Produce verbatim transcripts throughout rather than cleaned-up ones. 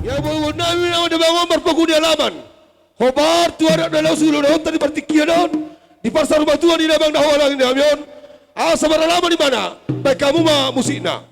Ia bohon nami na mandabangon marpaku di alaman. Hombar tu adat na laos hulahononta di partingkian on. Di parsaur matua ni damang na huhalangi hami on, asa maralaman ibana, bahen hamu ma musikna.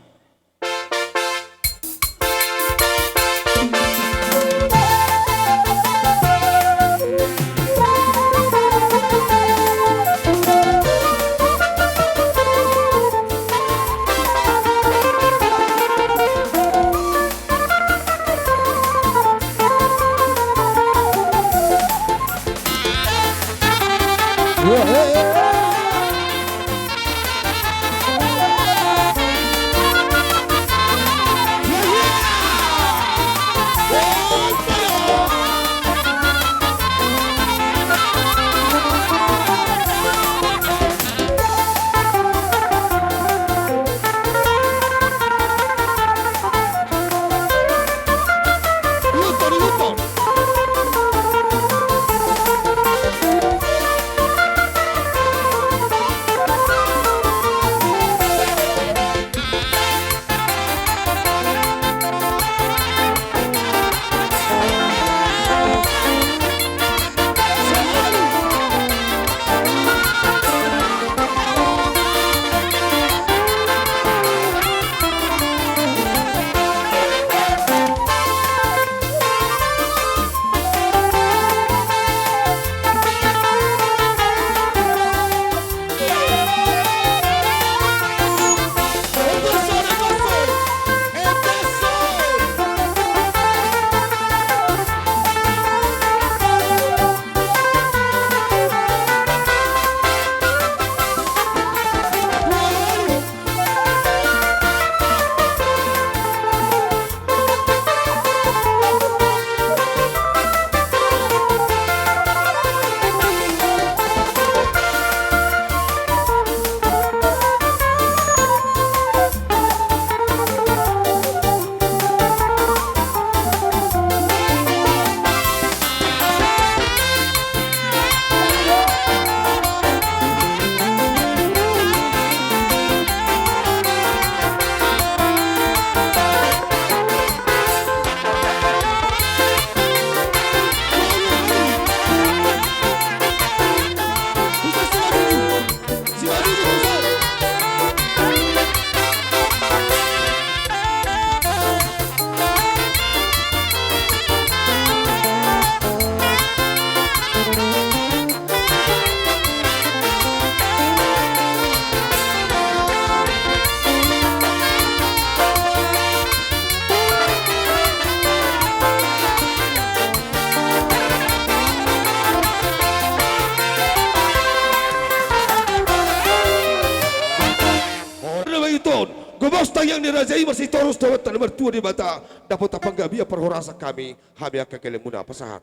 Gomos tangiang ni raja i, marsitorus tu Amanta na martua Debata, dapotan panggabean parhorasan hami, hami angka kelenmuna, pasahat.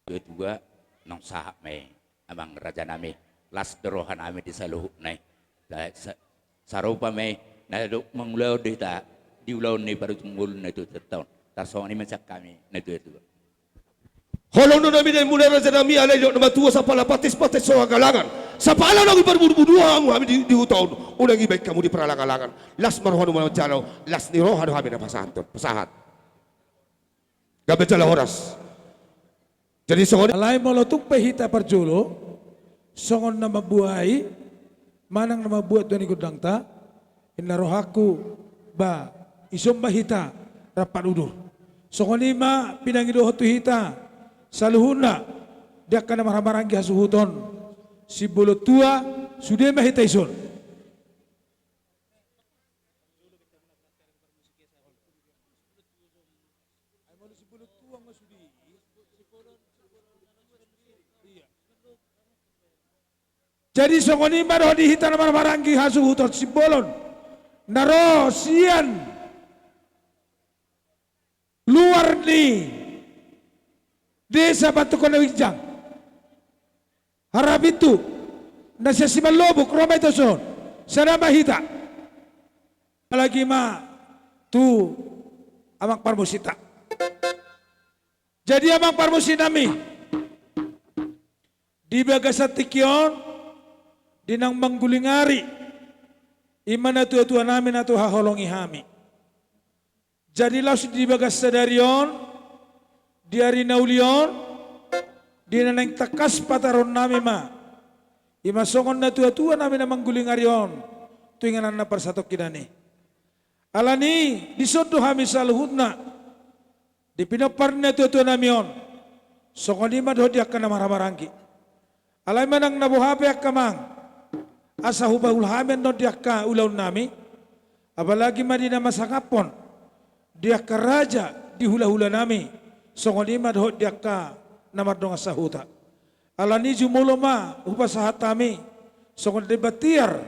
Tuatua, naung sahat ma i, amang rajanami, las do rohanami di saluhutna i. Sa-, sa-, sarupa ma i, na dok mangulahon do hita, di ulaon ni parujung ngolu na tuatua on. Tarsongon i ma sian hami, na tuatua. Holong do nami dainmuna rajanami, alai didok na matua, sapala patis, patis so hagalangan. Sapala naung diparbudubudu hamu hami di, di huta on, unang dibahen hamu di paralanglangan. Las ma rohana manjalo, las ni roha do hami na pasahathon, pasahat. Gabe jala horas. Jadi songon i. Alai molo tung pe hita parjolo, songon na mambuhai, manang na mambuat tua ni gondangta, inna rohangku, ba, dison ma hita rap panudur. Songon i ma pinangidohon tu hita saluhutna, di angka na marhahamaranggi hasuhuton, sian bolon tua, sude ma hita dison. Jadi songon i ma dohot di hita na marhahamaranggi hasuhuton, sian bolon na ro sian luar ni desa Bantukon na Ginjang, Harapintu, na sian Simalobuk, ro ma hita dison, sada ma hita. Apalagi ma tu amang parmusikta. Jadi amang parmusiknami, di bagasan tingki on, di naung mangguling ari, i ma na tuatuanami na tu haholongi hami. Jadi laos di bagas sadari on, di ari na uli on, Di na naeng tangkas pataruonnami ma, i ma songon natuatuanami na mangguling ari on tu inganan na parsatongkinan i. Alani i, dison do hami saluhutna di pinompar ni natuatuanami on, songon i ma dohot di angka na marhahamaranggi. Alai manang na boha pe angka amang, asa hupaul hami annon di angka ulaonnami, apalagi ma di na masangaphon, di angka raja, di hulahulanami, songon i ma dohot di angka na mardongan sahuta. Alani i jumolo ma hupasahat hami songon demban tiar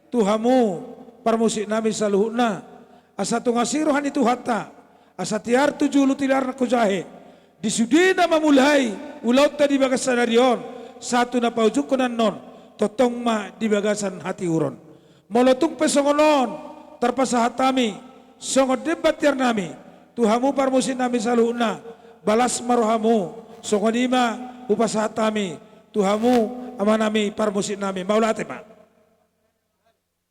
tu hamu parmusiknami saluhutna, asa tung asi roha ni Tuhanta, asa tiar tu julu tiar nang tu jahe, di sude na mamulai ulaonta di bagasan ari on sahat tu na paujungkon annon, tongtong ma di bagasan hatiuron. Molo tung pe songon on tarpasahat hami songon demban tiarnami tu hamu parmusiknami saluhutna, balas ma rohamu, songon i ma hupasahat hami tu hamu amanami parmusiknami. Mauliate ma.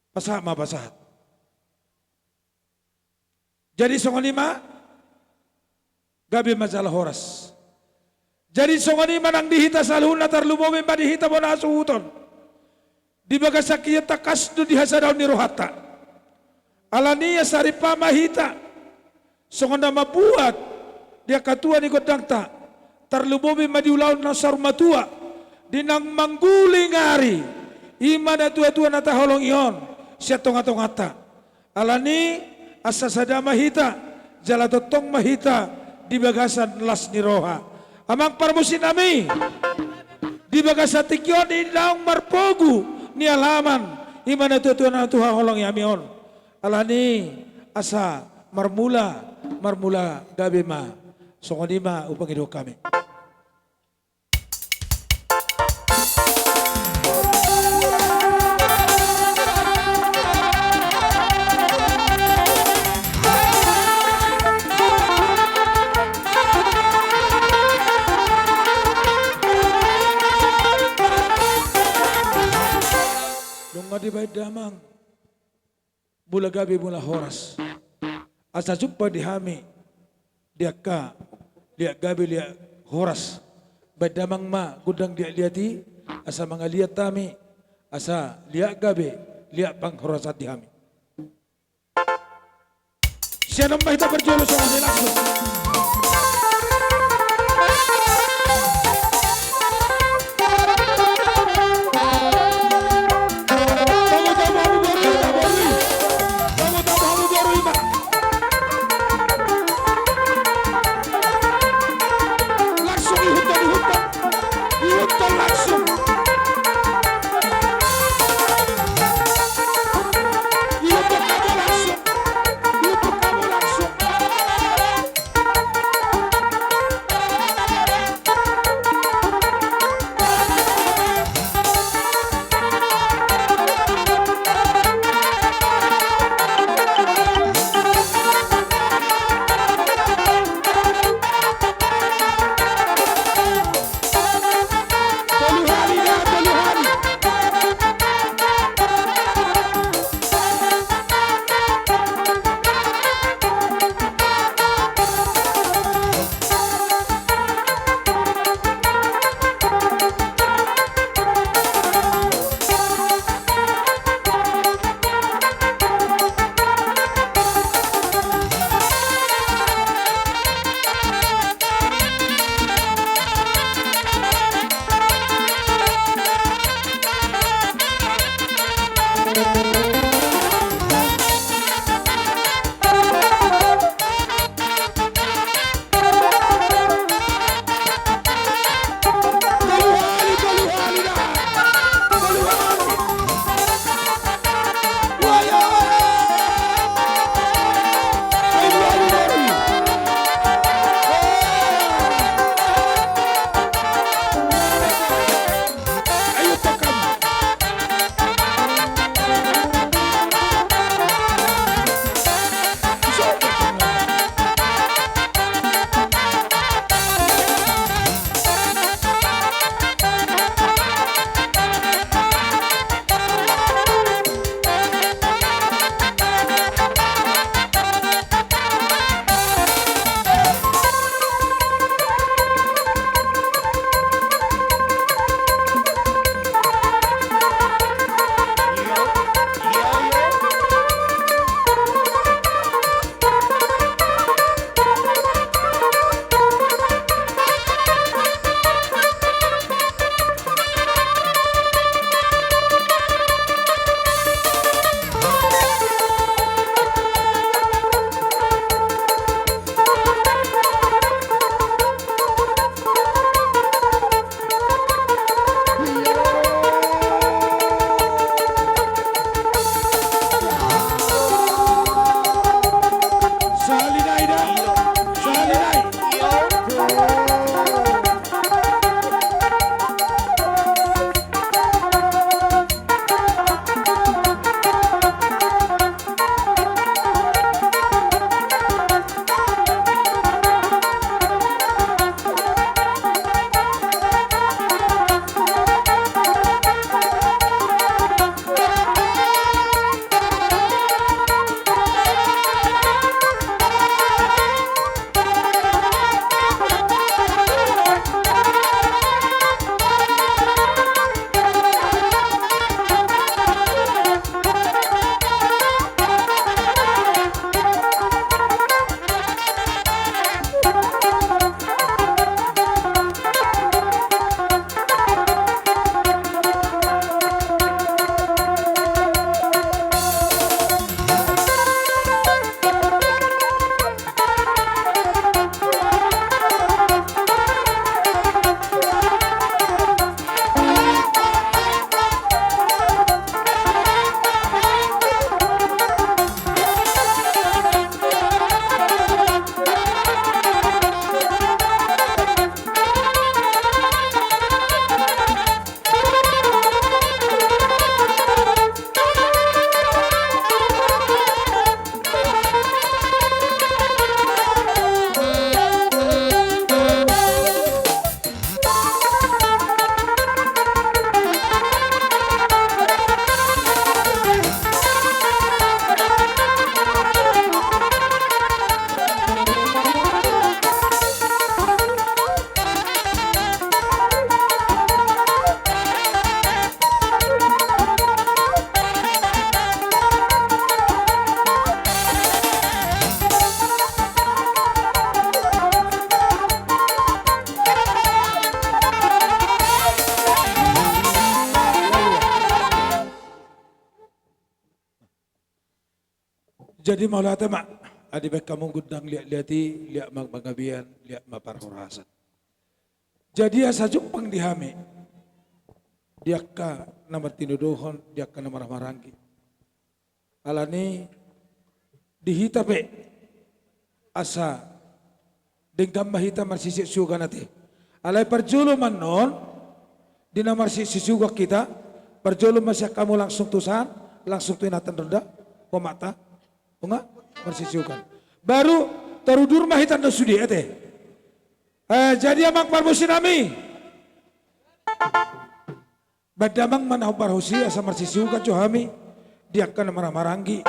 Pasahat ma, pasahat. Jadi songon i ma, gabe ma jala horas. Jadi songon i ma nang di hita saluhutna, tarlumobi ma di hita bona hasuhuton. Di bagasan ia tangkas do di hasadaon ni rohanta. Alani i asa rimpa ma hita songon na mambuat di angka tua ni gondangta, tarlumobi ma di ulaon na saur matua, di naung mangguling ari, i ma natuatua na taholongi on sian tongatonganta. Alani i asa sada ma hita, jala tongtong ma hita di bagasan las ni roha. Amang parmusiknami, di bagasan tingki on i naung marpogu ni alaman, i ma natuatua na taholongi hami on. Alani i asa marmula, marmula gabe ma. Songon i ma hupangidohon hami. Nunga dibaen damang mula gabe mula horas. Asa jumpang di hami di angka liat gabe liat horas. Baen damang ma gondang liatliat i, asa mangaliat hami, asa liat gabe liat panghorasan di hami. Sian on ma hita parjolo songon i langsung. Langsung ihutton, ihutton. Ihutton langsung. Ihutton hamu langsung. Ihutton hamu langsung. Jadi mauliate ma, adi baen hamu gondang liat-liat i, liat ma panggabean, liat ma parhorasan. Jadi asa jumpang di hami, di angka na martinodohon, di angka na marhahamaranggi. Alani di hita pe asa denggan ma hita marsisiuk-siukan ate. Alai parjolo ma annon, di na marsisiuk-siukan hita, parjolo ma sian hamu langsung tu san, langsung tu inanta ronda, ho ma ta, nunga marsisiukan. Baru tarudur ma hita annon sude ate. Eh, jadi amang parbosinami. Baen damang ma na hombar hosi asa marsisiukan jo hami di angka na marhahamaranggi.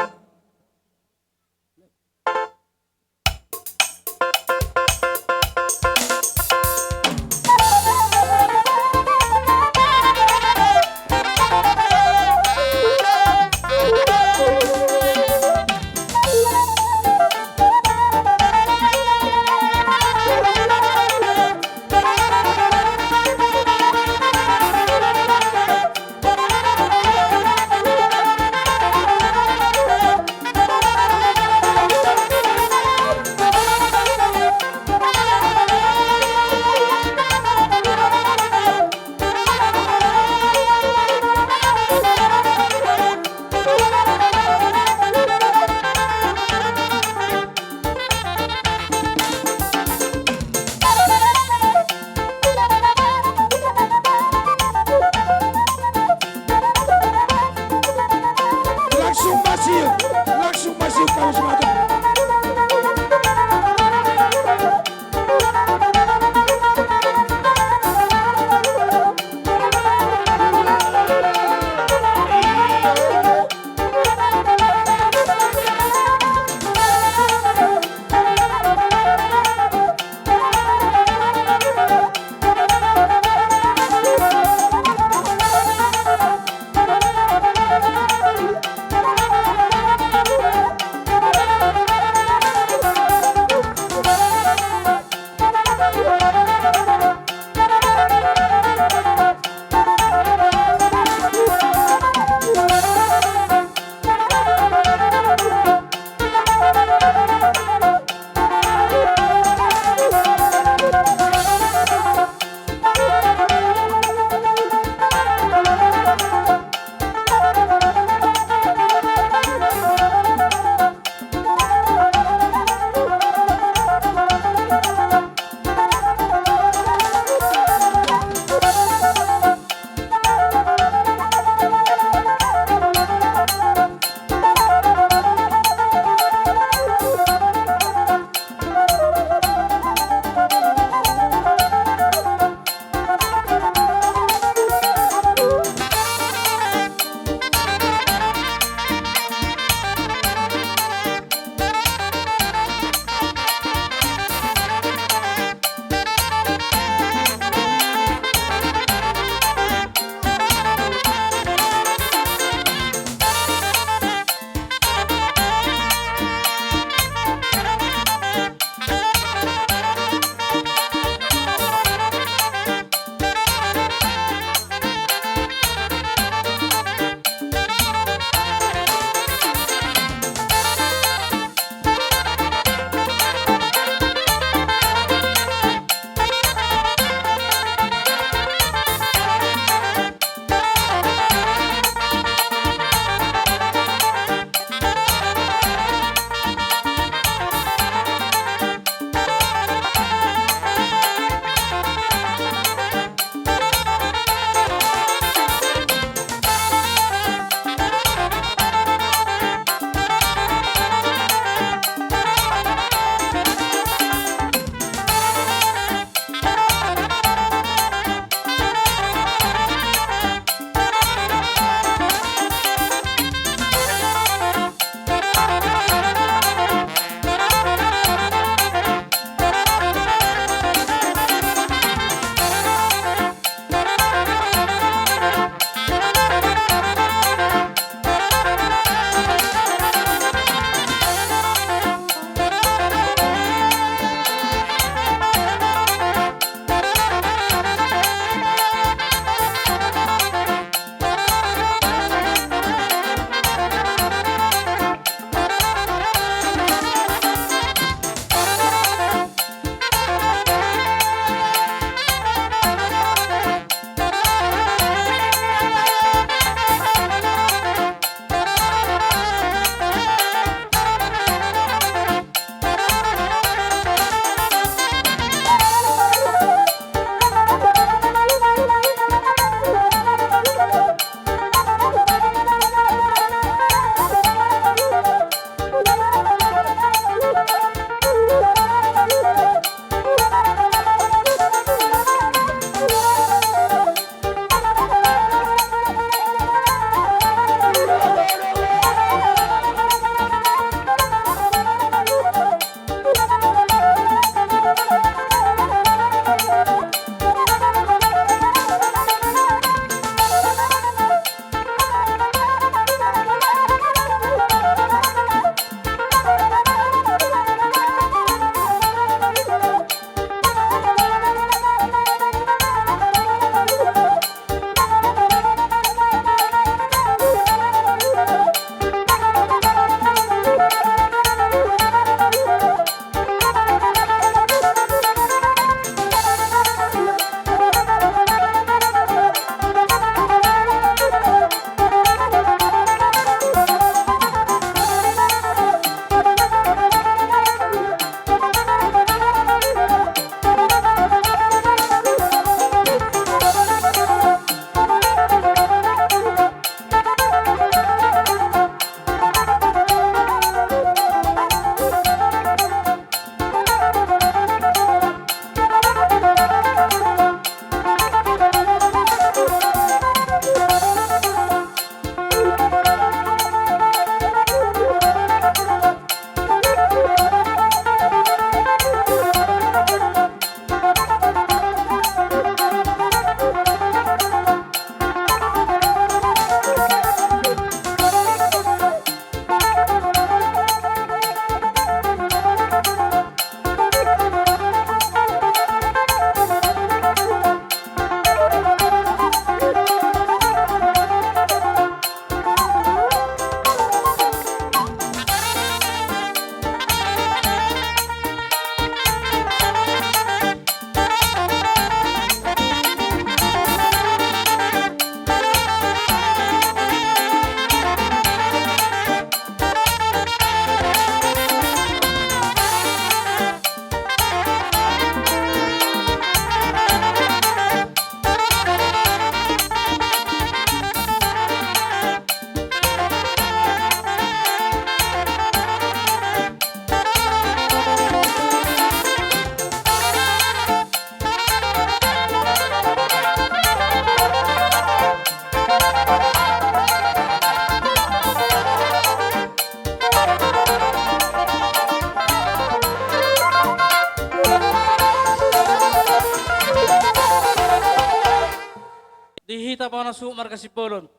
Di hita ma na suhut marga Simbolon.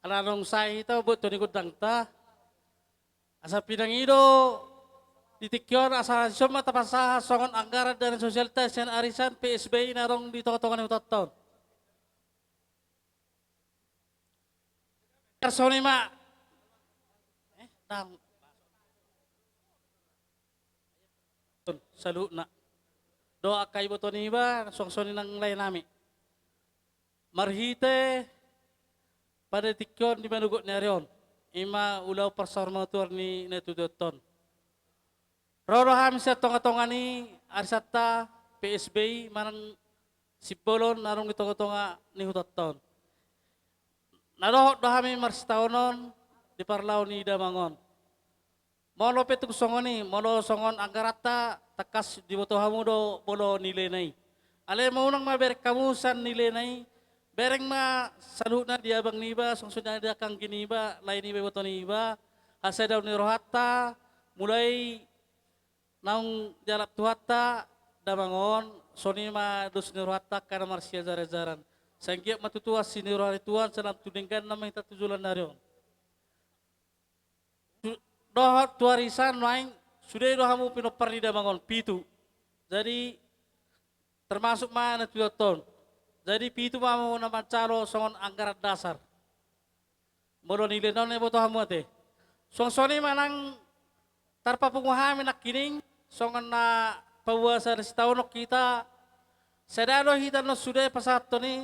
Ala naung sae hita mambuat tu ni gondangta. Asa pinangido di tingki on asa dison ma tapasahat songon anggaran dana sosialta sian arisan P S B I na adong di tongatonga ni hutanta on. Songon i ma. Eh, dang. Saluhutna. Dohot angka iboto niba, songon i nang lae nami. Marhite pada tingki on di manogot ni ari on. I ma ulaon parsaurmatuaon ni natuatuanta on. Ro do hami sian tongatonga ni arisanta P S B I manang Simbolon na adong di tongatonga ni hutanta on. Na dohot do hami marsitaonon di parlao ni damang on. Molo pe tung songon i, molo songon anggaranta tangkas diboto hamu do molo nilena i. Alai ma unang ma bereng hamu sian nilena i, bereng ma saluhutna di abang niba, songon songon i di angka anggi niba, lae niba, iboto niba, hasadaon ni rohanta, mulai naung dialap Tuhanta damang on, songon i ma dos ni rohanta angka na marsiajarajaran. Sai anggiat ma tutu asi ni roha ni Tuhan, sai lam tu denggan nama hita tu joloan ni ari on. Su-, dohot tu arisan nuaeng, sude do hamu pinompar ni damang on, pitu. Jadi, termasuk ma natuatuanta on. Jadi, pitu ma hamu na manjalo songon anggaran dasar. Molo nilena on na diboto hamu ate. Songon songon i ma nang tarpapungu hami nangkining, songon na pauasa na sitaonon hita, sada do hita na sude pasahathon i,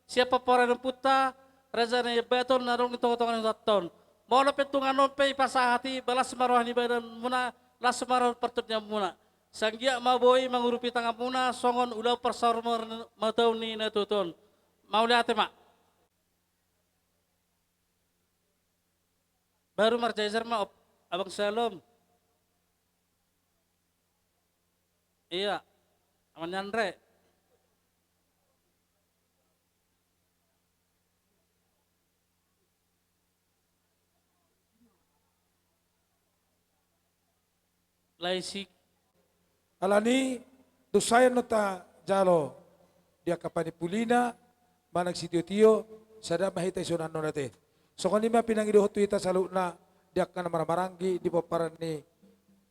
sian pomparan ni ompunta, Raja Nai Ambaton na adong di tongatonga ni hutanta on. Molo pe tung annon pe dipasahat i, ba las ma roha ni badanmuna, las ma roha partondianmuna. Sai anggiat ma boi mangurupi tanganmuna, songon ulaon parsaurmatuaon ni natuatuanta on. Mauliate ma. Baru marjajar ma op-, Abang Salom. Iya, Amang Andre. Lae si. Alani, dos sae annon tajalo di angka panimpulina, manang sitiotio, sada ma hita dison annon ate. Songon i ma pinangidohon tu hita saluhutna di angka na marhahamaranggi di pomparan ni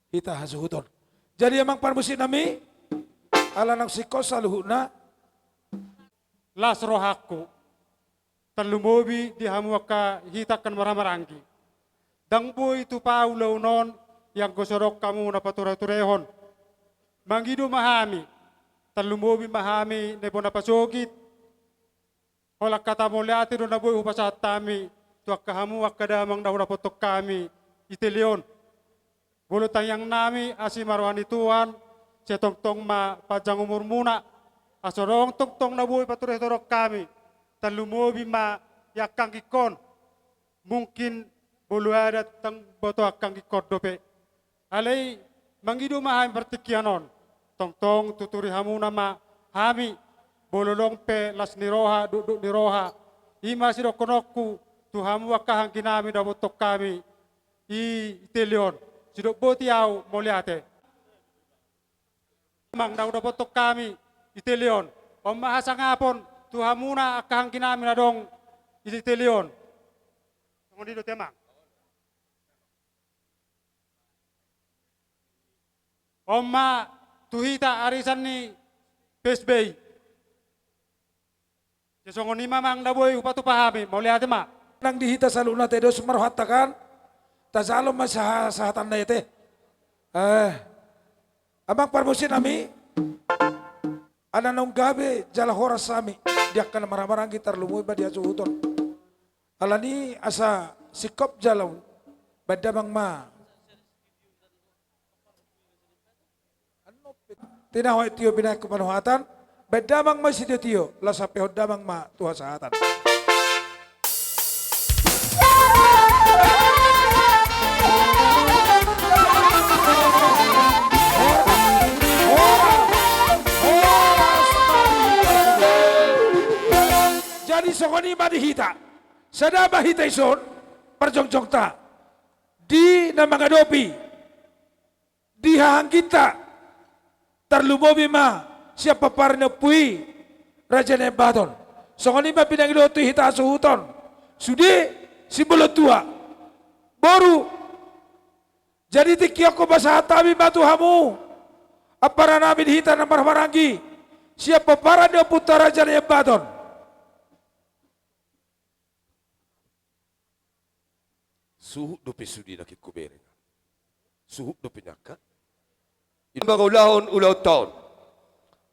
hita hasuhuton. Jadi amang parmusiknami, ala naung singkop saluhutna. Las rohangku. Tarlumobi di hamu angka hita angka na marhahamaranggi. Ndang boi tupa ulaon on, ianggo so adong hamu na paturaturehon. Mangido ma hami, tarlumobi ma hami na bona pasogit. Holan hata mauliate do na boi hupasahat hami, tu angka hamu angka damang na hudapothon hami, di teli on. Molo tangiangnami asi ma roha ni Tuhan, sai tongtong ma panjang umurmuna, asa adong tongtong na boi paturehon hami, tarlumobi ma i angka anggingkon, mungkin molo ada ndang boto angka anggingkon dope. Alai mangido ma hami partingkian on, tongtong tuturi hamuna ma hami, molo adong pe las ni roha, dokdok ni roha, i ma sidohononku tu hamu angka angginami na hudapothon hami, i teli on, sidok boti ahu mauliate. Amang na hudapothon hami, i teli on. On ma hasangapon, tu hamuna angka angginami na adong, i teli on. Songon i do te amang. On ma tu hita arisan ni P S B I. Sai songon i ma amang na boi hupatupa hami, mauliate ma. Nang di hita saluhutna ate dos ma rohanta kan, tajalo ma saha-, sahatanna ate. Eh, amang parmusiknami, ala naung gabe jala horas hami, di angka na marhahamaranggi tarlumobi ma di hasuhuton. Alani asa singkop jala on, baen damang ma. Tinahu aek tio binahen tu panuhatan, baen damang ma sitiotio, laos hampehon damang ma tu hasahatan. Jadi songon i ma di hita, sada ma hita dison, parjongjongta, di na mangadopi, di hahaangginta, tarlumobi ma sian pomparan ni ompu i, Raja Nai Ambaton. Songon i ma pinangidohon tu hita hasuhuton. Sude, simbolo tua. Boru. Jadi tingki on hupasahat hami ma tu hamu, ampara nami di hita na marhahamaranggi, sian pomparan ni ompunta Raja Nai Ambaton. Suhut dope sude na kikku bere. Suhut dope nangka. Ina mangulahon ulaonta on.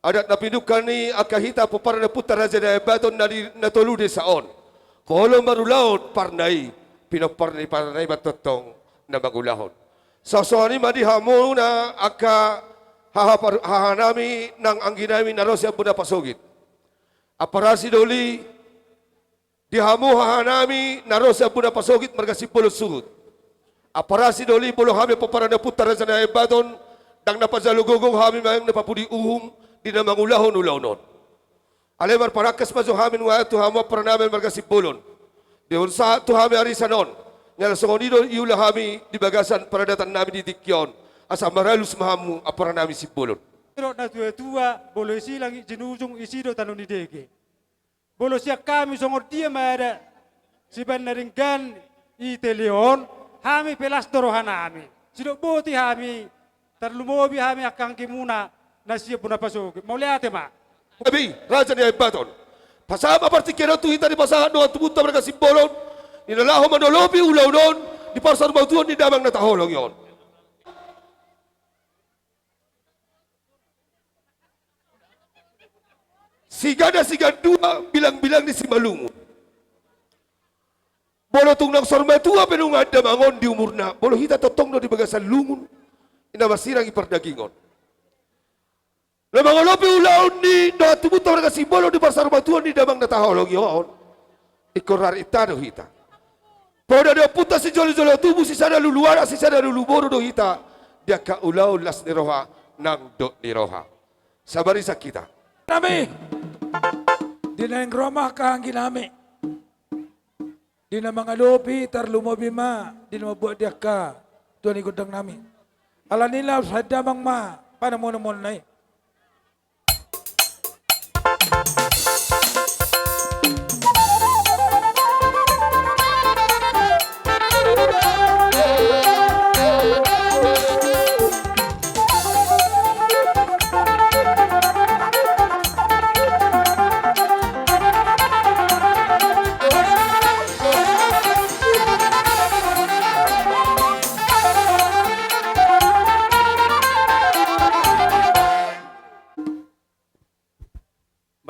Adat na pinungka ni angka hita pomparan ni ompunta Raja Nai Ambaton na di na tolu desa on. Molo marulaon parna i, pinompar ni parna i ma tongtong na mangulahon. Songon i ma di hamuna angka haha par-, hahanami nang angginami na ro sian bona pasogit. Ampara sidoli, di hamu hahanami na ro sian bona pasogit marga Simbolon suhut. Ampara sidoli, molo hami pomparan ni ompunta Raja Nai Ambaton, ndang na pajalo gogo hami manang na papudi uhum di na mangulahon ulaon on. Alai marparangkas ma jo hami nuaeng tu hamu amparanami marga Simbolon. Di on sahat tu hami arisan on. Jala songon i do iula hami di bagasan paradatanami di tingki on. Asa maralus ma hamu amparanami Simbolon. Didok na tuatua, molo isi langit jinujung, isi do tano ni dege. Molo sian hami songon dia ma adat sibaen na denggan i teleon, hami pe las do rohanami. Sidok boti hami, tarlumobi hami angka anggimuna na sian bona pasogit. Mauliate ma. Gabe i, Raja Nai Ambaton. Pasahat ma partingkian on tu hita dipasahat dongan tubunta marga Simbolon, di na laho manolopi ulaon on di parsaurmatuaon ni damang na taholongi on. Sigana sigandua, bilangbilang ni Simalungun. Molo tung naung saurmatua pe nunga damang on di umurna, molo hita tongtong do di bagasan lungun, i na marsirang i pardagingon. Na mangolopi ulaon ni dongan tubunta marga Simbolon di parsaurmatuaon ni damang na taholongi on. Ingkon rarita do hita. Poda ni ompunta sijolojolo tubu, sisada lulu anak, sisada lulu boru do hita. Di angka ulaon las ni roha nang dok ni roha. Sabar i sangkita. Nami. Di na naeng ro ma angka angginami. Di na mangadopi, tarlumobi ma di na mambuat di angka tua ni gondang nami. Alani i laos haen damang ma panamonamoanna i.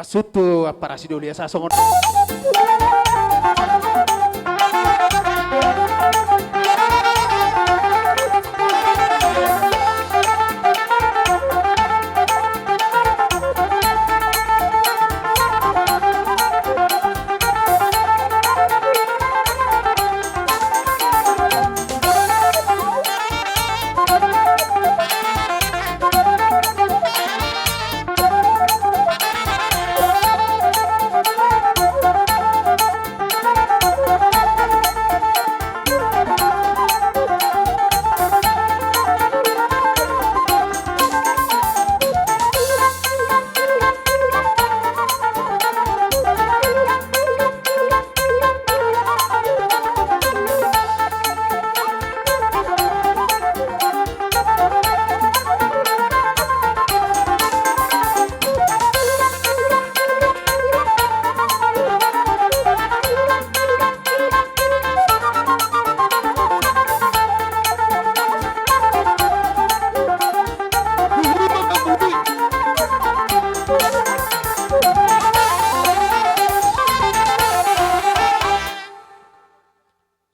Masuk tu ampara sidoli asa songon.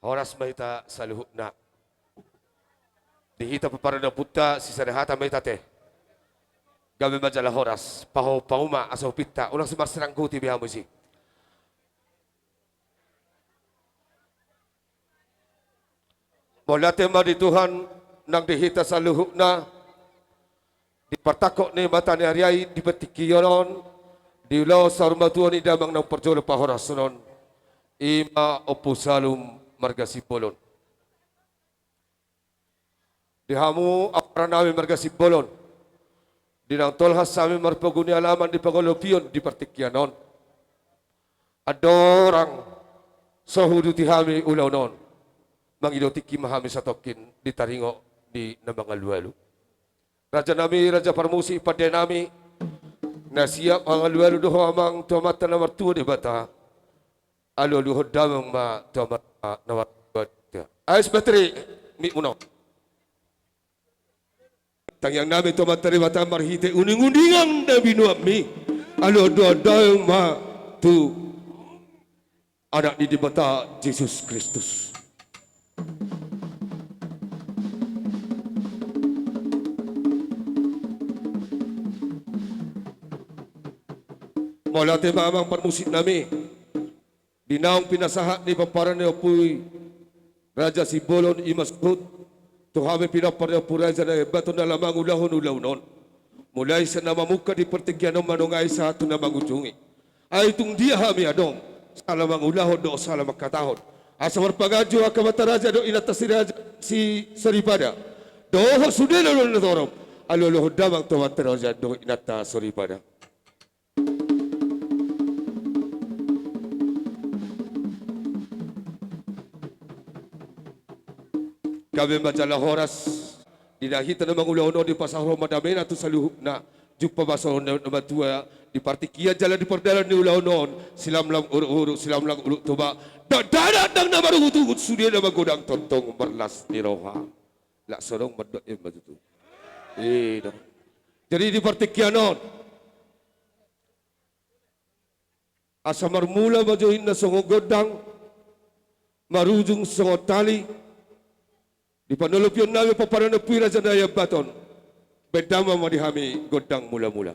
Horas ma hita saluhutna. Di hita pomparan ni ompunta sisada hata ma hita te. Gabe ma jala horas, paho pauma asa hupinta, unang suman sirangguti be hamu isi. Mauliate ma di Tuhan nang di hita saluhutna. Di partangkok ni mata ni ari i di partingkian on, di ulaon saur matua ni damang naung parjolo pahorason on, i ma Ompu Salum marga Simbolon. Di hamu ampara nami marga Simbolon, di naung tolhas hami marpogu ni alaman di pangolopion di partingkian on. Andorang so huuduti hami ulaon on, mangido tingki ma hami satongkin di taringot ni na mangalualu. Raja nami, raja parmusik, pande nami, na siap mangalualu do ho amang tu Amanta na martua Debata. Alualuhon damang ma tu Amanta na martua Debata. Ais bateri, mikmuna on. Tangiang nami tu Amanta Debata marhite uninguningan na binuatmi. Alualuhon damang ma tu Anak ni Debata Jesus Kristus. Mauliate ma amang parmusik nami. Di naung pinasahat ni pomparan ni ompu i Raja Simbolon i ma suhut tu hami pinompar ni ompu Raja Naiambaton na laho mangulahon ulaon on. Mulai sian na mamungka di partingkian on manang ai sahat tu na mangujungi. Ai tung dia hami adong, sala mangulahon dohot sala mangkatahon. Asa marpanganju angka amanta raja dohot inanta si raja si soripada. Dohot sude na ulaon na torop. Alualuhon damang tu amanta raja dohot inanta soripada. Gabe ma jala horas, di na hita na mangulahon on dipasahat ma damena tu saluhutna, jumpa ma songon na matua, di partingkian jala di pardalan ni ulaon on, silamlam uruk-uruk, silamlam uruk toba, dakdanak ndang na maruhut-uhut sude na magodang tongtong marlas ni roha. Laos songon i ma tutu. Ida. Jadi di partingkian on, asa marmula ma jo inna songon gondang, marujung songon tali, di panolopion nami pomparan ni ompu i Raja Naiambaton, baen damang ma di hami gondang mula-mula.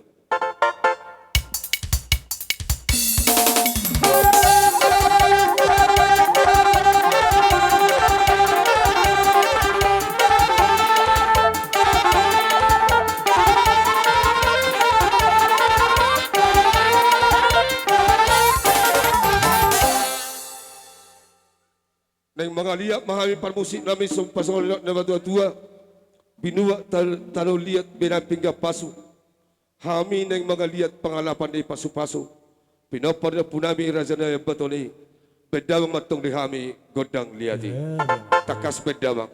Naeng mangaliat ma hami parmusik nami songon pasongon na matua-tua, binuat tal-, tano liat binahen pinggan pasu. Hami naeng mangaliat pangalapan ni pasu-pasu. Pinompar ni ompu nami Raja Naiambaton i, baen damang ma antong di hami gondang liat i. Tangkas baen damang.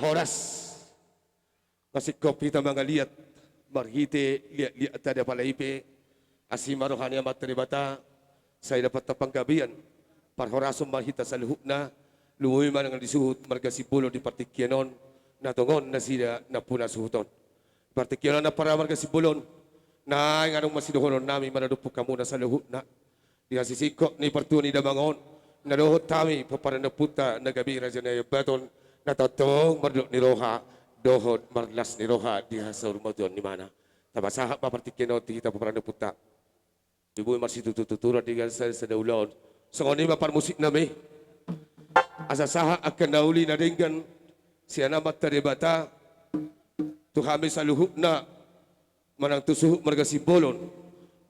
Horas. Masingkop hita mangaliat marhite liat-liat tada pala ipe. Asi ma roha ni Amanta Debata sai dapotta panggabean parhorason ma hita saluhutna. Lumobi ma nang disuhut marga Simbolon di partingkian on, na tongon nasida nampuna suhut on. Partingkian on na parmarga Simbolon, naeng adong ma sidohonon nami manadophon hamuna saluhutna. Di hasisingkop ni partua ni damang on, na dohot hami pomparan ni ompunta na gabe Raja Naiambaton, na tongtong mardok ni roha dohot marlas ni roha di hasaurmatuaon ni ibana. Tapasahat ma partingkian on tu hita pomparan ni ompunta. Di boi marsitutu-tuturan di ganup sada ulaon. Songon i ma parmusik nami. Asa sahat angka na uli na denggan sian Amanta Debata tu hami saluhutna, manang tu suhut marga Simbolon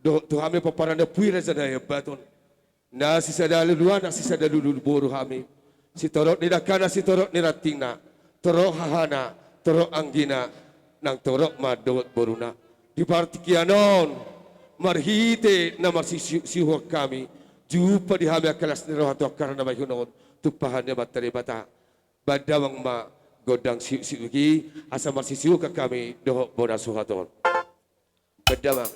dohot tu hami pomparan ni ompu i Raja Naiambaton. Na sisada lulu anak, sisada lulu boru hami. Sitorop ni dangkana, sitorop ni rantingna, torop hahana, torop anggina, nang torop ma dohot boruna. Di partingkian on, marhite na marsisiusiuhon hami, jumpa di hami angka las ni roha tu angka na maihut on, tumpahan ni Amanta Debata. Bahen damang ma gondang siuksiuk i, asa marsisiuhon hami dohot bona suhat on. Bahen damang.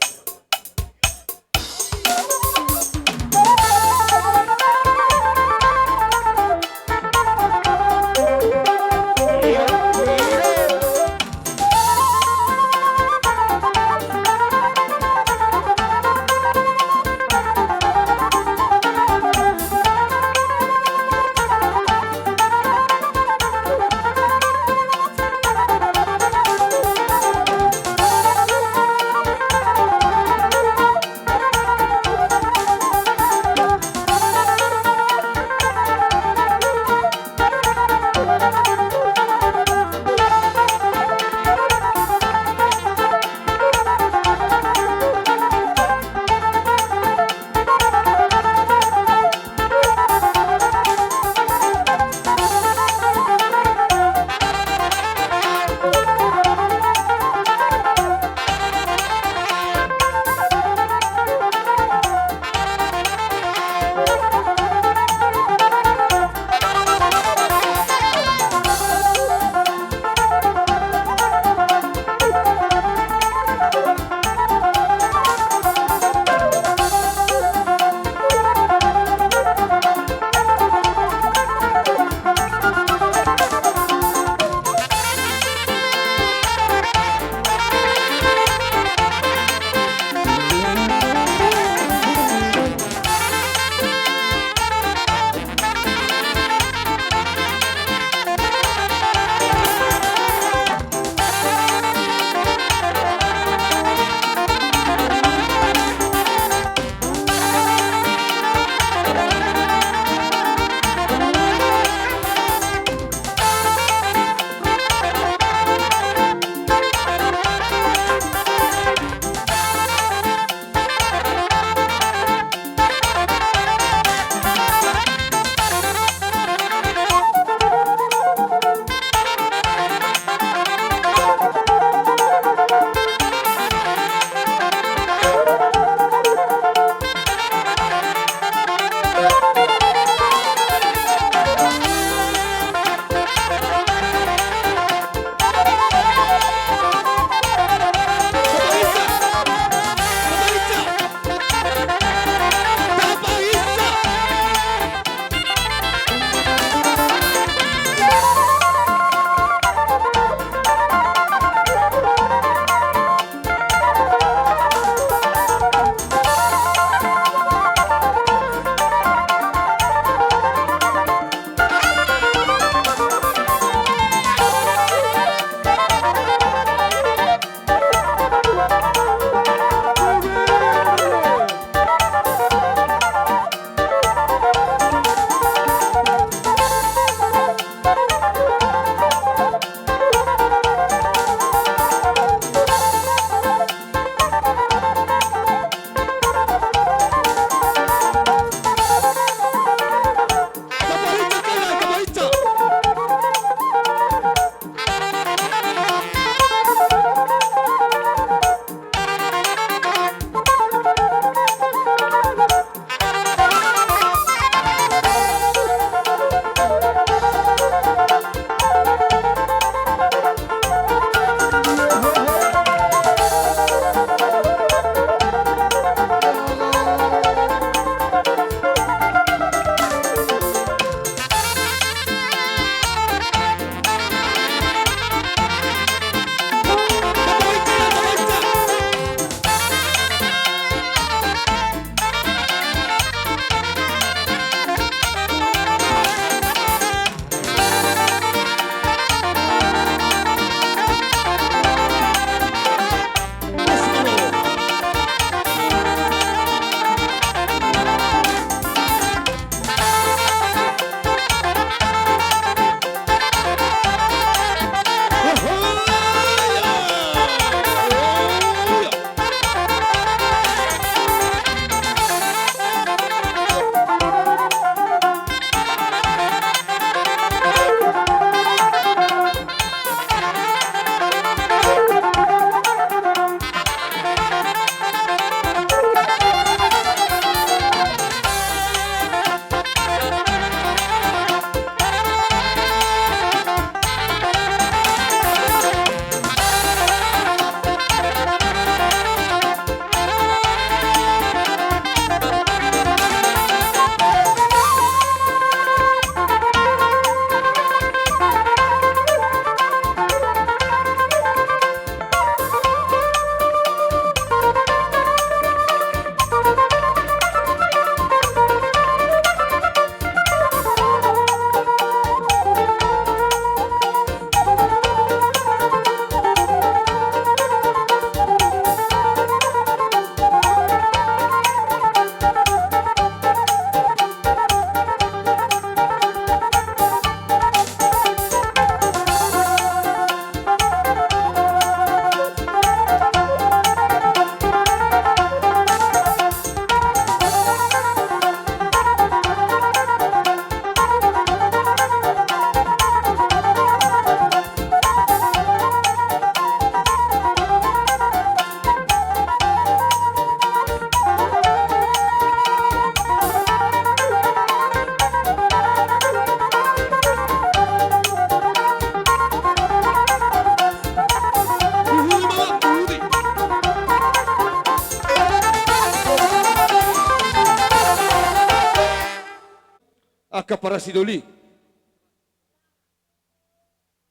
Angka parasidoli,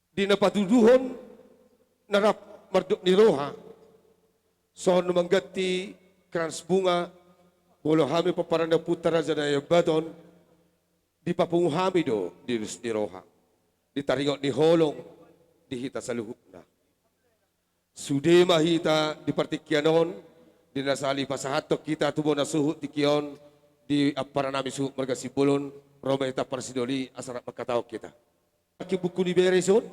di na patuduhon na rap mardok ni roha, songon mangganti krans bunga, molo hami pomparan ni ompunta Raja Naiambaton, dipapungu hami do di dos ni roha, di taringot ni holong di hita saluhutna. Sude ma hita di partingkian on, di na sahali pasahathon hita tu bona suhut tingki on, di amparan nami suhut marga Simbolon, ro ma hita parasidoli asa rap mangkatahon hita. Aki buku ni bere son?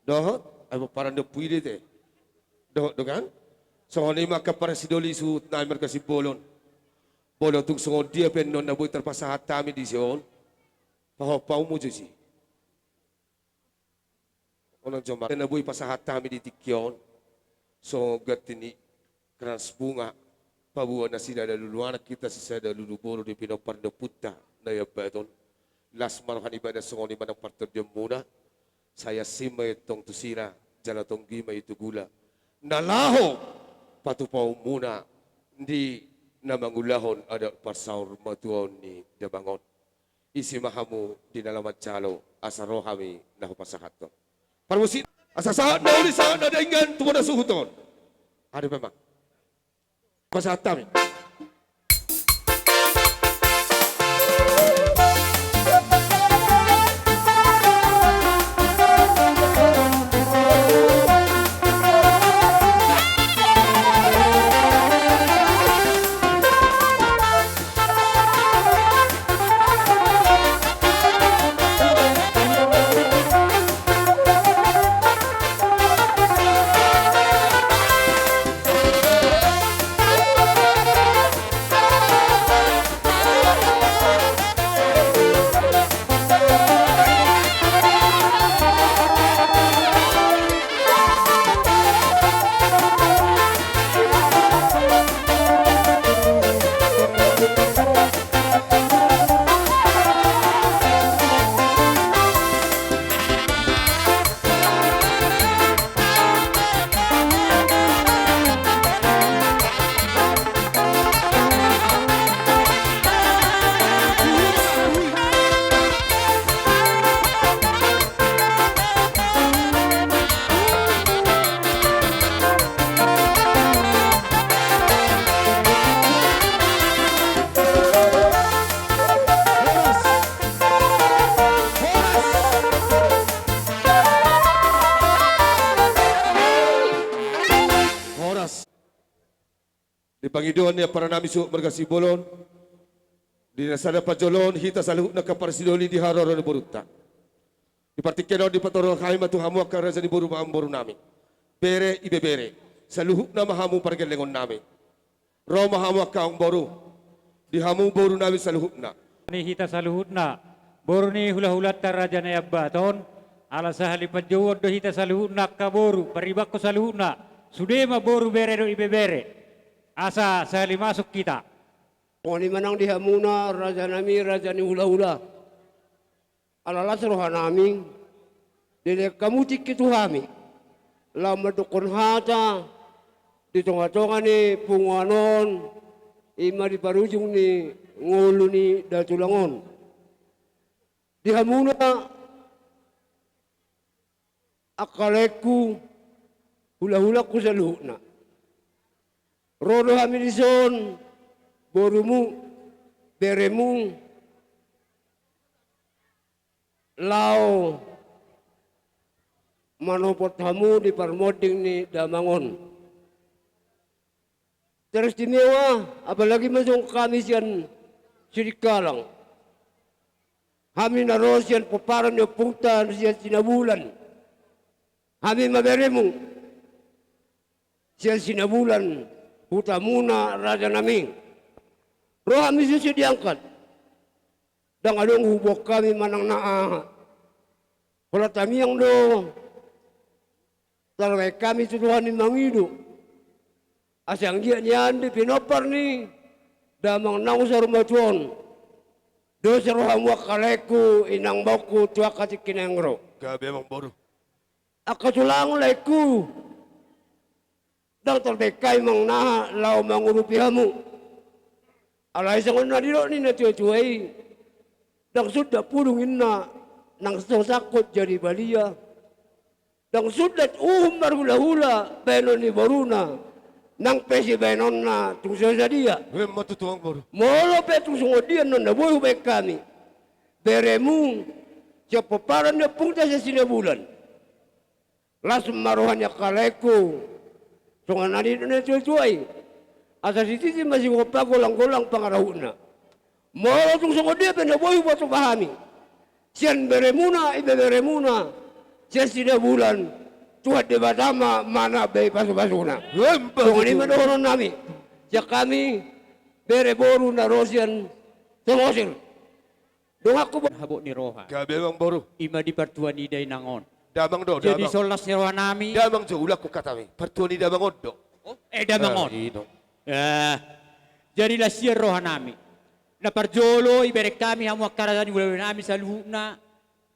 Dohot, ai pomparan ni ompu i do ate. Dohot do kan? Songon i ma angka parasidoli suhut nami marga Simbolon. Molo tung songon dia pe annon na boi tarpasahat hami dison, pahompa hamu jo disi. Unang jomar na boi pasahat hami di tingki on, songon ganti ni krans bunga, paboa nasida na lulu anak hita sisada lulu boru di pinompar ni ompunta Naiambaton. Las ma roha ni badan songon i ma nang partondionmuna, sai asing ma i antong tu sira, jala tonggi ma i tu gula, na laho patupaonmuna di na mangulahon adat parsaurmatuaon ni damang on. Isi ma hamu di na laho manjalo, asa ro hami na hupasahathon. Parmusik, asa sahat na uli, sahat na denggan tu bona suhut on. Adi pe ma. Pasahat hami. Horas. Di pangidoan ni amparan nami suhut marga Simbolon, di na sada panjoloan hita saluhutna angka parasidoli di haroro ni borunta. Di partingkian on dipatorang hami ma tu hamu angka raja ni boru ma amangboru nami, bere, ibebere, saluhutna ma hamu pargellengon nami. Ro ma hamu angka amangboru, di hamu boru nami saluhutna. Ni hita saluhutna, boru ni hulahulanta Raja Naiambaton, ala sahali panjouon do hita saluhutna angka boru, paribanhon saluhutna, sude ma boru, bere dohot ibebere. Asa sahali masuk hita. Songon i ma nang di hamuna raja nami, raja ni hulahula. Ala las roha nami, dilehon hamu tingki tu hami, laho mandokkon hata di tongatonga ni punguan on, i ma di parujung ni ngolu ni datulang on. Di hamuna angka laengku, hulahulangku saluhutna. Ro do hami dison, borumu, beremu, laho manopot hamu di parmonding ni damang on. Teristimewa, apalagi ma songon hami sian Sidikalang. Hami na ro sian pomparan ni ompunta sian Sinabulan. Hami ma beremu sian Sinabulan, hutamuna raja nami. Ro hami sude diangkat. Ndang adong huboan hami manang na aha. Holan tangiang do tarbahen hami tu Tuhan i mangido, asa anggiat nian di pinompar ni damang naung saur matua on, dos rohamu angka laengku, inang, amangku, tu angka tingki na naeng ro. Gabe, amangboru. Angka tulang, laengku, ndang tarbahen hami manang na aha laho mangurupi hamu. Alai songon na nidok ni natuatua i, Ndang sundat pudung inna nang so sangkot jadi balia. Ndang sundat uhum marhulahula baenon ni boruna, nang pe sibaenonna tung so sadia. Emma tutu, amang boru. Molo pe tung songon dia annon na boi hubaen hami, beremu sian pomparan ni ompungta sian Sidabulan, las ma roha ni angka laengku, songon na nidok ni natuatua i, asa sititi ma sigompa, golanggolang pangarahutna. Molo tung songon dia pe na boi huboto hami sian beremuna, ibeberemuna sian Sidabulan, Tuhan Debata ma manambai pasupasuna. Emma tutu. Songon i ma dohononnami sian hami bere boru na ro sian Samosir. Donganku bo- Habot ni roha. Gabe, amang boru. I ma di partua ni dainang on. Damang do, damang. Jadi songon las ni rohanami. Damang jo, ulakkon hatami. Partua ni damang on do. Oh, eh, damang on. Eh, i do. Eh, jadi las ni rohanami. Na parjolo ibereng hami hamu angka raja ni hulahula nami saluhutna.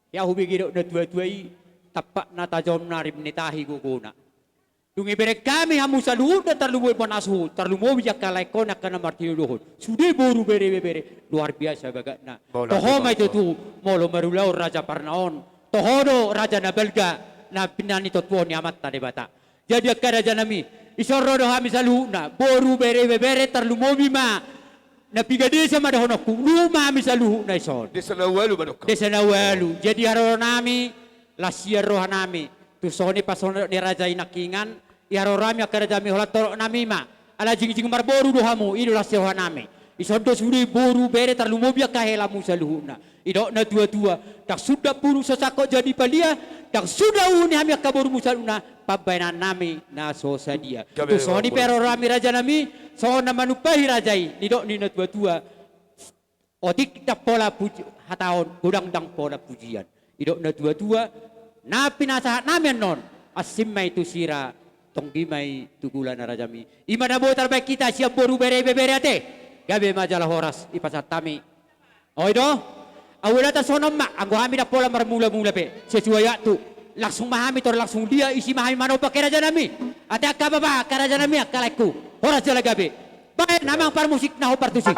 Ia hubege didok natuatua i, tampak na tajomna rim ni tahi gogona. Dung ibereng hami hamu saluhutna tarlumobi ma na suhut, tarlumobi angka laengkon angka na martinodohon. Sude boru bere ibebere, luar biasa bagatna. Toho ma i tutu, molo marulaon raja parnaon. Toho do raja na balga, na pinangido ni Amanta Debata. Jadi angka rajanami, dison ro do hami saluhutna, boru bere ibebere tarlumobi ma. Na piga desa ma dohononku, luhut ma hami saluhutna dison. Desa na ualu ma dohononku. Desa na ualu. Jadi haroro nami, las ni rohanami. Tung songon i pasahat ni raja i nangkiningan, i haroro nami angka rajanami, holan torop nami ma. Ala jingjing marboru do hamu, i do las ni rohanami. Dison do sude boru bere tarlumobi angka helamu saluhutna. Didok natuatua, ndang sundat pudung so sangkot jadi balia, ndang sundat uhum ni hami angka borumu saluhutna, pambaenannami na so sadia. Tung songon i pe haroro nami rajanami, songon na manumpahi raja i, nidok ni natuatua. Otik ndang pola puji-, hataon, godang ndang pola pujian. Didok natuatua, na pinasahatnami annon, asing ma i tu sira, tonggi ma i tu gulana rajanami. I ma na boi tarbaen hita sian boru bere ibebere ate. Gabe ma jala horas dipasahat hami. Oi do, ahu ulaonta songon on ma, anggo hami ndang pola marmulamula be, sesuai waktu. Langsung ma hami tor langsung dia, isi ma hami manomba angka rajanami. Ate angka bapa, angka rajanami, angka laengku. Horas jala gabe. Baen amang parmusik na hombar tusi.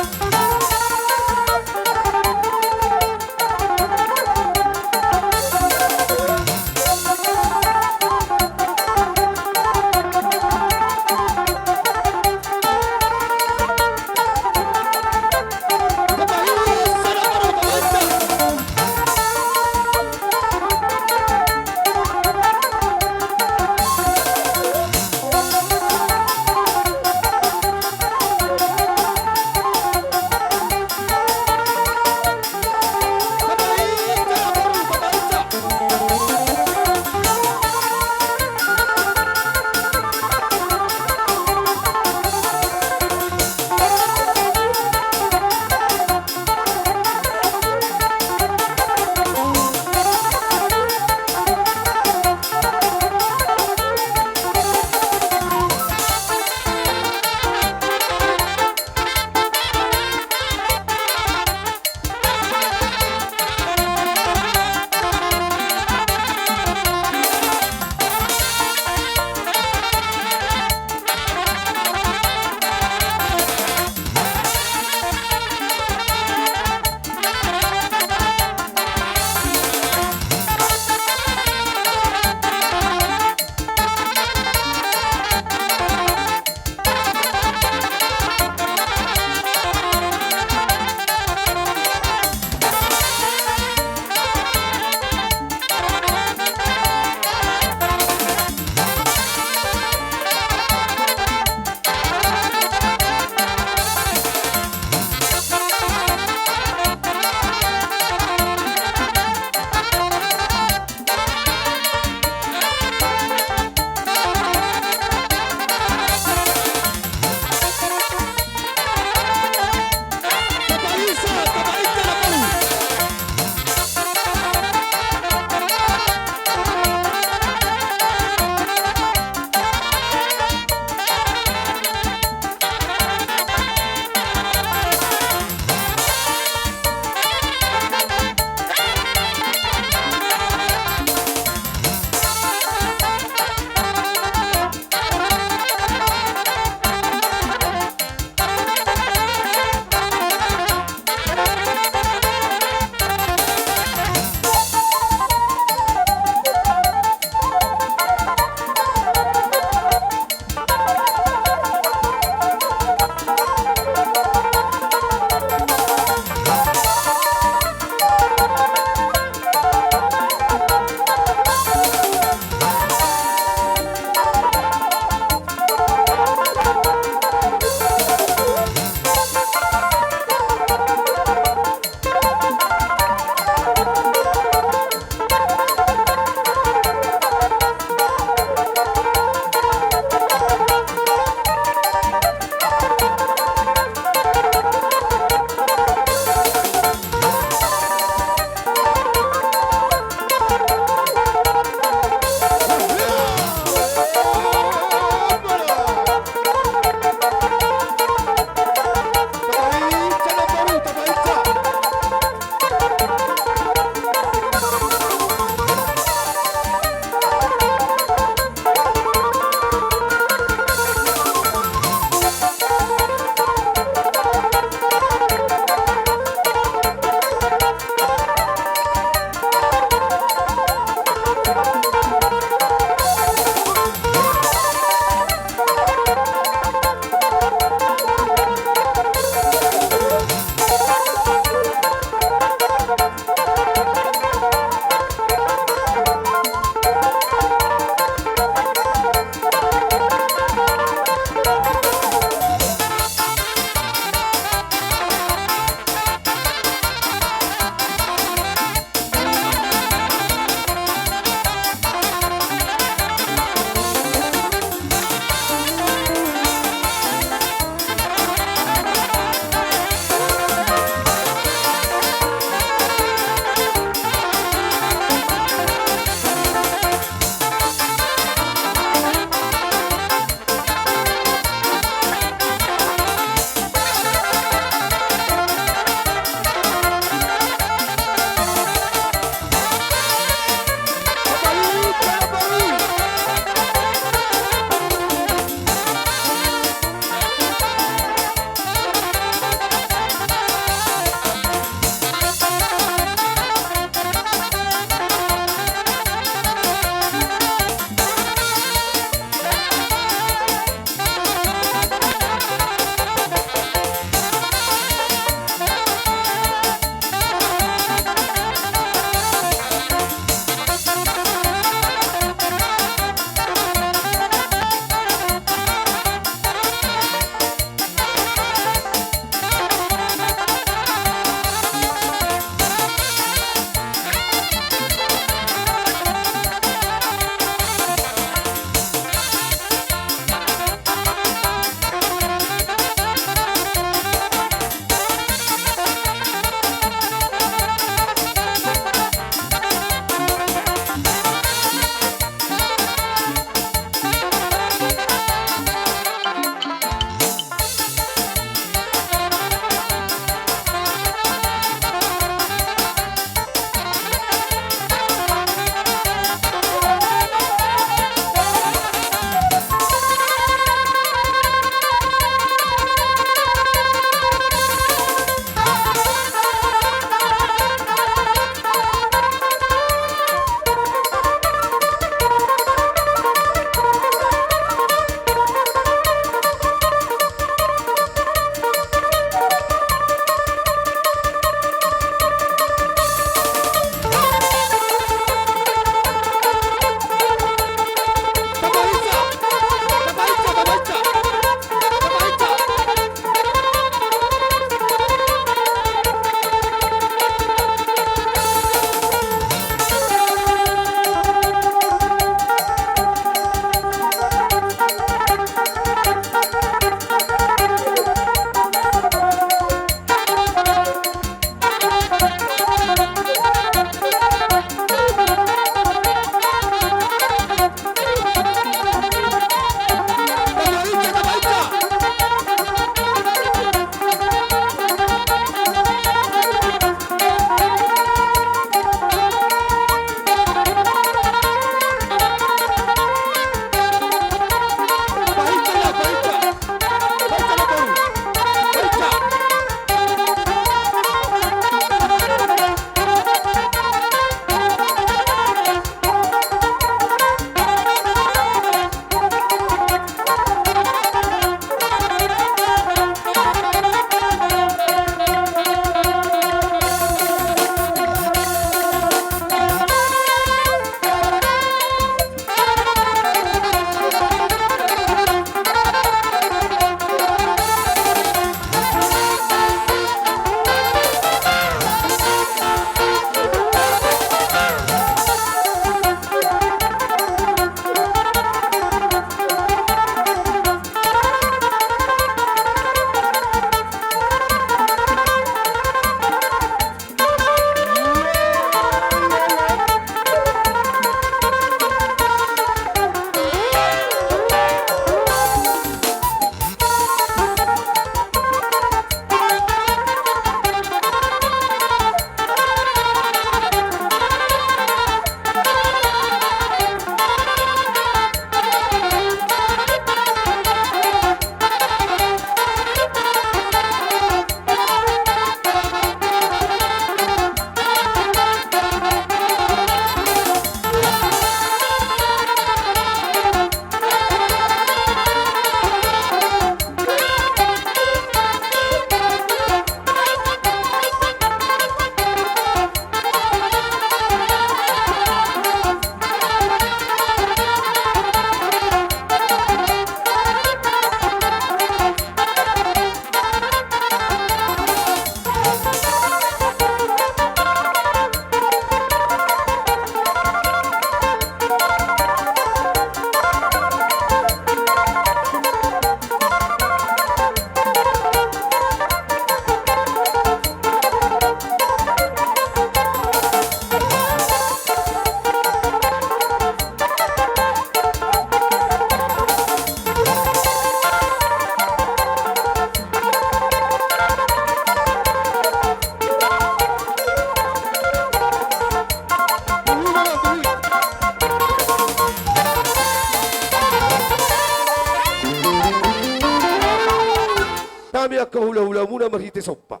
angka hulahulamuna marhite somba.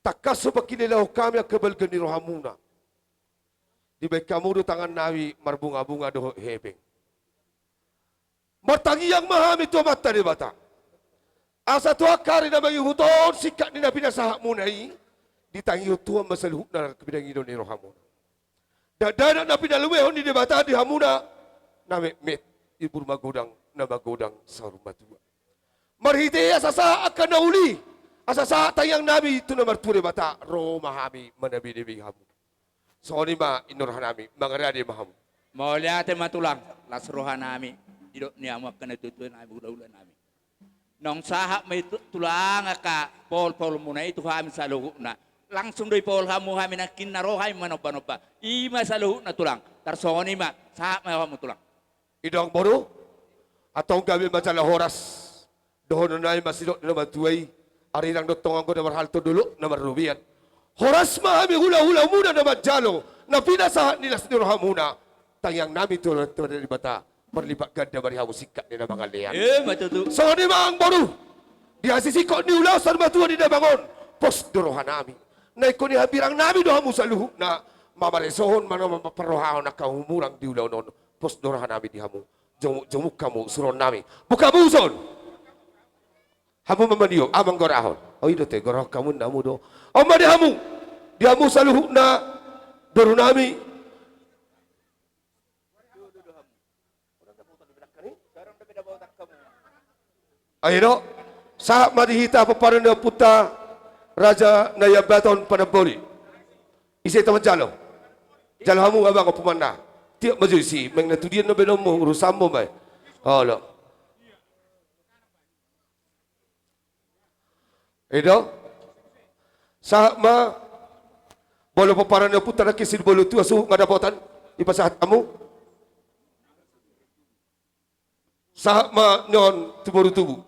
Tangkas so pangkilalaon hami angka balga ni rohamuna. Dibaen hamu do tangannami marbungabunga dohot hepeng. Martangiang ma hami tu Amanta Debata, asa tu angka ari na mangihut on singkat ni na pinasahatmuna i, ditangihon Tuhan ma saluhutna na pinangido ni rohamuna. Dakdanak na pinalumehon ni Debata di hamuna, na metmet, ibur magodang, na magodang saur matua. Marhite i asa sahat angka na uli, asa sahat tangiangnami tu na martua Debata, ro ma hami manabinebe hamu. Songon i ma inna rohanami, mangarade ma hamu. Mauliate ma tulang, las rohanami, didok ni hamu angka natuatuanami, hulahulanami. Naung sahat ma i tu-, tulang angka paholpaholmuna i tu hami saluhutna. Langsung do dipaol hamu hami nangkin na ro hami manombanomba. I ma saluhutna tulang. Tarsongon i ma, sahat ma hamu tulang. I do amangboru, antong gabe ma jala horas. Dohonon nai ma sidok ni na matua i, arirang do tong anggo na marhalto dolok na marrobean. Horas ma hami hulahulamuna na manjalo na pinasahat ni las ni rohamuna. Tangiangnami tu Amanta Debata, marlipat ganda ma di hamu singkat ni na mangalean. E, ma tutu. Songon i ma amangboru, di hasisingkop ni ulaon saur matua di damang on, pos do rohanami. Na ingkon ihabirangnami do hamu saluhutna, mamaresohon, mana-, mamparrohahon angka humurang di ulaon on, pos do rohanami di hamu. Jomuk-jomuk hamu suruonnami. Buka buson. Hamu ma mangido, a, manggorahon. O, i do te, gorahon hamu, namu do. On ma di hamu. Di hamu saluhutna, borunami. Ayo do. Sahat ma di hita pomparan ni ompunta Raja Naiambaton Panamboli. Ise hita manjalo? Jalo hamu abang, ompu manna. Tiop ma jo disi, meng na tudian na baenonmu, urusanmu ma i. Olo. I do. Sahat ma. Molo pomparan ni ompunta nangkin sian Bolo Tua suhut nga dapotan, ipasahat hamu. Sahat ma nion tu boru tubu.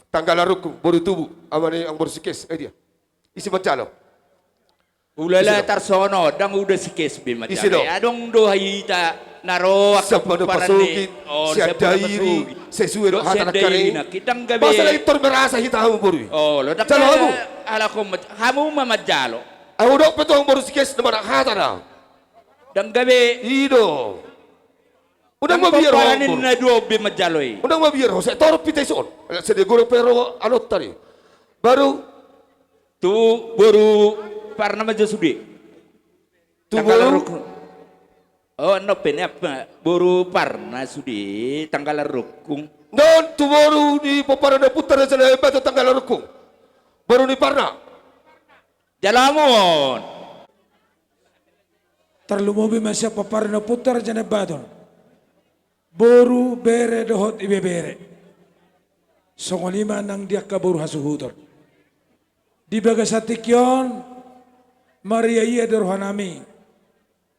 Tanggalan rungkung, boru tubu. Ama ni amangboru si Kes, e dia. Ise manjalo? Ulala, tarsongon on, ndang uda si Kes be manjalo. Ise do? Adong do hita na ro angka pomparan ni, o, sian Dairi, sesue do hata nangkaning. Ndang gabe. Masa na intor merasa hita hamu boru i. Olo, ndang gabe. Jalo hamu. Halak on ma, hamu ma manjalo. Ahu dok pe tu amangboru si Kes na manang hata na. Ndang gabe. I do. Unang mabiar ho, pomparan ni na dua on be manjalo i. Unang mabiar ho, sai torop hita dison. Ala sada godang pe ro anonta i. Boru. Tu boru Parna ma jo sude. Tu boru. Tanggalan rungkung. O, annon pe ni apa? Boru Parna sude, Tanggalan Rungkung. Non, tu boru ni pomparan ni ompunta Raja Naiambaton, Tanggalan Rungkung. Boru ni Parna. Jalo hamu on. Tarlumobi ma sian pomparan ni ompunta Raja Naiambaton. Boru, bere dohot ibebere. Songon i ma nang di angka boru hasuhuton. Di bagasan tingki on, mariaia do rohanami.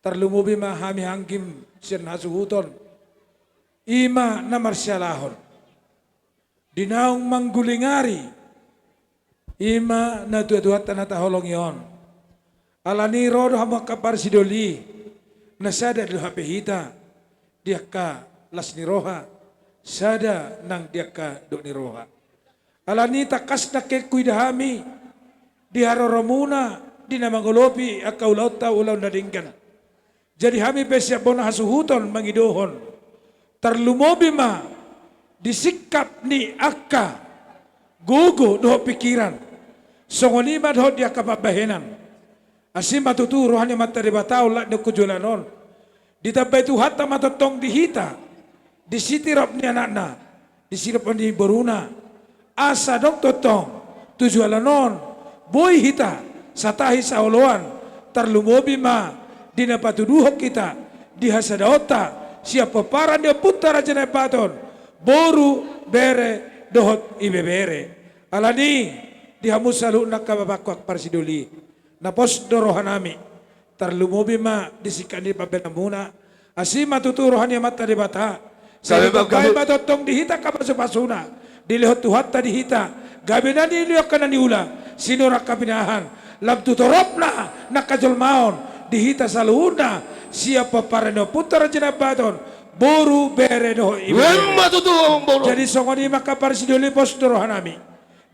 Tarlumobi ma hami anggim sian hasuhuton. I ma na marsialahon. Di naung mangguling ari, i ma natuatuanta na taholongi on. Alani ro do hamu angka parsidoli, na sada do hape hita, di angka las ni roha, sada nang di angka dok ni roha. Alani tangkas nangkin huida hami, di haroromuna, di na mangolopi angka ulaonta ulaon na denggan. Jadi hami pe sian bona hasuhuton mangidohon. Tarlumobi ma di singkat ni angka gogo dohot pingkiran. Songon i ma dohot di angka pambahenan. Asi ma tutu roha ni Amanta Debata olat ni angka joloan on. Ditambai Tuhanta ma tongtong di hita. Di sitirop ni anakna. Di sitirop ni boruna. Asa adong tongtong tu joloan on, boi hita satahi saoloan, tarlumobi ma di na patuduhon hita di hasadaonta sian pomparan ni ompunta Raja Naiambaton, boru, bere dohot ibebere. Alani di hamu saluhutna angka bapangku angka parsidoli, na pos do rohanami. Tarlumobi ma di singkat ni pambahenanmuna. Asi ma tutu roha ni Amanta Debata. Sai ditambai ma tongtong di hita angka pasupasuna. Dilehon Tuhanta di hita gabe na nilehon angka na niula, sinur angka pinahan, lam tu toropna na angka jolma on di hita saluhutna sian pomparan ni ompunta Raja Naiambaton, boru, bere dohot ibebere. Jadi songon i ma angka parsidoli, pos do rohanami.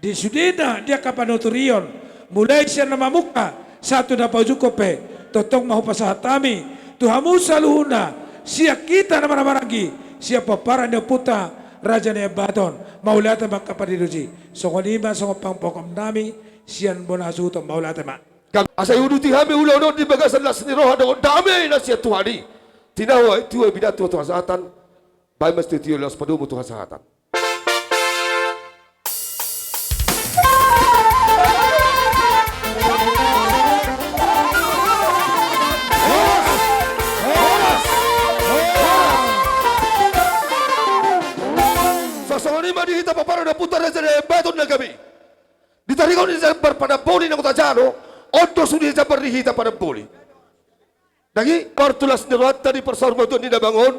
Di sudena di angka panuturion, mulai sian na mamungka sahat tu na paujungkon pe, tongtong ma hupasahat hami tu hamu saluhutna, sian hita na marhahamaranggi, sian pomparan ni ompunta Raja Nai Ambaton. Mauliate ma angka pandidik. Songon i ma songon pangungkapnami sian bona hasuhuton, mauliate ma. Asa iuduti hami ulaon on di bagasan las ni roha dohot dame na sian Tuhan i. Tinahu aek tua, ibana tua tu hasahatan. Baen ma sitio las padomu tu hasahatan. Songon i ma di hita pomparan ni ompunta Raja Nai Ambaton na gabe i. Di taringot ni jambar panamboli naung tajalo, on do sude jambar ni hita panamboli. Dagi, partulas ni rohanta di parsaurmatuaon ni damang on.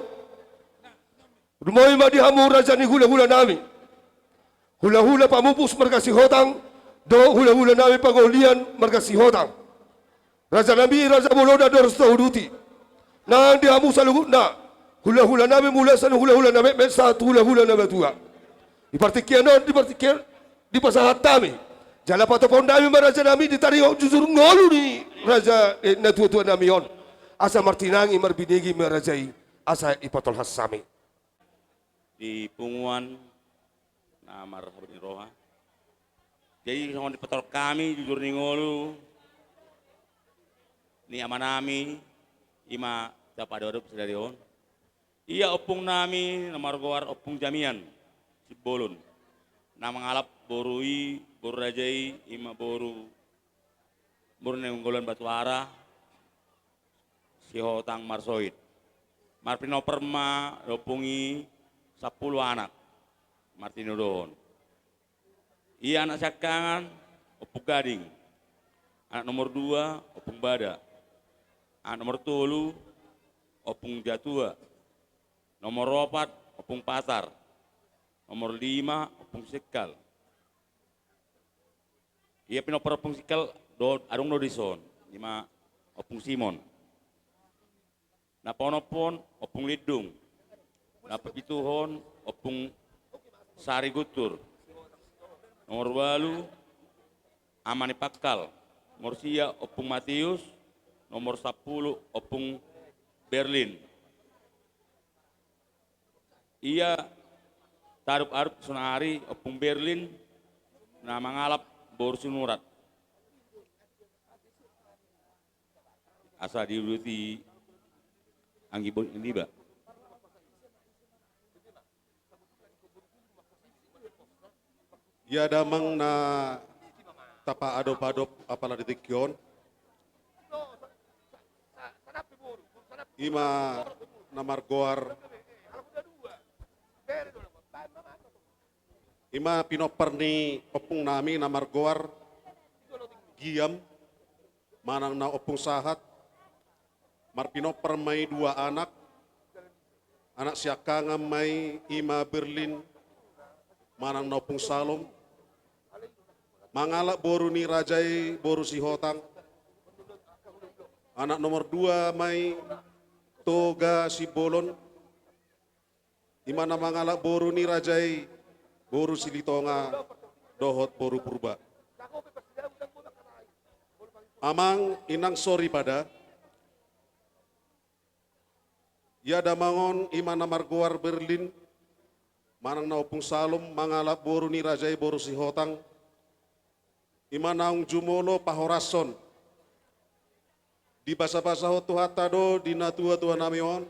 Rumoi ma di hamu raja ni hulahulanami. Hulahula Pamupus marga Sihotang, dohot hulahulanami Pangolian marga Sihotang. Rajanami, raja bolon na dorus na uduti. Nang di hamu saluhutna, hulahulanami mulai sian hulahula na metmet sahat tu hulahula na matua. Di partingkian on, di partingkian, dipasahat hami. Jala patupaonnami ma rajanami di taringot jujur ngolu ni raja, eh, natuatuanami on. Asa martinangi marbinege ma raja i, asa ipatolhas hami. Di punguan na marhabot ni roha. Jadi songon dipatolhas hami jujur ni ngolu ni amanami, i ma tapaadopdop sadari on. Ia ompungnami na margoar Ompung Jamian Simbolon, na mangalap boru i, boru raja i, i ma boru, boru Nainggolan Batuara, Sihotang Marsoit. Marpinompar ma ompung i sampulu anak, martinodohon. Ia anak siangkangan, Ompung Gading. Anak nomor dua, Ompung Bada. Anak nomor tolu, Ompung Jatua. Nomor opat, Ompung Patar. Nomor lima, Ompung Sikal. Ia pinompar Ompung Sikal, do, adong do dison. I ma Ompung Simon. Na paonomhon, Ompung Lindung. Na papituhon, Ompung Sari Guntur. Nomor ualu, Ama ni Pangkal. Nomor sia, Ompung Matius. Nomor sampulu, Ompung Berlin. Ia taadopdop saonari Ompung Berlin, na mangalap boru Sinurat. Asa diuduti anggi boru ni iba. Ia damang na tapaadopdop apala di tingki on. I ma na margoar. I ma pinompar ni ompungnami na margoar Giam, manang na Ompung Sahat. Marpinompar ma i dua anak, anak siangkangan ma i, i ma Berlin, manang na Ompung Salom. Mangalap boru ni raja i boru Sihotang. Anak nomor dua ma i Toga Simbolon. I ma na mangalap boru ni raja i boru Silitonga dohot boru Purba. Amang inang soripada. Ia damang on i ma na margoar Berlin, manang na Ompung Salom, mangalap boru ni raja i boru Sihotang. I ma naung jumolo pahorashon. Dibasabasahon Tuhanta do di natuatuanami on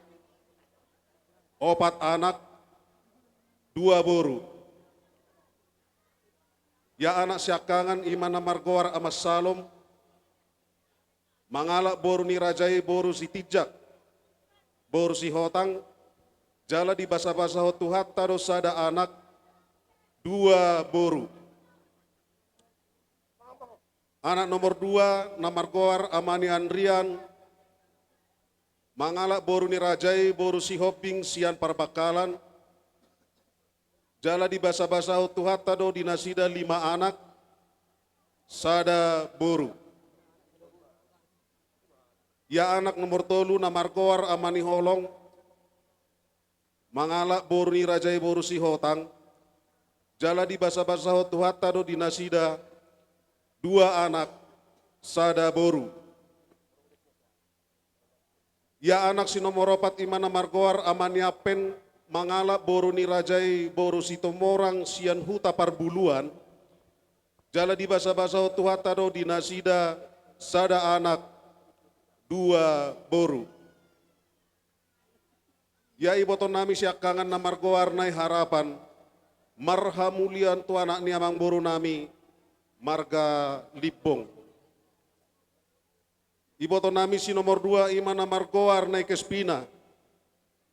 opat anak, dua boru. Ia anak siangkangan i ma na margoar Ama Salom, mangalap boru ni raja i boru Sitinjak, boru Sihotang, jala dibasabasahon Tuhanta do sada anak, dua boru. Anak nomor dua na margoar Ama ni Andrian, mangalap boru ni raja i boru Sihombing sian Parbangkalan. Jala dibasabasahon Tuhanta do di nasida lima anak, sada boru. Ia anak nomor tolu na margoar Ama ni Holong, mangalap boru ni raja i boru Sihotang. Jala dibasabasahon Tuhanta do di nasida dua anak, sada boru. Ia anak si nomor opat i ma na margoar Ama ni Ampen, mangalap boru ni raja i, boru Situmorang sian huta Parbuluan. Jala dibasabasahon Tuhanta do di nasida sada anak, dua boru. Ia ibotonami siangkangan na margoar Nai Harapan, marhamulian tu anak ni amangborunami, marga Limbong. Ibotonami si nomor dua i ma na margoar Nai Kespina,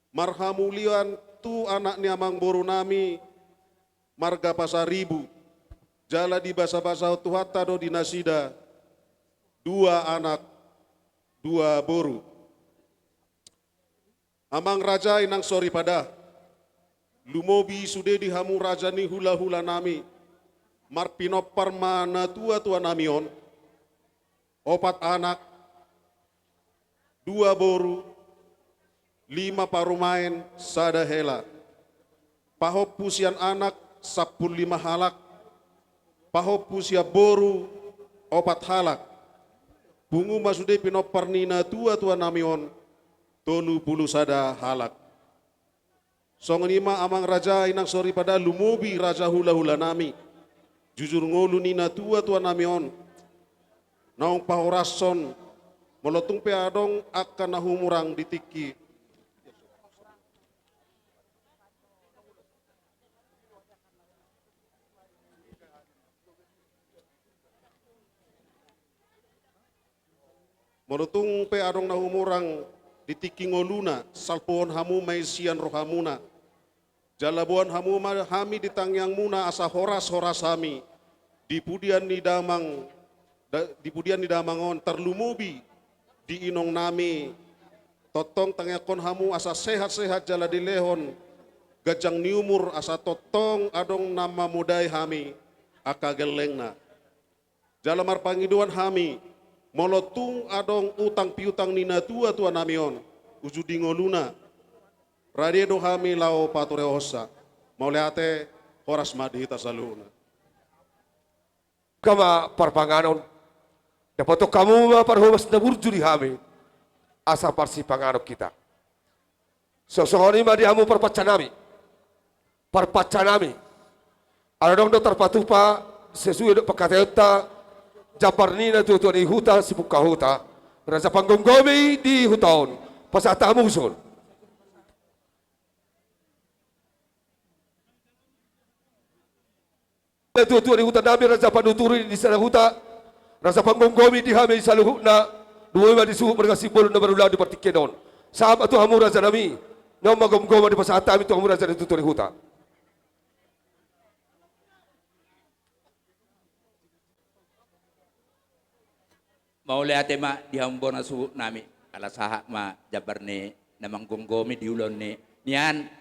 marhamulian tu anak ni amangborunami, marga Pasaribu. Jala dibasabasahon Tuhanta do di nasida dua anak, dua boru. Amang raja, inang soripada, lumobi sude di hamu raja ni hulahulanami, marpinompar ma natuatuanami on, opat anak, dua boru, lima parumaen, sada hela. Pahompu sian anak sampulu lima halak, pahompu sian boru opat halak. Pungu ma sude pinompar ni natuatuanami on tolu pulu sada halak. Songon i ma amang raja, inang soripada, lumobi raja hulahulanami, jujur ngolu ni natuatuanami on, naung pahorashon, molo tung pe adong angka na humurang di tingki. Molo tung pe adong na humurang di tingki ngoluna, salpuhon hamu ma i sian rohamuna. Jala boan hamu ma hami di tangiangmuna asa horashoras hami di pudian ni damang, da-, di pudian ni damang on, tarlumobi di inongnami. Tongtong tangiangkon hamu asa sehatsehat jala dilehon ganjang ni umur, asa tongtong adong na mamodai hami angka gellengna. Jala marpangidoan hami, molo tung adong utang piutang ni natuatuanami on, uju di ngoluna, rade do hami laho paturehonsa. Mauliate, horas ma di hita saluhutna. Angka ma parpanganon, dapothon hamu ma parhobas na burju di hami, asa parsipanganon hita. Songon i ma di hamu parpancanami, parpancanami. Ala adong do tarpatupa sesuai dohot pangkataionta, jambar ni natuatua ni huta Sibukkahuta, raja panggomgomi di huta on, pasahat hamu tuson. Natuatua ni hutanami, raja panuturi di sada huta, raja panggomgomi di hami saluhutna, lumobi ma di suhut marga Simbolon na marulaon di partingkian on. Sahat ma tu hamu rajanami, naung manggomgomi, dipasahat hami tu hamu raja ni tuatua ni huta. Mauliate ma di hamu bona suhutnami, ala sahat ma jambar ni na manggomgomi di ulaon ni, nian,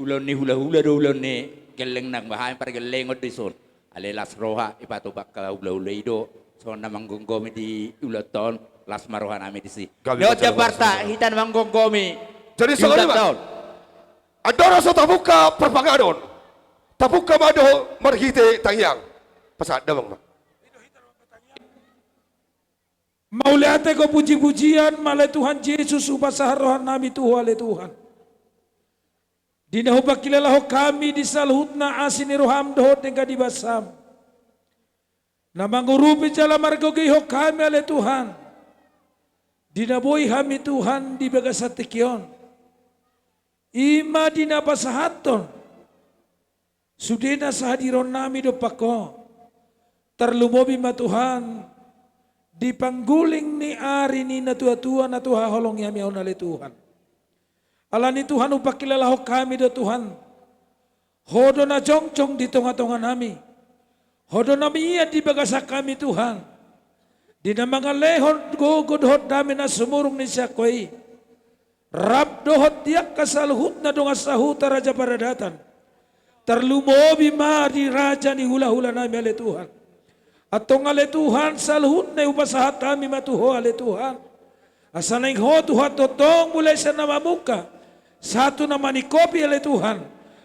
ulaon ni hulahula do ulaon ni gelleng nang, bahen pargellengon dison. Alai las roha i patupa angka hulahula i do, songon na manggomgomi di ulaonta on, las ma rohanami disi. Gabe. Dohot jambarta, hita na manggomgomi. Jadi songon i ma. Andorang so tabuka parpanganon, tabuka ma dohot marhite tangiang. Pasahat damang ma. Mauliate, hupujipujian ma ale Tuhan Jesus, hupasahat rohanami tu Ho ale Tuhan. Di na hupangkilalahon hami di saluhutna asi ni roham dohot denggan ni basam, na mangurupi jala margogoihon hami ale Tuhan, di na boi hami Tuhan di bagasan tingki on. I ma di na pasahathon sude na sahadironnami dompak Ho. Tarlumobi ma Tuhan, di pangguling ni ari ni natuatua na tu haholongi hami on ale Tuhan. Alani Tuhan, hupangkilalahon hami do Tuhan, Ho do na jongjong di tongatonganami. Ho do na mian di bagasan hami Tuhan, di na mangalehon gogo dohot dame na sumurung ni sian Ho i. Rap dohot di angka saluhutna dongan sahuta raja paradatan. Tarlumobi ma di raja ni hulahulanami ale Tuhan. Antong ale Tuhan, saluhutna i hupasahat hami ma tu Ho ale Tuhan. Asa naeng Ho Tuhan tongtong mulai sian na mamungka sahat tu na maningkopi ale Tuhan.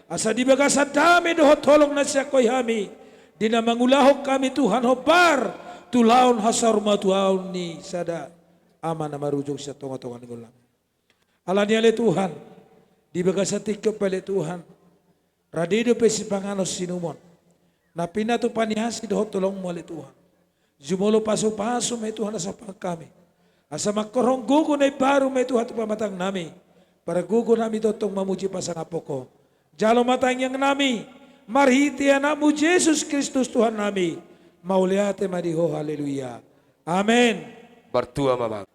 Asa di bagasan dame dohot holong na sian Ho i hami, di na mangulahon hami Tuhan hombar tu ulaon hasaurmatuaon ni sada Ama na marujung sian tongatonga ni ngolunami. Alani i ale Tuhan, di bagasan tingki on pe ale Tuhan, rade dope sipanganon siinumon, na pinatupa ni asi dohot holongMu ale Tuhan. Jumolo pasupasuMu ale Tuhan asa pangkami, asa mangkorhon gogo na imbaru ale Tuhan tu pamatangnami, pargogo nami tongtong mamuji pasangaphon Ho. Jalo ma tangiangnami marhite AnakMu Jesus Kristus Tuhannami. Mauliate ma di Ho, haleluya. Amen. Martua ma.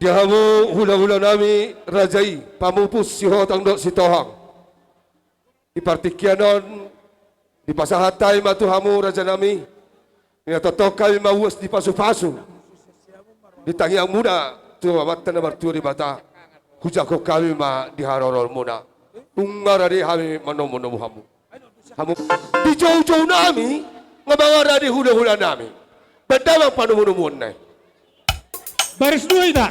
Di hamu hulahulanami raja i, pamupus sihotang dohot sitohang. Di partingkian on, dipasahat hami ma tu hamu rajanami, na tongtong hami ma uas ni pasupasu ni tangiangmuna tu Amanta na martua Debata, hujangkon hami ma di haroroanmuna. Nunga rade hami manomunomu hamu. Hamu, di joujou nami, nunga mangarade hulahulanami. Bahen damang panomunomuonna i. Baris dua ita.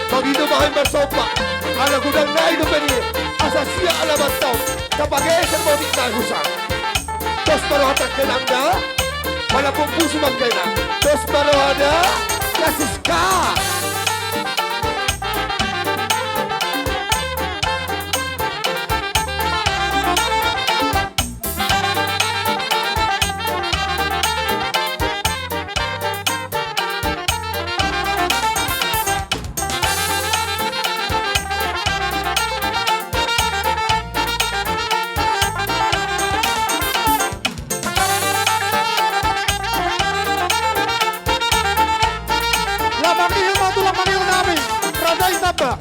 Songon i do bahen marsomba, ala godang nai dope ni, asa sia ala mantau, tapageser ma otik nai husa. Dos ma roha tangke nangga, pala pombusu mangkena. Dos ma roha da, na siska. Lamang i ma tu lamang i nami, raja i tamba.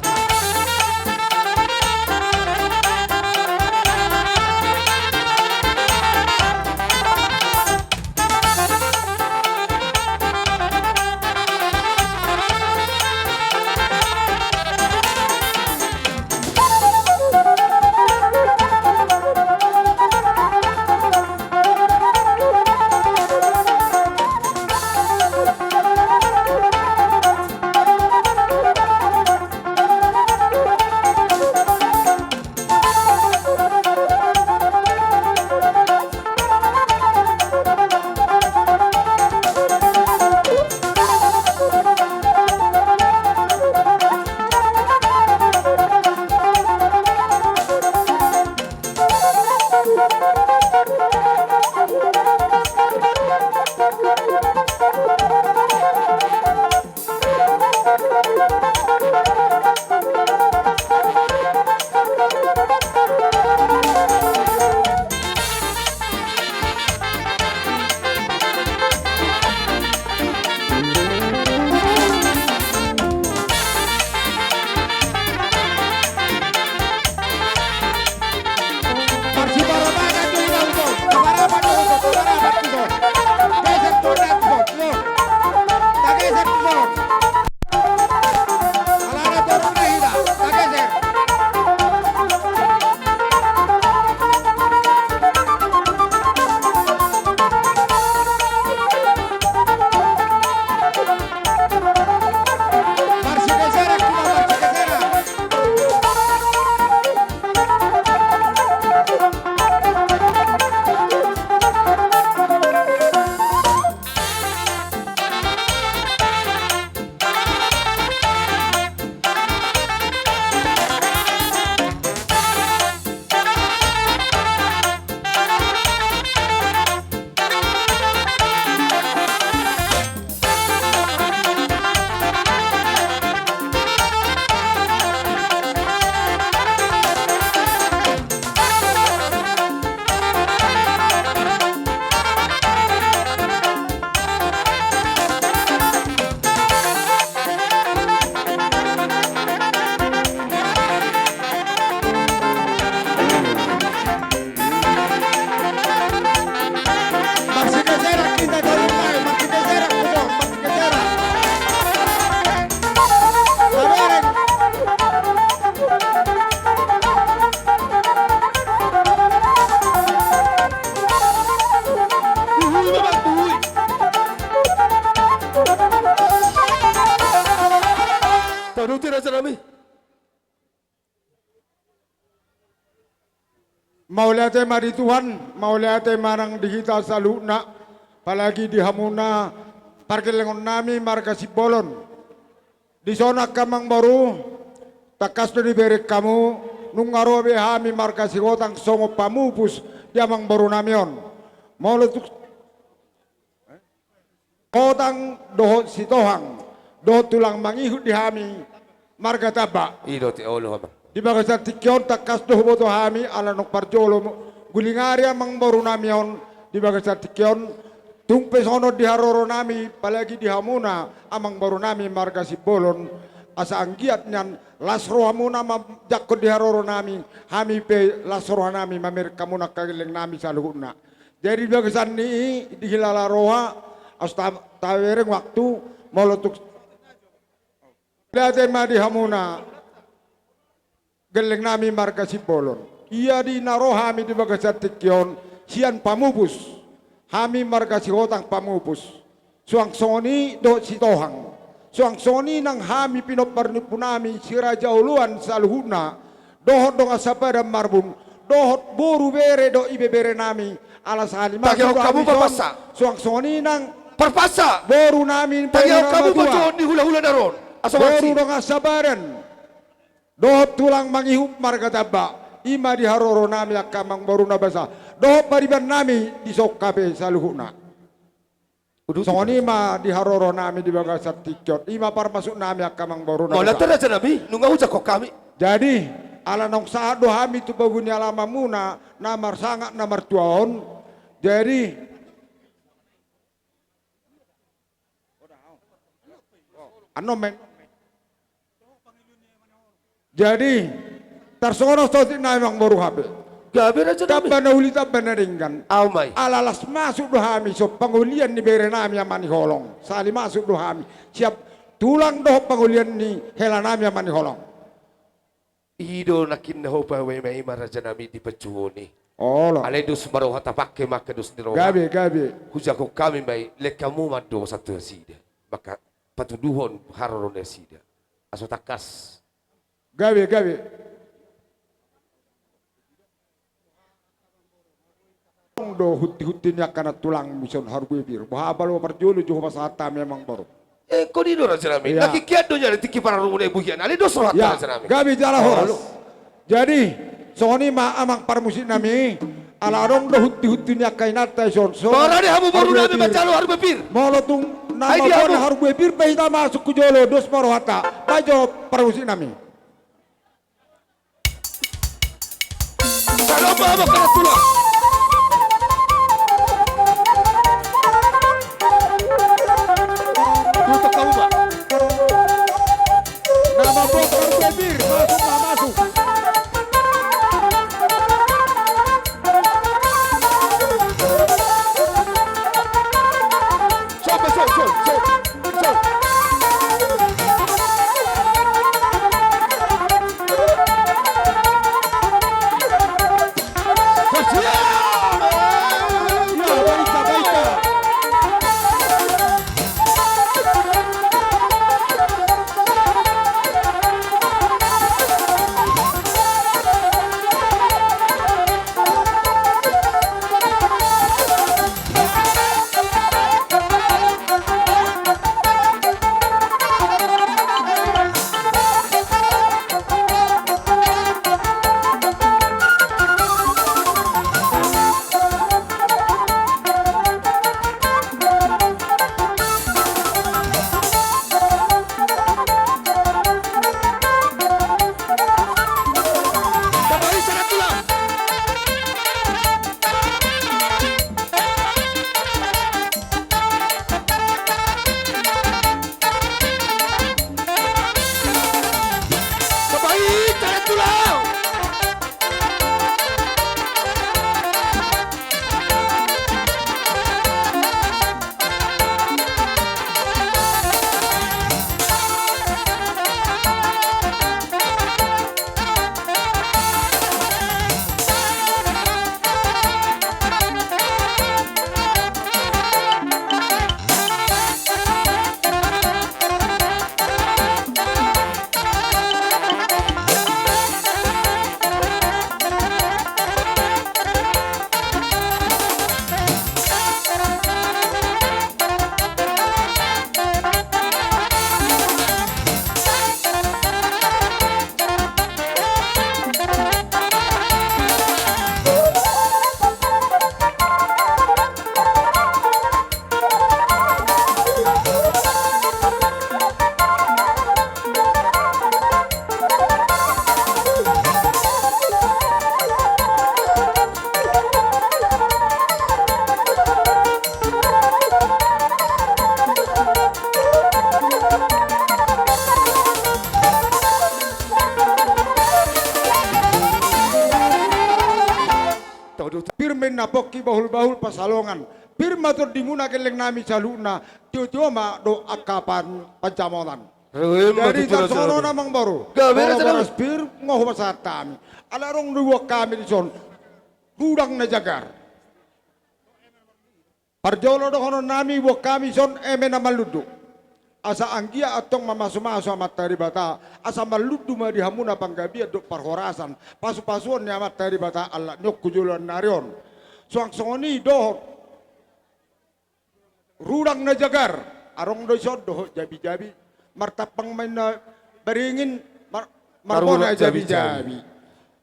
Taruti raja nami. Mauliate ma di Tuhan, mauliate ma nang di hita saluhutna, apalagi di hamuna pargellengon nami marga Simbolon. Dison angka amangboru, tangkas do dibereng hamu, nunga ro be hami marga Sihotang songon pamupus di amangboru nami on. Molo tung Sihotang dohot Sitohang, dohot tulang mangihut di hami marga Tamba. I do te olo, Amang. Di bagasan tingki on tangkas do huboto hami ala naung parjolo gulingari amangboru nami on di bagasan tingki on, tung pe songon di haroro nami, apalagi di hamuna amangboru nami marga Simbolon, asa anggiat nian las rohamuna manjangkon di haroro nami, hami pe las roha nami mamereng hamuna angka gelleng nami saluhutna. Jadi bagasan ni i dihilala roha, asa ta-, tabereng waktu, molo tung. Mauliate ma di hamuna gelleng nami marga Simbolon. Ia di na ro hami di bagasan tingki on sian pamupus, hami marga Sihotang pamupus. Suang songon i dohot Sitohang. Suang songon i nang hami pinompar ni ompunami si Raja Oloan saluhutna, dohot dongan sapadan marbun, dohot boru, bere dohot ibebere nami, ala sahali masuk. Tangihon hamu, Pak Pasa. Suang songon i nang Parpasa. Boru nami, tangihon hamu boru nami, pajohon ni hulahula na ro on. Asa boru mansi. Dongan sapadan. Dohot tulang mangihup marga Tamba, i ma di haroro nami angka amangboru na basa. Dohot pariban nami di son hape saluhutna. Uduti. Songon i ma di haroro nami di bagasan tingki on, i ma parmasuk nami angka amangboru na basa. Molo tu raja nami, nunga hujangkon hami. Jadi, ala naung sahat do hami tu pagu ni alamanmuna, na marsangap na martua on. Jadi, annon ma i. Jadi, tarsongon on saotik nami amangboru hape. Gabe raja nami. Tamba na uli tamba na denggan. Au ma i. Ala las masuk do hami sian pangolian ni bere nami Ama ni Holong. Sahali masuk do hami. Siap tulang dohot pangolian ni hela nami Ama ni Holong. I do nangkin na hupaima i ma raja nami di panjouon i. Olo. Alai dos ma roha, tapangke ma angka dos ni roha. Gabe, gabe. Hujangkon hami ma i, lehon hamu ma do sahat tu nasida. Maka patuduhon haroro nasida. Asa tangkas. Gabe, gabe. Adong do huntihunti ni angka nantulang dison Harbue Pir. Boha balo parjolo jo hupasahat hami amangboru. Eh, ingkon i do raja nami. Iya. Nangkin hian do nian tingki pararumuna i, bohian. Alai dos rohanta raja nami. Gabe jala horas. Olo. Jadi, songon i ma amang parmusik nami. Ala adong do huntihunti ni angka inanta dison. Tora di hamu boru nami manjalo Harbue Pir. Molo tung nama bona Harbue Pir pe hita masuk tu jolo, dos ma rohanta. Baen jo parmusik nami. Salomba, abang, kalah tulang. Tutup kamu, Pak. Nama bos baru bebir, masuk, Pak, masuk. Sampai, so, so, so. Pir ma inna pongki, bahul-bahul pansalongan. Pir ma tondimuna gelleng nami saluhutna, tio-tio ma do angka pan-, pansamotan. Jadi tarsongon on amangboru. Gabe raja nami. Molo boras pir, nga hupasahat hami. Ala adong do diboan hami dison. Godang na jagar. Parjolo dohonon nami, boan hami dison eme na marlundu. Asa anggiat antong mamasumasu Amanta Debata, asa marlundu ma di hamuna panggabean dohot parhorasan, pasupasuon ni Amanta Debata, alap ni on tu joloan ni ari on. Suang songon i dohot rudang na jagar, adong do dison dohot jabijabi, martampang ma inna baringin, mar-, marbona jabijabi.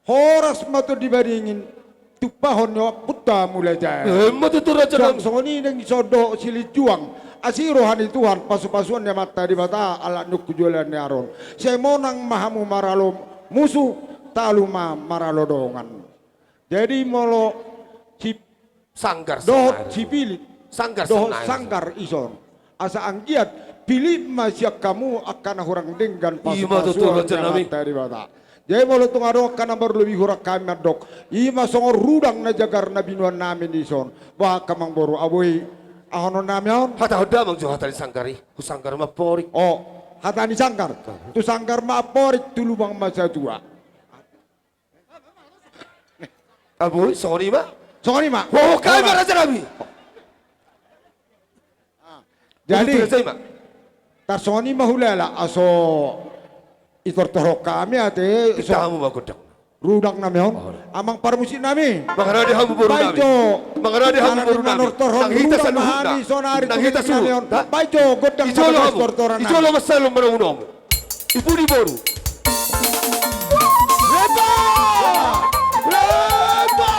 Horas ma tondi baringin, tumpahon ni ompunta Mulajadi. Emma tutu, raja nami. Suang songon i nang dison dohot silinjuang, asi roha ni Tuhan, pasupasuon ni Amanta Debata, alap ni on tu joloan ni ari on. Sai monang ma hamu maralo musu, talu ma maralo dongan. Jadi molo si Sanggar dohot sanggar. Si Pilip. Sanggar dohot sanggar. Sanggar ison. Asa anggiat pilip ma sian hamu angka na hurang denggan. Ima tutu, pasupasuon ni Amanta Debata. Jadi molo tung adong angka na marlobi, hurang hami mandok. Ima songon rudang na jagar na binoan nami dison. Bah, angka amangboru, boi dohonon nami on. Hatahon damang jo hata ni sanggar i. Husanggar ma amporik. O, hata ni sanggar. Tu sanggar ma amporik, tu lubang ma satua. Boi, songon i ma. Songon i ma. Hohom hami ma, raja nami. Jadi, tarsongon i ma hulala, asa itortor hami ate. Pinta hamu ma gondang. Rudang nami on. Amang parmusik nami. Mangarade hamu boru nami. Mangarade hamu boru nami. Nang hita saluhutna. Nang hita saluhutna. Baen jo gondang. Ijolo hamu. Ijolo ma salom manomu-nomu. Ibu ni boru. Reba! Reba!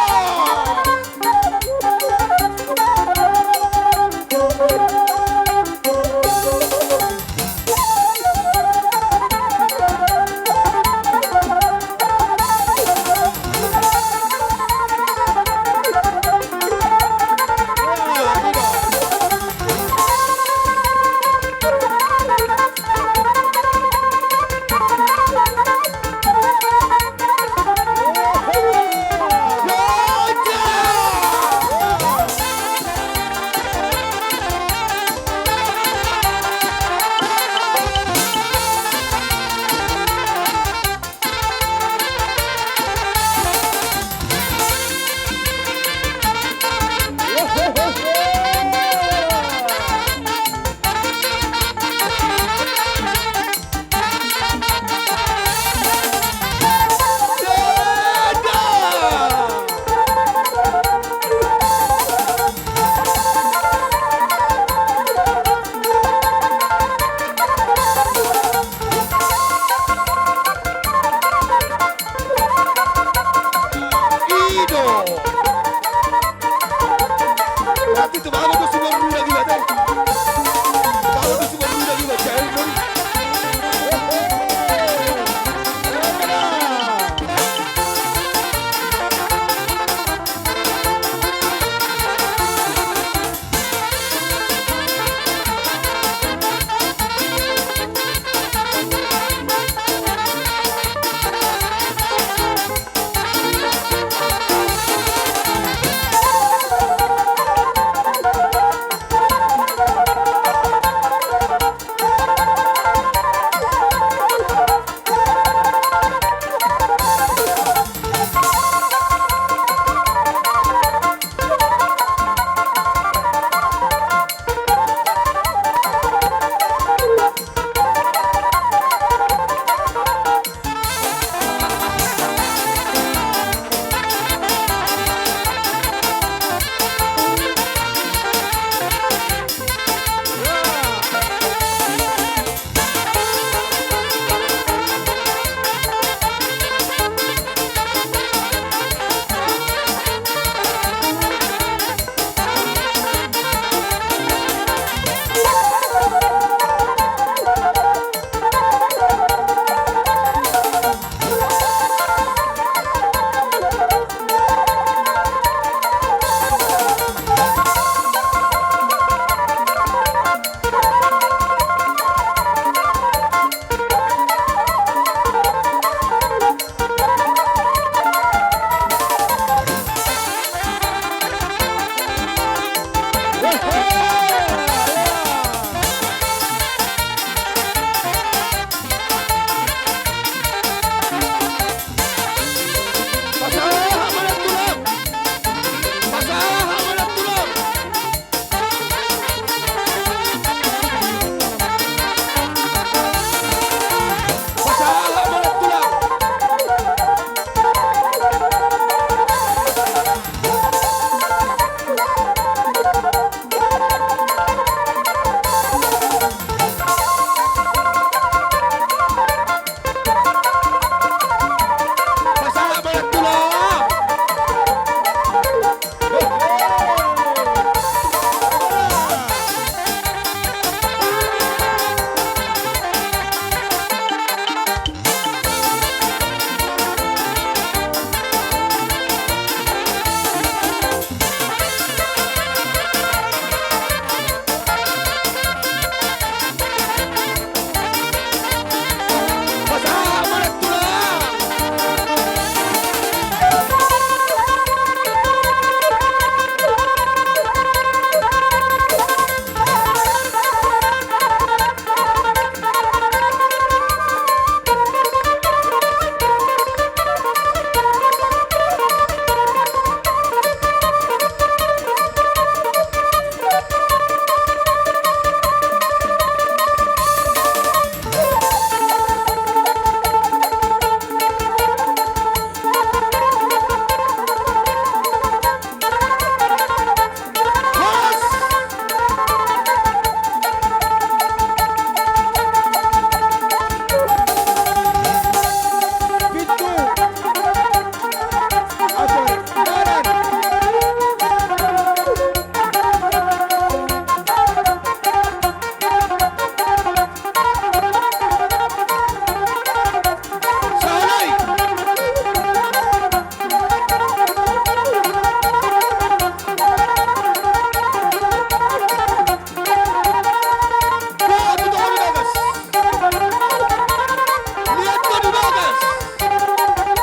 Bagas.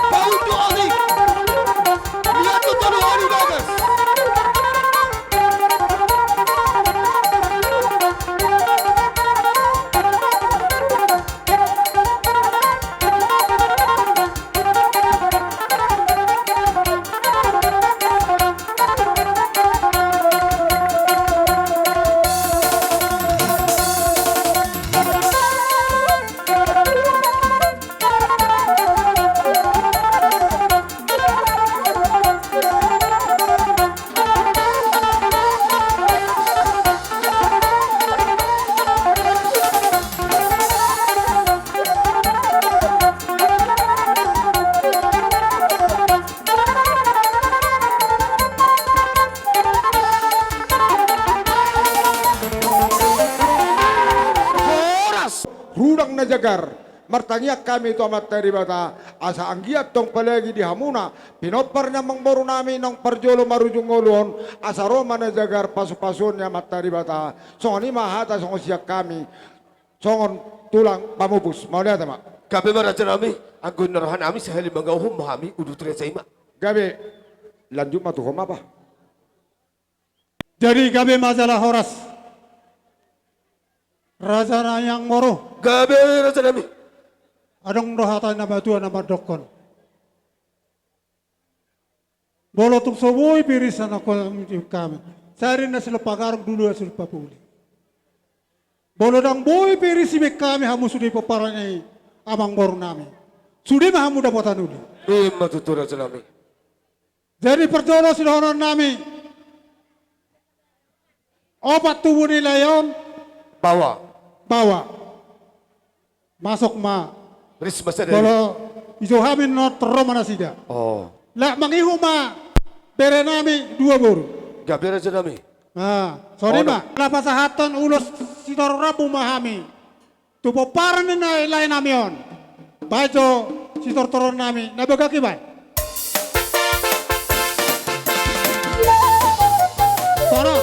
Paudu Oli. Lihat tu tolu Oli Bagas. Horas! Rudang na jagar, martangiang hami tu Amanta Debata, asa anggiat tong apalagi di hamuna pinompar ni amangboru nami naung parjolo marujung ngolu on, asa ro ma na jagar pasu-pasuon ni Amanta Debata. Songon i ma hata songon sian hami. Songon tulang pamupus, mauliate ma. Gabe ma raja nami, anggo na roha nami sahali mangauhon ma hami, uduti raja i ma. Gabe, lanjut ma tu ho ma bah. Jadi gabe ma jala horas. Raja nami amangboru. Gabe raja nami. Adong do hata ni na matua na mandokkon. Molo tung so boi pe iri sian hami, sai iri na silompa garung, dua silompa puli. Molo ndang boi pe iri sibaen hami hamu sude pomparan ni amangboru nami, sude ma hamu dapotan uli. Ima tutu raja nami. Jadi parjolo sidohonon nami. Opat tubu ni lae on. Baoa. Baoa. Masuk ma. Ris ma sada. Molo dijou hami nunga ro ma nasida. Oh. Laho mangihut ma bere nami dua boru. Gabe raja nami. Nah, songon i ma. Laho pasahathon ulos sitorop rambu ma hami. Tu pomparan ni na lae nami on. Baen jo sitortoron nami na bagak i baen. Toro.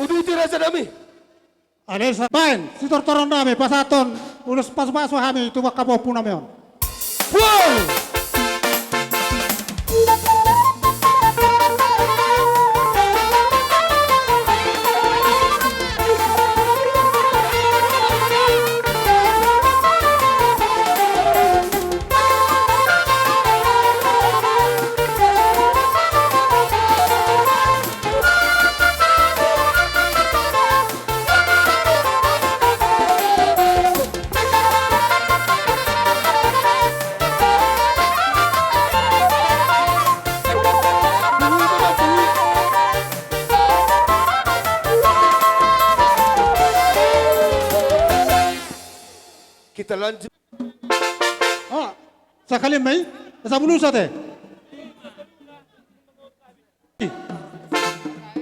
Uduti raja nami. Alai sa baen sitortoron nami pasahathon ulos pasupasu hami tu angka pahompu nami on. Wow! Kita lanjut. Oh, sakali ma i, sabulu sate.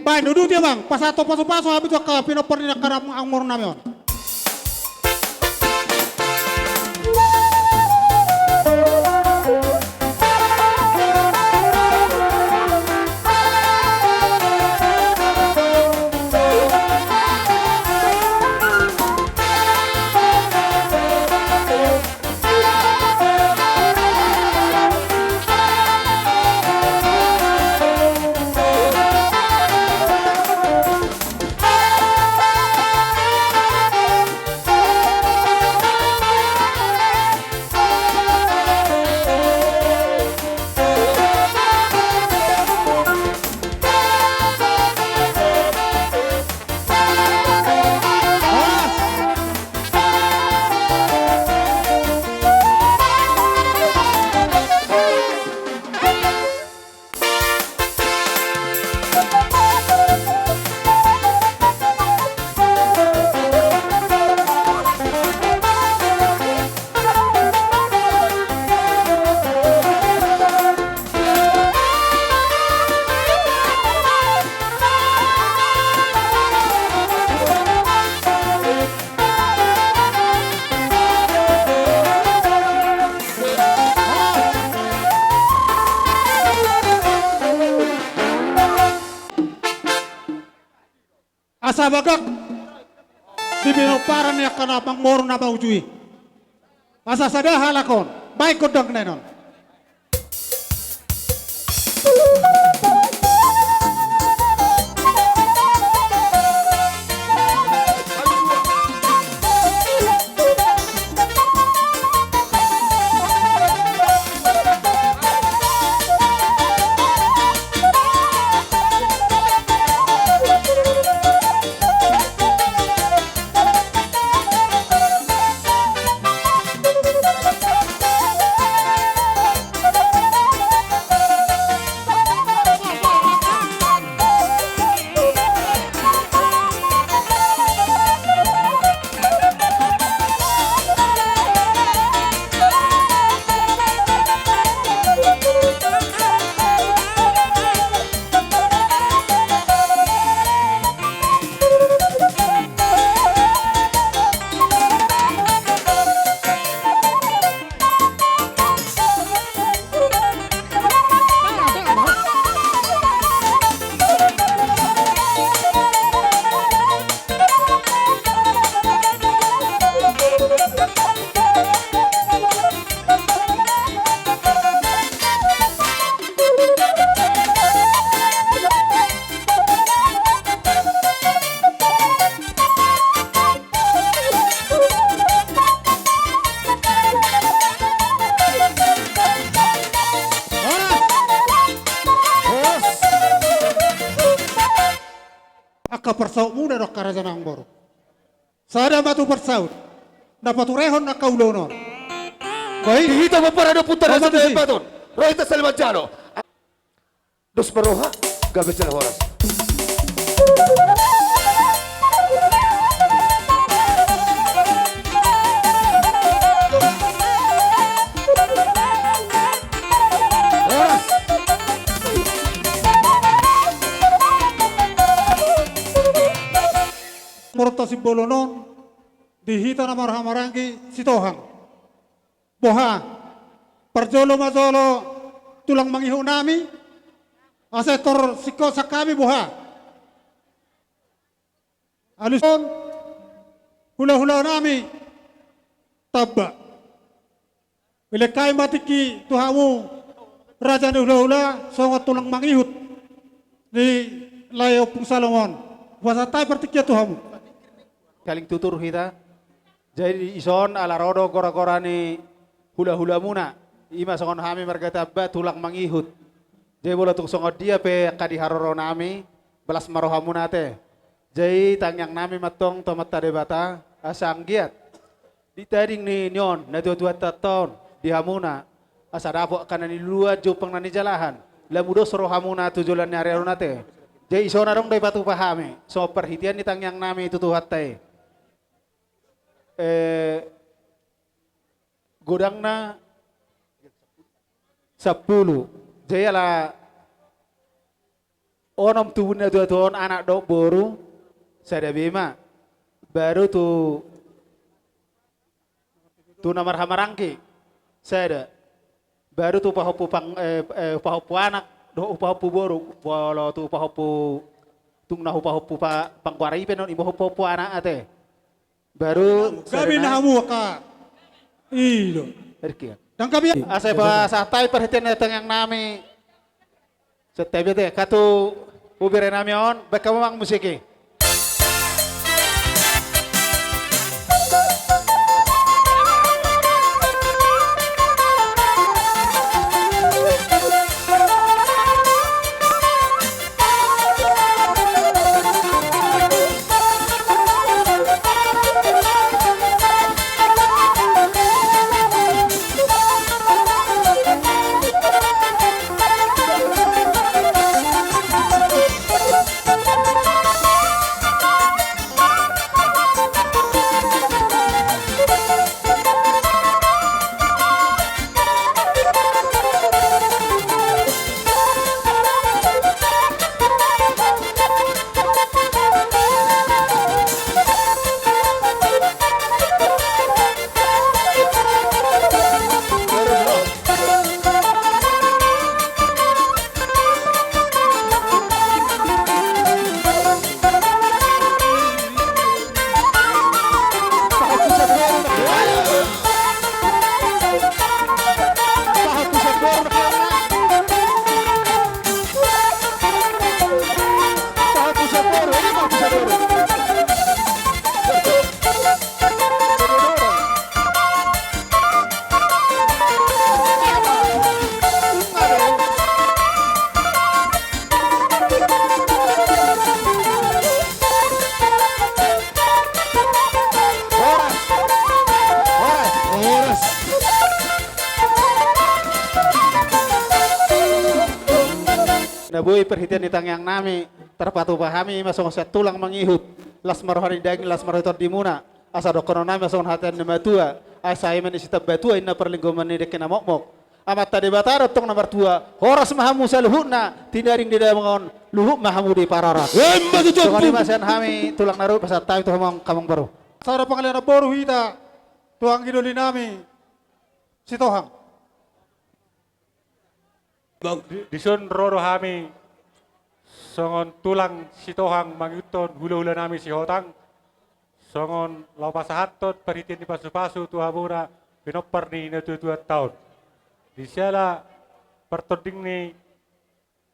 Baen, uduti amang, pasahat pasupasu hami tu angka pinompar ni angka amangboru nami on. Tabagak di pinomparan ni angka na mangmoru na mauju i. Asa sada halak on, baen gondang na i non. Angka parsautmuna do angka raja na amangboru. Sada ma tu parsaut na paturehon angka ulaon on. Baik. Di hita pomparan ni ompunta Raja Nai Ambaton, ro hita saling manjalo. Dos ma roha, gabe jala horas. Horas. Murta simbolon on di hita na marhahamaranggi Sitohang. Boha, parjolo ma jolo tulang mangihut nami, asa tor singkop sian hami boha. Aluson hulahula nami Tamba. Dilehon hami ma tingki tu hamu raja ni hulahula songon tulang mangihut ni lae Ompung Salomo on. Hupasahat hami partingkian tu hamu. Saling tutur hita. Jadi dison ala ro do goragora ni hulahulamuna, i ma songon hami marga Tamba tulang mangihut. Jadi molo tung songon dia pe angka di haroro nami, las ma rohamuna ate. Jadi tangiang nami ma antong tu Amanta Debata asa anggiat di tading ni on na tuatuanta on di hamuna, asa dapot angka na niluluan, jumpang na nijalahan, lam udos rohamuna tu joloan ni ari on ate. Jadi dison adong do dipatupa hami songon parhitean ni tangiang nami tu Tuhanta i. Eh, godangna sampulu. Jadi ala onom tubu ni natuatua on, anak dohot boru, sada be ma. Baru tu, tu na marhahamaranggi, sada. Baru tu pahompu pang-, eh, eh, pahompu anak dohot pahompu boru, molo tu pahompu, tung na hupahompu pa-, panggoar i pe non, i ma pahompu anak ate. Baru gabe sada na hamu angka i do. Erkia. Ndang gabe. Asa hupasahat hami parhitean ni tangiang nami. Santabi ate, angka tu bere nami on, baen hamu ma musik i. Boi parhitean ni tangiang nami, tarpatupa hami ma songon sian tulang mangihut, las ma roha ni daging, las ma roha ni tondimuna, asa dohonon nami ma songon hata ni na matua, asa i ma ni sitambatua inna parlinggoman ni dengke na mokmok. Amanta Debata do tong na martua, horas ma hamu saluhutna, tinading di damang on, luhut ma hamu di parorot. Emma tutu. Songon i ma sian hami, tulang na rut, pasahat hami tu hamang, hamang boru. Sada pangalian boru hita, tu anggi doli nami, Sitohang. Di, dison ro do hami songon tulang Sitohang mangihuthon hulahula nami Sihotang, songon laho pasahathon parhitean ni pasupasu tu hamuna pinompar ni natuatuanta on. Di siala partording ni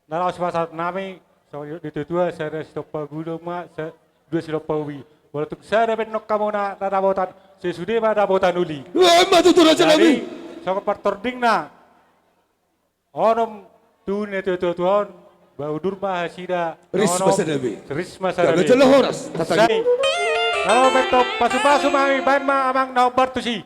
na laho sipasahat nami, songon didok ni natuatua, sada sitompa gulma, sa-, dua sitompa ubi. Molo tung sada pe annon hamuna na dapotan, sai sude ma dapotan uli. Emma tutu raja nami. Jadi, songon partordingna, onom tu ni natuatua on, ba udur ma hasida. Ris ma sada be. Ris ma sada be. Gabe jolo horas. Sai. Laho mantong pasupasu ma hami, baen ma amang na hombar tusi.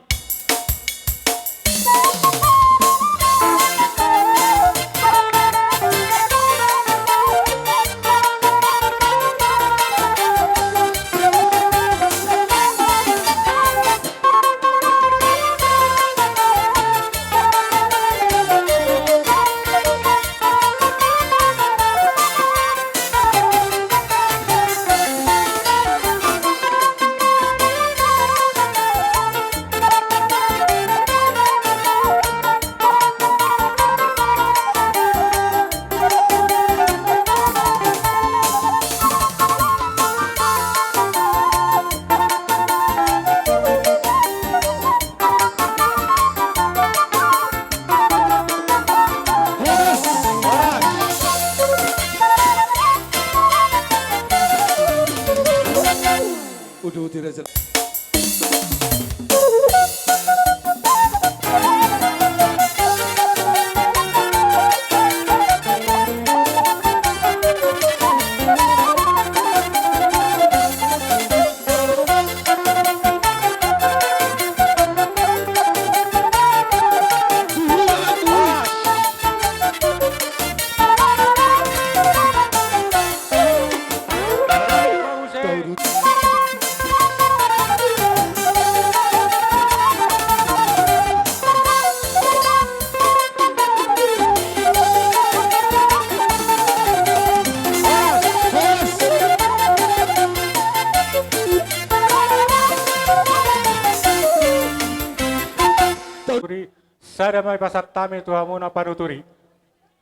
Sada ma pasahat hami tu hamuna panuturi.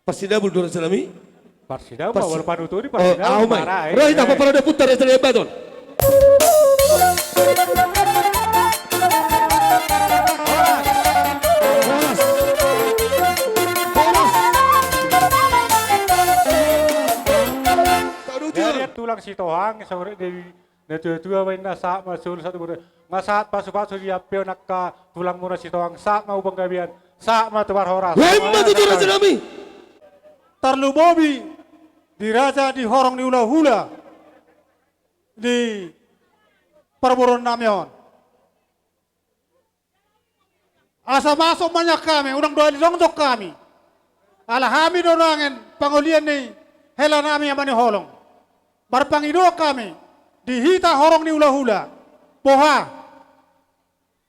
Parsinabul do raja nami. Parsinabul, pas- molo panuturi, oh, parsinabul, au ma i. Mara, eh, ro hita, eh. Paparade putar raja nami baton. Horas. Horas. Jadi, tulang Sitohang, saur ni natuatua ma inna, sahat ma solu sahat tu boru. Nga sahat pasupasu di ampe on angka tulangmuna Sitohang, sahat ma tu panggabean, sahat ma tu parhorasan. Emma tutu raja nami. Tarlumobi di raja di horong ni hulahula di parboruon nami on. Asa masuk ma nian hami, unang dohot jongjong hami. Ala hami do nangen pangolian ni hela nami Ama ni Holong. Marpangidoan hami, di hita horong ni hulahula. Boha.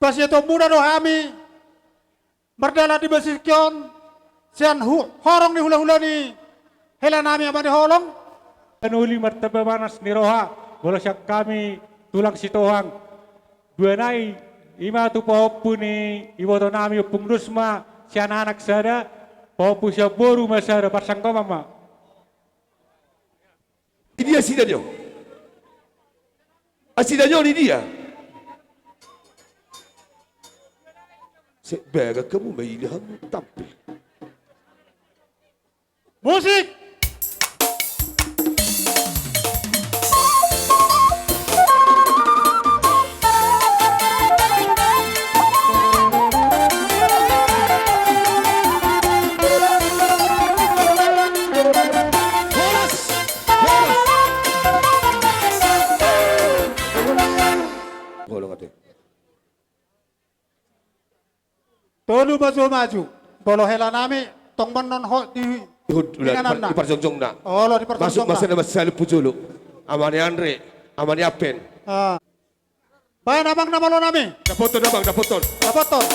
Pasietonmuna do hami, mardalan di basisik on, sian hu-, horong ni hulahula ni hela nami Ama ni Holong. Uli martamba panas ni roha, molo sian hami tulang Sitohang. Dua nai, i ma tu pahompu ni iboto nami Ompung Rusma, sian anak sada, pahompu sian boru ma sada, parsanggoman ma. Idia sida nyo? Asida nyo idia? Sebagai kamu main hamu tampil. Musik. Horas. Horas. Golong ate. Tolu maju-maju. Molo hela nami, tong mannon hot di Ihut ulaon di par-, di parjongjongna. Olo, di parjongjongna. Masuk masa na masa lupu jolo. Ama ni Andre, ama ni Apen. Ah. Baen amang na malo nami. Dapoton amang, dapoton. Dapoton.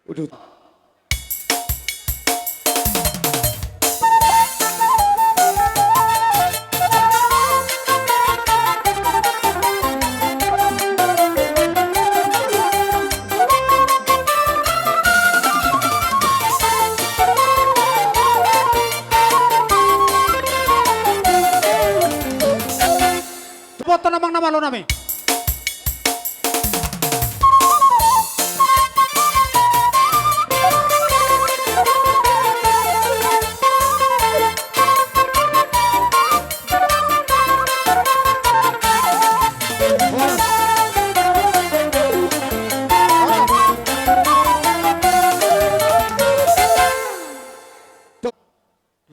Udut. Dapoton amang na malo nami.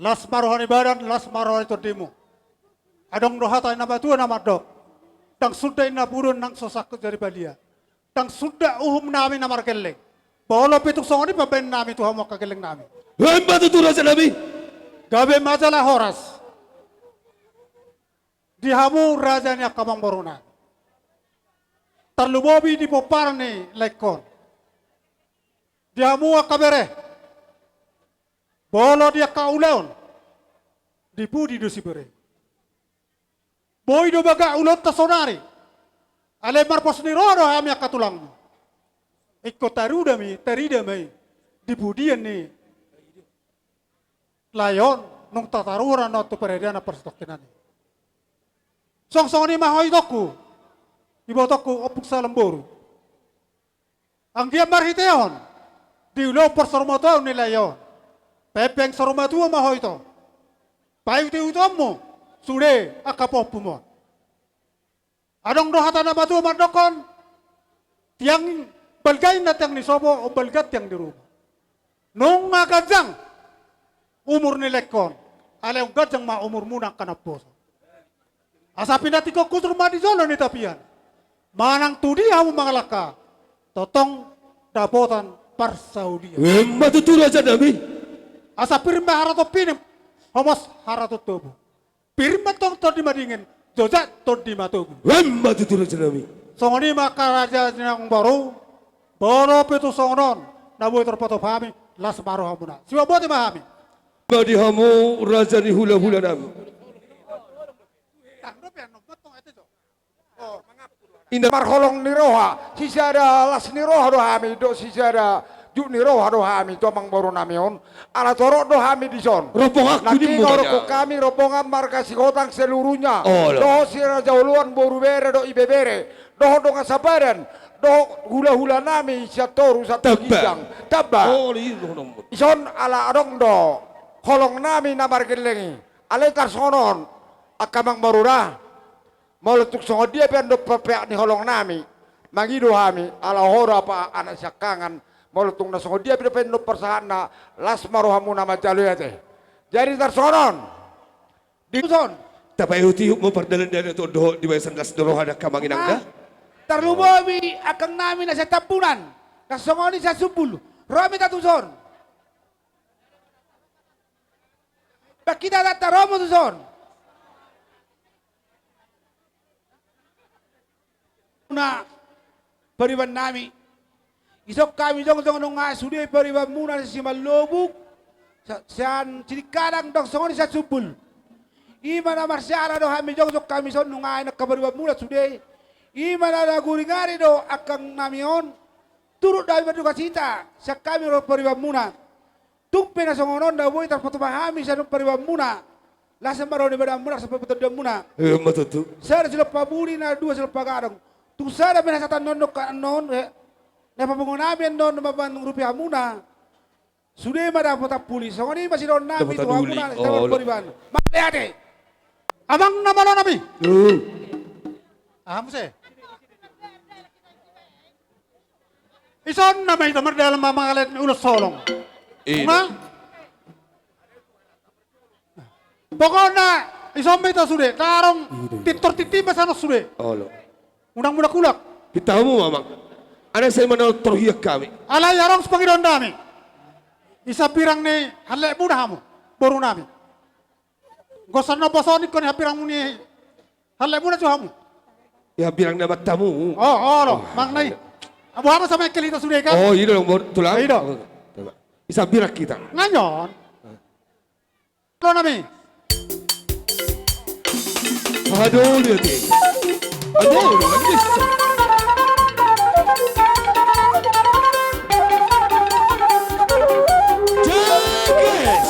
Las ma roha ni badan, las ma roha ni tondimu. Adong do hata ni na matua na mandok: Ndang suda inna pudun, nang so sangkut jadi balia. Ndang suda uhum nami na margelleng. Molo pe tung songon i pambaen nami tu hamu angka gelleng nami. Emma tutu raja nami. Gabe ma jala horas. Di hamu raja ni angka amangboruna. Tarlumobi di pomparan ni laengkon. Di hamu angka bere. Molo di angka ulaon, di pudi do sibere. Boi do bagak ulaonta saonari. Alai marpos ni roha do hami angka tulangmu. Ingkon tarida ma i, tarida ma i di pudian ni lae on, nunga tataruhon annon tu paradanan parsatongkinan i. Songon i ma ho itonku, ibotoku Ompung Salemboru. Anggiat marhitehon di ulaon parsaurmatuaon ni lae on, pempeng saurmatua ma ho ito. Paihutihutonmu sude angka pahompu on. Adong do hata na matua mandokkon: Tiang balga inna tiang ni sopo, umbalga tiang ni ruma. Nunga ganjang umur ni laengkon, alai umganjang ma umurmuna angka naposo. Asa pinantikhon hujur ma di jolo ni tapian. Manang tu dia hamu mangalangka, tongtong dapotan parsaulian. Emma tutu raja nami. Asa pir ma haraton pinip, homos haraton tobu. Pir ma tong tondi madingin, jojak tondi matogu. Emma tutu raja nami. Songon i ma angka raja ni amangboru. Molo pe tung songon on na boi tarpatupa hami, las ma rohamuna. Siboan botima hami. Emma di hamu raja ni hulahula nami. Inda marholong ni roha, sisada las ni roha do hami, dohot sisada juk ni roha do hami tu amangboru nami on. Ala torop do hami dison. Rombongan nangkin hudok hami rombongan marga Sihotang seluruhnya. Dohot si Raja Oloan, boru bere dohot ibebere, dohot dongan sabadan, dohot hulahula nami sian toru sahat tu ginjang. Tamba. Ison ala adong do holong nami na margelleng i. Alai tarsongon on, angka amangboru da. Molo tung songon dia pe annon pampeak ni holong nami, mangido hami, ala ho do anak siangkangan, molo tung na songon dia pe dope annon parsahatna, las ma rohamuna manjalo i ate. Jadi tarsongon on. Di son. Tapaihutihut ma pardalandalan on dohot di bagasan las ni roha angka amang inang da. Tarlumobi angkang nami na sian Tambunan, na songon i sian Sumbul. Ro ma hita tu son. Ba hita tantar on ma tuson. Muna pariban nami. Ison hami jongjong nunga sude pariban muna sian Simalobuk. Sa-, sian Sidikalang dohot songon i sian Sumbul. I ma na marsiala do hami jongjong hami ison nunga i angka pariban muna sude. I ma na naeng huringari do angkang nami on. Turut do hami mardukacita sian hami ro pariban muna. Tung pe na songon on na boi tarpatupa hami sian pariban muna. Las ma roha ni badan muna, las ma tondion muna. Ima tutu. Sada silompa pudi, na dua silompa gadong. Tung sada pe na satan non do angka annon, eh. Na papungu nami annon mambahen rupiah muna. Sude ma dapotan uli. Songon i ma sidohonon nami tu hamuna, uli. Olo. Pariban. Mauliate. Amang na malo nami. Uh. Aha muse? Ison nama hita mardalan ma-, mangalean ulos holong. Iya. Nunga? Pokokna ison ma hita sude, tarong. Iya, iya. Pintor tintin ma sian on sude. Olo. Unang mulak-ulak. Hita hamu ma, Amang. Alai sai manang torhian hami. Alai adong sipangidoan nami. Isa hambirang ni hallet muna hamu, boru nami. Gosan na bosonon ingkon hambirang ni hallet muna jo hamu. Ia hambirang ni amanta hamu. Oh, oh, lo, oh, manang na i. Iya. Boha ma sama engkel hita sude kan? Oh, i do, Amang, tulang. I do. Isa hambirang hita. Nga on. Lo nami. Aduh, lihat ini. Aduh, lihat ini. Jages.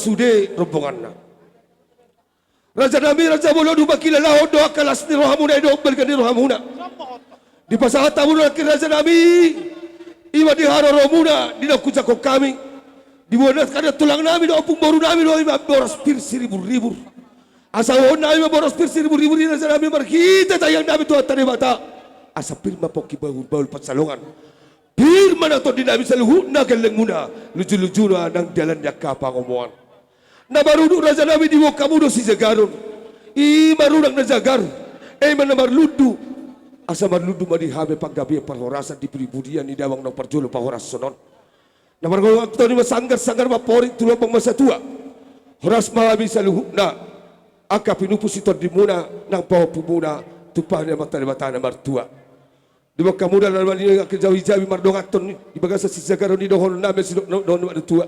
sude rombonganna. Rajanami, raja bolon, hupakilalahon do angka las ni rohamuna, i do umbalga ni rohamuna. Dipasahat hamu do nangkin rajanami, i ma di haroromuna, di naung hujangkon hami. Diboan nangkin tulangnami do, ompung borunami do, i ma boras pir siriburribur. Asa huboan hami ma boras pir siriburribur i rajanami marhite tangiangnami tu Amanta Debata. Asa pir ma pongki bahulbahul pansalongan. Pir ma nang tondinami saluhutna gellengmuna, lujulujuna nang dalan ni angka pangomoan. Na marudut rajanami diboan hamu do sijagaron. I ma rudang na jagar, i ma na marlundu. Asa marlundu ma di hami panggabean parhorasan di puripudian ni damang naung parjolo pahorashon on. Na margogo angkuton i ma sanggar, sanggar ma porik tu lombang ma satua. Horas ma hami saluhutna angka pinupus ni tondimuna nang pahompumuna, tumpahon ni Amanta Debata na martua. Diboan hamu do rajanami angka jabijabi mardonganhon i di bagasan sijagaron i dohononnami, sidok dohonon ni tua.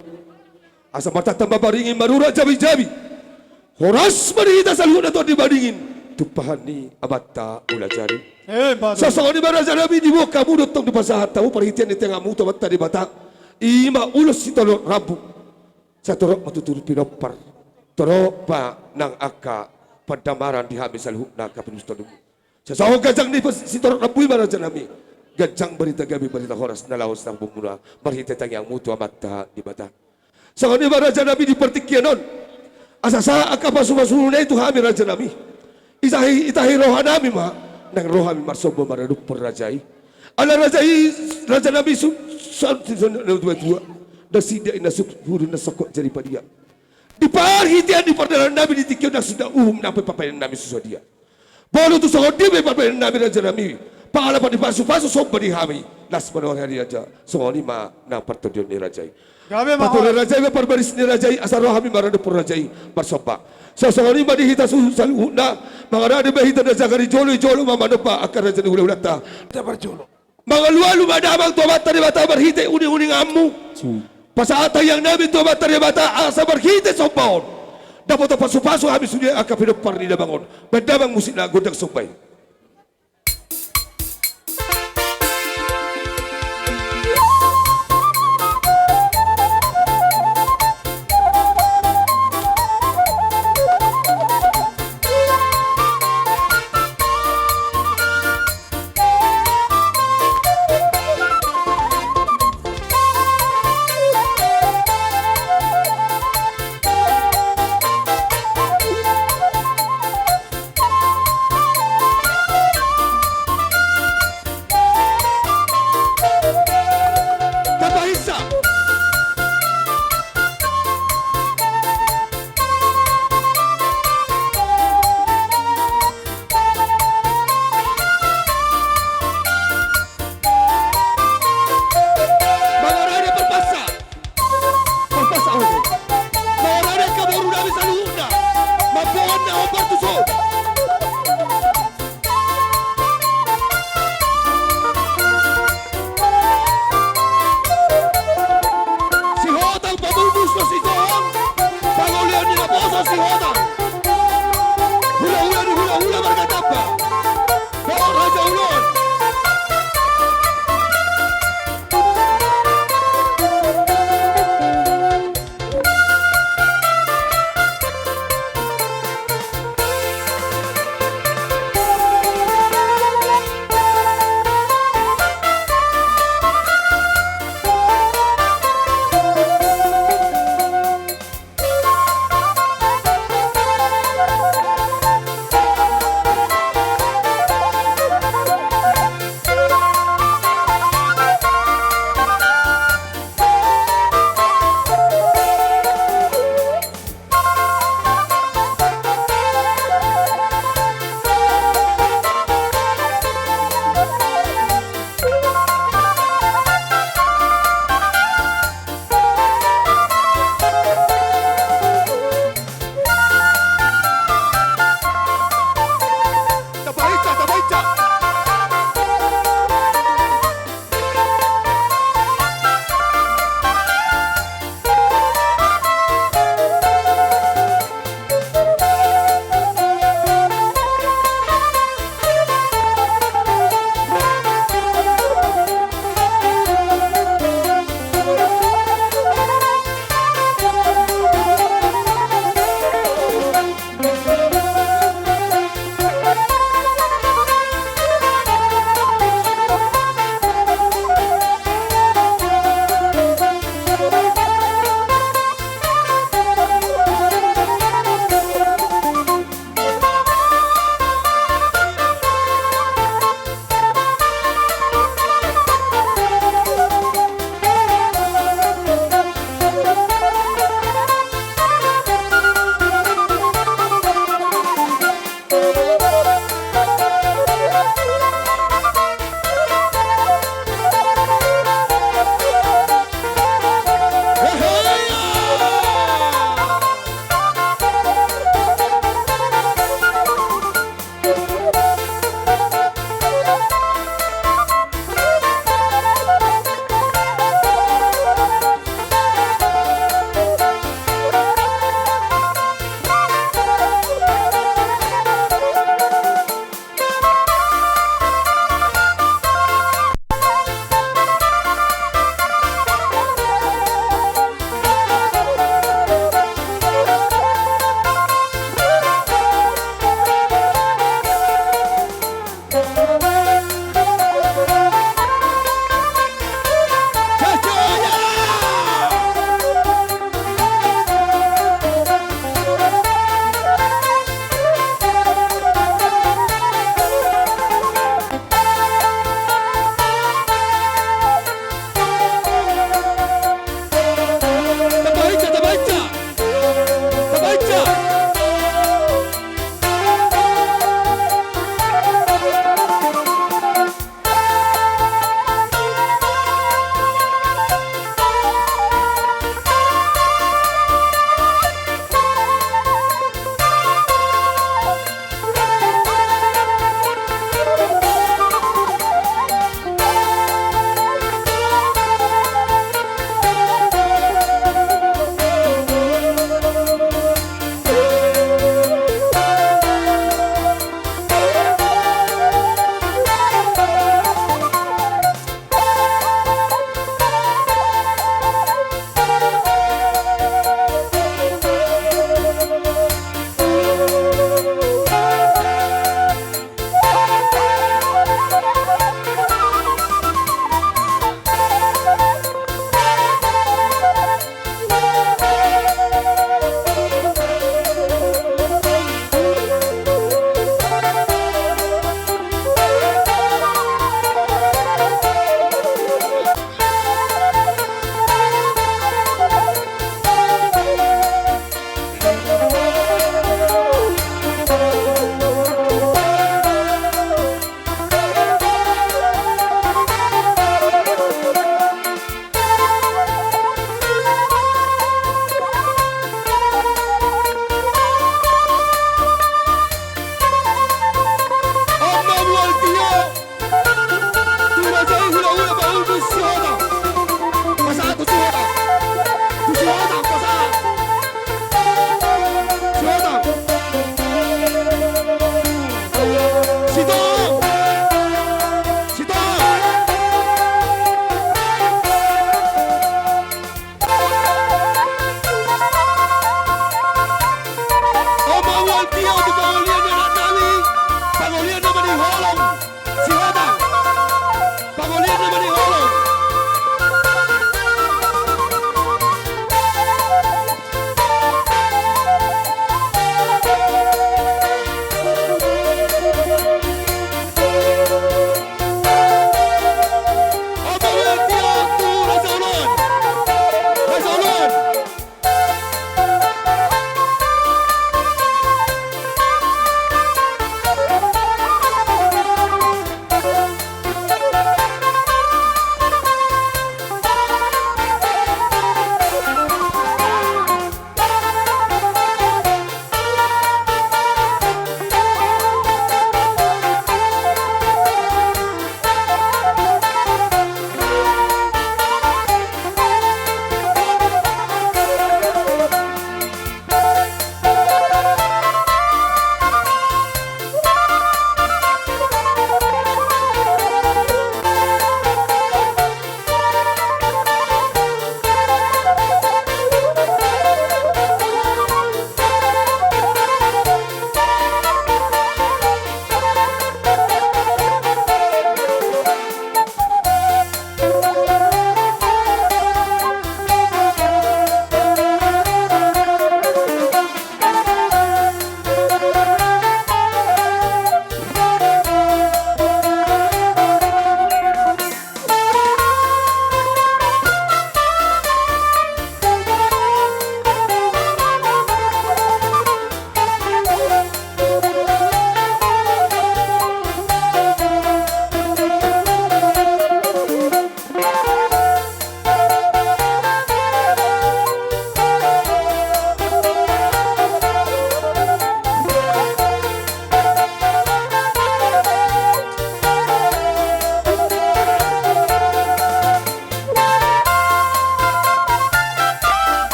Asa martamba maringin marurat jabijabi. Horas ma di hita saluhutna tondi maringin, tumpahan ni Amanta Mulajadi. Eh, baru. Songon i ma rajanami diboan hamu do tong dipasahat hamu parhitean ni tangiangmu tu Amanta Debata. I ma ulos sitorop rambu. Satorop ma tutur pinompar. Torop ma nang angka pandamaran di hami saluhutna angka pinupus tondimuna. Songon ganjang ni sitorop rambu i ma rajanami. Ganjang barita gabe barita horas na laho sitampuonmuna marhite tangiangmu tu Amanta Debata. Songon i ma rajanami di partingkian on. Asa sahat angka pasupasuna i tu hami rajanami. Itahi, itahi rohanami ma nang ro hami marsomba maradophon raja i. Ala raja i, rajanami su-, su-, su-, su-, na tuatua. Nasida i na sungkun na songkot jadi padia. Di parhitean ni pardalanannami di tingki on, nasida uhum nang pe papainannami susadia. Molo tung songon dia pe papainannami rajanami, pala pasupasu somba di hami, las ma nuaeng harian raja. Songon i ma nang partondion ni raja i. Gabe ma. Paturi raja i ma parbaris ni raja i, asa ro hami maradophon raja i marsomba. Songon i ma di hita su-, saluhutna, mangarade ma hita na jagar i, jolo i jolo ma manomba angka raja ni hulahulanta. Hita parjolo. Mangalualu ma damang tu Amanta Debata marhite uninguninganmu. Pasahat tangiangnami tu Amanta Debata asa marhite somba on dapotan pasupasu hami sude angka pinompar ni damang on. Baen damang musikna gondang somba i.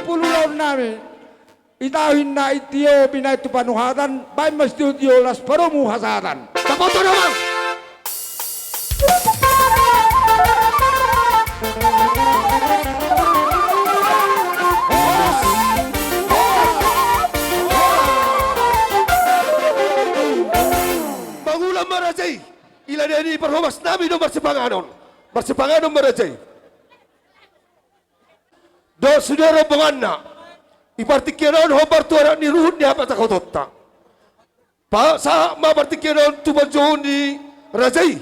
Pulu laon nami. Itahi na i tio binaen tu panuhatan, baen ma sitio-tio las paromu hasahatan. Tapoto damang. Mangulang ma raja i. Ila deni parhomas nami do marsipanganon. Marsipanganon ma raja i. Dohot sude rombonganna. Di partingkian on hombar tu adat ni ruhut ni hapatahononta. Pasahat ma partingkian on tu panjouon ni raja i.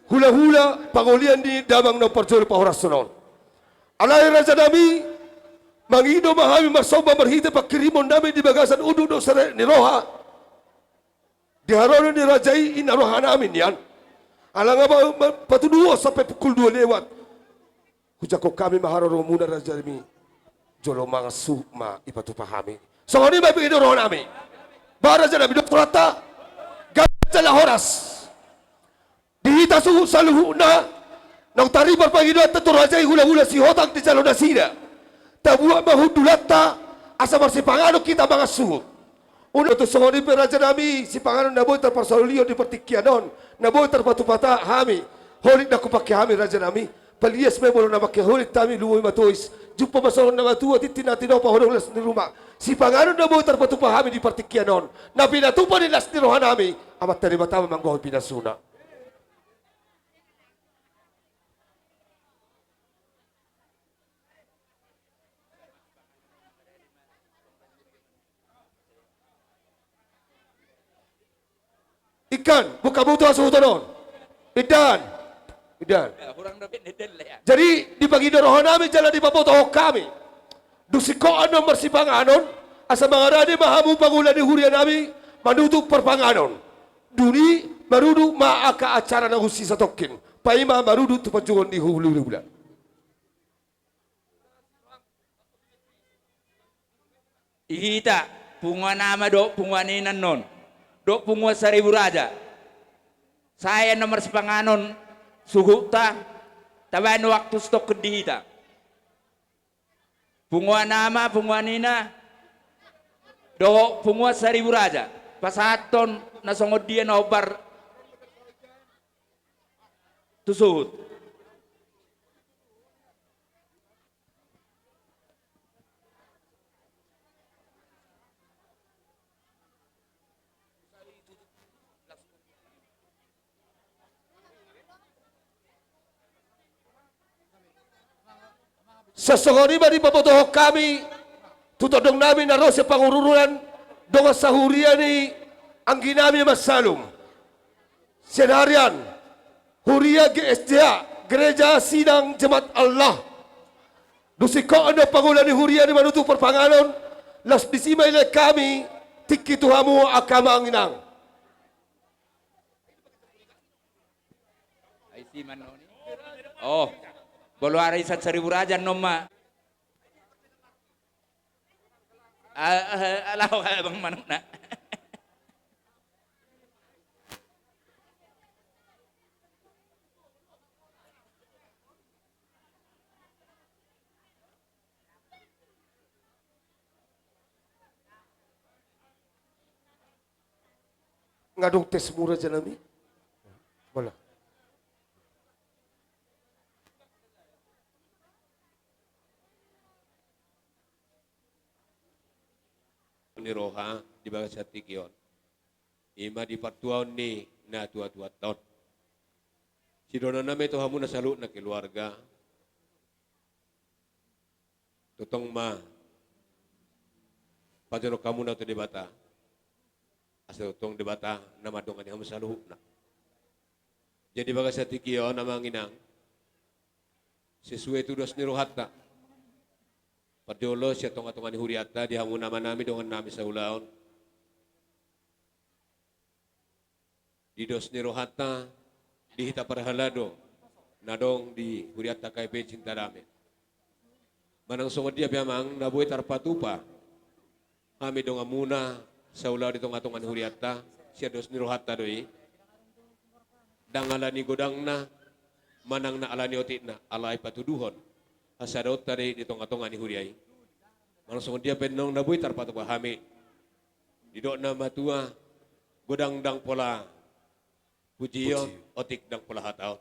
Hula-hula pangolian ni damang na parjolo pahorashon on. Alai raja nami, mangido ma hami marsomba marhite pangkirimon nami di bagasan unduk dohot saripeon ni roha. Di haroro ni raja i inna roha nami nian. Ala nga ba-, ba-, patuduhon sampe pukul dua lewat. Hujangkon hami ma haroromuna raja nami. Jolo mangan suhut ma dipatupa hami. Songon i ma pangidoan roha nami. Ba raja nami dohot rohanta. Gabe jala horas. Di hita suhut saluhutna, naung taripar pangidoanta tu raja i hula-hula Sihotang di jalo nasida. Tabuat ma hundulanta, asa marsipanganon hita mangan suhut. Unang tung songon i pe raja nami, sipanganon na boi tarparsaulion di partingkian on, na boi tarpatupa hami, holit na hupangke hami raja nami, palias ma i molo na pangke holit hami, lumobi ma tois, jumpang ma songon na matua, tintin na tinopa, hodong las ni ruma, sipanganon na boi tarpatupa hami di partingkian on, na pinatupa ni las ni roha nami, Amanta Debata ma manggohi pinasuna. Ingkan, buka butuh asuhuton on. Indahan. Indahan. Jadi, dipangido roha nami jala dipabotohon hami. Dung singkop annon marsipanganon, asa mangarade ma hamu pangula ni huria nami, manutup parpanganon. Dung i, marudut ma angka acara na husisa tongkin. Paima marudut tu panjouon ni hula-hula. I hita, punguan ama dohot punguan ina annon, dohot punguan Saribu Raja. Sai annon marsipanganon suhutta, tabaen waktu sitongkin di hita. Punguan ama, punguan ina, dohot punguan Saribu Raja. Pasahathon na songon dia na hombar tu suhut. Songon i ma dipabotohon hami tu tondong nami na ro sian pangururan dongan sahuria ni anggi nami Mansalum. Sian harian huria G S J A, Gereja Sidang Jemaat Allah. Dung singkop annon pangula ni huria i manutup parpanganon, laos disi ma ilean hami tingki tu hamu angka amang inang. Ai si manoni. Oh, molo ari sian Saribu Raja annon ma. Ah, ah, ah, laho abang manukna. Nga adong tes mura janami. Bola. Ni roha di bagasan tingki on. Ima di partuaon ni na tua-tuanta on. Sidohonon nami tu hamuna saluhutna keluarga. Tongtong ma pajonok hamuna tu Debata. Asa tongtong Debata na mandongani hamu saluhutna. Jadi bagasan tingki on amang inang. Sesuai tu dos ni rohanta. Parjolo sian tonga-tonga ni hurianta di hamu amanami dongan nami saulaon. Di dos ni rohanta di hita parhalado na adong di hurianta K P Cinta Dame. Manang songon dia pe amang na boi tarpatupa hami donganmuna saulaon di tonga-tonga ni hurianta sian dos ni rohanta do i. Ndang ala ni godangna manang na ala ni otikna alai patuduhon hasadaonta do i di tonga-tonga ni huria i. Manang songon dia pe naung na boi tarpatupa hami. Didok na matua, godang ndang pola pujion, pujion, otik ndang pola hataon.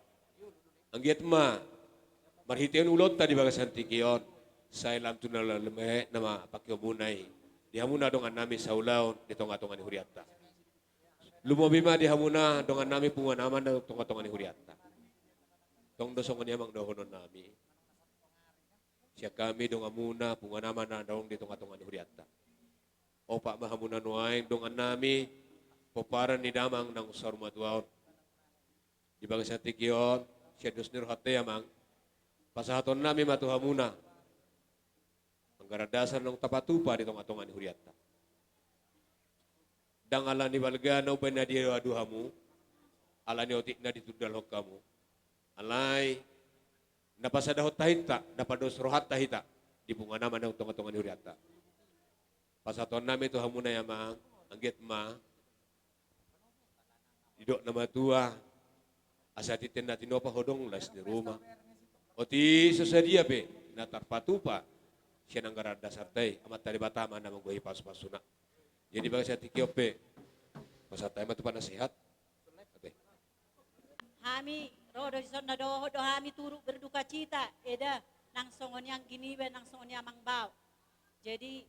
Anggiat ma marhitehon ulaonta di bagasan tingki on, sai lam tu na lam-, lam-, eh, na mangkihomuna i di hamuna dongannami saulaon di tongatonga ni hurianta. Lumobi ma di hamuna dongannami punguan ama na tongatonga ni hurianta. Tong do songon i amang dohononnami. Sian hami donganmuna punguan ama na adong di tongatonga ni hurianta. Opat ma hamuna nuaeng dongannami, pomparan ni damang naung saur matua on. Di bagasan tingki on, sian dos ni rohanta i amang, pasahatonnami ma tu hamuna anggaran dasar naung tapatupa di tongatonga ni hurianta. Ndang ala ni balga na umbahen na diadu hamu, ala ni otik na ditundalhon hamu. Alai na pasadahon tahinta, na pados rohanta hita di punguan ama naung tongatonga ni hurianta. Pasahatonnami tu hamuna i amang, anggiat ma didok na matua, asa tintin na tinopa hodong las ni ruma. Otik so sadia pe na tarpatupa sian anggaran dasarta i, Amanta Debata ma na manggohi pasupasuna. Jadi bagasan tingki on pe pasahat hami ma tu panasehat. Oke. Hami ro do dison, na dohot do hami turut berdukacita, eda, nang songon i anggi niba, nang songon i amang bao. Jadi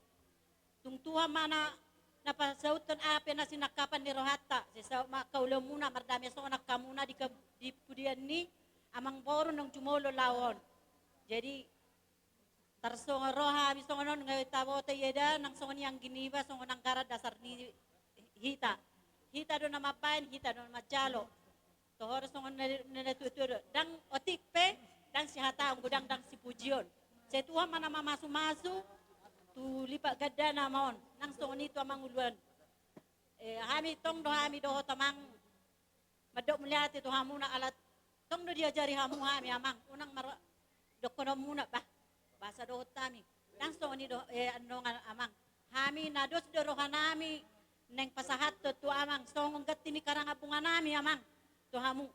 tung Tuhan ma na, na pasauthon aha pe na sinangkapan ni rohanta, sai saut ma angka ulaonmuna, mardame songon angka hamuna di ke-, di pudian ni amang boru naung jumolo laho on. Jadi tarsongon ro hami songon on, nga taboto i eda, nang songon i anggi niba, songon anggaran dasar ni hita. Hita do na mambahen, hita do na manjalo. Toho do songon na, na, na tuatua do. Ndang otik pe, ndang sihataon, godang ndang sipujion. Sai Tuhan ma na mamasumasu, tu lipat gandana ma on. Nang songon i tu amang uluan. Eh, hami tong do hami dohot amang mandok mauliate tu hamuna ala tong do diajari hamu hami amang, unang mar-, dohononmuna bah, bahasa dohot hami. Nang songon i do, eh, annon amang. Hami na dos do rohanami naeng pasahathon tu amang, songon ganti ni karangabunganami amang, tu hamu.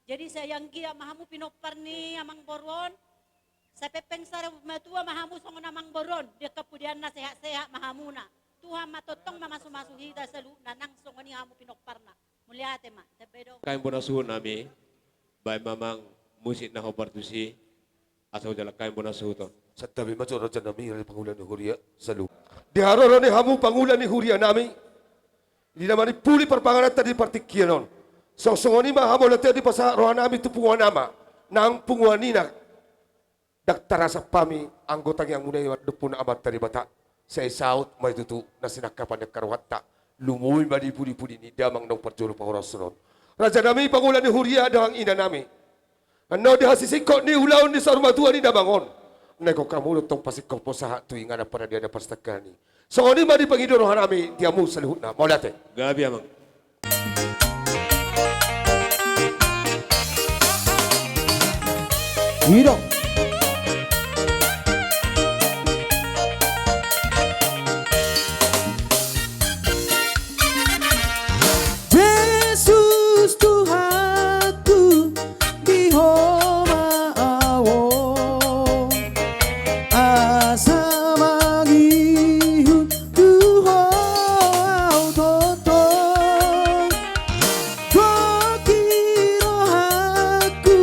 Jadi sai anggiat ma hamu pinompar ni amang boru on, sai pengpeng sada matua ma hamu songon amang boru on, di angka pudianna sehat-sehat ma hamuna. Tuhan ma tongtong mamasumasu hita saluhutna, nang songon i hamu pinomparna. Mauliate ma, tambai do. Kain bona suhut nami, baen ma amang musik na hombar tusi, asa hujalo kain bona suhut on. Santabi ma jo raja nami, pangula ni huria, saluhut. Di haroro ni hamu pangula ni huria nami, di na manimpuli parpangananta di partingkian on. Songon i ma hamu latia dipasahat roha nami tu punguan ama, nang punguan ina. Ndang tarasam hami anggo tangiangmuna i mandok tu Amanta Debata. Sai saut ma i tutu na sinangkapan ni angka rohanta. Lumobi ma di pudipudi ni damang naung parjolo pahorasan on. Raja nami pangula ni huria dohot inanami. Annon di hasisingkop ni ulaon ni saur matua ni damang on, naeng hamu do tong pasingkop pasahat tu inganan paradianan parsatangkahan i. Songon i ma dipangido rohanami di hamu saluhutna. Mauliate. Gabe amang. I do. Jesus Tuhanku, di Ho ma ahu on, asa mangihut tu Ho ahu tongtong. Goki rohangku,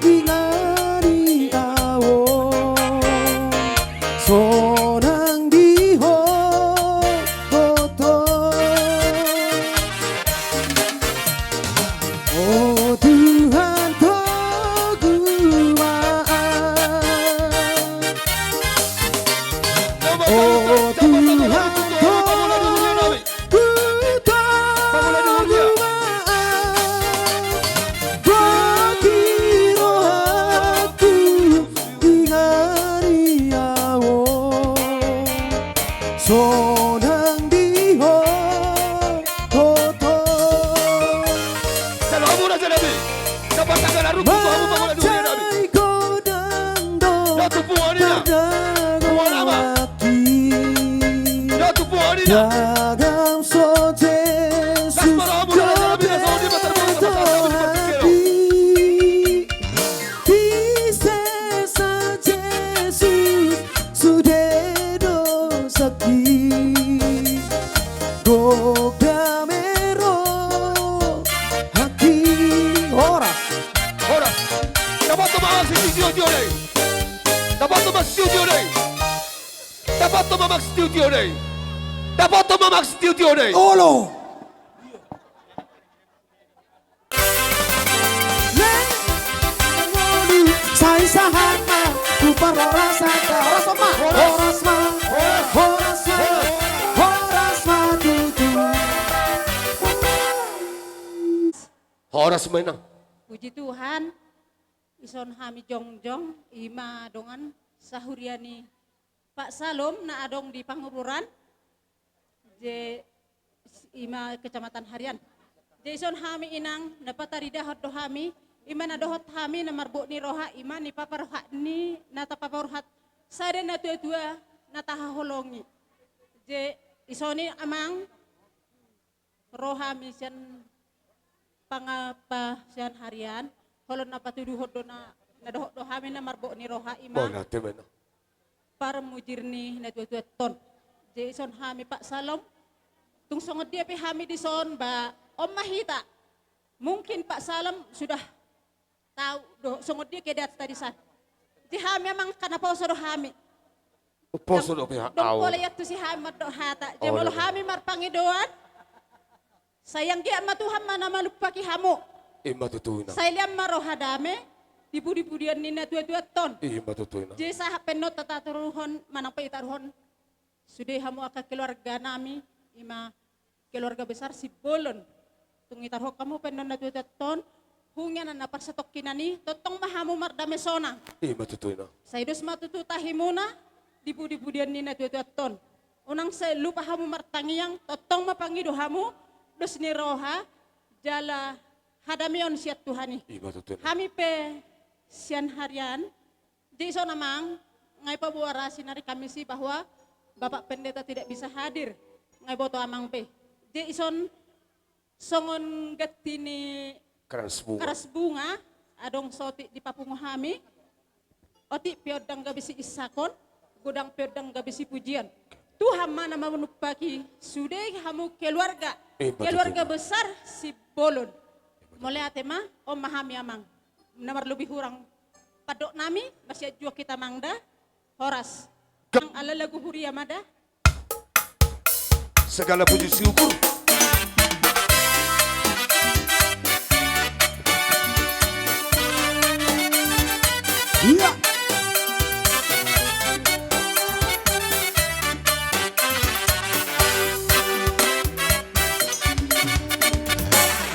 ingani ahu on, sonang di Ho tongtong. O Tuhan, togu ma ahu. O Tuhan, togu ma ahu. Goki rohangku, ingani ahu on, sonang di Ho tongtong. Saluhutna, raja nami. Dapat tanggal aru tu hamu pangula ni huria nami. Manjai godang do. Ya tu punguan ina. Punguan ama. Ya tu punguan ina. Dagam so Jesus. Las ma rohamu, raja nami, na songon i ma tarboto pasahat hami di partingkian on. Di sesa Jesus sude do Dapothon ma, Max, tiotio na i. Dapothon ma, Max, tiotio na i. Olo. Sai sahat ma tu parhorasan. Horas ma. Horas ma. Horas ma. Horas ma tutu. Horas ma, Inang. Puji Tuhan. Dison hami jongjong, ima dongan sahuria ni Pak Salom na adong di Pangururan, je ima Kecamatan Harian. Je dison hami, Inang, na pataridahon do hami, ima na dohot hami na marbot ni roha, ima na paparohat ni, na tapaparohat sada natuatua na tahaholongi. Je dison i, Amang, ro hami sian pangapa sian Harian, holong na patuduhon do na, na dohot do hami na marbot ni roha, ima bona, te bona, parmujir ni natuatuanta on. Je dison hami, Pak Salom, tung songon dia pe hami dison, ba on ma hita. Mungkin Pak Salom sudah tahu do songon dia keadaanta dison. Jadi hami, Amang, angka na poso do hami. Poso do pe au. Dong pola iantusi hami mandok hata. Jadi molo hami marpangidoan, sai anggiat ma Tuhan ma na manumpahi hamu. Ima tutu, Inang. Sai lean ma roha dame di pudipudian ni natuatuanta on. Ima tutu, Inang. Jadi sahat pe annon tataruhon, manang pe itaruhon sude hamu angka keluarga nami, ima keluarga besar Simbolon. Tung itaruhon hamu pe annon natuatuanta on, hungina na parsatongkinan i, tongtong ma hamu mardame sonang. Ima tutu, Inang. Sai dos ma tutu tahimuna di pudipudian ni natuatuanta on. Unang sai lupa hamu martangiang, tongtong ma pangido hamu dos ni roha jala hadameon sian Tuhan i. Ima tutu, Inang. Hami pe sian Harian, jadi dison, Amang, nga ipaboa ra sinari Kamis i bahwa Bapak Pendeta tidak bisa hadir, nga iboto Amang pe. Jadi dison songon ganti ni Krans Bunga, Krans Bunga, adong sotik dipapungu hami. Otik pe on ndang gabe siisakon, godang pe on ndang gabe sipujion. Tuhan ma na manumpahi sude hamu keluarga, ima tutu, keluarga besar Simbolon. Mauliate ma, on ma hami, Amang. Na marlobi hurang pandok nami, masianjuang hita, Amang, da. Horas. Nang ala lagu huria ma da. Segala puji syukur. Iya.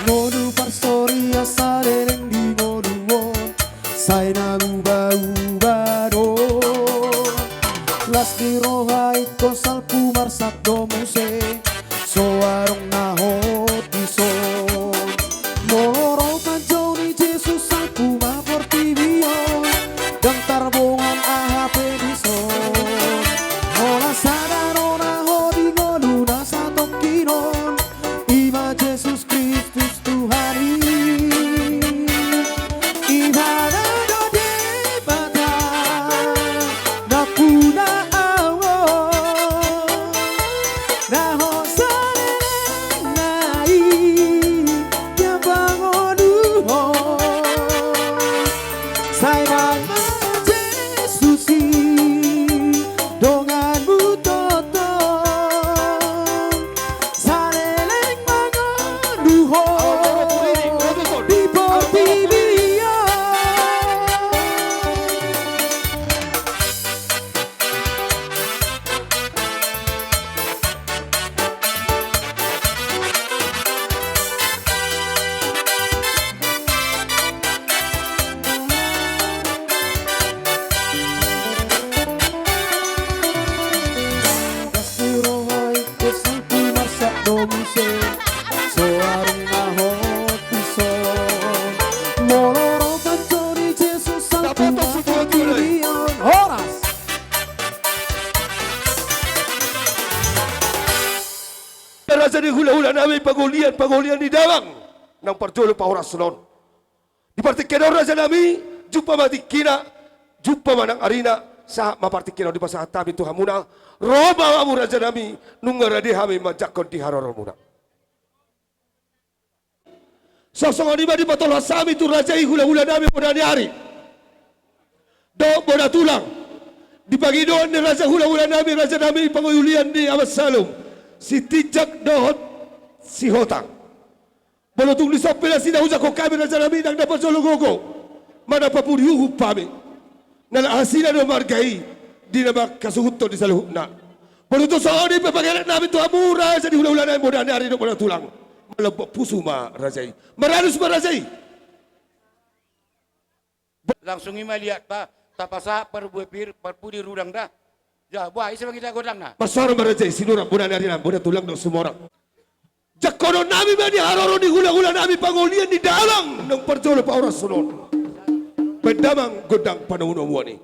Ngolu parsorian saleleng di ngolu on, sai na uba-uba do. Las ni roha ingkon salpu marsak do muse, so adong na hot dison. Molo ro panjou ni Jesus salpu ma portibi on, ndang tarbongan aha pe dison. Molo sada do na hot di ngolu na satongkin on, ima Jesus Kristus Tuhan i. Ibana do Debata nampuna au on, na hot saleleng na i, na pangoduhon. Sai mangan Jesus i donganmu tongtong. Saleleng mangoduhon di portibi on. Horas. Raja ni hulahula nami, pangolian, pangolian ni damang, nang parjolo pahorashon on. Di partingkian on raja nami, jumpa ma tingkina, jumpa ma nang arina, sahat ma partingkian on dipasahat hami tu hamuna, ro ma hamu raja nami, nunga rade hami manjangkon di haroromuna. Songon i ma dipatolhas hami tu raja i hulahula nami bona ni ari dohot bona tulang. Di pangidoan ni raja hulahula nami, raja nami, pangoli ulian ni Amang Salum, Sitinjak dohot Sihotang. Molo tung dison pe nasida hujangkon hami, raja nami, ndang na parjolo gogo manang pudi uhum hami. Na hasina do marga i di na mangkasuhuthon di saluhutna. Molo tung songon i pe pangelet nami tu hamu raja ni hulahula nami, bona ni ari dohot bona tulang, malambok pusu ma raja i. Marhalus ma raja i. Langsung i ma liat ta, tapasahat parbue pir, parpudi rudang da. Ia, boha, ise ma hita godangna? Marsoara ma raja i, Sinurat, bona ni ari nami, bona tulang dohot sumorang. Jangkonon nami ma di haroro ni hulahula nami pangolian ni damang naung parjolo pahorason on. Baen damang gondang panomunomuan i.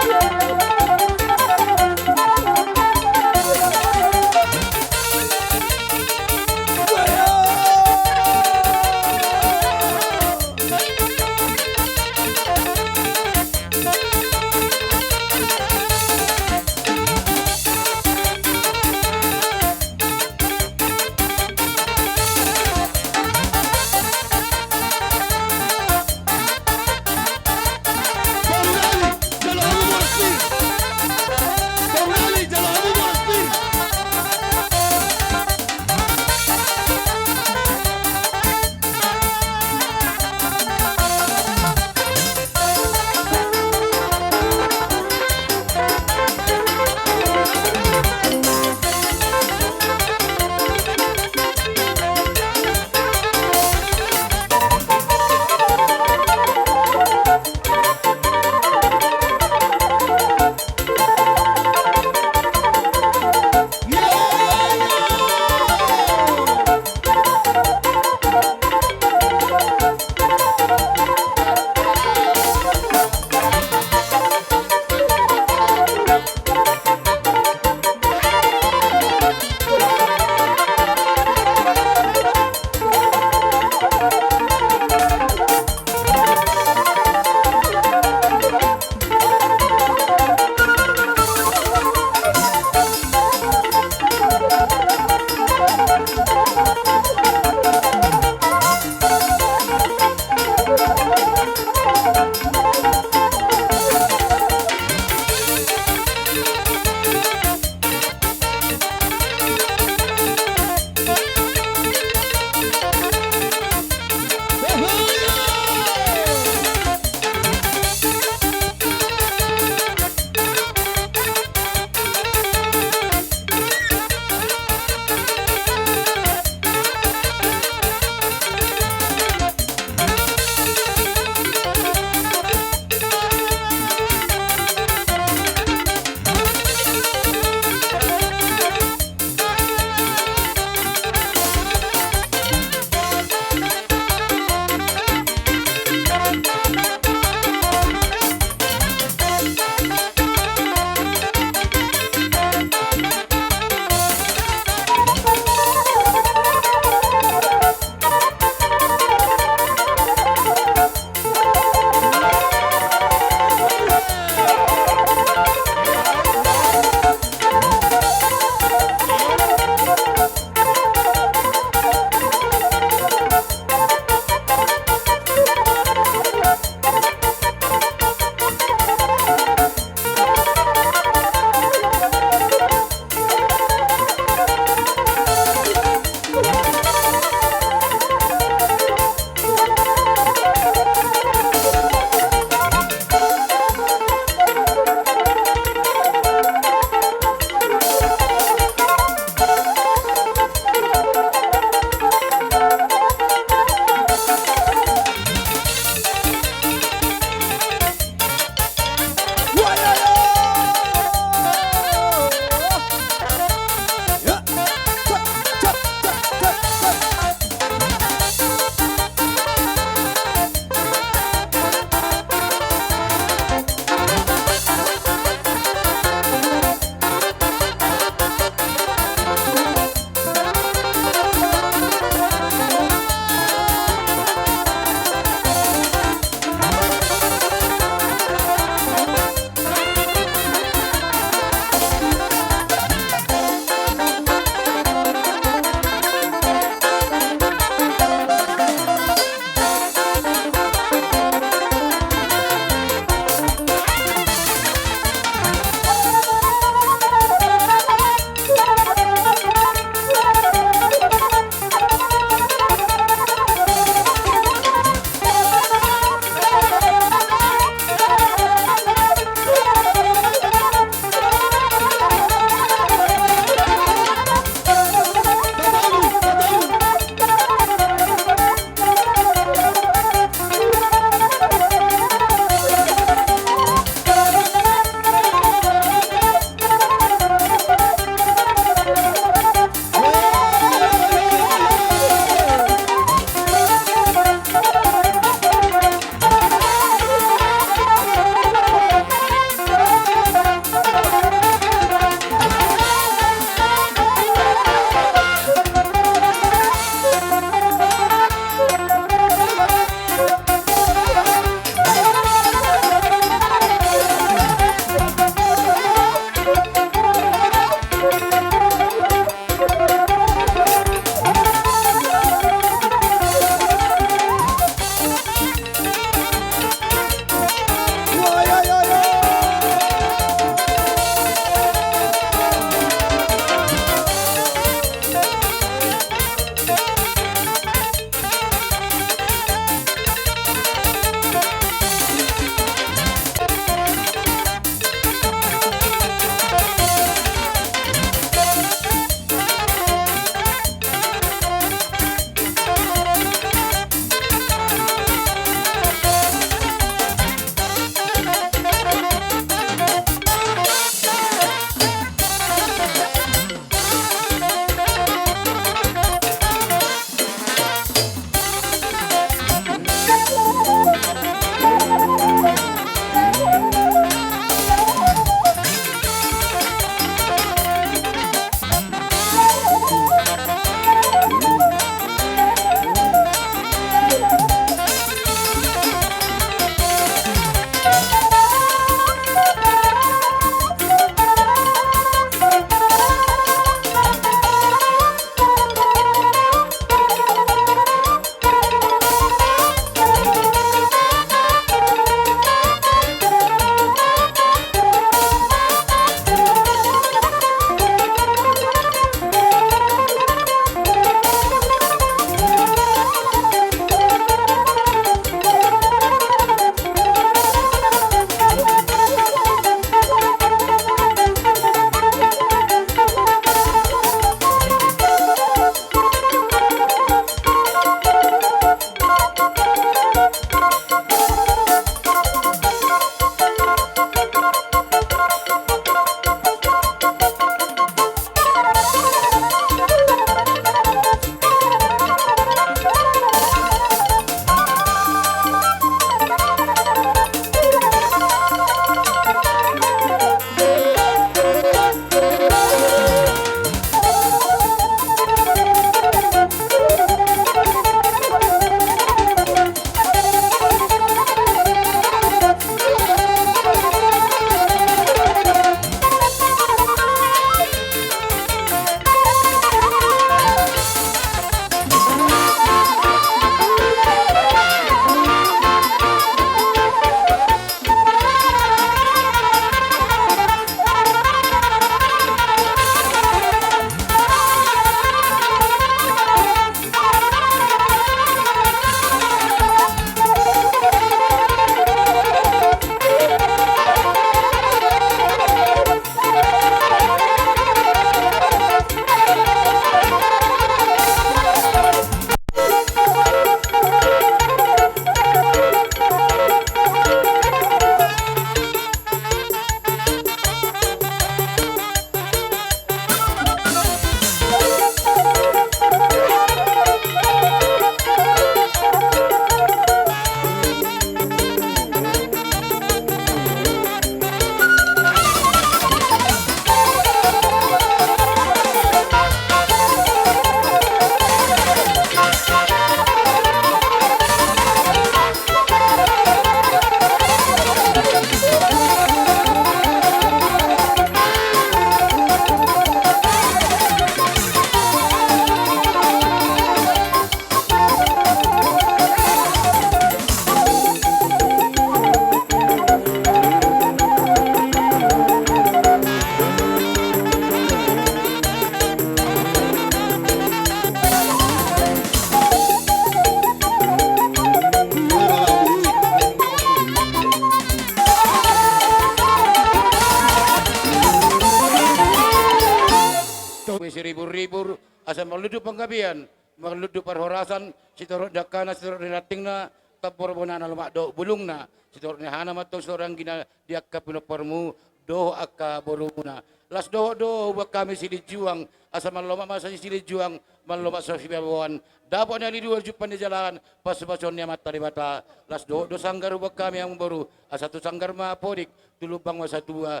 Siribur-ribur asa marlundu panggabean, marlundu parhorasan, sitorop ni angka na, sitorop ni rantingna, tambor bona na lomak dohot bulungna, sitorop ni hahana ma antong, sitorop ni anggina di angka pinomparmu dohot angka borumuna. Las dohot do huboan hami silinjuang, asa marlomak ma silinjuang, marlomak sipaboan, dapot na niluluan, jumpang ni jalahan, pasupasu ni Amanta Debata. Las dohot do sanggar huboan hami amangboru, asa tu sanggar ma podik, tu lumbang ma satua.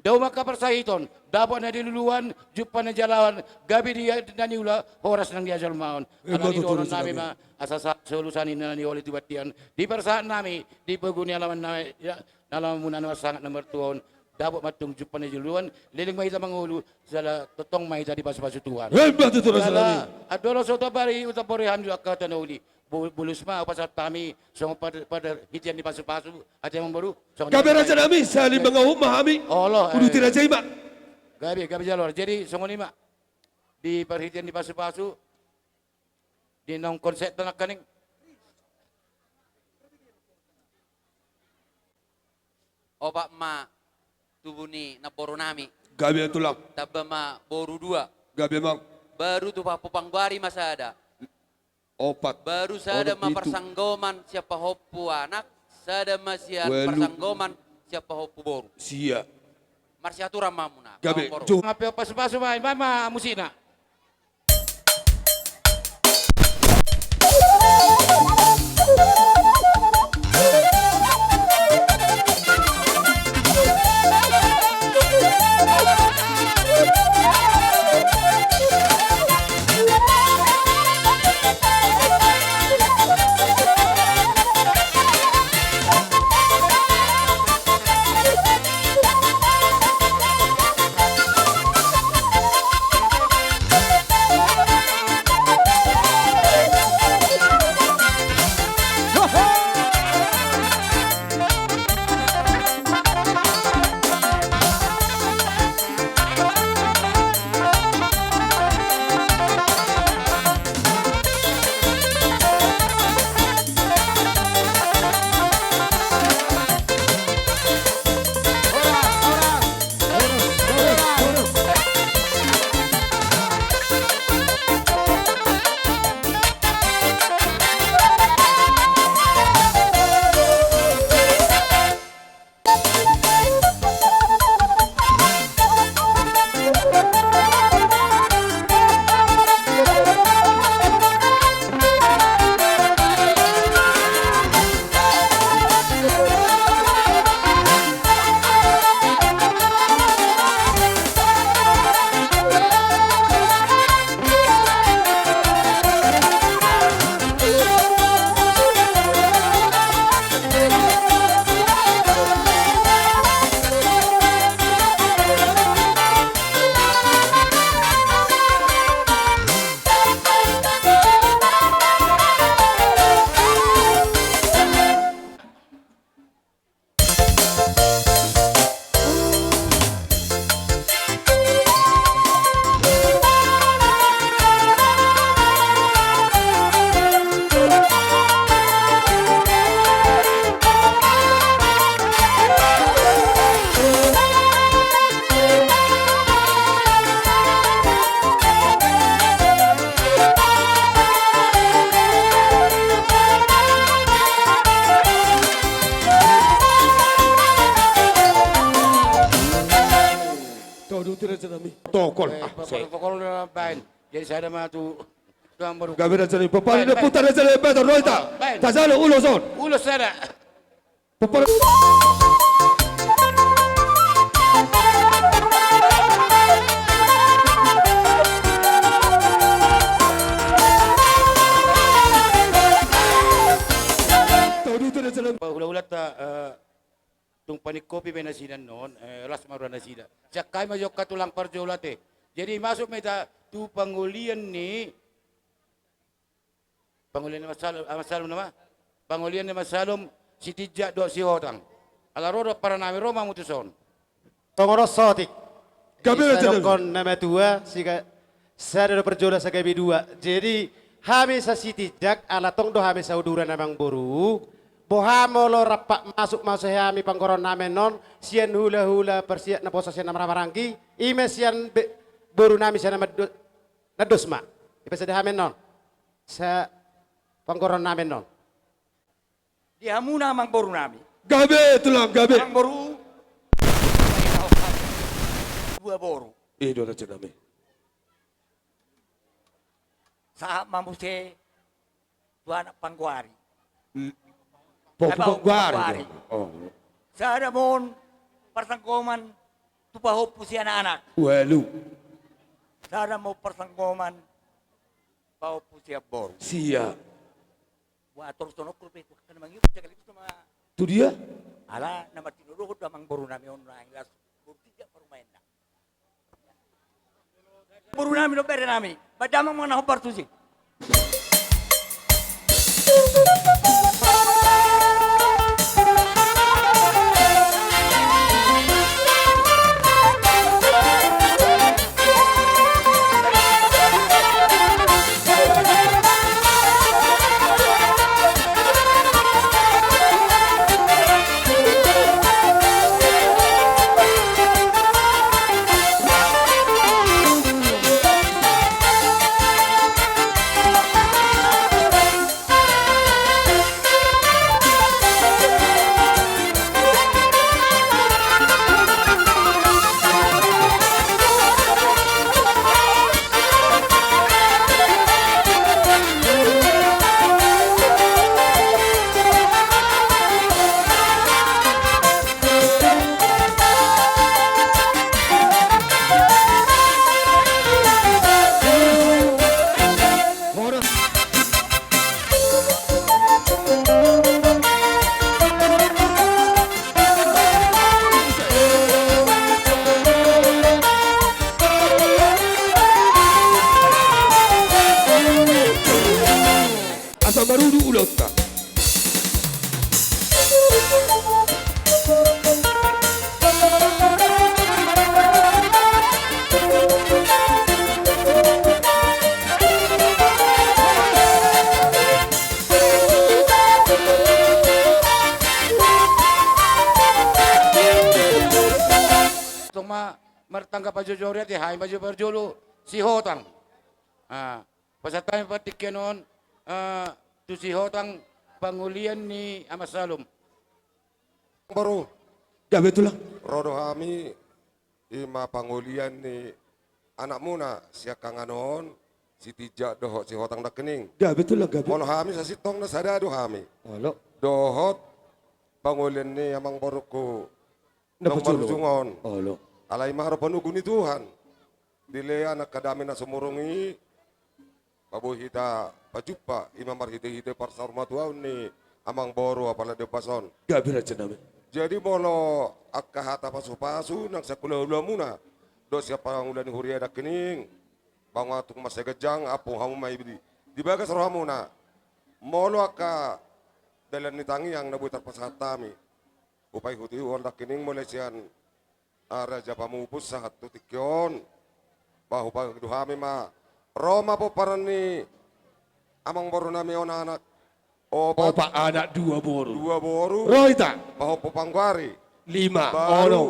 Dao ma angka parsahiton, dapot na niluluan, jumpang ni jalahan, gabe di na niula, horas nang di jolma on. Ima tutu, dohonon nami ma, asa sahat solu sani na nioli tu bontean, diparsahat nami di pogu ni alaman nami, ya, na alamanmuna na marsangat na martua on. Dapot ma antong jumpang na joloan, leleng ma hita mangolu, jala tongtong ma hita dipasupasu Tuhan. Emma tutu, raja nami. Jala andorang so tabari, hutambai hami tu angka hata na uli. Bo-, bolus ma hupasahat hami, songon pad-, parhitean ni pasupasu, ate amangboru, songon i. Gabe, raja nami, saling mangaum ma hami. Olo, uduti, eh, raja i ma. Gabe, gabe jala. Jadi, songon i ma. Di parhitean ni pasupasu, di naung konsep tanah kaning. Opat ma tubu ni namboru nami. Gabe, tulang. Tamba ma boru dua. Gabe, amang. Baru tu pahompu panggoari ma sada. Opat. Baru sada ma parsanggoman sian pahompu anak, sada ma sian parsanggoman sian pahompu boru. Sia. Marsiaturan ma hamuna. Gabe. Ngape pasupasu ma, i ma, ma musikna. Tokol. Eh, ah, protokol na baen. Jadi sada ma tu, tu amang boru. Gabe, raja nami. Pomparan ni ompunta, raja nami, baen, ro hita. Baen. Tajalo ulos on. Ulos sada. Pomparan. Hulahulanta, eh, tung paning kopi be nasida annon, eh, las ma roha nasida. Sian hami ma jo angka tulang parjolo ate. Jadi masuk ma hita tu pangolian ni, pangolian ni Amang Salum, Amang Salum nama? Pangolian ni Amang Salum, Sitinjak dohot Sihotang. Ala ro do pomparan nami, ro ma hamu tuson. Tongon on saotik. Gabe, raja nami. Didokkon na matua, siga-, sada do parjolo asa gabe dua. Jadi, hami sa Sitinjak, ala tong do hami sauduran, amang boru. Boha molo rap masuk ma hami panggoraon nami annon, sian hulahula parsiat naposo sian na marhahamaranggi, i ma sian be-, boru nami sian na mando-, na dos ma. Dipasada hami annon. Sa panggoraon nami annon. Di hamuna amang boru nami. Gabe, tulang, gabe. Amang boru. Dua boru. I do, raja nami. Sahat ma muse tu anak panggoari. Hmm. Pahompu panggoari. Pahompu panggoari. Oh. Sada ma on parsanggoman tu pahompu sian anak. Ualu. Sada ma on parsanggoman pahompu sian boru. Sia. Buat torus tonok rupe tu kan mangiru sekaligus nama. Tu dia? Ala nama tinodohon do amang boru nami on na hilas. Boru nami dohot bere nami, ba damang ma na hombar tusi. Asa marudu ulaonta. Tong ma martangga pajojori ate, hami ma jo parjolo Sihotang. Ah, pasahat hami partingkian on, ah, tu Sihotang pangolian ni Amang Salum. Boru. Gabe tulang. Ro do hami, i ma pangolian ni anakmuna siangkangan on, si Tijak dohot Sihotang nangkining. Gabe tulang, gabe. Molo hami sasintongna sada do hami. Olo. Dohot pangolian ni amangborungku na parjolo. Marujung on. Olo. Alai ma ro panogu ni Tuhan. Dilehon angka dame na sumurung i, paboi hita pajumpa, i ma marhitehite parsaurmatuaon ni amangboru apala di ombas on. Gabe raja nami. Jadi molo angka hata pasupasu nang sian hulahula muna dohot sian pangula ni huria nangkining, ba nga tung mansai ganjang, ampung hamu ma i di, di bagas rohamuna. Molo angka dalan ni tangiang na boi tarpasahat hami, hupaihutihut nangkining mulai sian Ah, Raja Pamupus sahat tu tingki on. Ba hupaihut hami ma. Ro ma pomparan ni amangboru nami on, anak. Opat. Opat anak, dua boru. Dua boru. Ro hita. Ba hompu panggoari. Lima. Baru. Onom.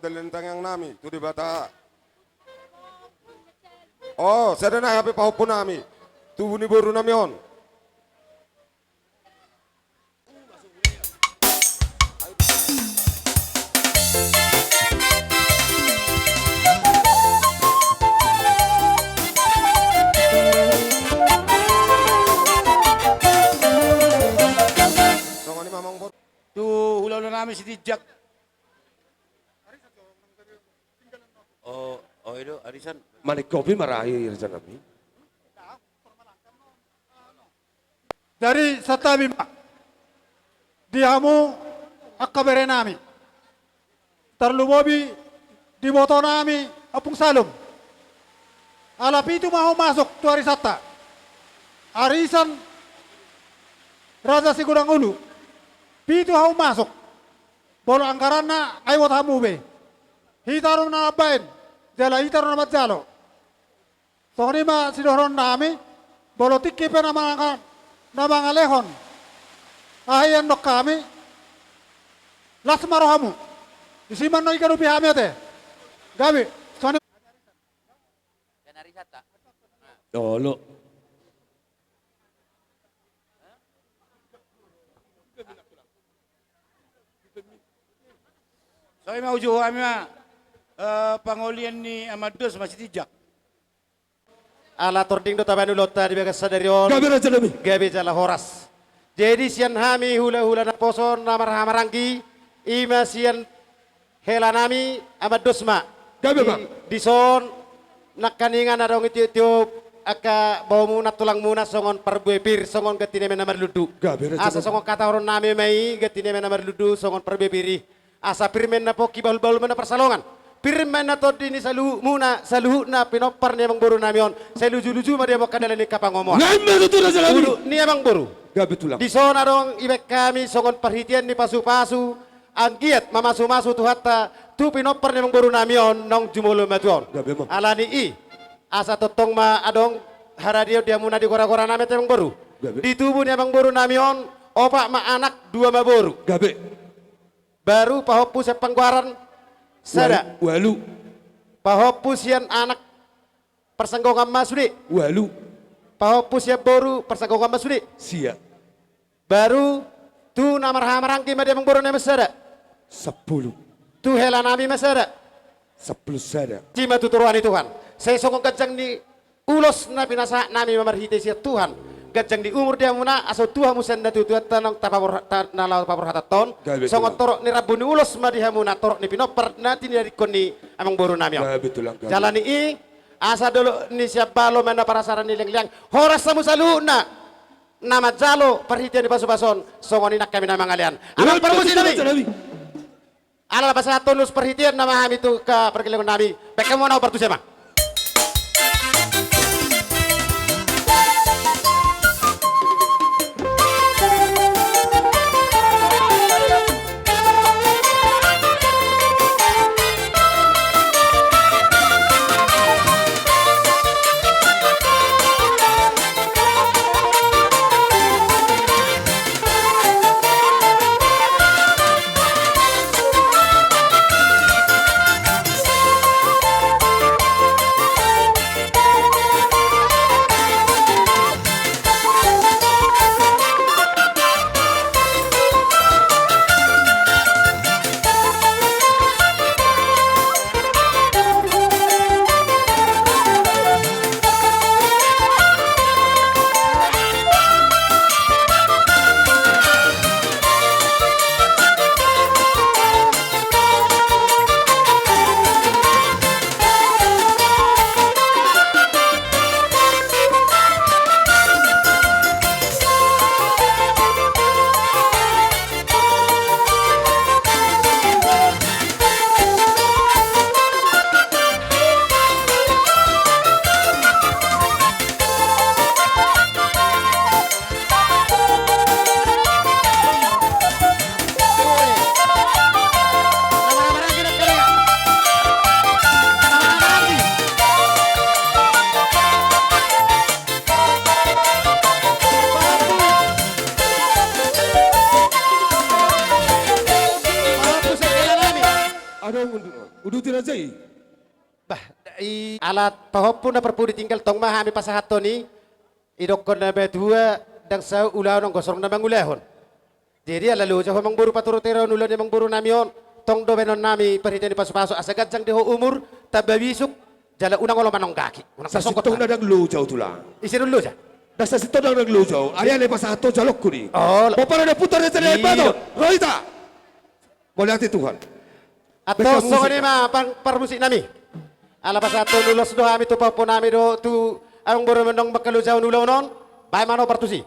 Dalihan tangiang nami tu Debata. O, sada nai hape pahompu nami, tubu ni boru nami on. Songon i ma amang boru. Tu hulahula nami Sitinjak. O, o, i do arisan. Maningkopi ma raja nami. Jadi santabi ma di hamu angka bere nami, tarlumobi di iboto nami Ompung Salum. Ala pitu ma hamu masuk tu arisanta, arisan Raja Sigodang Ulu. Pitu hamu masuk. Molo anggaranna ai boto hamu be. Hita do na mambaen, jala hita do na manjalo. Songon i ma sidohonon nami, molo tingki pe na manga-, na mangalehon aha i, andok hami, las ma rohamu. Disi ma annon diganupi hami ate. Gabe. Songon i. Olo. Songon i ma, uju hami ma, eh, pangolian ni amang dos ma Sitinjak. Ala tording do tabaen ulaonta di bagas sadari on. Gabe raja nami. Gabe jala horas. Jadi sian hami hulahula naposo na marhahamaranggi, i ma sian hela nami amang dos ma. Gabe ma. Di, dison nangkaningan adong i tioptiop angka bahomuna, tulangmuna songon parbue pir, songon ganti ni eme na marlundu. Gabe raja nami. Asa songon hata horong nami ma i, ganti ni eme na marlundu songon parbue pir i. Asa pir ma inna pongki, bahulbahul ma inna parsalongan. Pir ma inna tondi ni saluhutmuna, saluhutna pinompar ni amang boru nami on. Sai lujuluju ma di hamu angka dalan ni angka pangomoan. Ngai ma tutu raja nami. Ulu ni amang boru. Gabe tulang. Dison adong dibaen hami songon parhitean ni pasupasu, anggiat mamasumasu Tuhanta tu pinompar ni amang boru nami on naung jumolo matua on. Gabe ma. Ala ni i, asa tongtong ma adong haradeon di hamuna di goragora nami ate amang boru. Gabe. Di tubu ni amang boru nami on, opat ma anak, dua ma boru. Gabe. Baru pahompu sian panggoaran sada. Ualu. Ualu. Pahompu sian anak parsanggoman ma sude. Ualu. Pahompu sian boru parsanggoman ma sude. Sia. Baru tu na marhahamaranggi ma di amang boru nami sada. Sampulu. Tu hela nami ma sada. Sampulu sada. Disi ma tu toruan ni Tuhan. Sai songon ganjang ni ulos na pinasahat nami ma marhite sian Tuhan, ganjang ni umur di hamuna, asa tua hamu sian natuatuanta naung tapaborha-, ta-, na laho tapaborhathon. Gabe tulang. Songon torop ni rambu ni ulos ma di hamuna torop ni pinompar na tinadingkon ni amang boru nami on. Gabe tulang, gabe. Jala ni i, asa dolok ni sian balo ma inna parasaran ni leangleang. Horas hamu saluhutna na manjalo parhitean ni pasupasu on, songon i nang hami na mangalean. Amang parmusik nami. Ala pasahathon ulos parhitean nama hami tu angka pargellengon nami. Baen hamu na hombar tu jolo ma. Adong, uduti raja i. Bah, i ala pahompu na parpudi, tinggal tong ma hami pasahathon i. Idokkon na matua, ndang saut ulaon on, gosor na mangulahon. Jadi ala loja ho amangboru paturuturuhon ulaon ni amangboru nami on. Tong do baenon nami parhitean ni pasupasu, asa ganjang di ho umur, tamba bisuk, jala unang olo manonggaki, unang sasongkot. Sasintongna ndang loja ho tulang. Ise do loja? Ndang sasintongna ndang loja ho. Alai, alai pasahat ho jaloonku i. Olo. Pomparan na putar ni Raja Nami Ambaton. Ro hita. Mauliate Tuhan. Antong songon i ma, par-, parmusik nami. Ala pasahathon ulos do hami tu pahompu nami dohot tu amangboru, molo ndang mangkalojaon ulaon on, baen ma na ho partusi.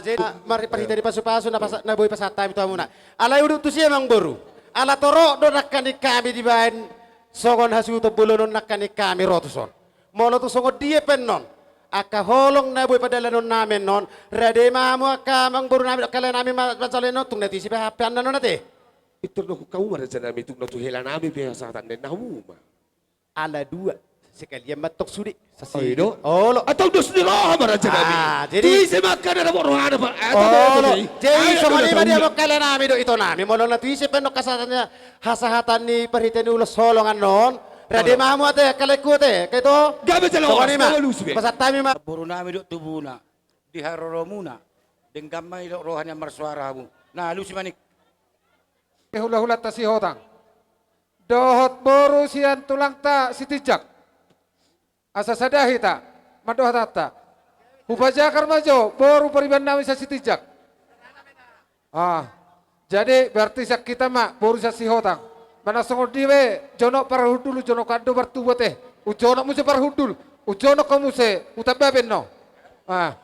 Jadi, ah, mari parhite ni pasupasu na pasa-, na boi pasahat hami tu hamuna. Alai udut tusi, amangboru. Ala torop do nangkaning hami dibaen songon hasuhuton bolon on nangkaning hami ro tuson. Molo tung songon dia pe annon, angka holong na boi padalanon nami annon, rade ma hamu angka amangboru nami dohot angka lae nami ma-, manjalo annon, tung na tusi pe hape annon ate. Pintor do hamu ma raja nami, tung na tu hela nami pe hasahatan na hamu ma. Ala dua, sekalian ma antong sude. Sasi-, oh, i do? Olo. Antong dos ni roha ma raja nami. Ah, jadi, tu ise ma angka na dapot rohana, Pak? Eh, olo. Jadi, songon i ma di hamu angka lae nami dohot ito nami, molo na tu ise pe annon hasahatan, hasahatan ni parhite ni ulos holong annon, rade ma hamu ate, angka laengku ate, angka ito. Gabe jala horas, songon i ma. Pasahat hami ma. Boru nami dohot tubuna, di haroromuna, denggan ma i dohot roha nian marsuara hamu. Na alusi ma, Nik. Hulahulanta Sihotang dohot boru sian tulangta Sitinjak. Asa sada hita mandok hatanta. Hupajakar ma jo boru pariban nami sian Sitinjak. Ah, jadi berarti sian hita ma boru sian Sihotang. Manang songon dia pe, jonok parhundul, jonok an do martubu ate. Hujonok muse parhundul, hujonok ho muse hutamba pe annon. Ah.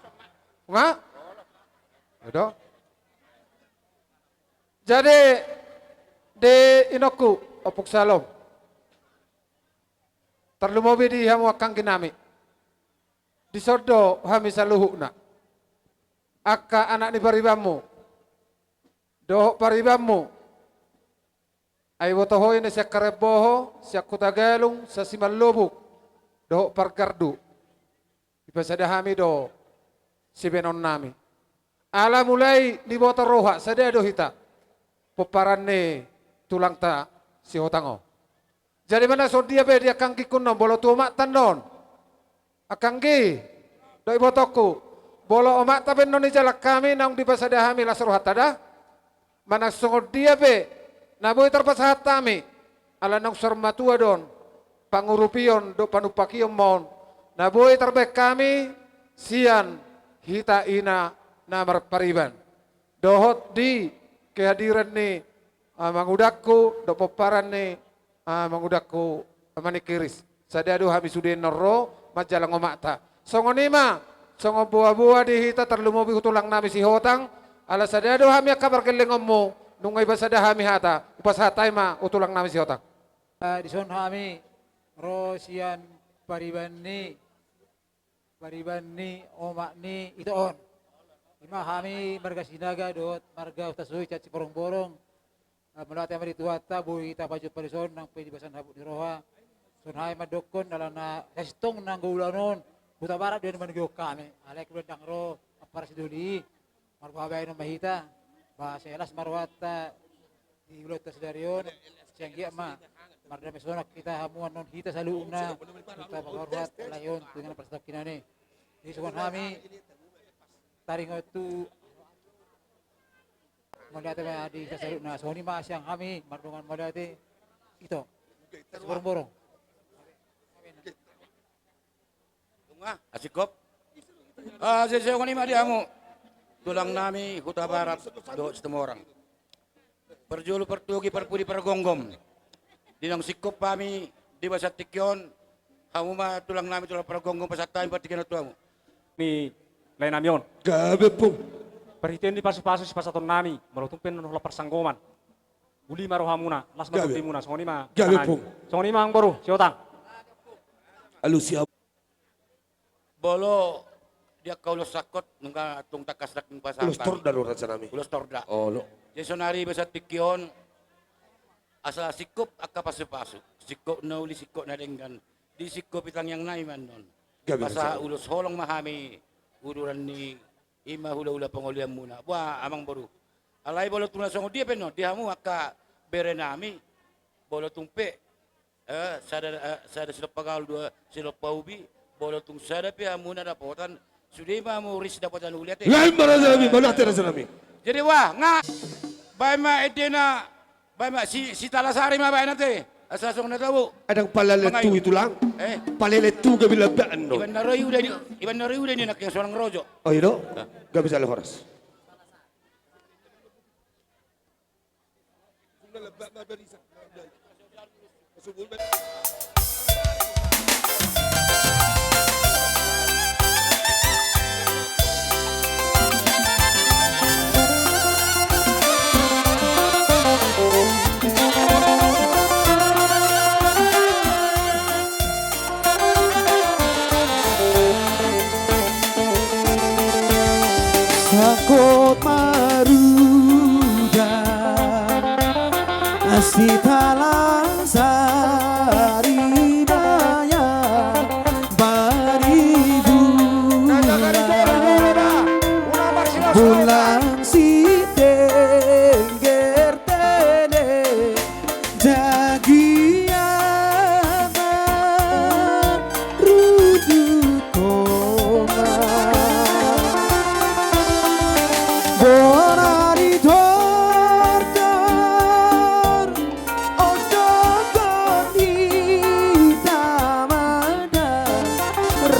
Nga? Edo. Jadi, di inongku, Ompung Salom, tarlumobi di hamu angka anggi nami. Dison do hami saluhutna, angka anak ni paribanmu dohot paribanmu. Ai iboto ho i na sian Karepoho, sian Hutagalung, sian Simalobuk dohot Pargardu. Dipasada hami do sibaenon nami. Ala mulai niboto roha, sada do hita pomparan ni tulangta Sihotang on. Jadi manang songon dia pe di angka anggingku annon, molo tu omakta annon, angka anggi dohot ibotongku, molo omakta pe annon ijalang hami, naung dipasada hami las rohanta da. Manang songon dia pe na boi tarpasahat hami, ala naung saur matua do on pangurupion dohot panumpakion ma on na boi tarbaen hami sian hita ina na marpariban. Dohot di kehadiran ni, ah, mangudangku dohot pomparan ni, ah, mangudangku, ah, maningkiris. Sada do hami sude annon ro manjalang omakta. Songon i ma, songon boaboa di hita tarlumobi tu tulang nami Sihotang, ala sada do hami angka pargellengonmu, nunga dipasada hami hata, hupasahat hami ma tu tulang nami Sihotang. Ah, dison hami ro sian pariban ni, pariban ni omak ni ito on. I ma hami marga Sinaga dohot marga Hutasoit sian Siborongborong. Ah, mauliate ma di Tuhanta, boi tapajumpa dison nang pe di bagasan habot ni roha. Songon hami mandokkon, alana sasintongna anggo ulaon on, Hutabarat do na manogihon hami. Alai kebetulan ndang ro, ampara sidoli i, marboha baenon ma hita, ba sai las ma rohanta di ulaonta sadari on. Sai anggiat ma mardame sonang hita hamu annon, hita saluhutna, hita paruhat lae on tu inganan parsatongkinan i. Jadi songon hami taringot tu Mauliate ma di hita saluhutna, songon i ma sian hami mardongan mauliate. Ito. Siborongborong. Nunga, ah, singkop. Ah, songon i ma di hamu tulang nami Hutabarat dohot Situmorang. Parjolo partogi parpudi pargomgom. Di naung singkop hami di bagasan tingki on, hamu ma tulang nami tulang pargomgom, pasahat hami partingkian on tu hamu. Ni lae nami on. Gabe, Ompung. Parhitean ni pasupasu sipasahaton nami, molo tung pe annon holan parsanggoman, uli ma rohamuna, las ma tondimuna, songon i ma. Gabe, Ompung. Songon i ma, amangboru Sihotang. Alusi. Molo Di angka ulos sangkot, nunga tung tangkas nangkin pasahat. Ulos torda do, raja nami. Ulos torda. Olo. Jadi sonari basa tingki on, asa singkop angka pasupasu. Singkop na uli, singkop na denggan. Disingkopi tangiang nami ma annon. Gabe, raja nami. Pasahat ulos holong ma hami, uduran ni i ma hulahula pangolianmuna. Boha, amangboru. Alai molo tung na songon dia pe annon, di hamu angka bere nami, molo tung pe, eh, sada, eh, sada silop pangalo, dua silop paubi, molo tung sada pe hamu na dapotan, sude ma hamu ris dapotan uli ate. Lain ma, raja nami, mauliate, raja nami. Jadi, wah, nga, baen ma endena, baen ma si, si Talasari ma baen ate. Asa songon na tabo. Adong palelentu i, tulang. Eh? Palelentu gabe lambaan do. Iban na ro i uda ni, iban na ro i uda ni nangkin sonang rojo. Oh, i do? Nah. Gabe jala horas. Sangkot marudang, si Talasari baen bani bulan, bulan si dengger tene. Jagia ma rudut koma. Bona di tortor, ondongkon hita ma da,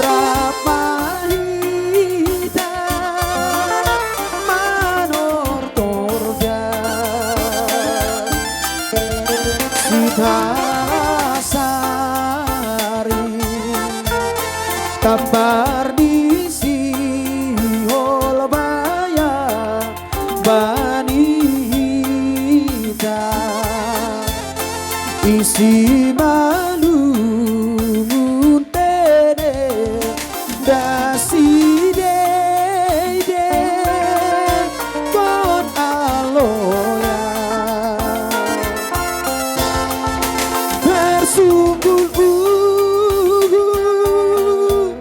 rap ma hita manortor da. Si Talasari, tambar ni sihol baen bani hita, i Simalungun tene. Nda sidede kon aloya. Tarsungkul uhum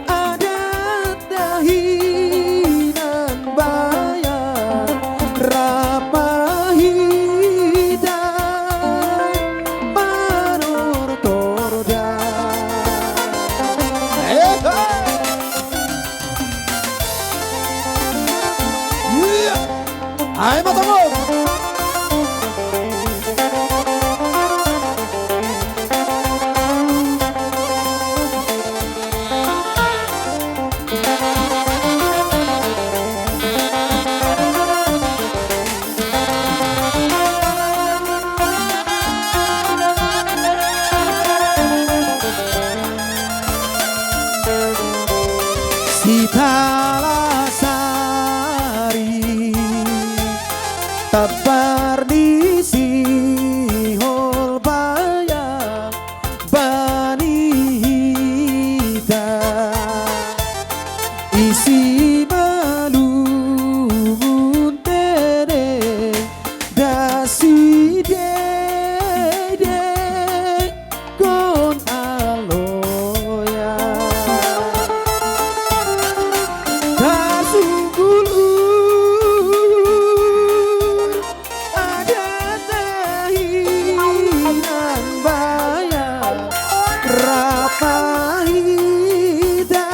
adat dahinan baen, rap ma hita manortor da. Eh, eh. Iya. Ai ma tonggo. Si Talasari, tambar ni sihol baen bani hita, i Simalungun tene. Nda sidede kon aloya. Tarsungkul uhum adat dahinan baen, rap ma hita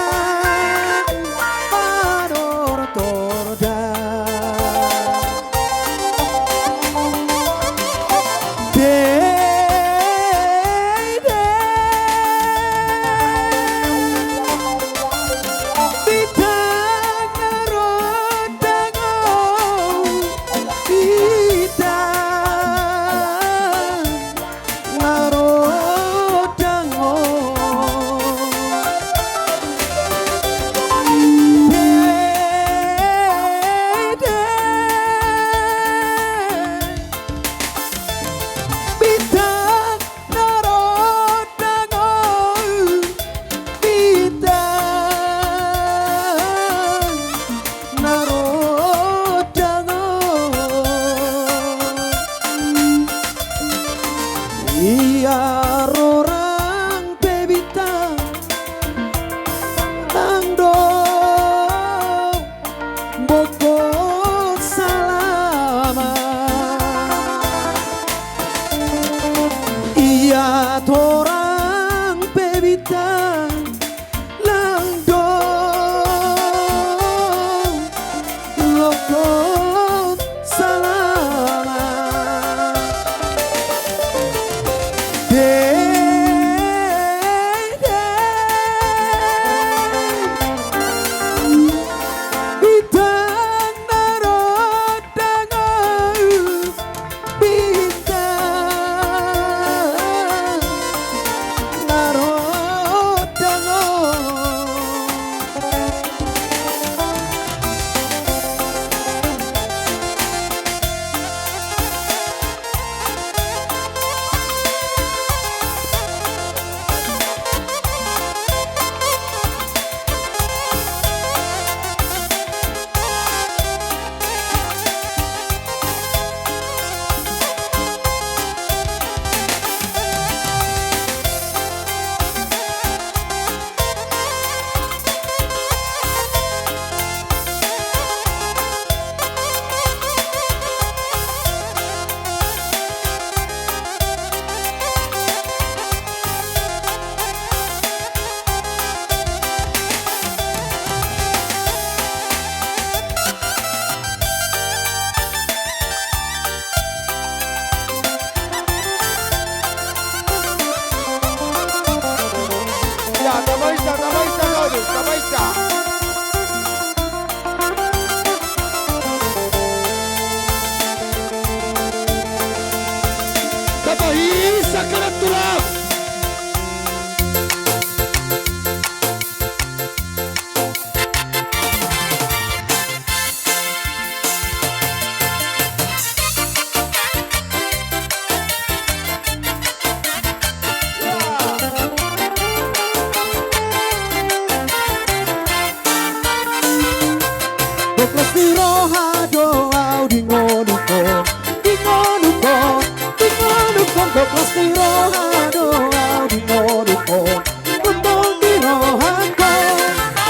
Gok las ni roha do au di ngolungkon, di ngolungkon, di ngolungkon. Gok las ni roha do au di ngolungkon, tongtong di rohangkon.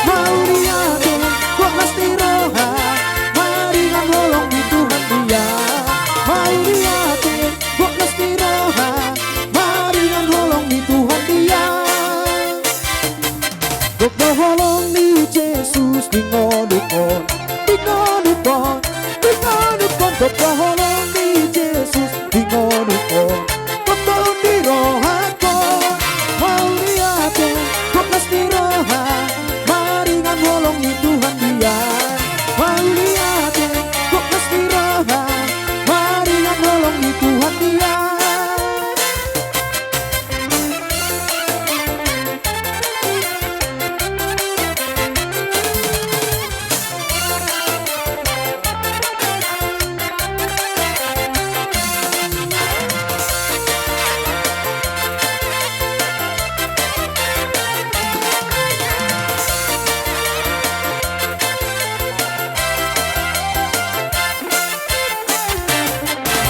Mauliate, gok las ni roha, maringan holong di Tuhan dia. Mauliate, gok las ni roha, maringan holong di Tuhan dia. Gok do holong ni Jesus di ngolungkon, di ngolungkon, di ngolungkon. Gok do holong ni Jesus di ngolungkon, tongtong di rohangkon. Mauliate, gok las ni roha, maringan holong ni Tuhan dia. Mauliate, gok las ni roha, maringan holong ni Tuhan dia.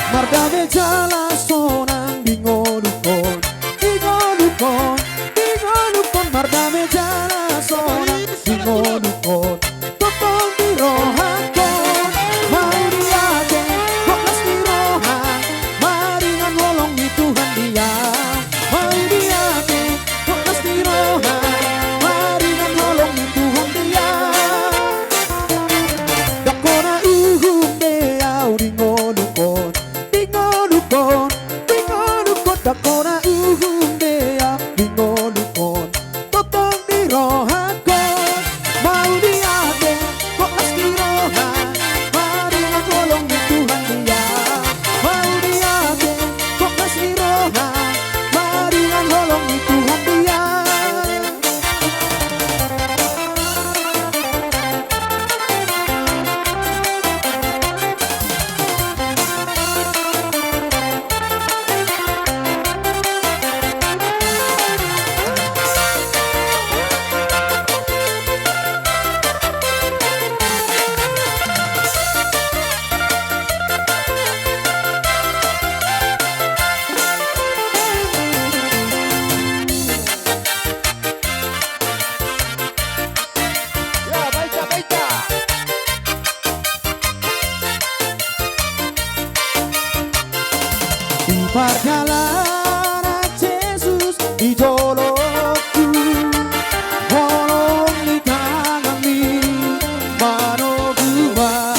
Mardame jala sonang di ngolungkon, di ngolungkon, di ngolungkon. Mardame jala sonang di ngolungkon, tongtong di rohangkon. Mauliate, gok las ni roha, maringan holong ni Tuhan dia. Mauliate, gok las ni roha, maringan holong ni Tuhan dia. Ndang hona uhum be au di ngolungkon, di ngolungkon, di ngolungkon. Ndang hona uhum be au di ngolungkon, tongtong di rohangkon. Mauliate, gok las ni roha, maringan holong ni Tuhan dia. Mauliate, gok las ni roha, maringan holong ni Tuhan dia. Ya, baik, ya, baik, ya. Di pardalanan Jesus di jolongku, holong ni tanganmi manogu ma.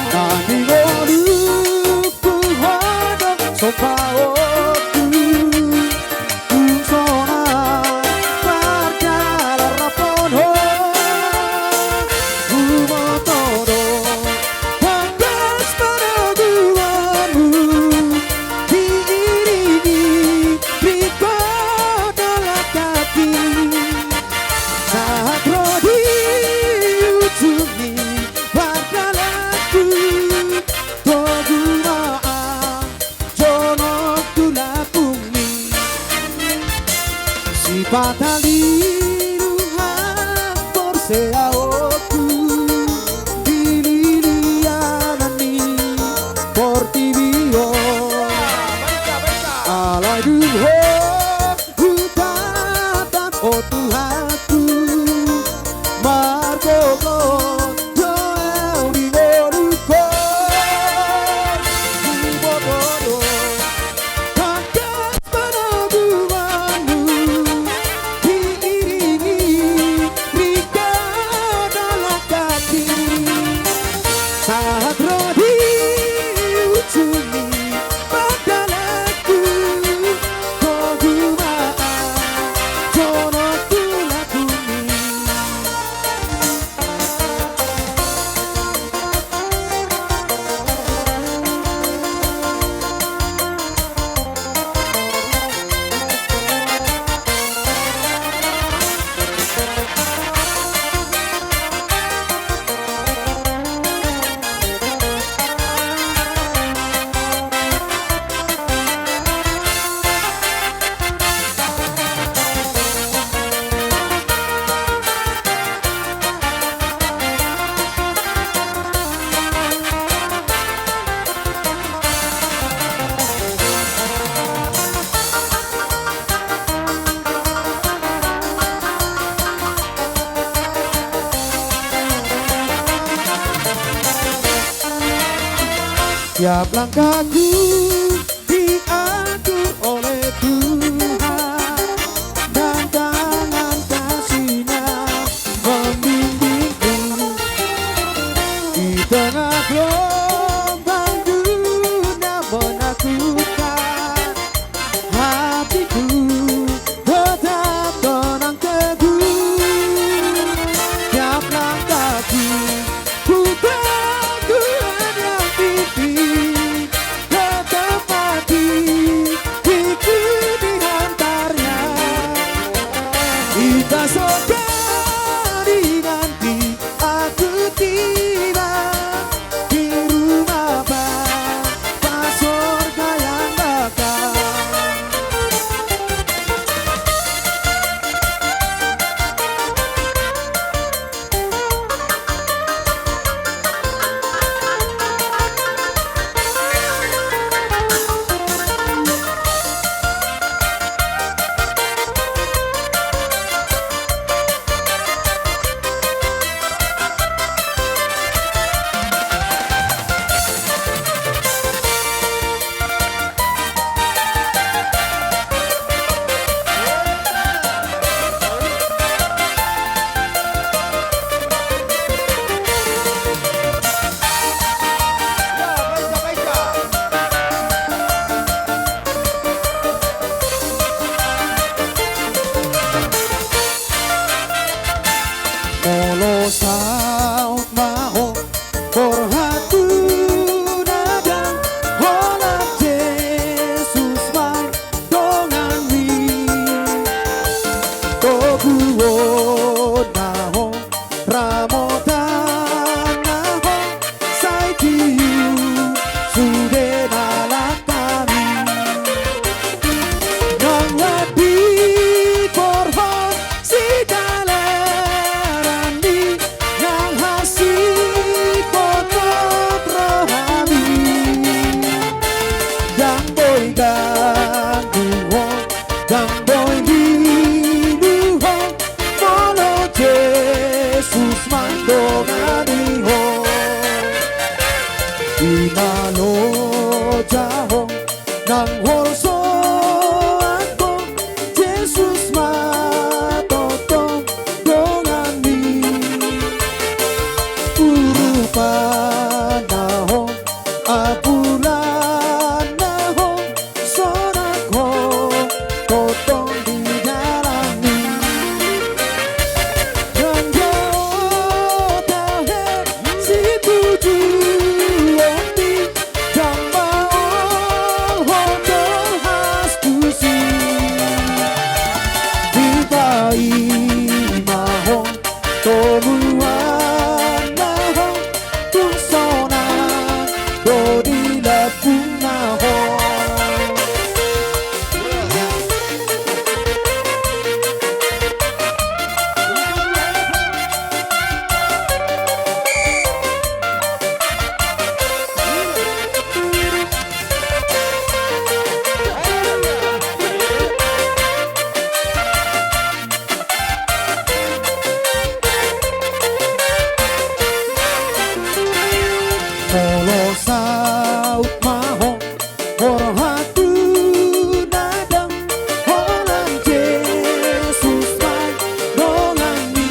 Nang di ngolungku ho do sombaonku. Tung sonang mardalan rap dohot ho, huboto do tangkas panoguonmu, diiringi ringkot dohot hati. Sahat ro di ujung ni pardalananku, togu ma jonok tu lambungmi. Sipata lilu haporseaonku di lilianan ni portibi on. Alai dung ho hutatap, o Tuhanku, margogo do au di ngolungkon. Huboto do tangkas panoguonmu, di Tiap langkahku diatur oleh Tuhan, dan tangan kasih-Nya membimbingku. Di tengah gelombang dunia menakutkan, hatiku tetap tenang teguh. Tiap langkahku, ku tahu Tuhan yang pimpin, tetap hati, hatiku diantar-Nya. Indah sekali nanti aku tiba di rumah Bapa sorga yang dekat. Molo saut ma ho borhat tu na dang, holan Jesus mandongani. Toguonna ho, ramotanna ho, sai tiur sude na langkami. Nang lam di porhon sidalananmi, nang hansit potop rohami. Ndang boi ganggu ho, ndang boi lilu ho, molo Jesus mandongani ho. I ma loja ho, nang holsoan ho, Jesus ma tongtong donganmi. Urupanna ho, ampulanna ho, sonang ho tongtong di dalanmi. Ndang dao tahe situjuonmi, ndang maol ho tolhas tusi. Dipaima ho tomuanna ho, tung sonang do di lambungna ho. Molo saut ma ho borhat tu na dang, holan Jesus mandongani.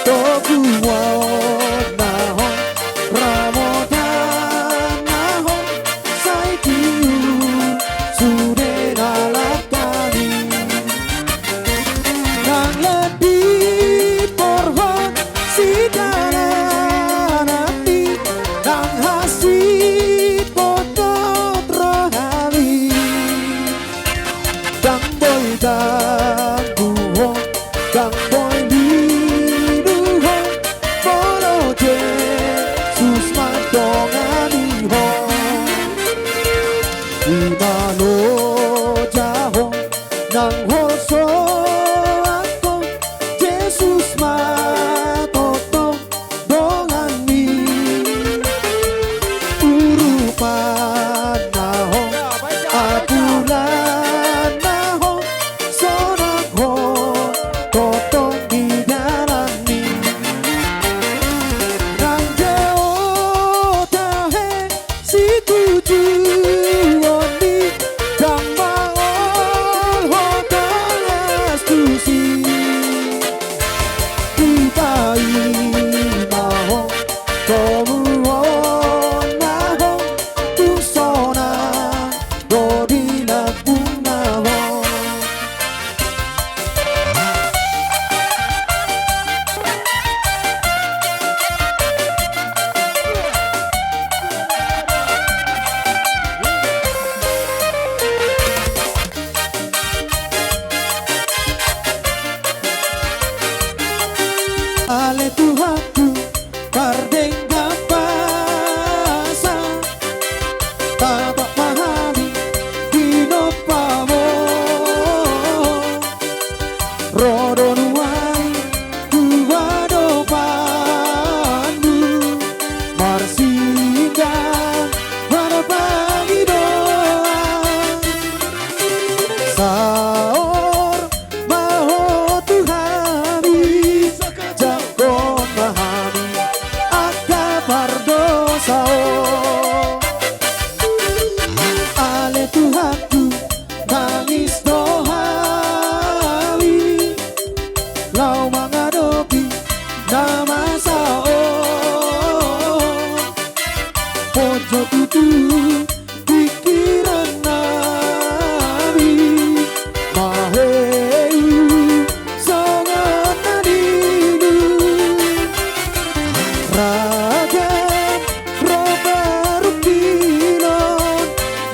Toguonna ho, ramotanna ho, sai tiur sude na langkami. Nang lam di porhon sidalananmi, nang hansit potop rohami. Ndang boi ganggu ho, ndang boi lilu ho, molo Jesus mandongani ho. I ma loja ho, nang holsoan ho, Jesus ma tongtong donganmi. Urupanna ho, ampulanna ho, sonang ho tongtong di dalanmi. Ndang dao Ale Tuhanku, pardenggan basa, tatap ma hami di nombamu. Ro do nuaeng tu adopanmu, marsigangan pangidoan. Saor ma Ho tu hami, jangkon ma hami angka pardosa on. Ale Tuhanku, tangis do hami laho mangadopi na masa on. Poso tutu pingkiran nami, maheu songon na ninmu. Ragam ro parungkilon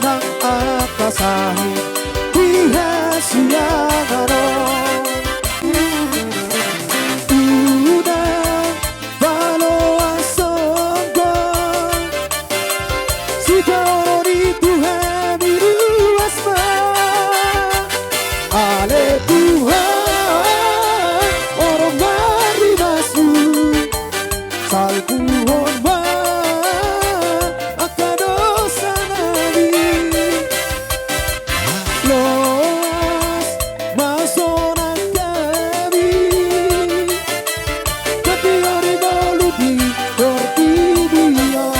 nang angka sahit di hasiangan on. Unang paloas songgop, sitaonon i tu hami ruas ma. Ale Tuhan, onom ma rimasmu, salpuhon ma angka dosa nami. Loas ma sonang hami, ganti ari balu di portibi on.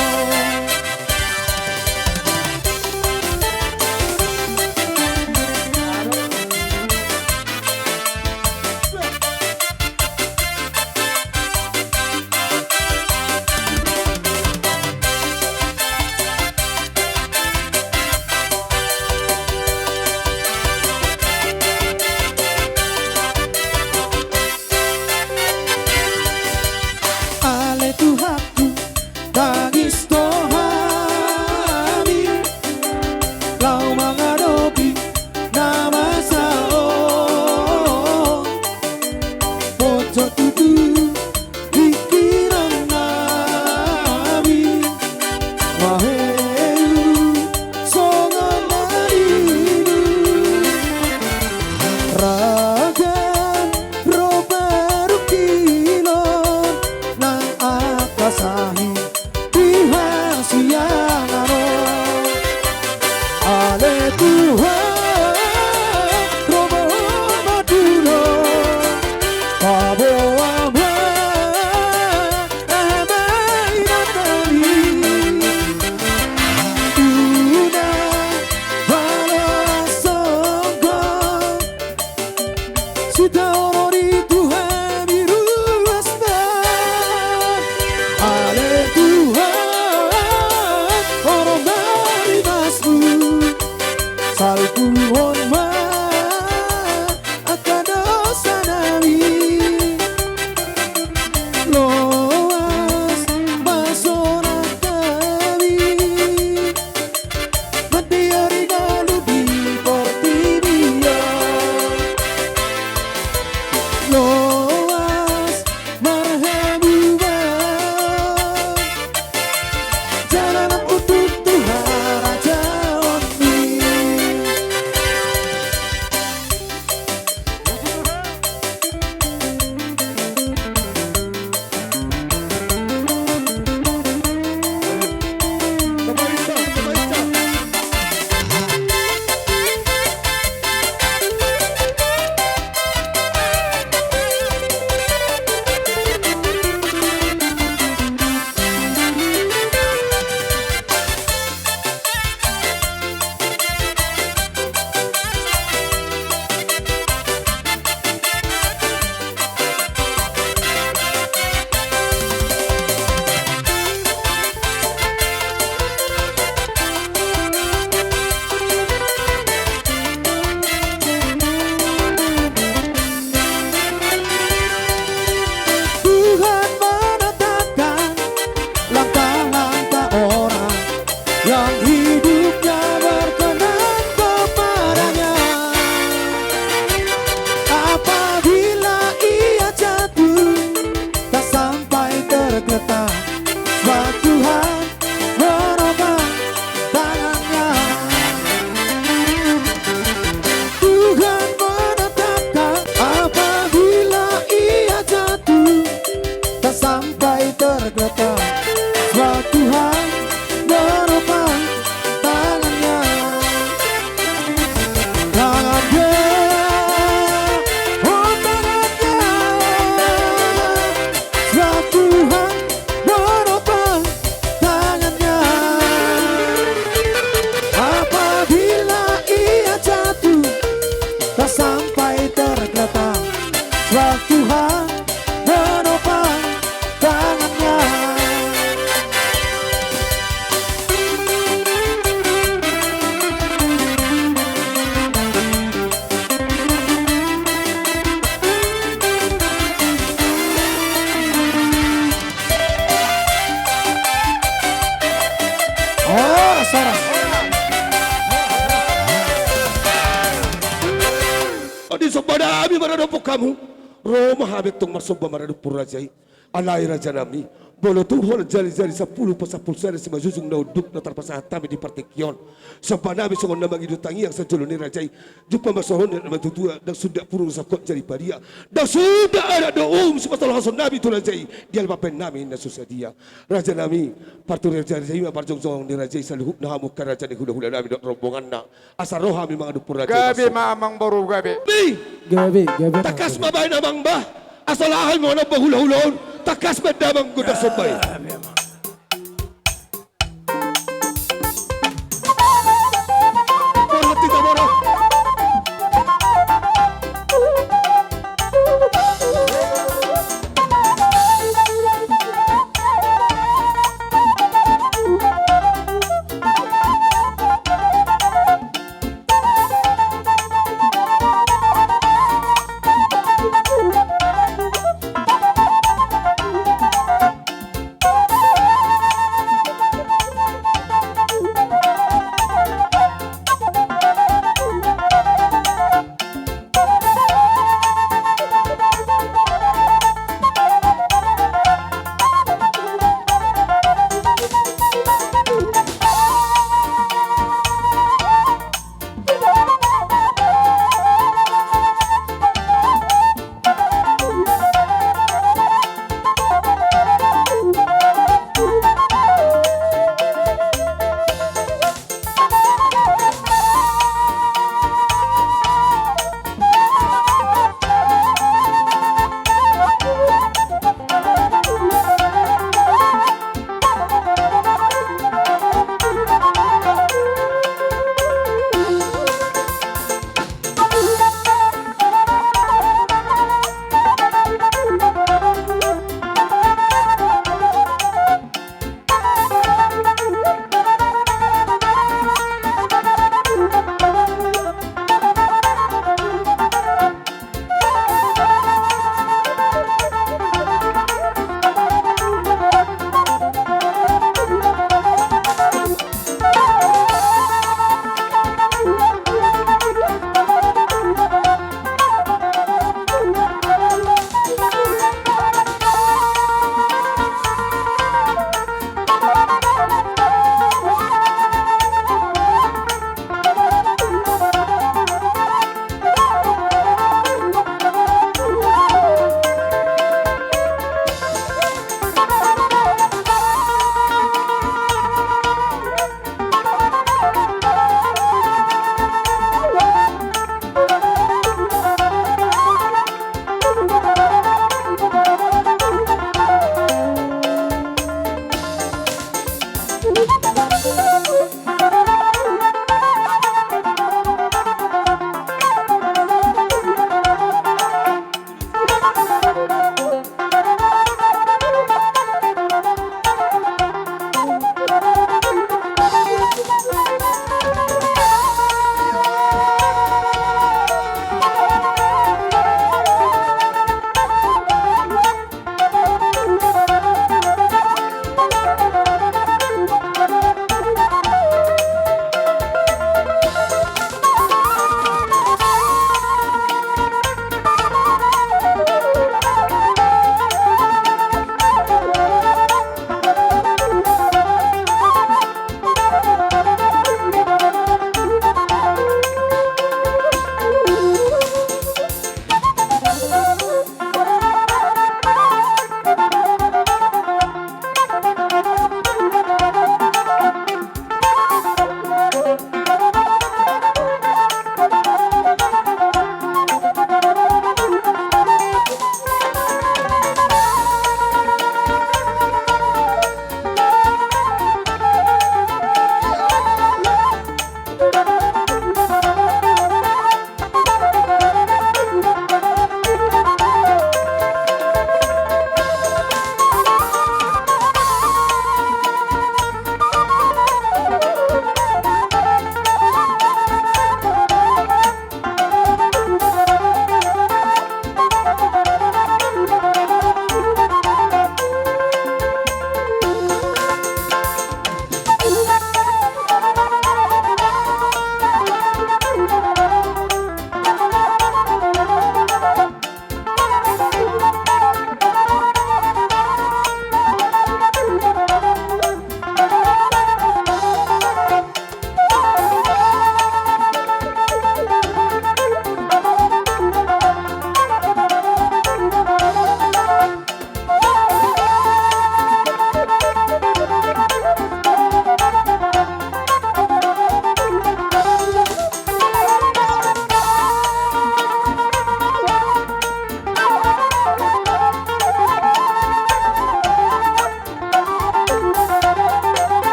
Ale Tuhanku, tangis do hami laho mangadopi na masa on. Poso tutu pingkiran nami, maheu songon na ninmu. Ragam ro parungkilon nang angka sahit di hasiangan on. Ale Tuhan, ro ma Ho mandulo, paboa ma Maradophon hamu, ro ma hami antong marsomba maradophon raja i. Alai raja nami, molo tung holan jari-jari sampulu pasampulu sada simanjujung na unduk na tarpasahat hami di partingki on, somba nami songon na mangido tangiang sian jolo ni raja i. Jumpa ma songon na matua-tua, ndang suda purung sangkot jari paria, ndang suda adat dohot uhum sipatolhason nami tu raja i di ala bahen nami na so sadia. Raja nami, parturut raja i ma parjongjong ni raja i saluhutna, hamu angka raja ni hula-hula nami dohot rombonganna. Asa ro hami mangadophon raja i. Gabe ma amang boru, gabe. Ni. Gabe, gabe. Tangkas ma bahen amang bah. Asa laho hami manomba hula-hula on. Tangkas ma damang gondang somba i. Borhat hita, borhat.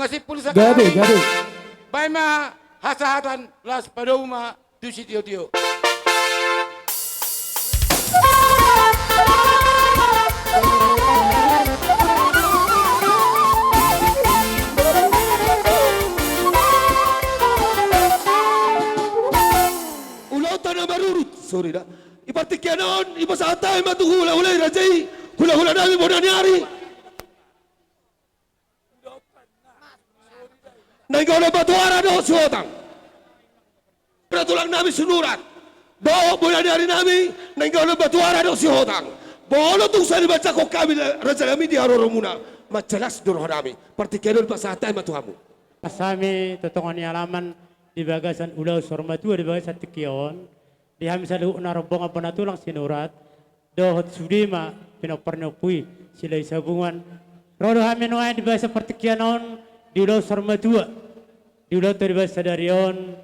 Simpul sakali. Gabe, gabe. Baen ma hasahatan, laos padomu ma tu sitiotio. Ulaonta na marurut, sorry da. Di partingkian on, dipasahat hami ma tu hulahula i raja i, hulahula nami bona ni ari. Nainggolan Batuara dohot Sihotang. Tulang nami Sinurat dohot bona ni ari nami, Nainggolan Batuara dohot Sihotang. Molo tung sai dibaen hami, raja nami, di haroramuna, mansai las do roha nami. Partingkian on dipasahat hami ma tu hamu. Pas hami tu tonga ni alaman di bagasan ulaon saur matua di bagasan tingki on, di hami saluhutna rombongan bona tulang Sinurat, dohot sude ma pinompar ni ompu i Silahisabungan. Ro do hami nuaeng di bagasan partingkian on di ulaon saur matua, di ulaonta di bagasan sadari on,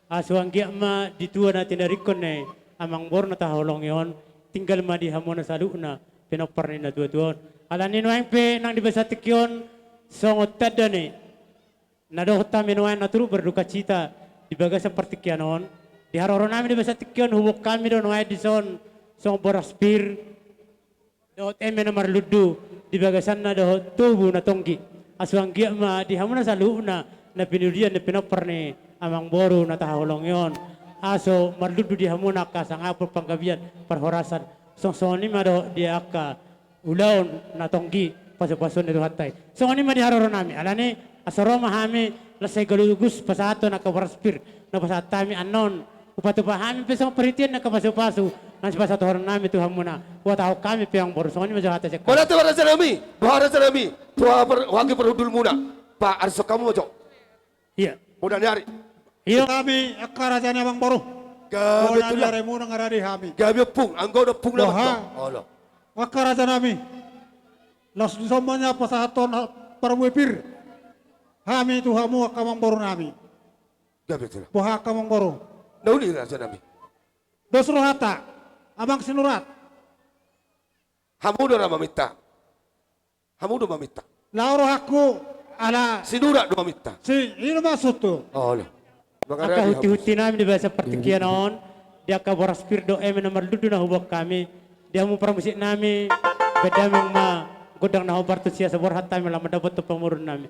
asa anggiat ma di tua na tinaringhon ni amangboru na tahaholongi on, tinggal ma di hamuna saluhutna pinompar ni natuatua on. Alani nuaeng pe nang di bagasan tingki on, songon tanda ni na dohot hami nuaeng na turut berdukacita di bagasan partingkian on, di haroro nami di bagasan tingki on, huboan hami do nuaeng dison songon boras pir dohot eme na marlundu di bagasanna dohot tobu na tonggi. Asa anggiat ma di hamuna saluhutna na pinudian ni pinompar ni amangboru na tahaholongi on, asa marlundu di hamuna angka hasangapon, panggabean, parhorasan. Songon i ma dohot di angka ulaon na tonggi pasupasuon ni Tuhanta i. Songon i ma di haroro nami. Alani asa ro ma hami, laos sai galogus pasahathon angka boras pir na pasahat hami annon. Hupatupa hami pe songon parhitean ni angka pasupasu na sipasahathonon nami tu hamuna. Huhatahon hami pe amangboru, songon i ma jo hata sian hami. Mauliate ma raja nami, boha raja nami, boha par-, boha anggi parhundulmuna, paarsak hamu ma jo. Ia. Bona ni ari. Ia. Hami angka raja ni amangboru. Gabe tulang. Bona ni arimuna nunga rade hami. Gabe ompung, anggo ompung na. Boha. Olo. Angka raja nami. Laos dison ma nian pasahathon parbue pir hami tu hamu angka amangboru nami. Gabe tulang. Boha angka amangboru. Na uli raja nami. Dos rohanta, amang Sinurat. Hamu do na maminta. Hamu do maminta. Laho rohangku ala. Sinurat do maminta. Si, i do maksudhu. Olo. Angka hunti-hunti nami di bagasan partingkian on, di angka boras pir dohot eme na marlundu na huboan hami, di hamu parmusik nami, baen damang ma gondang na hombar tu sian borhat hami laho mandapothon pamoruon nami.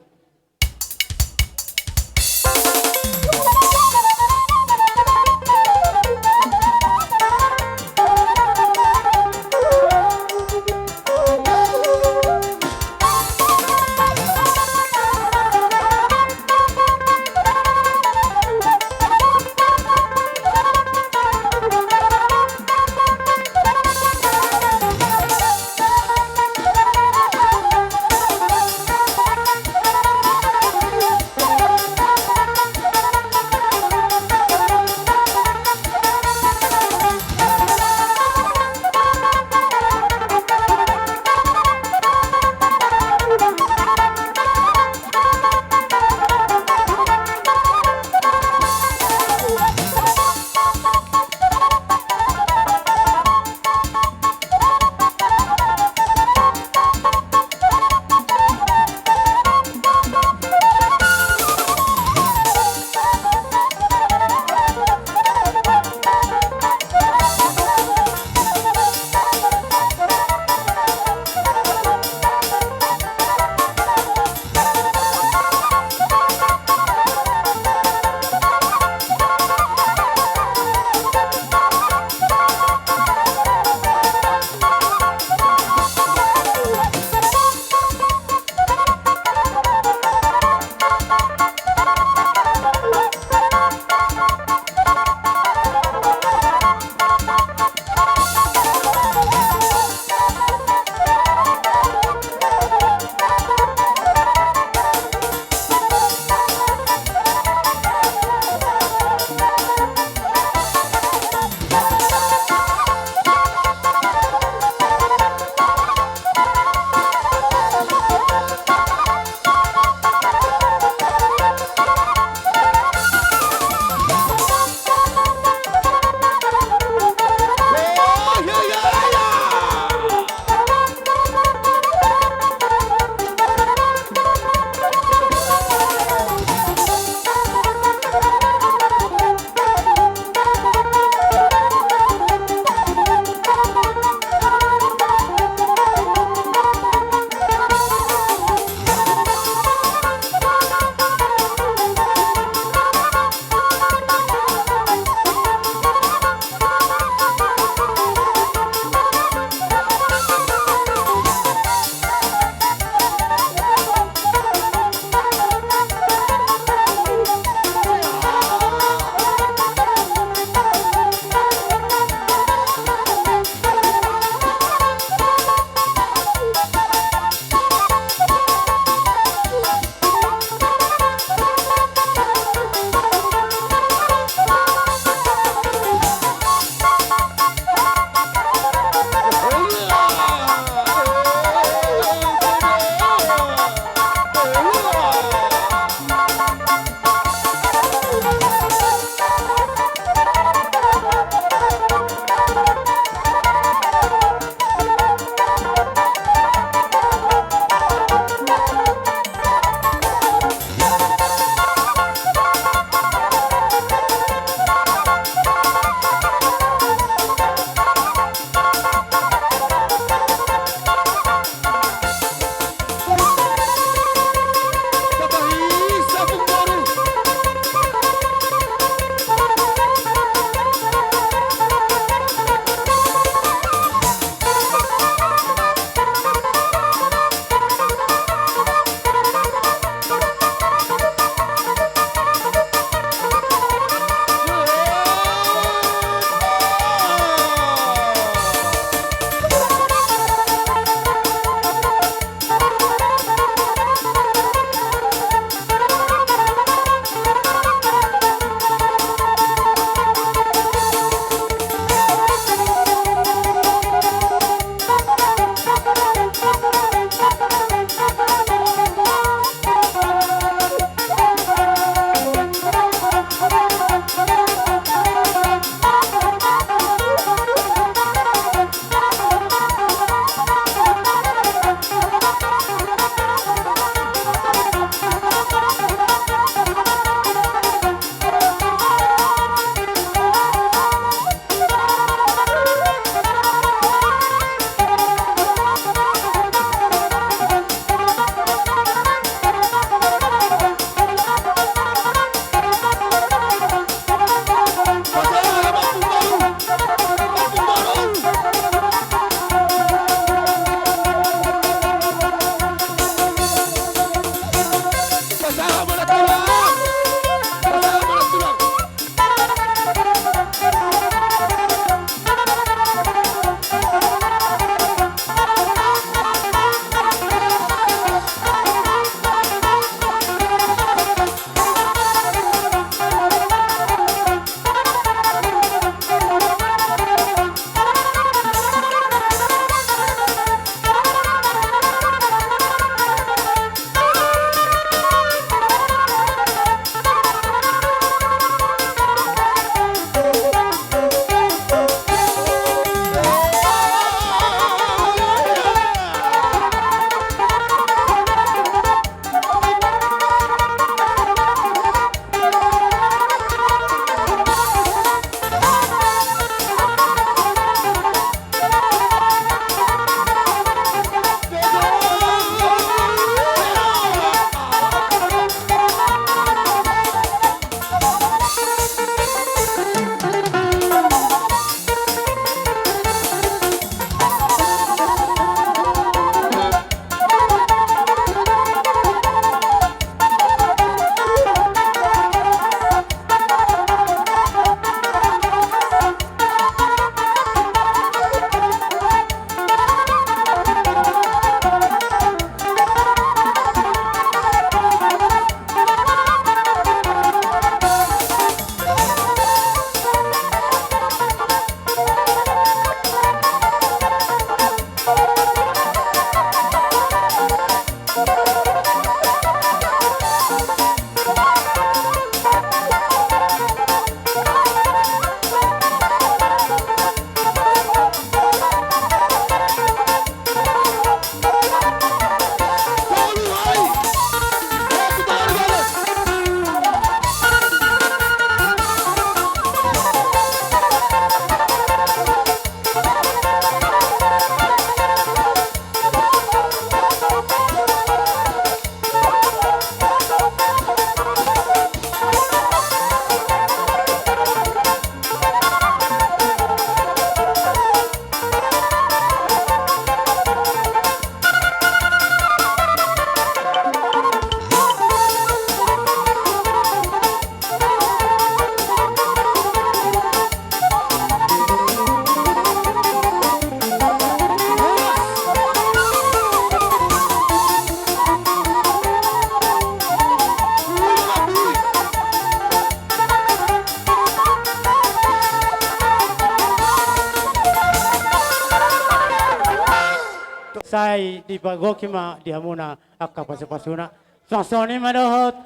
Sai dipagohi ma di hamuna angka pasupasuna. Suang songon i ma dohot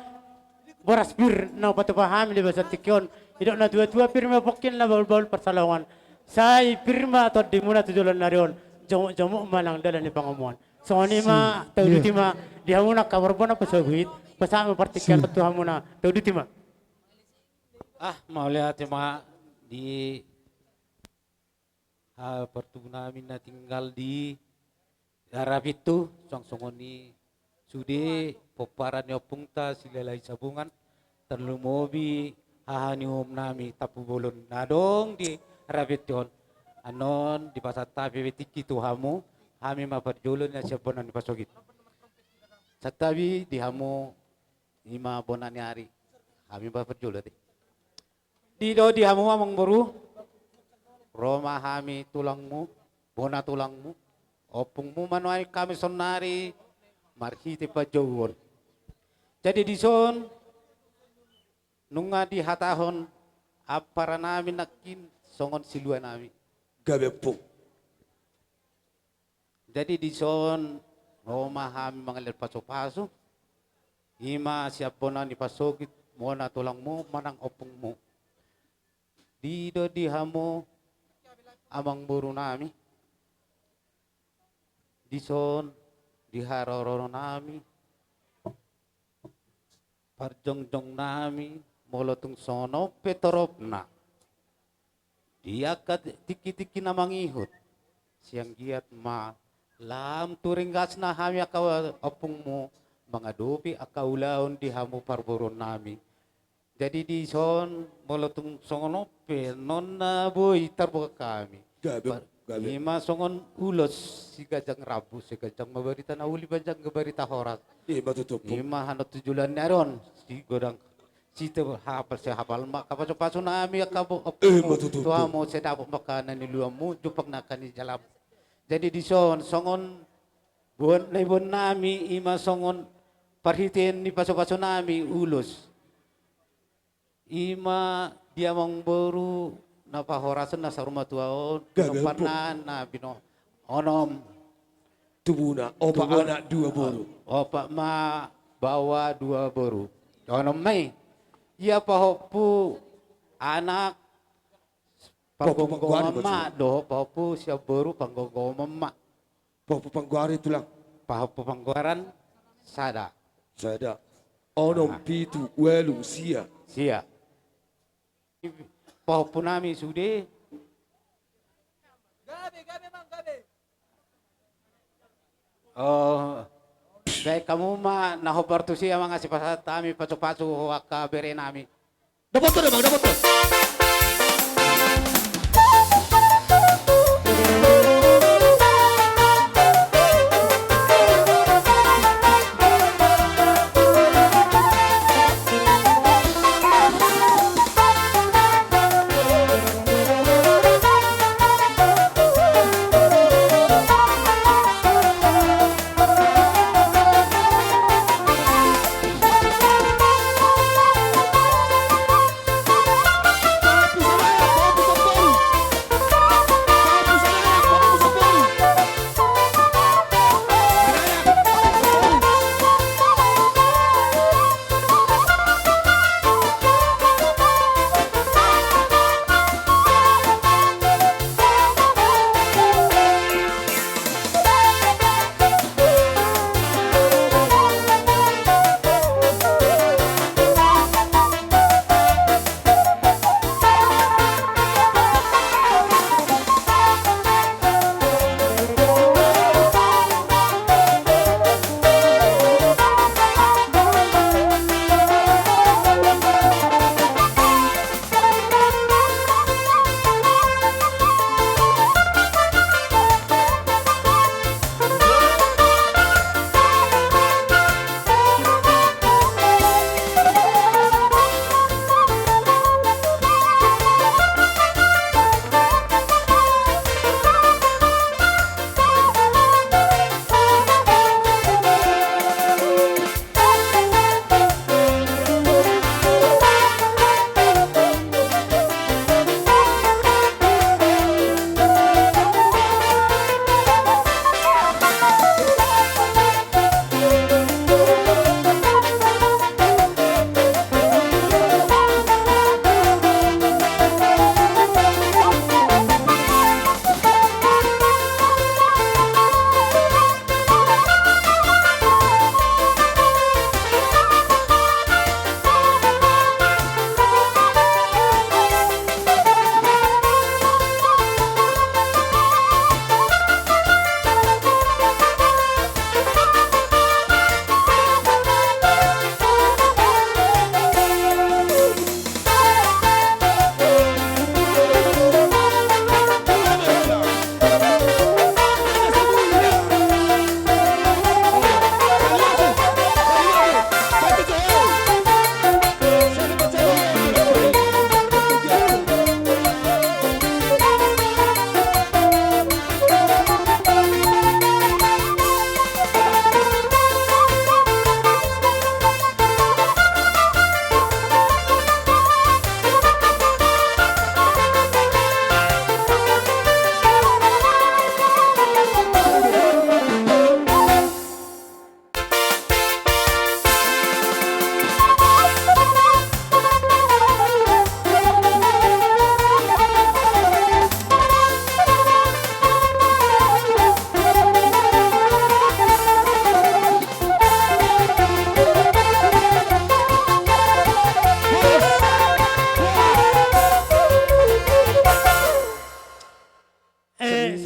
boras pir na hupatupa hami di bagasan tingki on. Didok na tuatua, pir ma pongkin na bahulbahul pansalongan. Sai pir ma tondimuna tu joloan ni ari on. Jomukjomuk ma nang dalan ni pangomoan. Songon i ma, tauduti ma di hamuna angka parbona pasogit. Pasahat ma partingkian tu hamuna. Tauduti ma. Ah, mauliate ma di haha partubu nami na tinggal di Rapitu, suang songon i sude pomparan ni ompungta Silalahi Sabungan, tarlumobi haha ni uhum nami Tampubolon na adong di Rapitu on. Annon dipasahat hami pe tingki tu hamu, hami ma parjolo na sian bona ni pasogit. Santabi di hamu, i ma bona ni ari, hami ma parjolo ate. Didok di hamu amangboru, ro ma hami tulangmu, bona tulangmu, ompungmu ma nuaeng hami saonari marhite panjouon. Jadi dison nunga dihatahon ampara nami nangkin songon silua nami. Gabe ompung. Jadi dison ro ma hami mangalehon pasupasu, i ma sian bona ni pasogit, bona tulangmu manang ompungmu. Didok di hamu amangboru nami, dison di haroro nami, parjongjong nami, molo tung songon on pe toropna. Di angka tingki-tingki na mangihut, sai anggiat ma lam tu ringgasna hami angka ompungmu mangadopi angka ulaon di hamu parboruon nami. Jadi dison molo tung songon on pe non na boi tarbuka hami. Gabe, Pa-, gabe. I ma songon ulos siganjang rambu, siganjang ma barita na uli, ganjang ma barita horas. I ma tutu. I ma hanon tu joloan ni ari on, sigodang, sihapal, sihapal ma angka pasupasu nami angka bo-, Eh, ma tutu. Tu hamu, sai dapot ma angka na niluanmu, jumpang ma angka ni jalamu. Jadi dison songon boan na iboan nami, i ma songon parhitean ni pasupasu nami ulos. I ma di amangboru na pahorasan na saur matua on, Gabe, pinompar ompung. Na, na bino-, onom. Tubuna, opat Tubu-, anak, dua boru. Opat ma baoa, dua boru. Onom ma i. Ia pahompu anak Pahompu panggomgoman, pahompu panggomgoman ma, maksudnya. Dohot pahompu sian boru panggomgoman ma. Pahompu panggoari tulang. Pahompu panggoaran sada. Sada. Onom, ah, pitu, ualu, sia. Sia. Pahompu nami sude. Gabe, gabe, Mang, gabe. Oh, baen hamu ma na hombar tusi, amang, asa pasahat hami pasupasu tu angka bere nami. Dapothon, amang, dapothon.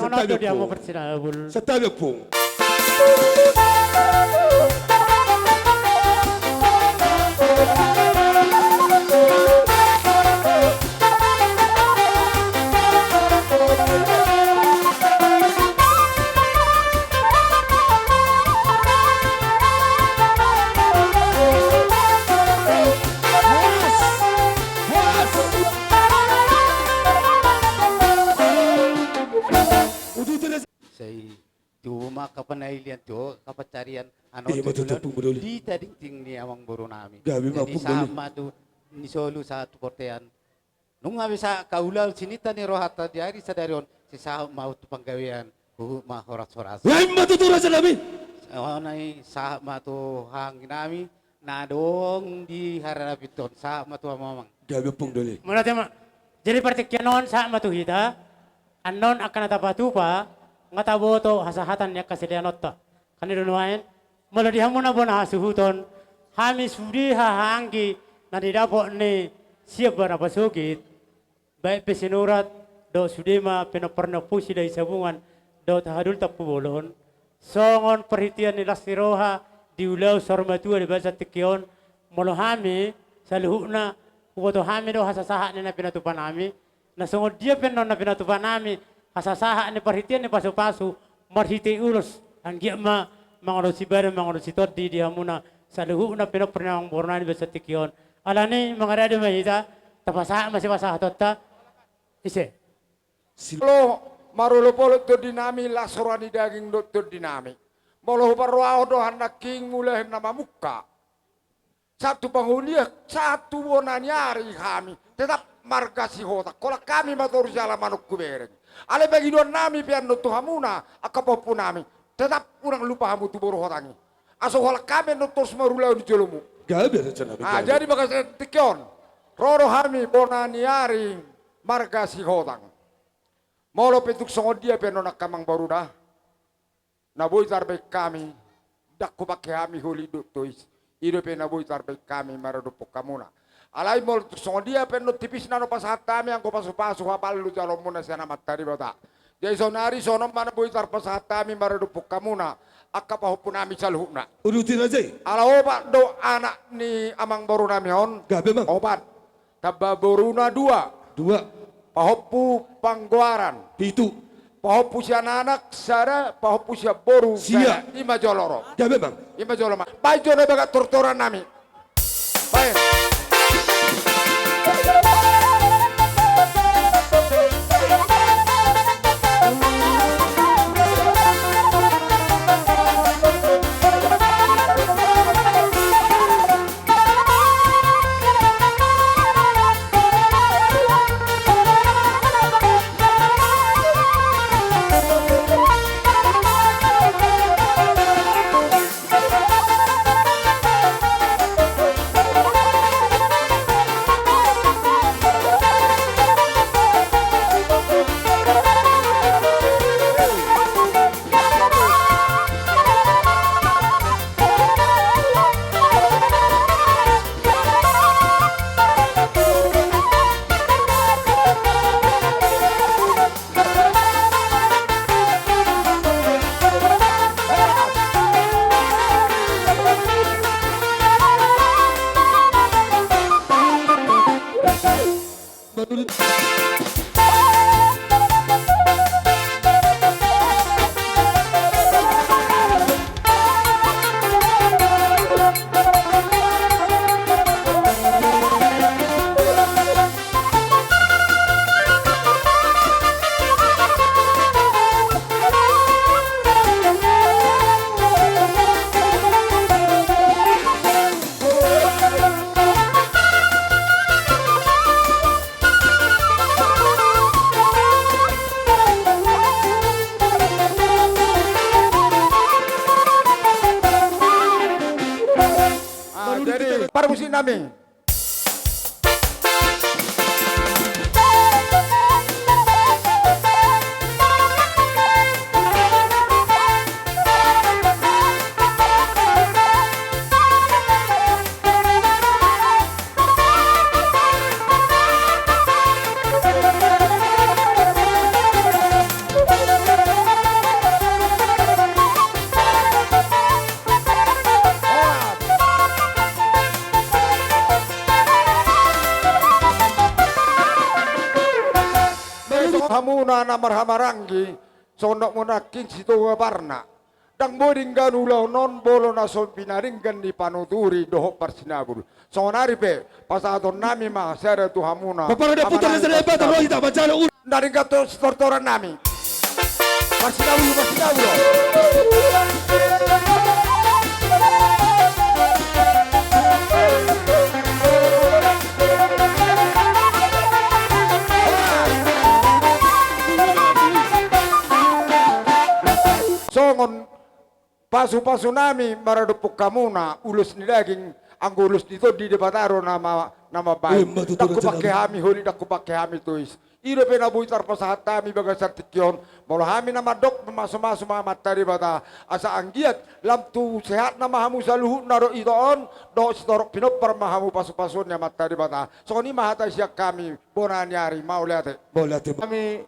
Santabi, Ompung. Santabi, Ompung. Sai tubu ma angka panailian tu ho, angka pansarian, annon. Iya, ma tutu, Ompung Madoli. Di tingting ni amangboru nami. Gabe ma, Ompung Madoli. Jadi sahat ma tu ni solu, sahat tu bontean. Nunga be sahat angka ulaon sininta ni rohanta di ari sadari on, sai sahat ma tu panggabean, huhut ma horas-horas. Gabe ma tutu, raja nami. Songon i sahat ma tu haha anggi nami na adong di harana pintu on, sahat ma tu hamu amang. Gabe, Ompung Doli. Mauliate ma. Jadi partingkian on sahat ma tu hita. Annon angka na tapatupa, nga taboto hasahatan ni angka silehononta. Kan i do nuaeng, molo di hamu na bona hasuhuton, hami sude haha anggi na nidapot ni sian bona pasogit, baen pe sinurat, dohot sude ma pinompar ni Ompu Silahisabungan dohot Hahadul Tampubolon, songon parhitean ni las ni roha di ulaon saur matua di bagasan tingki on, molo hami saluhutna, huboto hami do hasasahat ni na pinatupa nami, na songon dia pe annon na pinatupa nami, hasasahat ni parhitean ni pasupasu, marhite ulos, anggiat ma mangalusi badan, mangalusi tondi di hamuna saluhutna pinompar ni amangboru nami di bagasan tingki on. Alani i mangarade ma hita, tapasahat ma sipasahatonta. Ise? Sil- Molo marolopolop tondi nami, las roha ni daging dohot tondi nami. Molo huparrohahon do nangkin mulahan na mamungka, sahat tu pangolian, sahat tu bona ni ari hami tetap marga Sihotang. Holan hami matoru siala manungku bereng. Alai pangidoan nami pe annon tu hamuna angka pahompu nami, tetap unang lupa hamu tu boru Hotang i, asa holan hami annon torus marulaon di jolomu. Gabe, raja nami, ah, gabe. Jadi bagasan tingki on, ro do hami bona ni ari marga Sihotang. Molo pe tung songon dia pe annon angka amangboru da, na boi tarbaen hami, ndang hupangke hami holit dohot tois. I dope na boi tarbaen hami maradophon hamuna. Alai molo tung songon dia pe annon tipis na dohot pasahat hami, anggo pasupasu, hapallu jaloonmuna sian Amanta Debata. Jadi saonari songon on ma na boi tarpasahat hami maradophon hamuna angka pahompu nami saluhutna. Uduti, raja i. Ala opat do anak ni amangboru nami on. Gabe, amang. Opat. Tamba boruna dua. Dua. Pahompu panggoaran. Pitu. Pahompu sian anak sada, pahompu sian boru sada. Sia. I ma jolo ro. Gabe, amang. I ma jolo ma. Baen jo na bagak tortoran nami. Baen. Ah, jadi parmusik nami. Muna na marhahamaranggi, songon dok muna nangkin sitogu parna. Ndang boi denggan ulaon on molo na so pinadenggan ni panuturi dohot parsinabul. Sonari pe pasahaton nami ma sada tu hamuna. Paparoda putar na sada bata roh hita manjalo ul. Na denggan tu sitortoran nami. Parsinabul, parsinabul. Songon pasupasu nami maradophon hamuna ulos ni daging, anggo ulos ni tondi Debata do na ma, na mambahen. Ima tutu. Ndang hupangke hami holit, ndang hupangke hami tois. I dope na boi tarpasahat hami bagasan tingki on. Molo hami na mandok mamasumasu ma Amanta Debata asa anggiat lam tu sehatna ma hamu saluhutna dohot ito on, dohot sitorop pinompar ma hamu pasupasuon ni Amanta Debata. Songon i ma hata sian hami bona ni ari. Mauliate. Mauliate. Hami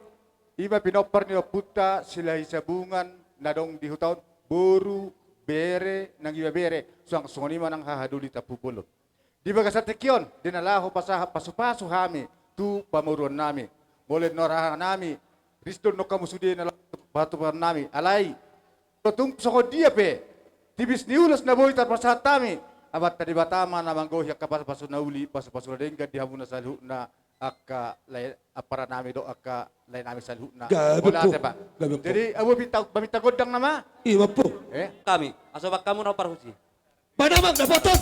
ima pinompar ni ompunta Silahisabungan na adong di huta on, boru, bere nang ibebere, suang songon i ma nang haha doli Tampubolon. Di bagasan tingki on, di na laho pasahat pasupasu hami tu pamoruon nami. Molo na roha nami, ris do nang hamu sude na laho patupaon nami. Alai, tung songon dia pe tipis ni ulos na boi tarpasahat hami, Amanta Debata ma na manggohi angka pasupasu na uli, pasupasu na denggan di hamuna saluhutna angka lae, ampara nami dohot angka lae nami saluhutna. Gabe. Mauliate, Pak. Gabe. Jadi, ahu minta, minta gondang nama. Ima, Ompu. Eh? Hami, asa bahen hamu na parhunsi. Mana mang dapoton?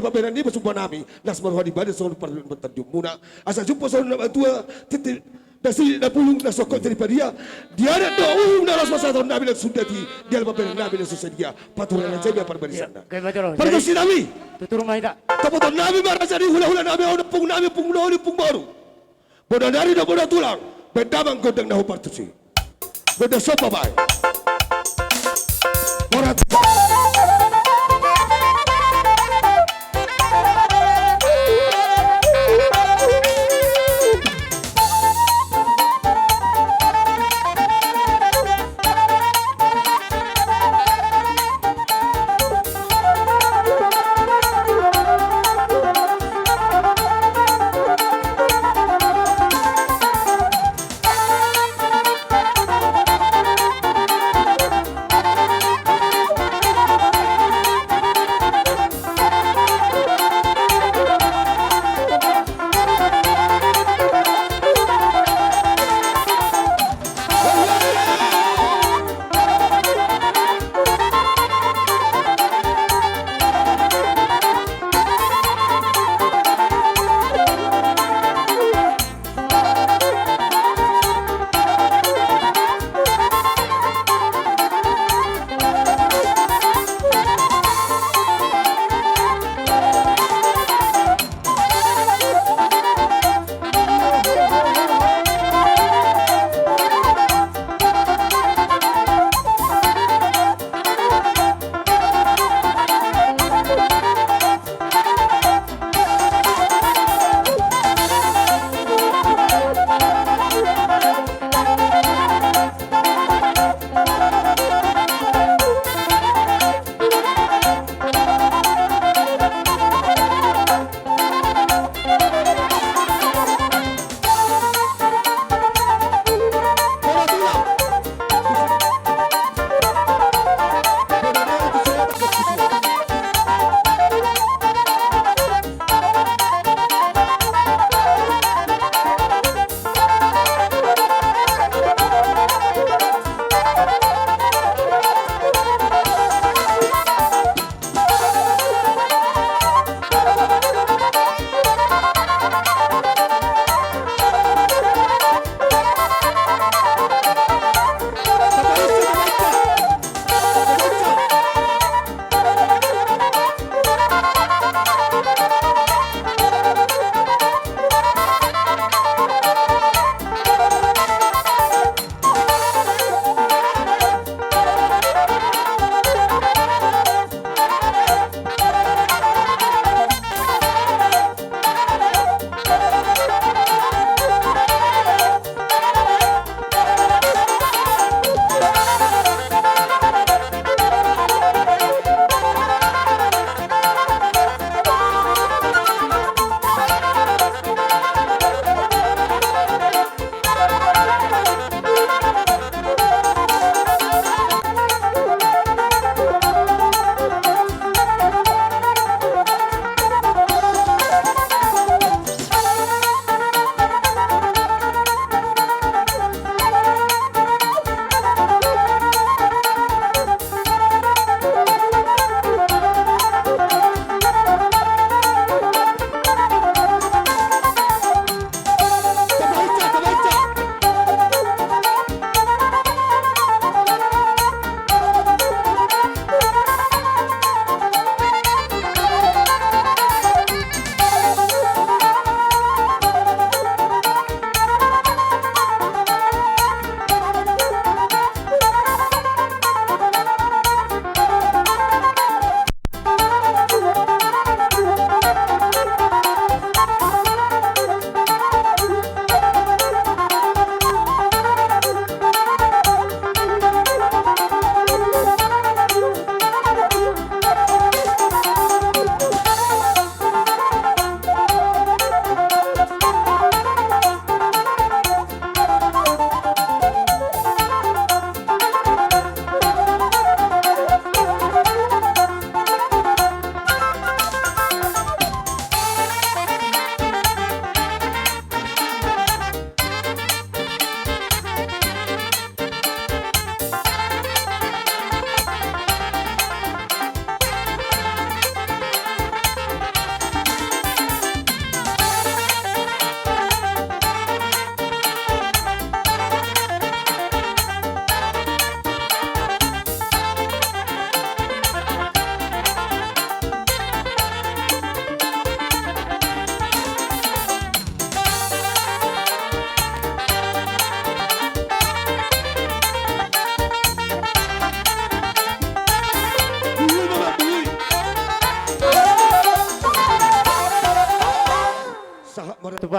Pambahenan ni pasupasu nami, las ma roha ni badan songon partandiangmuna. Asa jumpa saluhut na matua, titi, na silit na bulung, na songkot jadi padia. Di adat dohot uhum na las pasahaton nami na sundati, di adat pambahenan nami na so sadia. Paturanna jami parbarisanna. Pargonsi nami. Tutur ma hita. Tapoton nami ma raja ni hulahula nami, on ompung nami, ompung na uli, ompung boru. Bona nari dohot bona tulang, baen damang gondang na hombar tusi. Gondang somba baen. Bona tusi.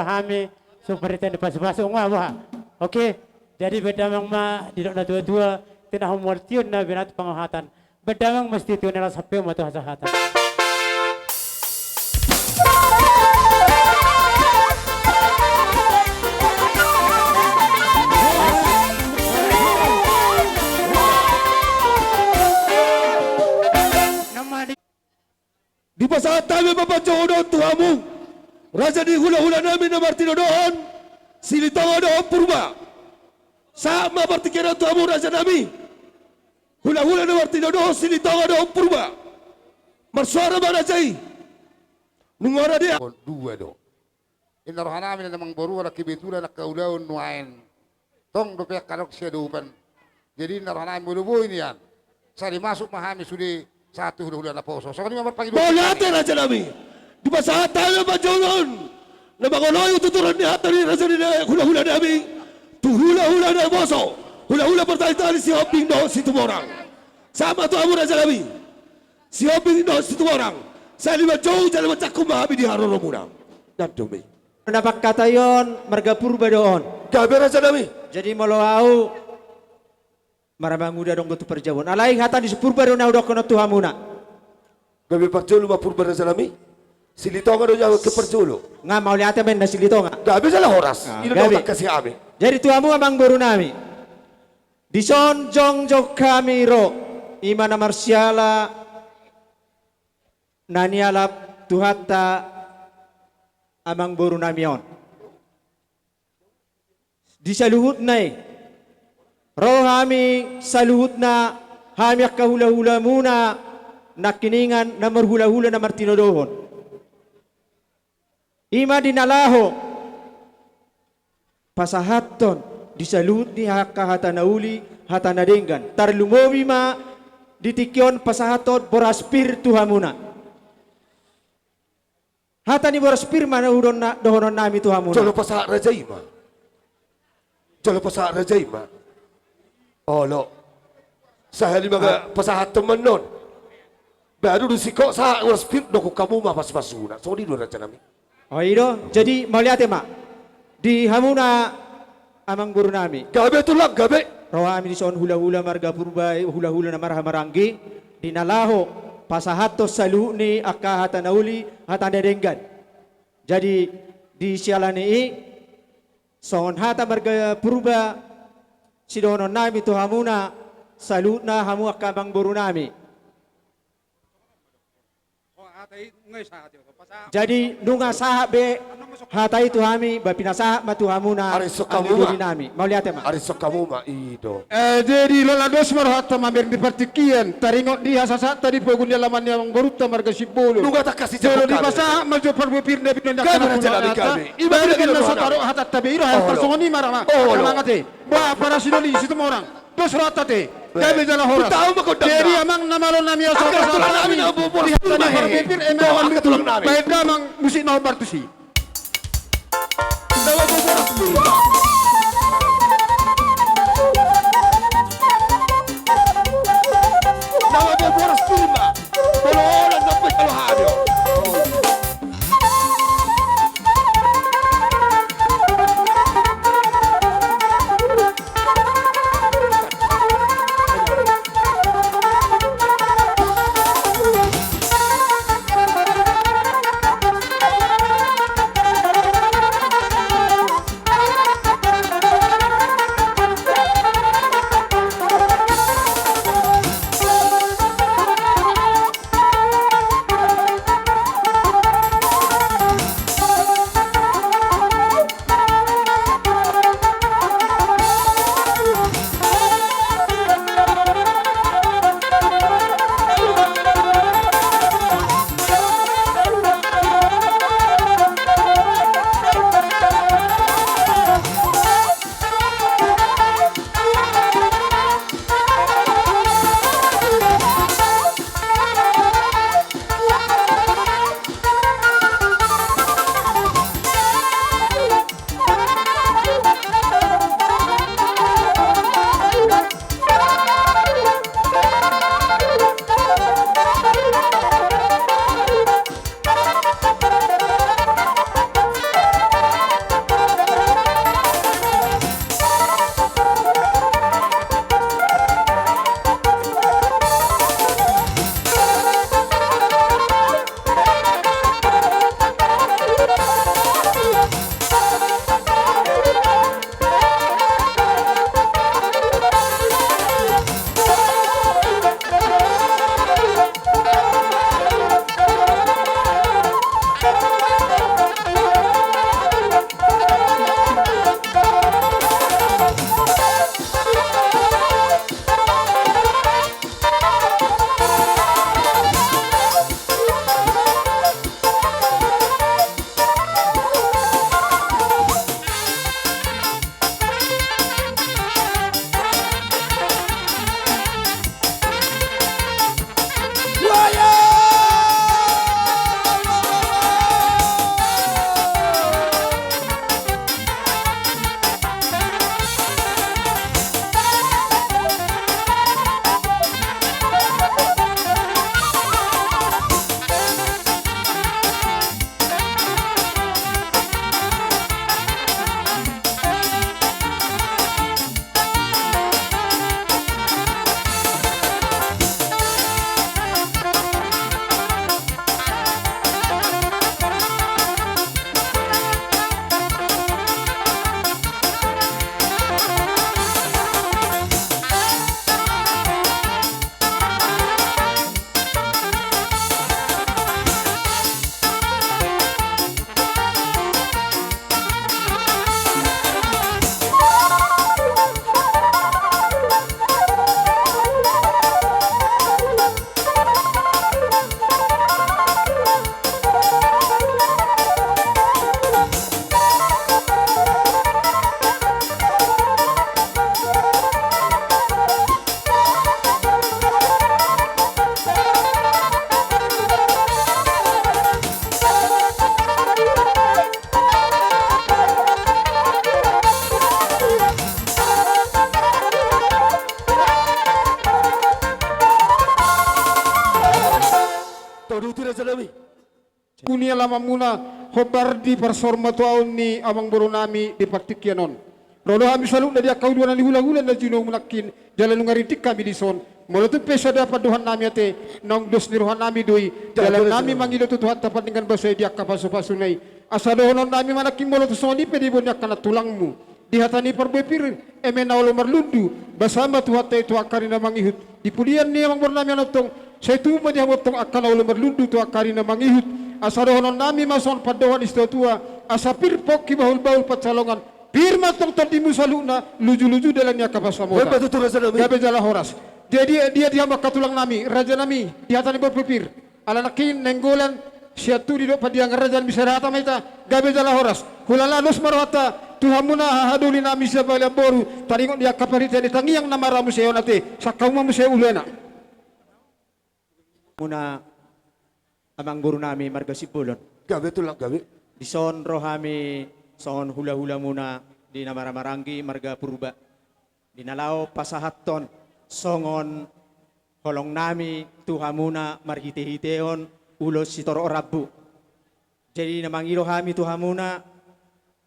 hami, suparinta ni pasupasu, nga boha. Oke, jadi baen damang ma didok na tuatua, tinahu mual tion na binatu pangohatan. Baen damang ma sitio ni las hape ma tu hasahatan. Dipasahat hami ma panjouon on tu hamu, raja ni hulahula nami na martinodohon Silitonga dohot Purba. Sahat ma partingkian on tu hamu raja nami, hulahula na martinodohon Silitonga dohot Purba. Marsuara ma raja i. Nunga rade. Dua do. Inna rohanami na amangboru ala kebetulan angka ulaon nuaeng tong dope angka adong siadopan. Jadi inna rohanami molo boi nian, sai masuk ma hami sude sahat tu hulahula naposo. Songon i ma marpangidoan. Mauliate raja nami. Dipasahat hami ma panjouon na mangoloi tuturan ni hata ni raja ni hulahula nami tu hulahula naposo, hulahula partahi-tahi Sihombing dohot Situmorang. Sahat ma tu hamu raja nami. Sihombing dohot Situmorang, sai manjou jala manjangkon ma hami di haroromuna. Nandome. Na pangkataion marga Purba do on. Gabe raja nami. Jadi molo au maramanguda adong do tu parjabuon. Alai hata ni si Purba do na hudokkon on tu hamuna. Gabe parjolo ma Purba raja nami. Silitonga do jawa ke parjolo. Nga mauliate ma inna Silitonga. Gabe jala horas. Ah, i do gabe. Tangkas i hami. Jadi tu hamu amangboru nami. Dison jongjong hami ro, i ma na marsiala na nialap Tuhanta amangboru nami on. Di saluhutna i, ro hami saluhutna, hami angka hulahulamuna nangkiningan na marhulahula na martinodohon. I ma di na laho pasahathon di saluhut ni angka hata na uli, hata na denggan. Tarlumobi ma di tingki on pasahathon boras pir tu hamuna. Hata ni boras pir ma na hudok na, dohonon nami tu hamuna. Jolo pasahat raja i ma. Jolo pasahat raja i ma. Olo. Sahali ma pasahathon ma annon. Baru di singkop sahat boras pir, dokkon hamu ma pasupasuna. Songon i do raja nami. O i do. Jadi mauliate ma di hamuna amangboru nami. Gabe tulang, gabe. Ro hami dison hulahula marga Purba, hulahula na marhahamaranggi, di na laho pasahathon saluhut ni angka hata na uli, hata na denggan. Jadi di siala ni i, songon hata marga Purba, sidohonon nami tu hamuna, saluhutna hamu angka amangboru nami. Jadi nunga sahat be hata i tu hami, ba pinasahat ma tu hamuna. Ari sokka muma. Mauliate ma. Ari sokka muma, i do. Eh, jadi lola dos ma rohanta mamereng di partingkian, taringot di hasahaatta di pogu ni alaman ni amangborunta marga Simbolon. Nunga tangkas i. Jolo dipasahat ma jo parbue pir na binoan ni angka na puna. Gabe raja nami, gabe. Ima binoan ni angka na puna. Songon i ma rama. Olo. Mangate. Ba, para sidoli Situmorang, dos rohanta te. Gabe jala horas. Jadi amang na malo nami, asa angka tulang nami na boras pir ma, he. Di hata ni parbue pir, eme na mandutu. Baen damang musik na hombar tusi. Na malo boras pir ma. Na malo boras pir ma. Olo, olo, na pe jalo hadio. ni alamanmuna, hombar di parsaurmatuaon ni amangborunami di partingkian on. Ro do hami saluhutna di angka uluan ni hulahula na jinoumu nangkin, jala nunga rintik hami dison. Molo tung pe sada pandohannami ate, naung dos ni rohanami do i, jala nami mangido tu Tuhanta pardenggan basa i di angka pasupasuna i. Asa dohononnami ma nangkin molo tung songon i pe diboan ni angka nantulangmu. Di hata ni parbue pir, eme na olo marlundu, basa ma Tuhanta i tu angka ari na mangihut. Di pudian ni amangborunami on antong, sai tubu ma di hamu antong angka na olo marlundu tu angka ari na mangihut. Asa dohononnami ma songon pandohan ni situatua, asa pir pongki bahulbahul pansalongan, pir ma antong tondimu saluhutna, lujuluju dalan ni angka pansamotan. Gabe jala horas. Jadi dia di hamu angka tulangnami, rajanami, di hata ni parbue pir. Ala nangkin nainggolan sian tu didok pandiangan raja ni bisa hata ma hita, gabe jala horas. Hulala dos ma rohanta tu hamuna hahadolinami sian balian boru, taringot di angka parhitean ni tangiang na marmuse on ate, sangkap ma muse ulu enak. Muna amangborunami marga Simbolon. Gabe tulang gabe. Dison ro hami songon hulahulamuna di na marhahamaranggi marga Purba. Di na laho pasahathon songon holongnami tu hamuna marhitehiteon ulos sitorop rambu. Jadi na mangido hami tu hamuna,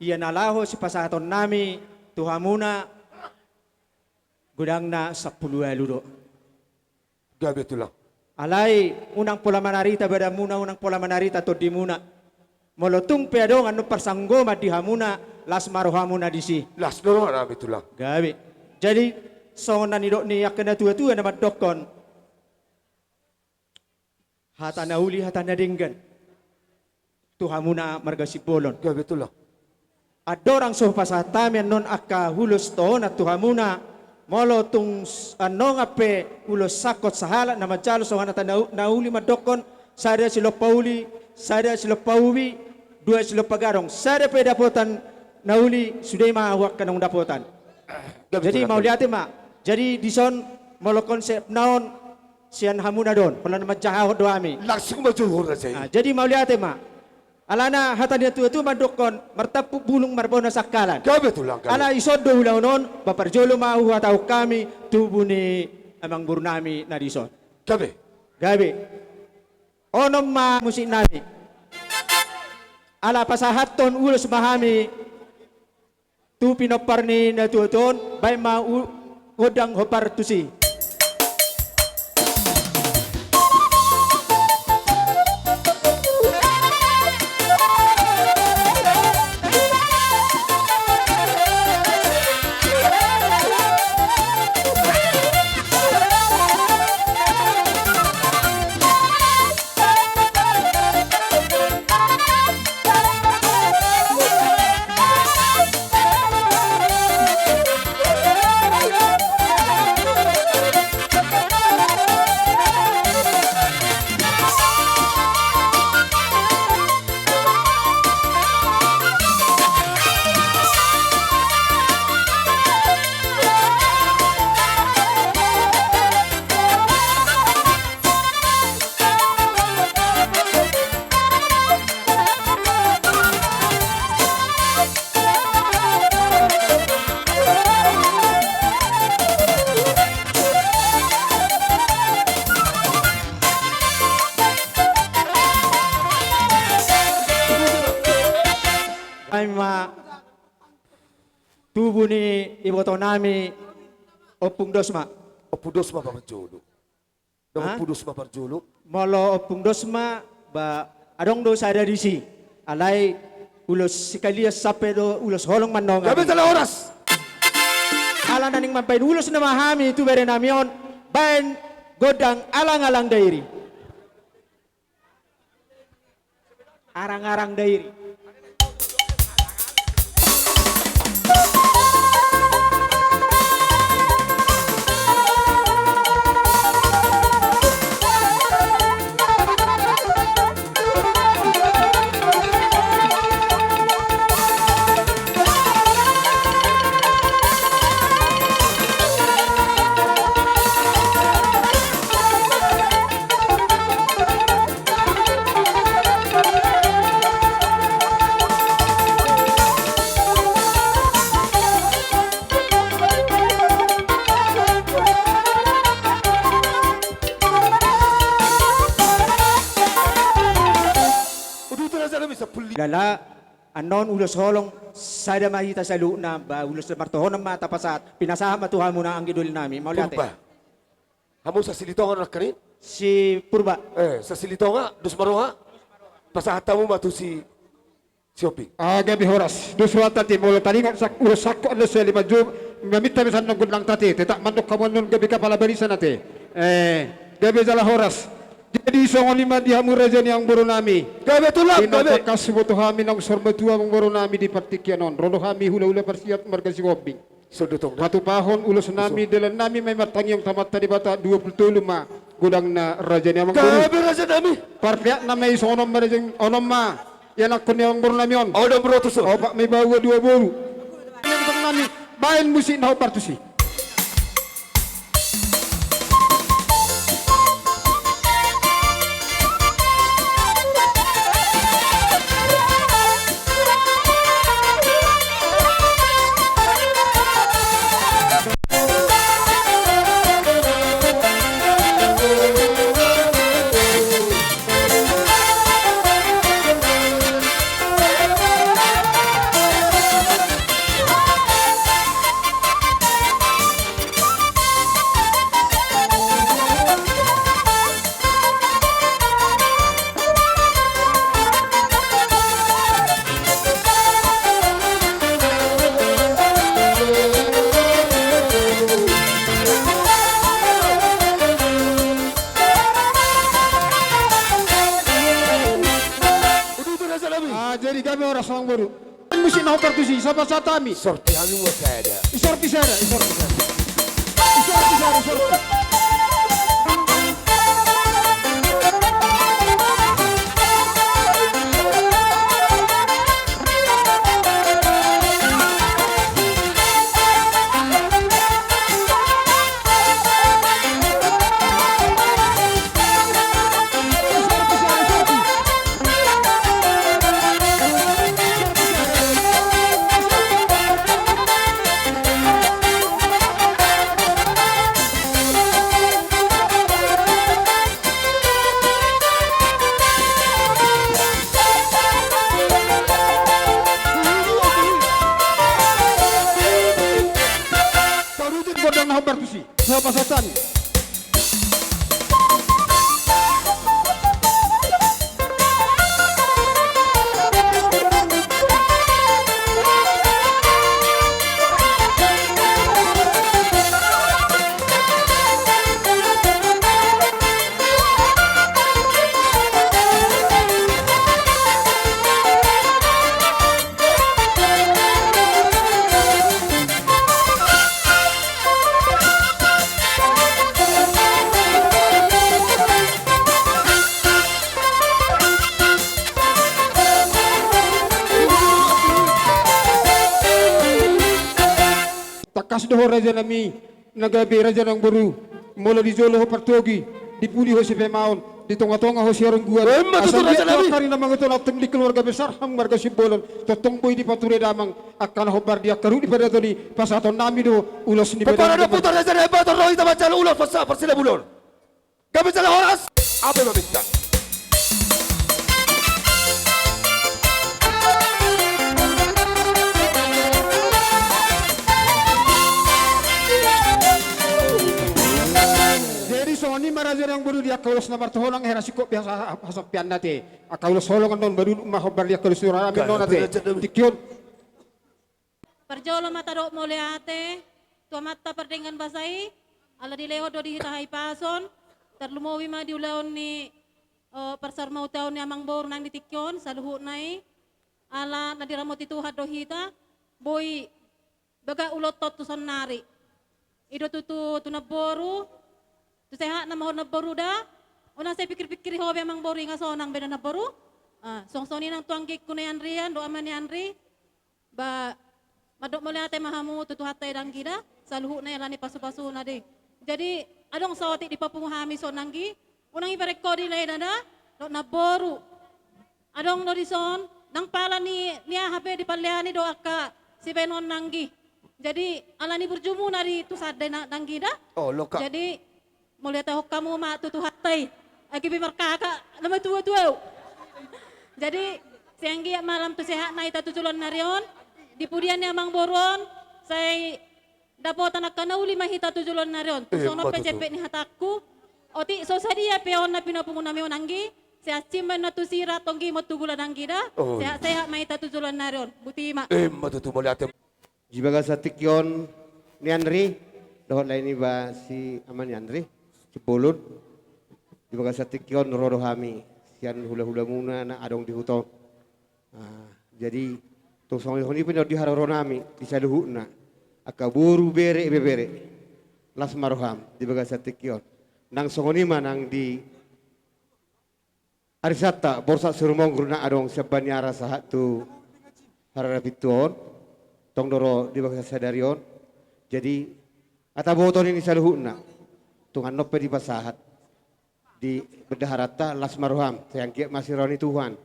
ia na laho sipasahatonnami tu hamuna godangna sampulu ualu do. Gabe tulang. Alai unang pola manarita badanmuna, unang pola manarita tondimuna. Molo tung pe adong annon parsanggoman di hamuna, las ma rohamuna disi. Las do rohanami tulang. Gabe. Jadi songon na nidok ni angka natuatua na mandokkon, hata na uli hata na denggan tu hamuna marga Simbolon. Gabe tulang. Andorang so pasahat hami annon angka ulos tohonan tu hamuna, molo tung s-, annon pe ulos sangkot sahalak na manjalo songon hata na u-, na uli mandokkon, sada silompa uli, sada silompa ubi, dua silompa gadong, sada pe dapotan na uli, sude ma ahu angka naung dapotan. Gabe tulang. Jadi mauliate ma. Jadi dison molo konsepna on, sian hamuna do on, holan manjahahon do hami. Langsung ma tu hurra sai. Ah, jadi mauliate ma. Alana hata ni natuatua mandokkon, martampuk bulung marbona sangkalan. Gabe tulang gabe. Ala ison do ulaon on, ba parjolo ma huhatahon hami tubu ni amangborunami na dison. Gabe. Gabe. Onom ma musiknami. Ala pasahathon ulos ma hami tu pinompar ni natuatua on, baen ma u-, gondang hombar tusi. Ai ma tubu ni ibotonami, ompung dos ma. Ompung dos ma paman jolo. Hah? Ompung dos ma parjolo. Molo ompung dos ma, ba, adong do sada disi. Alai ulos sikalias sampe do ulos holong ma annon. Gabe tala horas. Ala naeng mambaen ulos nama hami tu berenami on, baen gondang Alang-alang Dairi. Arang-arang Dairi. Jala annon ulos holong sada ma hita saluhutna, ba ulos martohonan ma tapasahat, pinasahat ma tu hamuna anggi doli nami. Mauliate. Purba. Hamu sasilitonga nangkaning? Si Purba. Eh, sasilitonga, dos ma roha. Pasahat hamu ma tu si Sihombing. Ah, gabe horas. Dos rohanta ate, molo taringot sak-, ulos sangkot annon sian lima jom, maminta be sian gondang tate, tetap mandok hamu annon gabe kapala barisan ate. Eh, gabe jala horas. Jadi songon i ma di hamu raja ni amangboru nami. Gabe tulang, gabe. Tangkas huboto hami naung saur matua amangboru nami di partingkian on. Ro do hami hulahula parsiat marga Sihombing. Patupahon ulos nami, dalan nami ma i martangiang tu Amanta Debata, dua pulu tolu ma godangna raja ni amangboru. Gabe raja nami. Parpeakna ma i songon on ma raja, onom ma ianakhon ni amangboru nami on. Onom boru tuson. Opat ma i baoa dua boru. Ianakhon nami, baen musik na hombar tusi. Ah, jadi gabe horas amangboru. Musik na hombar tusi, sapasahat hami. Sorti hami ma sada. Isorti sada, isorti sada. Isorti sada, isorti. Saluhutna godang na hombar tusi. Sapasahat hami. Tangkas do ho raja nami. Na gabe raja nang boru, molo di jolo ho partogi, di pudi ho sipaimaon, di tonga-tonga ho siarongguan. Emma tutu, raja nami. Asa dia tu angka ari na mangeton antong di keluarga besar hamu marga Simbolon, tongtong boi dipature damang, angka na hombar di angka ruhut di padaton i, pasahaton nami do ulos ni badan. Pepara do putar raja nami, bator do hita manjalo ulos, pasa, parsilabulon. Gabe jala horas. Ape ma minta. Jadi songon i ma raja nang boru di angka ulos na martohonan, hera singkop biasa hasampeanna te. Angka ulos holong annon baru ma hombar di angka ulos ni roha nami annon ate. Tingki on. Parjolo ma tadok mauliate tu Amanta pardenggan basa i, ala dilehon do di hita hahipason, tarlumobi ma di ulaon ni, eh, parsaurmatua ni amangboru nang di tingki on, saluhutna i, ala na diramoti Tuhan do hita, boi bagak ulaonta on tu saonnari. I do tutu tu namboru, tu sehatna ma ho namboru da, unang sai pikir-pikiri ho be amangboru, inga sonang be da namboru. Ah, songon i nang tu anggingku na i Andrian, dohot ama ni Andri, Ba, mandok mauliate ma hamu tu Tuhanta i danggi da, saluhutna i ala ni pasu-pasuna dei. Jadi, adong saotik dipapungu hami songon nanggi, unang iparengkodi lae da, dohot namboru. Adong do dison, nang pala ni, ni aha pe dipalehani do angka sibahenon nanggi. Jadi, ala ni burjumuna di tu sandai na, nanggi da. Oh, loka. Jadi, mauliate hamu ma tu Tuhanta i. Agi pe markaka, nama tua-tua. Jadi, Sai anggiat ma lam tu sehatna hita tu joloan ni ari on. Di pudian ni amangboru on, sai dapotan angka na uli ma hita tu joloan ni ari on. Tung songon on pe jempek ni hatangku. Otik so sadia pe on na pinapungu nami on anggi. Sehat simba na tu sira tonggi ma tu gula danggi da. Sehat-sehat ma hita tu joloan ni ari on. Botima. Ima tutu, mauliate. Di bagasan tingki on ni Andri, dohot lae niba si ama ni Andri, si Bolon. Di bagasan tingki on ro do hami sian hula-hulamuna na adong di huta on. Ah, jadi tung songon i pe na di haroro nami di saluhutna angka boru, bere, ibebere. Las ma roham di bagasan tingki on. Nang songon i ma nang di Ari Santa, Borsak Sirumonggur na adong sian Baniara sahat tu Harara Pintu on, tong do ro di bagasan sadari on. Jadi, hata botoon i ni saluhutna, tung annon pe dipasahat di bendaharanta, las ma roham, sai anggiat ma siraon ni Tuhan,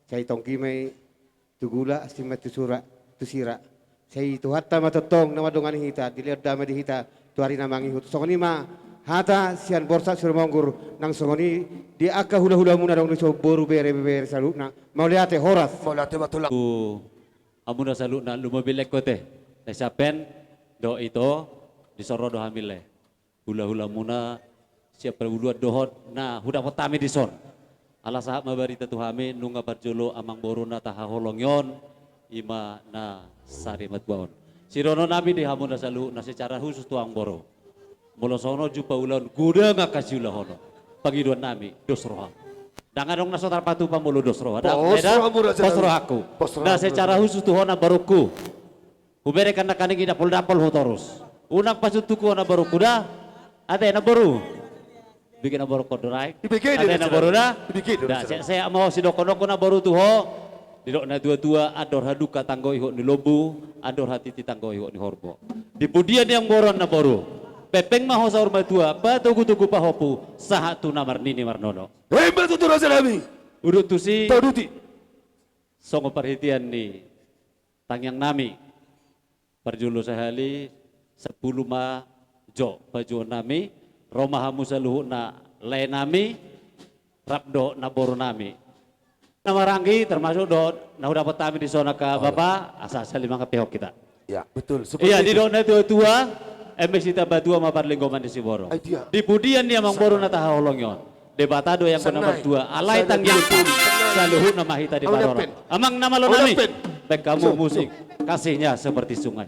sai tonggi ma i tu gula, asi ma tu sura, tu sira. Sai Tuhanta ma tongtong na mandongani hita, dilehon dame di hita tu ari na mangihut. Songon i ma hata sian Borsak Sirumonggur, nang songon i di angka hula-hulamuna adong di son, boru, bere, ibebere saluhutna. Mauliate, horas. Mauliate ma tulang. Tu hamuna saluhutna, lumobi lengkot e. Nai sapen do ito, di son ro do hami lae. Hula-hulamuna sian parburuan dohot na hudapot hami di son. Ala sahat ma barita tu hami, nunga parjolo amangboru na tahaholongi on, ima na sari matua on. Sidohonon nami di hamuna saluhutna secara khusus tu amangboru. Molo songon on jumpa ulaon, godang angka siulahonon. Pangidoan nami, dos roha. Ndang adong na so tarpatupa molo dos roha. Ndang, pos rohamu, raja nami. Pos rohangku. Pos rohamu, raja nami. Secara khusus tu ho amangborungku. Hubereng nangkaning i dampol-dampol ho torus. Unang pasuntuku ho amangborungku da. Ate amangboru. Dibege amangboru on do raja. Dibege do, ate amangboru da. Dibege do, raja nami. Da, sehat-sehat ma ho, sidohonon nangkin amangboru tu ho. Didok natua-tua, andor halumpang tanggo ihot ni lombu, andor hatiti tanggo ihot ni horbo. Di pudian ni amangboru on amangboru. Pengpeng ma ho saur matua, patogu-togu pahompu, sahat tu na marnini marnono. Ima tutu, raja nami. Udut tusi. Tauduti. Songon parhitean ni tangiang nami. Parjolo sahali, sampulu ma jo pajuon nami, ro ma hamu saluhutna lae nami, rap dohot namboru nami. Na marhaha i, termasuk dohot na hudapot hami di son angka bapa, asa sahali mangapehon hita. Ya, betul. Seperti itu. Iya, didok natua-tua, eme sitamba tua ma parlinggoman ni siborok. Ai dia. Di pudian ni amangboru na tahaholongi on. Debata do yang pernah bertua, alai tangiangta saluhutna ma hita di parorot. Amang na malo nami, baen hamu musik, kasihnya seperti sungai.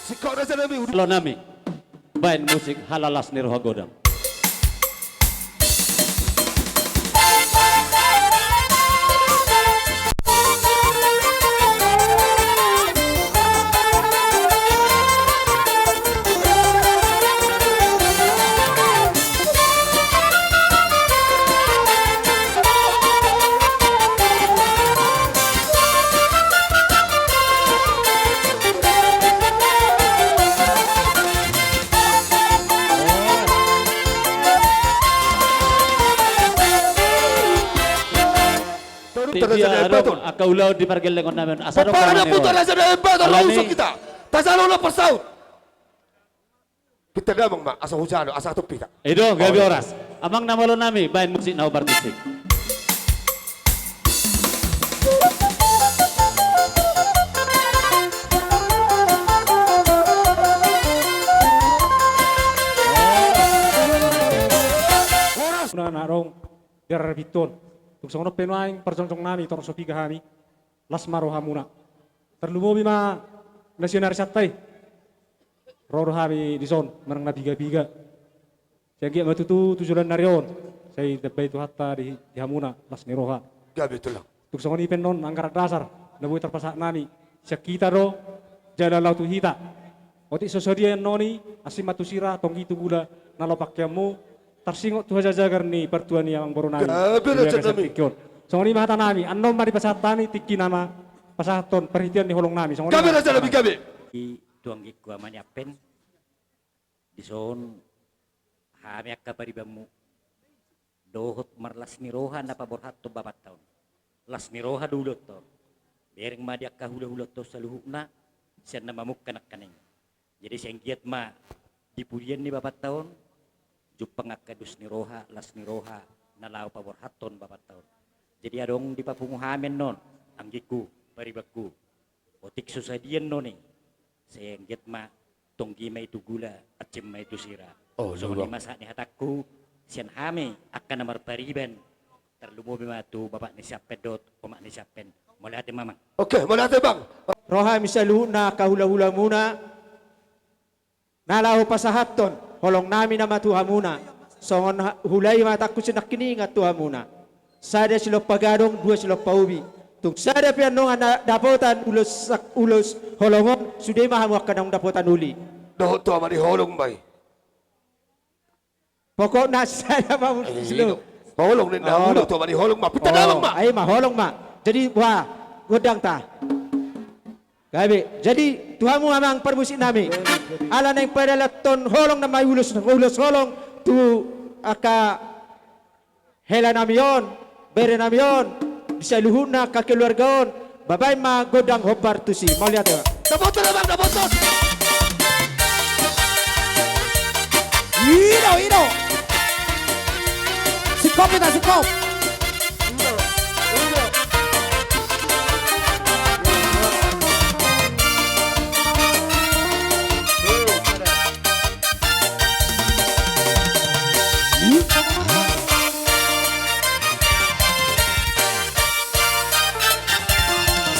Singkop raja nami. Olo nami. Baen musik halalas ni roha godang. Tingki adong angka ulaon di pargellengon nami on, asa adong. Pomparan na putar, asa adong. Alani. Langsung hita. Tasalo na pasaut. Hita damang ma, asa hujalo, asa atup hita. I do, gabe horas. Amang na malo nami, baen musik na hombar musik. Horas. Na adong di Harara Pintu on. Tung songon on pe nuaeng parjongjong nami, torus so piga hami. Las ma rohamuna. Tarlumobi ma na sian ari Santa i. Ro do hami dison manang na piga-piga. Sai anggiat ma tutu tu joloan ni ari on sai ditambai Tuhanta di, di hamuna las ni roha. Gabe, Tulang. Tung songon i pe annon anggaran dasar na boi tarpasahat nami, sian hita do jala laho tu hita. Otik so sadia annon i, asing ma tu sira, tonggi tu gula na laho pangkeonmu, tarsingot tu hajajagar ni partua ni amangboru nami. Gabe, raja nami. Songon i ma hata nami, annon ma dipasahat hami tingki na pasahathon parhitean ni holong nami. Songon i ma hata nami. Gabe, raja nami, gabe. I tu anggingku ama ni Ampen, dison hami angka paribanmu dohot marlas ni roha na paborhathon bapanta on. Las ni roha do ulaonta on. Bereng ma di angka hula-hulanta on saluhutna, sian na mamungka nangkaning. Jadi sai anggiat ma di pudian ni bapanta on jumpang angka dos ni roha, las ni roha na laho paborhathon bapanta on. Jadi adong dipapungu hami annon, anggingku, paribanku. Otik so sadia annon i, sai anggiat ma tonggi ma i tu gula, asing ma i tu sira. Oh, songon i ma sahat ni hatangku sian hami angka na marpariban, tarlumobi ma tu bapak ni si Ampen dohot omak ni si Ampen. Mauliate ma, Amang. Oke, mauliate, Bang. Ro hami saluhutna angka hula-hulamuna na laho pasahathon holong nami nama tu hamuna. Songon ha-, hula i ma hatangku sian nangkiningan tu hamuna. Sada silompa gadong, dua silompa ubi. Tung sada pe annon na dapotan ulos sak-, ulos holong on, sude ma hamu angka naung dapotan uli. Dohot tu ama ni holong ma i. Pokokna sada ma. Eh, molo i do. Paholong ninna hamu do tu ama ni holong ma. Pinta damang ma. Ai ma holong ma. Jadi, wah, gondang ta. Gabe. Jadi, tu hamu amang parmusik nami, ala naeng padalathon holong nama i, ulos, ulos holong tu angka hela nami on, bere nami on, di saluhutna angka keluarga on, baen ma gondang hombar tusi. Mauliate. Dapotan, Amang, dapotan. I do, i do. Singkop hita, singkop.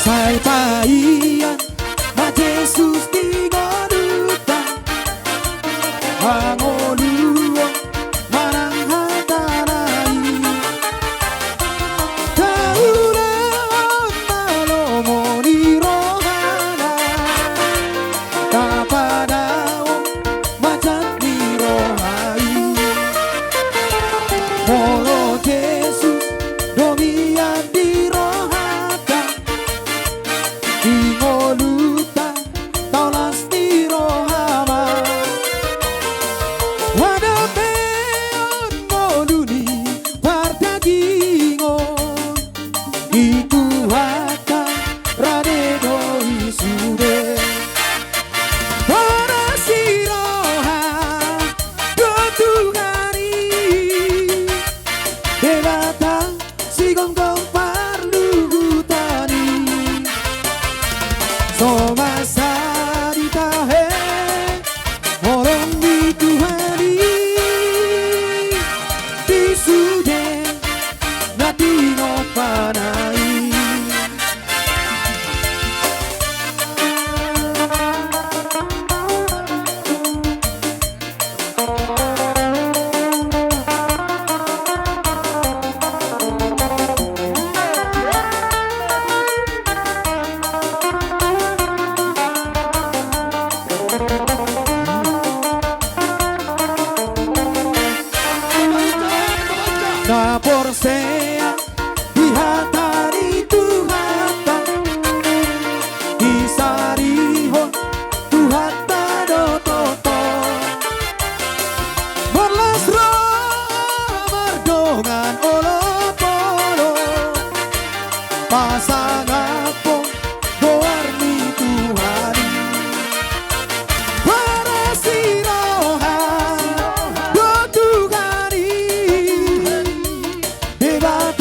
Sai paima ma Jesus di ngolunta, hangoluan manang hatana i. Taulahon ma lomo ni rohana, tapadaon ma jat ni roha i. Molo Jesus do mian di rohanta, di ngolunta tau las ni roha ma. Hadapeon ngolu ni pardagingon, i Tuhanta rade do i sude. Horas ni roha do Tuhan i, Debata sigomgom parluhutan i. So masa ditahe holong ni Tuhan i di sude na tinopana i. Na porsea di hata ni Tuhanta, disarihon Tuhanta do toto. Marlas roha mardongan olopolop, pasangaphon goar ni Tuhan i. Horas ni roha do Tuhan i, Debata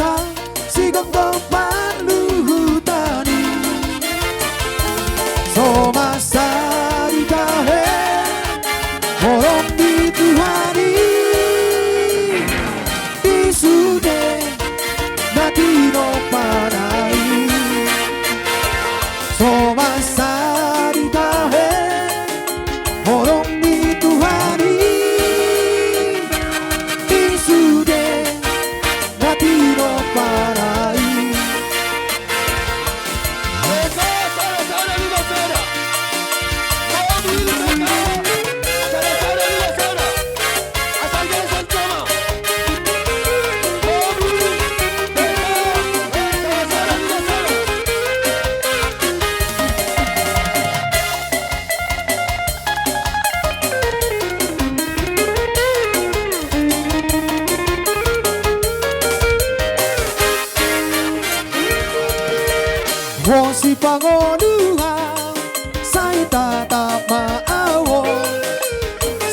Ho sipangonuhon, sai tatap ma ahu on,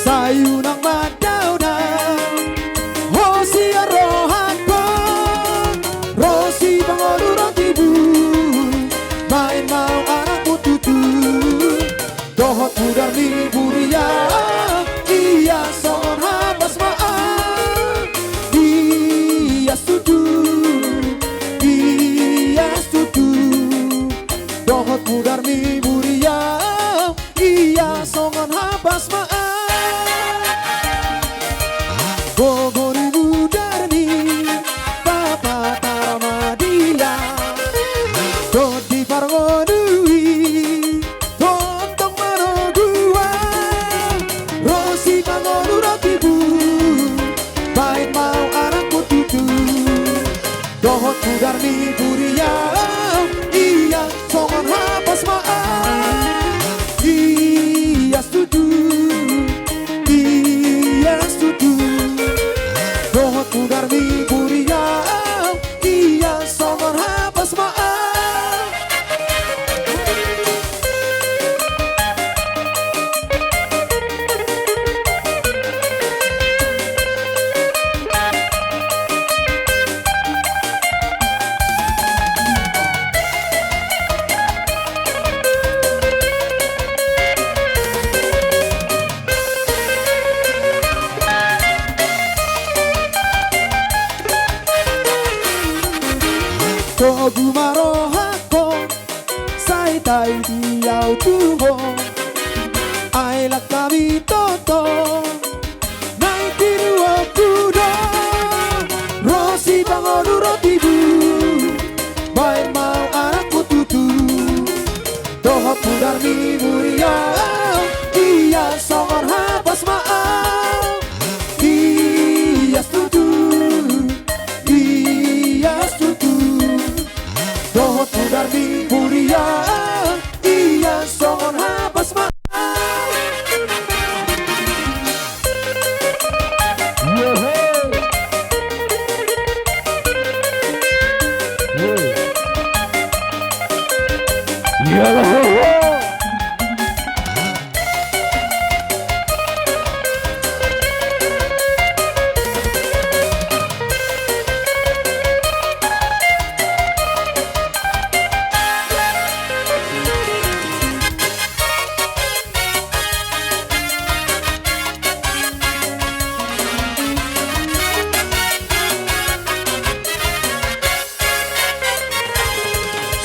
sai unang mandaodao. Ho sian rohangkon, ro sipangolu ro tibu, baen ma ahu anakmu tutu. Dohot mudar ni huria, ia songon hapas ma ahu. Ia tutu, ia tutu. Dohot mudar ni huria, ia songon hapas ma ahu. Gogo ni mudar ni Papa Tarmadila, tondi parngoluon i, tongtong manogu ahu. Ro sipangolu ro tibu, baen ma ahu anakmu tutu. Dohot mudar ni huria, ia songon hapas ma ahu. Ia tutu, ia tutu. Dohot mudar ni huria, ia songon hapas ma ahu. Togu ma rohangkon, sai taidi ahu tu ho. Ai langkami tongtong, naeng tiruonku do. Ro sipangolu ro tibu, baen ma ahu anakmu tutu. Dohot mudar ni huria, ia songon hapas ma ahu. Ia tutu, ia tutu. Dohot mudar ni huria, ia songon hapas ma ahu.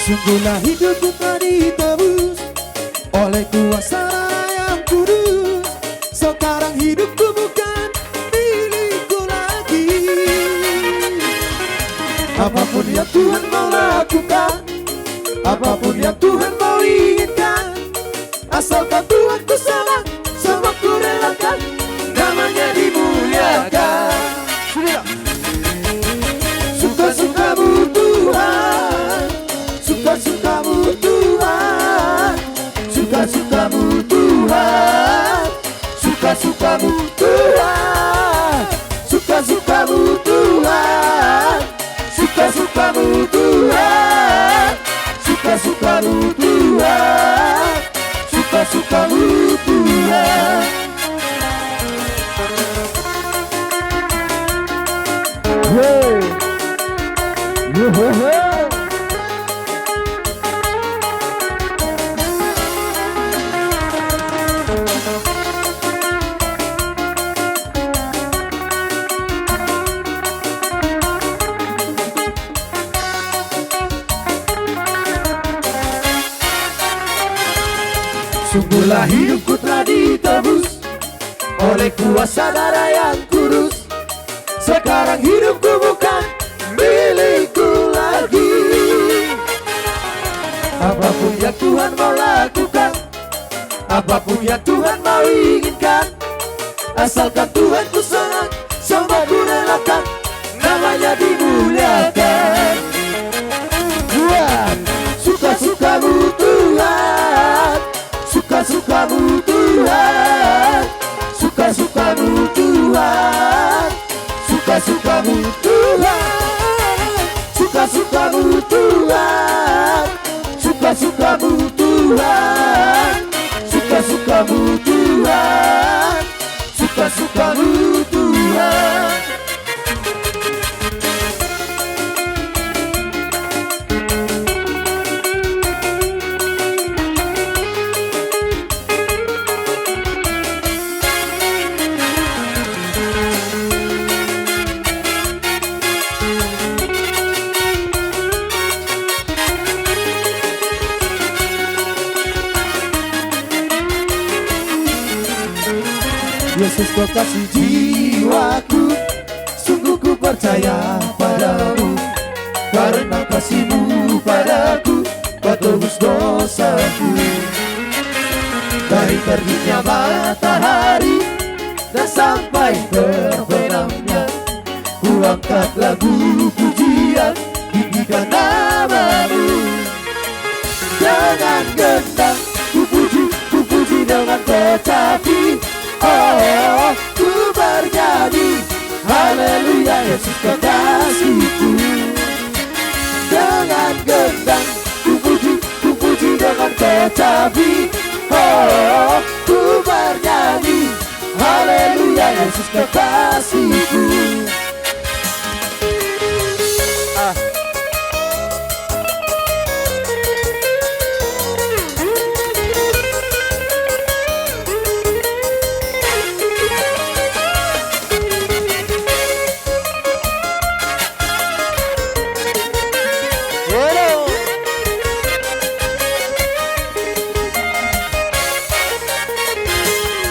Sungguhlah hidupku telah ditebus oleh kuasa Roh yang Kudus. Sekarang hidupku bukan milikku lagi. Apapun yang Tuhan mau lakukan, apapun yang Tuhan mau inginkan, asalkan Tuhan ku senang, semua ku relakan, nama-Nya dimuliakan. Sudah. Suka-sukamu Tuhan, suka-sukamu Tuhan, suka-sukamu Tuhan, suka-sukamu Tuhan, suka-sukamu Tuhan, suka-sukamu Tuhan, suka-sukamu Tuhan, suka-sukamu Tuhan. Hey. Yo, ho, ho. Sungguhlah hidupku telah ditebus oleh kuasa Darah yang Kudus. Sekarang hidupku bukan milikku lagi. Apapun yang Tuhan mau lakukan, apapun yang Tuhan mau inginkan, asalkan Tuhan ku senang, semua ku relakan, nama-Nya dimuliakan. Buat suka-sukamu Tuhan, suka-sukamu Tuhan, suka-sukamu Tuhan, suka-sukamu Tuhan, suka-sukamu Tuhan, Tuhan, suka-sukamu Tuhan, suka-sukamu Tuhan. Yesus, kau kasih jiwaku, sungguh ku percaya padamu. Karena kasih-Mu padaku, kau tebus dosaku. Dari terbitnya matahari dan sampai terbenamnya, ku angkat lagu pujian, tinggikan nama-Mu. Dengan gendang ku puji, ku puji dengan kecapi. Oh, ku bernyanyi, haleluya, Yesus kekasihku. Dengan gendang ku puji, ku puji dengan kecapi. Oh, ku bernyanyi, haleluya, Yesus kekasihku. Ah.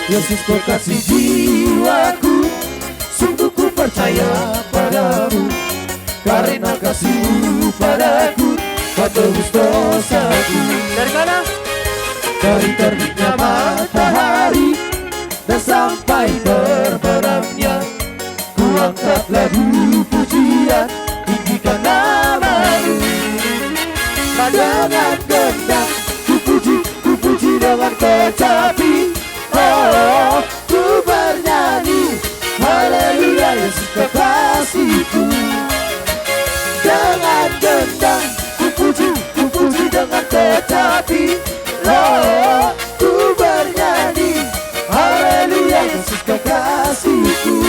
Yesus, kau kasih jiwaku, sungguh ku percaya padamu. Karena kasih-Mu padaku, kau tebus dosaku. Dari mana? Dari terbitnya matahari dan sampai terbenamnya, ku angkat lagu pujian, tinggikan nama-Mu. Dengan gendang ku puji, ku puji dengan kecapi. Oh, ku bernyanyi, haleluya, Yesus kekasihku. Dengan gendang ku puji, ku puji dengan kecapi. Oh, ku bernyanyi, haleluya, Yesus kekasihku.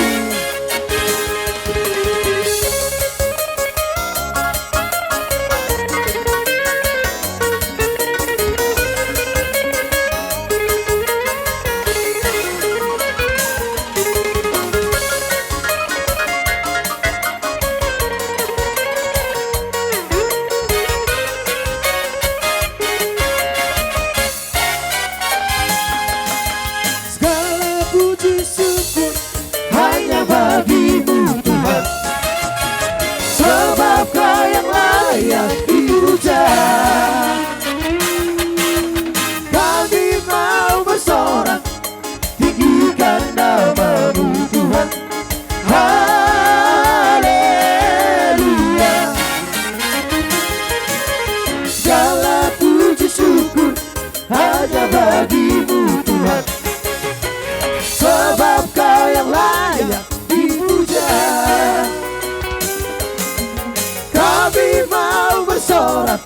Segala puji syukur hanya bagi-Mu, Tuhan, sebab Kau yang layak dipuja. Kami mau bersorak, tinggikan nama-Mu, Tuhan. Haleluya. Segala puji syukur hanya bagi-Mu, Tuhan, sebab Kau yang layak dipuja. Kami mau bersorak,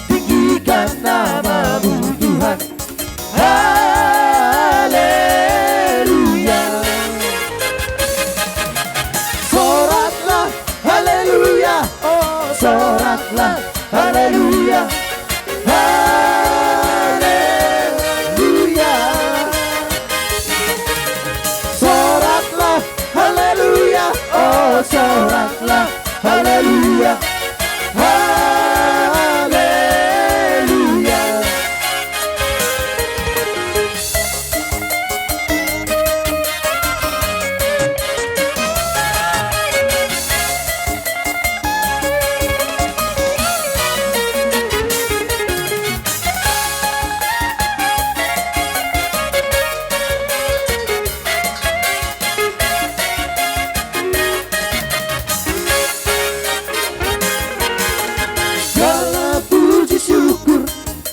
tinggikan nama-Mu, Tuhan. Haleluya. Soraklah, haleluya. Oh, soraklah, haleluya. Haleluya. Soraklah, haleluya. Oh, soraklah, haleluya. Haleluya. Segala puji syukur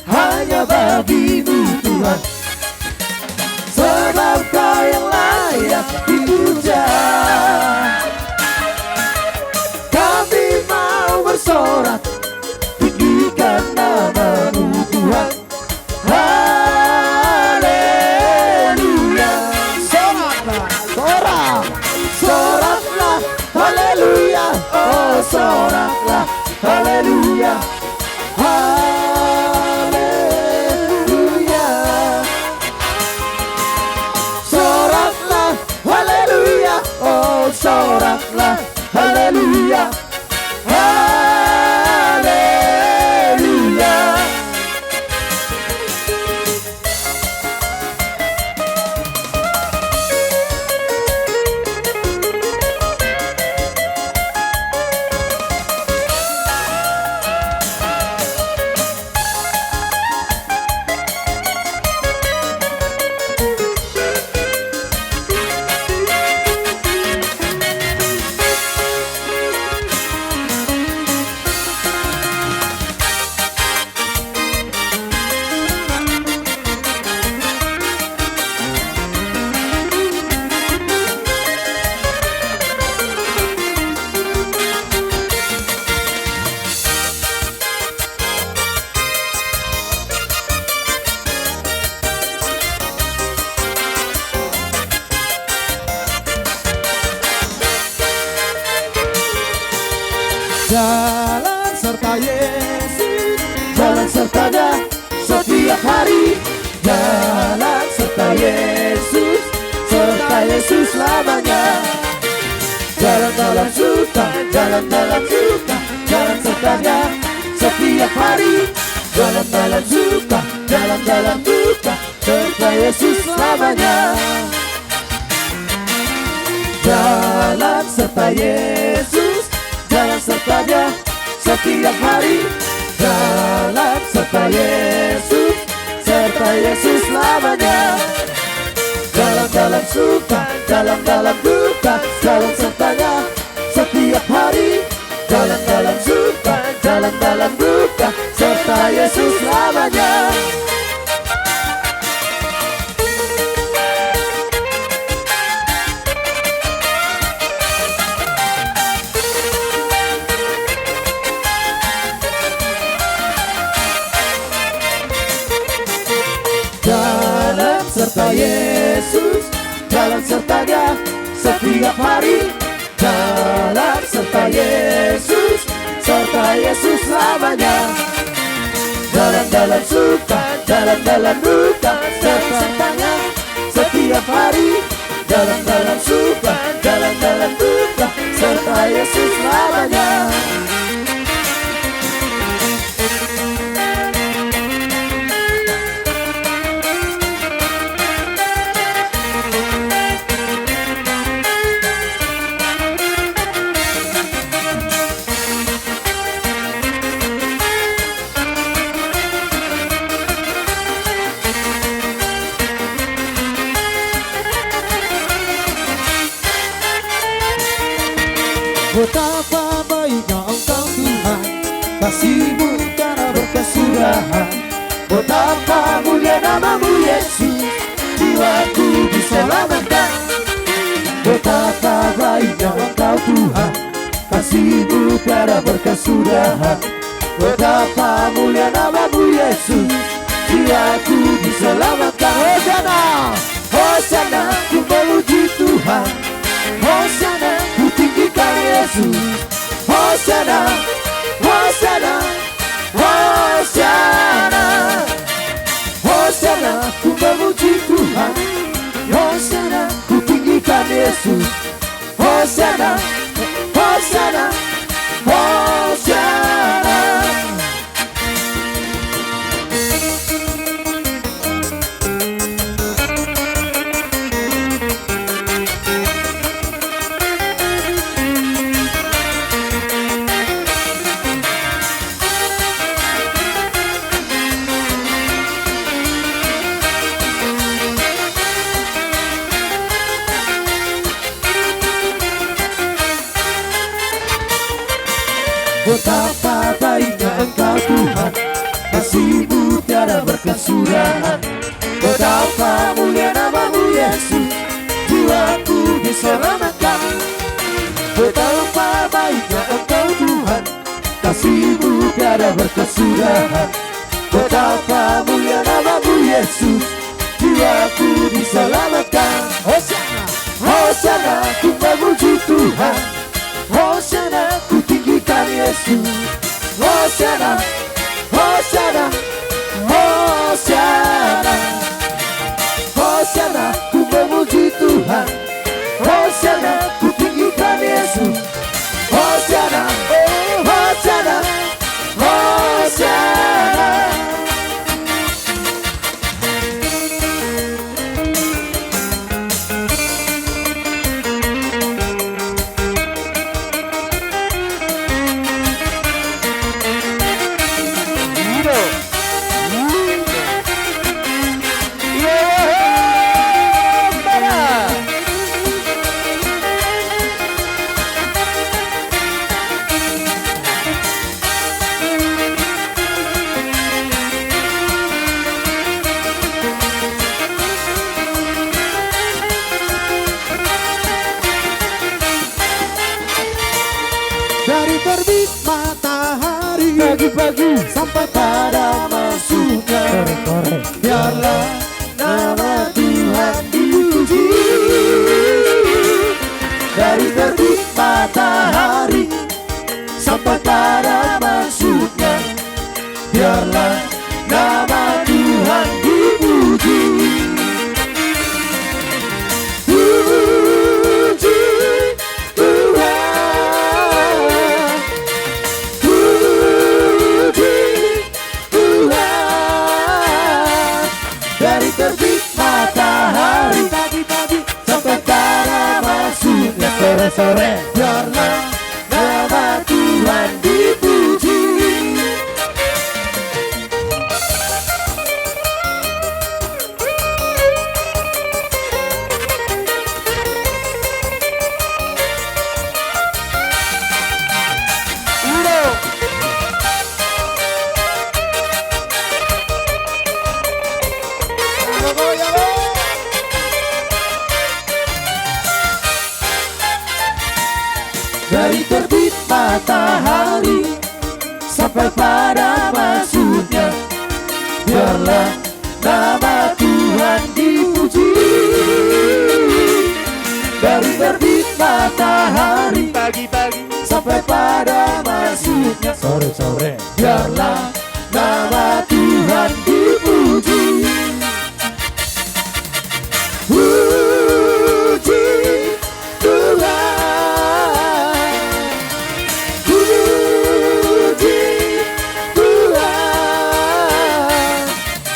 hanya bagi-Mu, Tuhan, sebab Kau yang layak dipuja. Kami mau bersorak, tinggikan nama-Mu, Tuhan. Haleluya. Soraklah haleluya, oh soraklah haleluya. Haleluya. Jalan serta Yesus, jalan sertanya setiap hari. Jalan serta Yesus, serta Yesus selamanya. Jalan dalam suka, jalan dalam duka, jalan sertanya setiap hari. Jalan dalam suka, jalan dalam duka, serta Yesus selamanya. Jalan serta Yesus, jalan sertanya setiap hari. Jalan serta Yesus, serta Yesus selamanya. Jalan dalam suka, jalan dalam duka, jalan sertanya setiap hari. Jalan dalam suka, jalan dalam duka, serta Yesus selamanya. Jalan serta Yesus, jalan sertanya setiap hari. Jalan serta Yesus, serta Yesus selamanya. Jalan dalam suka, jalan dalam duka, serta sertanya setiap hari. Jalan dalam suka, jalan dalam duka, serta Yesus selamanya. Betapa baiknya Engkau Tuhan, kasih-Mu tiada berkesudahan. Betapa mulia nama-Mu Yesus, jiwaku diselamatkan. Betapa baiknya Engkau Tuhan, kasih-Mu tiada berkesudahan. Betapa mulia nama-Mu Yesus, jiwaku diselamatkan. Hosianna, Hosianna, ku memuji Tuhan. Hosianna, ku tinggikan Yesus. Hosianna, Hosianna, Hosianna. Hosianna, ku memuji Tuhan. Hosianna, ku tinggikan Yesus. Hosianna, Hosianna, Hosianna. Betapa baiknya Engkau Tuhan, kasih-Mu tiada berkesudahan. Betapa mulia nama-Mu Yesus, jiwaku diselamatkan. Betapa baiknya Engkau Tuhan, kasih-Mu tiada berkesudahan. Betapa mulia nama-Mu Yesus, jiwaku diselamatkan. Hosianna, Hosianna, ku memuji Tuhan. Hosianna, ku tinggikan Yesus. Hosiana, Hosiana, Hosiana. Hosiana, ku memuji Tuhan. Hosiana, ku tinggikan Yesus. Hosiana, oh, Hosiana, Hosiana. Dari terbit matahari pagi-pagi sampai pada masuknya, biarlah nama Tuhan dipuji. Dari terbit matahari sampai pada masuknya, biarlah nama Tuhan dipuji. Puji Tuhan, puji Tuhan. Dari terbit matahari pagi-pagi sampai pada masuknya sore-sore, biarlah nama Tuhan dipuji. Dari terbit matahari sampai pada masuknya, biarlah nama Tuhan dipuji. Dari terbit matahari pagi-pagi sampai pada masuknya sore-sore, biarlah nama Tuhan dipuji. Puji Tuhan, puji Tuhan.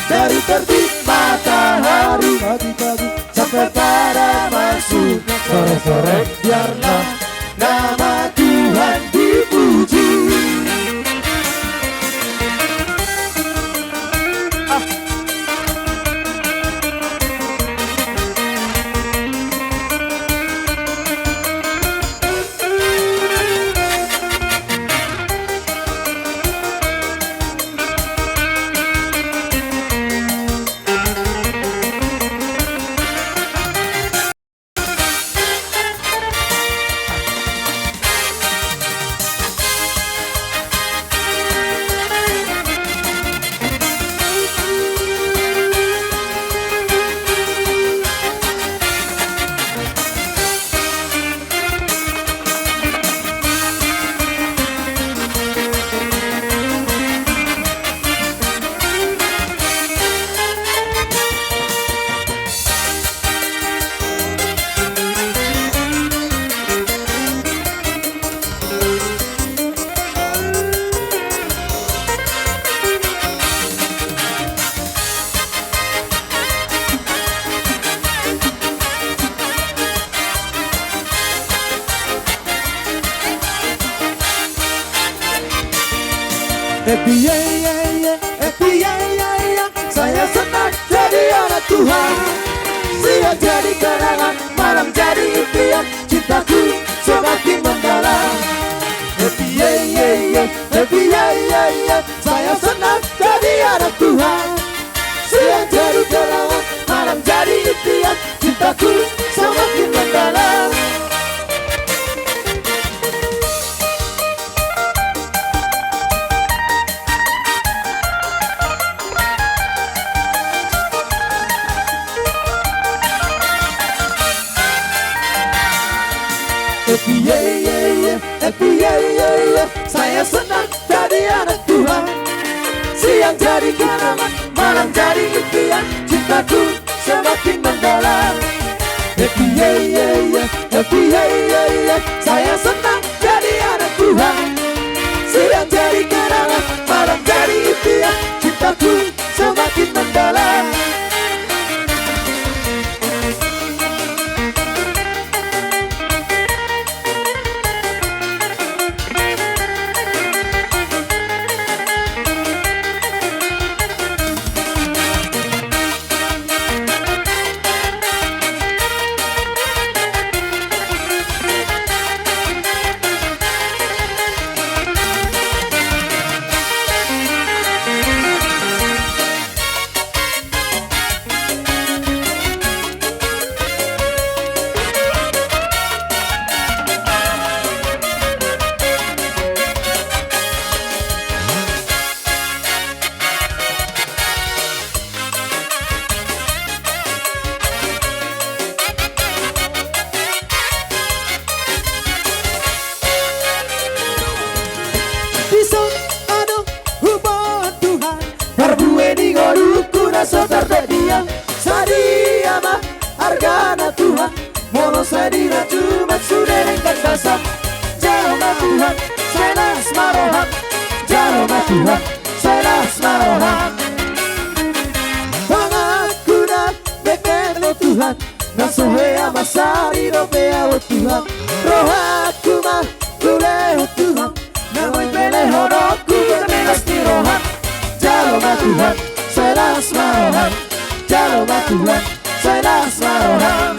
Dari terbit matahari pagi-pagi sampai pada masuknya sore-sore, biarlah nama Tuhan dipuji. Happy, yeah, yeah, yeah. Happy, yeah, yeah, yeah. Saya senang jadi anak Tuhan. Siang jadi kenangan, malam jadi impian. Cintaku semakin mendalam. Happy, yeah, yeah, yeah. Happy, yeah, yeah, yeah. Saya senang jadi anak Tuhan. Siang jadi kenangan, malam jadi impian. Cintaku semakin mendalam. Happy, yeah, yeah, yeah. Happy, yeah, yeah, yeah. Saya senang jadi Anak Tuhan, siang jadi kenangan, malam jadi impian, cintaku semakin mendalam. Happy, yeah, yeah, yeah. Happy, yeah, yeah, yeah. Saya senang jadi anak Tuhan. Siang jadi kenangan, malam jadi impian, cintaku semakin mendalam. Dison adong huboan Tuhan, parbue ni ngolungku na so tarbadia. Sadia ma argana Tuhan, molo sadia na cuma sude denggan basa. Jalo ma Tuhan, sai las ma roham. Jalo ma Tuhan, sai las ma roham. Tanganku na mepet ale Tuhan, na so hea mansari dope ahu Tuhan. Rohangku ma hulehon Tuhan, na boi pelehononku gabe las ni roham. Jalo ma Tuhan, sai las ma roham. Jalo ma Tuhan, sai las ma roham.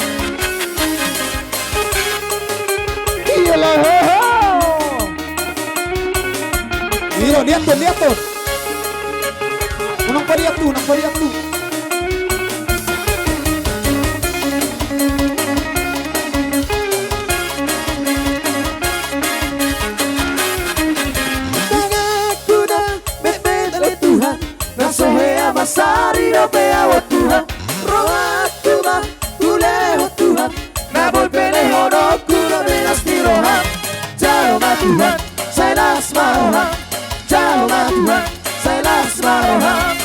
Iyalah, ho, ho. Iro, lihat tuh, lihat tuh. Unang palihat tuh, unang palihat tuh. Tanganku na mepet ale Tuhan, na so hea mansari dope ahu Tuhan. Rohangku ma hulehon Tuhan, na boi pelehononku gabe las ni roham. Jalo ma Tuhan, sai las ma roham. Jalo ma Tuhan, sai las ma roham.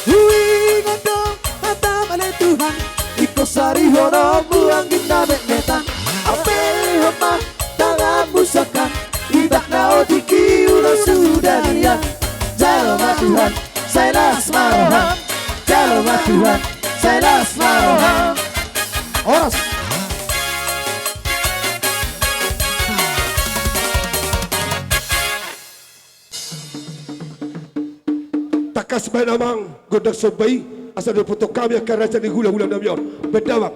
Huingot do hatam ale Tuhan, ingkon sarihononmu anggi na metmetan. Ampehon ma tanganmu sangkap, ibana otik i ulaon suda nian. Jalo ma Tuhan, sai las ma roham. Jalo ma Tuhan, sai las ma roham. Horas. Tangkas bahen amang gondang somba i, asa dipothon hami angka raja ni hulahula nami on. Bahen damang.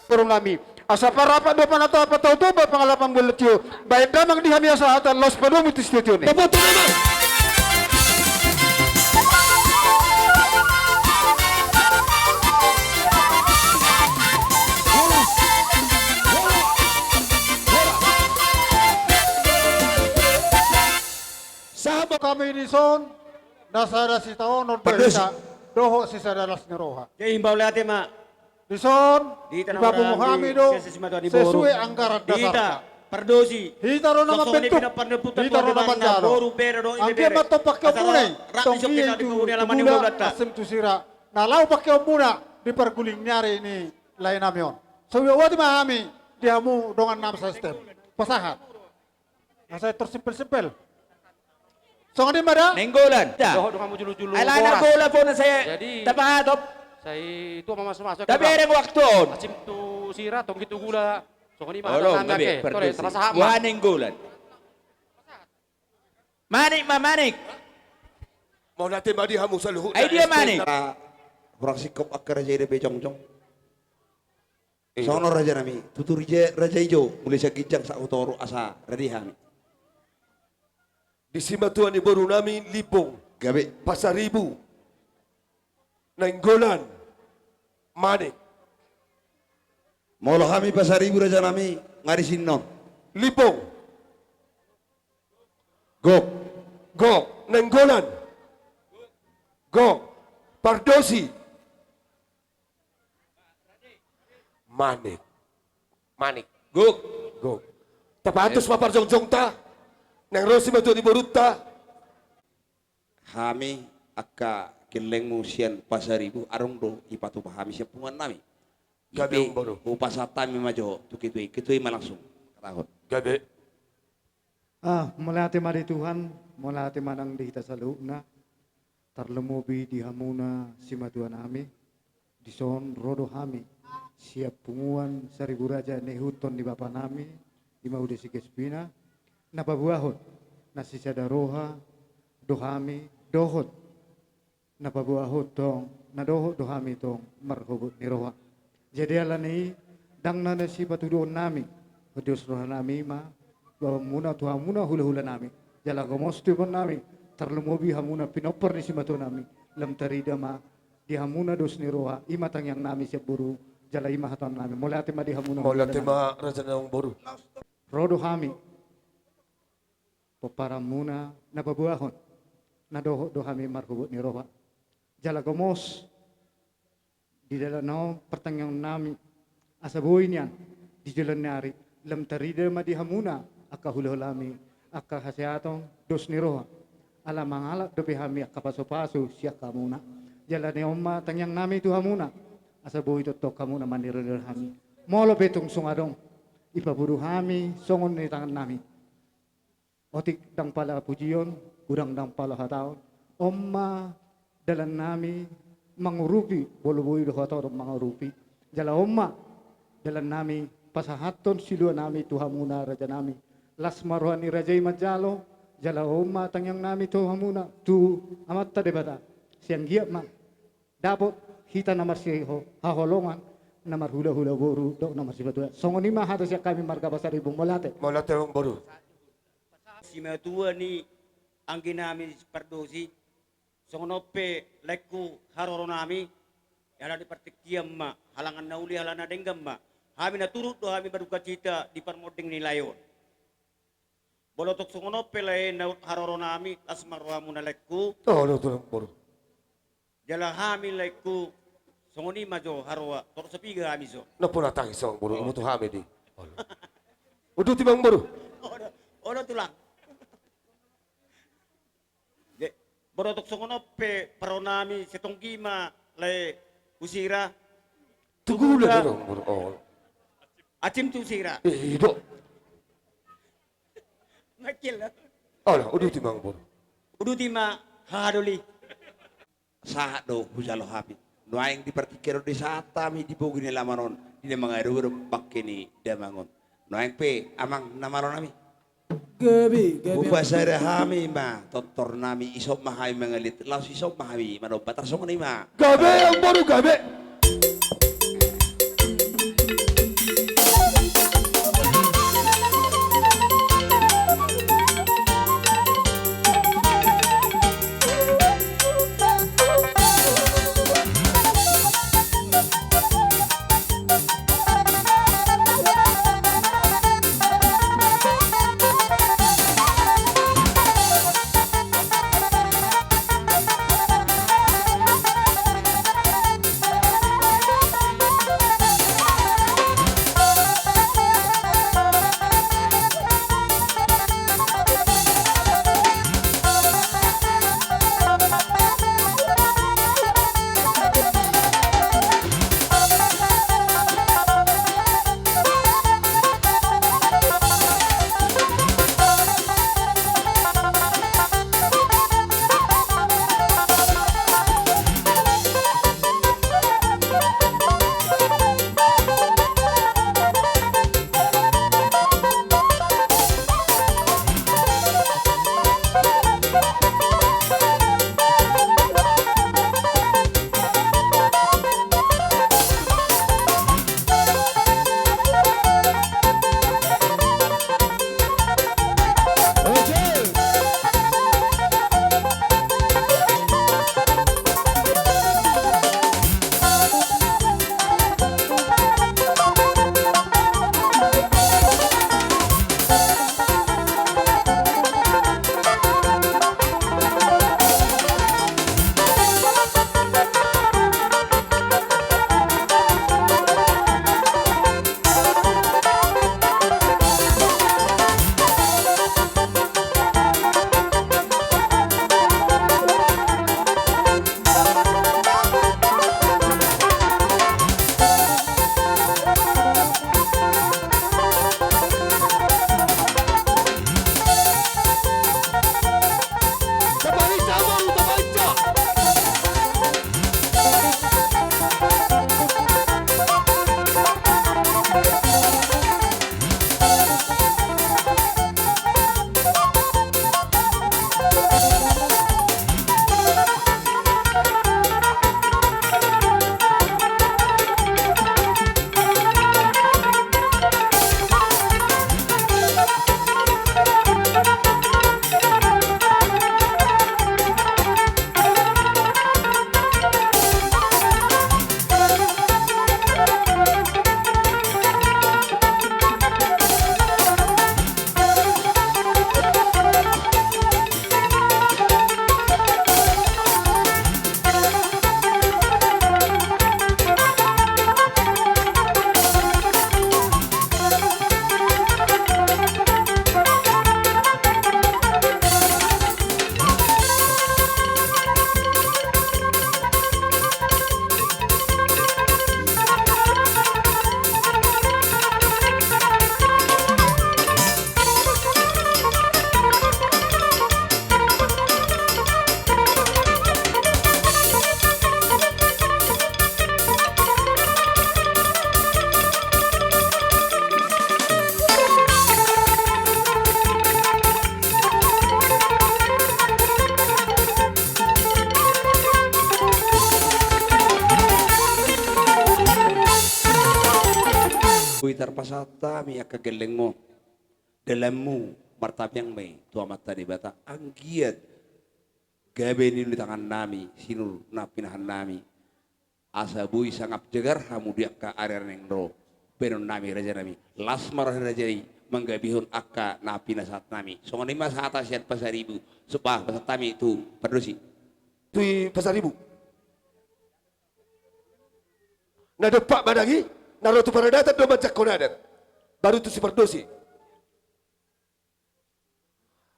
Boru nami, asa parapat do panatapan, tau Toba pangalapan, bulan tio, baen damang di hami hasahatan, laos padomu tu sitiotio ni. Sahat ma hami dison, na sada sitaonon do hita, dohot sisada las ni roha. Jadi, mauliate ma. Dison, dipapungu hami do sesuai anggaran dasarta. Hita do na mambentuk, hita do na manjalo. Anggiat ma tong pangkeonmuna i, tong i tu gula, asing tu sira, na laho pangkeonmuna di parguling ni ari ni lae nami on. So, uakuti ma hami di hamu dongan nami, S T M. Pasahat. Asa tersimpel-simpel. Songon i ma da? Nainggolan. Da. Dohot dongan mujulu-julu. Ai lae na bolas. Nainggolan bona sai. Jadi, tapahatop. Sai tu mamasu-masu. Tabereng waktu on. Asing tu sira, tong i tu gula. Songon i ma. Olo, dongan nami, gabe, oke. Pardosi. Tapasahat ma. Wah, Nainggolan. Manik ma, Manik. Mauliate ma di hamu saluhutna. Ai dia, Manik. Kurang singkop angka raja i dope jongjong. Songon on raja nami, tutu raja, raja i jo, mulai sian ginjang sahat tu toru, asa rade hami. Di simatua ni boru nami Limbong. Gabe. Pasaribu. Nainggolan. Manik. Molo hami Pasaribu raja nami, nga di sinnon. Limbong. Gok. Gok. Nainggolan. Gok. Pardosi. Manik. Manik. Gok. Gok. Tapaantus ma parjongjongta. Naeng ro simatua ni borunta. Hami angka gellengmu sian Pasaribu, adong do dipatupa hami sian punguan nami. Gabe, Om Boru. Hupasahat hami ma jo tu ketua i, ketua i ma langsung. Rahut. Gabe. Ah, mauliate ma di Tuhan, mauliate ma nang di hita saluhutna, tarlumobi di hamuna simatua nami. Dison ro do hami sian punguan Saribu Raja na ihuthon ni bapa nami, i ma Uda Sigespina, na paboahon na sisada roha do hami, dohot na paboahon tong, na dohot do hami tong marhobot ni roha. Jadi alani i, ndang na sipatuduhon nami, dos roha nami ma, baen muna tu hamuna hulahula nami. Jala gomos tu ibon nami, tarlumobi hamuna pinompar ni simatua nami, lam tarida ma di hamuna dos ni roha, i ma tangiang nami sian boru, jala i ma hata nami. Mauliate ma di hamuna. Mauliate ma raja nami, Om Boru. Ro do hami pomparanmuna na paboahon, na dohot do hami marhobot ni roha. Jala gomos di dalan on partangiangan nami, asa boi nian di joloan ni ari, lam tarida ma di hamuna angka hulahulanami, angka hasehaton, dos ni roha. Ala mangalap dope hami angka pasupasu sian hamuna. Jala ni on ma tangiang nami tu hamuna, asa boi tongtong hamuna manironiron hami. Molo pe tung so adong ipaboru hami songon ni tangan nami, otik ndang pala pujion, godang ndang pala hataon. On ma dalan nami mangurupi, molo boi do hataon mangurupi. Jala on ma dalan nami Pasahathon silua nami tu hamuna raja nami. Las ma roha ni raja i manjalo, jala on ma tangiang nami tu hamuna, tu Amanta Debata. Sai anggiat ma dapot hita na marsihaholongan, na marhulahula boru dohot na marsipatua. Songon i ma hata sian hami marga Pasaribu, mauliate. Mauliate amang boru. Simatua ni anggi nami Pardosi, songon on pe laengku haroro nami, ala ni partingkian ma, halangan na uli, halangan na denggan ma. Hami na turut do hami madukacita di parmonding ni lae on. Molo tung songon on pe lae na haroro nami, las ma rohamuna laengku. Olo, tulang boru. Jala hami laengku, songon i ma jo haroa, torop sapiga hami jo. Na pola tangis amang boru, iboto hami di. Olo. Uduti amang boru. Olo, olo tulang. Molo tung songon on pe haroro nami, sai tonggi ma lae husira. Tuguda. Tuguda. Olo. Acim tu husira. I do. Makil. Olo, uduti amang boru. Uduti ma haha doli. Sahat do hujalo hami. Nuaeng di partingkian on disahat hami di bogi ni alaman on, di na mangadogadok bangke ni damang on. Nuaeng pe amang na malo nami. Gabe, gabe. Hupasada hami ma tontor nami, dison ma hami mangaliat, laos dison ma hami manomba, tarsongon i ma. Gabe amang boru, gabe. pasahat hami angka gellengmu, dalanmu martangiang ma i tu Amanta Debata, anggiat gabe niula ni tangannami sinur na pinahannami, asa boi sangap jagar hamu di angka ari-ari naeng ro. Bahenonnami, rajanami, las ma roha ni raja i manggabehon angka na pinasahatnami. Songon i ma sahata sian Pasaribu, so, bah, pasahat hami tu Pardosi. Tu i Pasaribu. Na dompak manang i, na ro tu paradatan do manjangkon adat. Baru tu si Pardosi.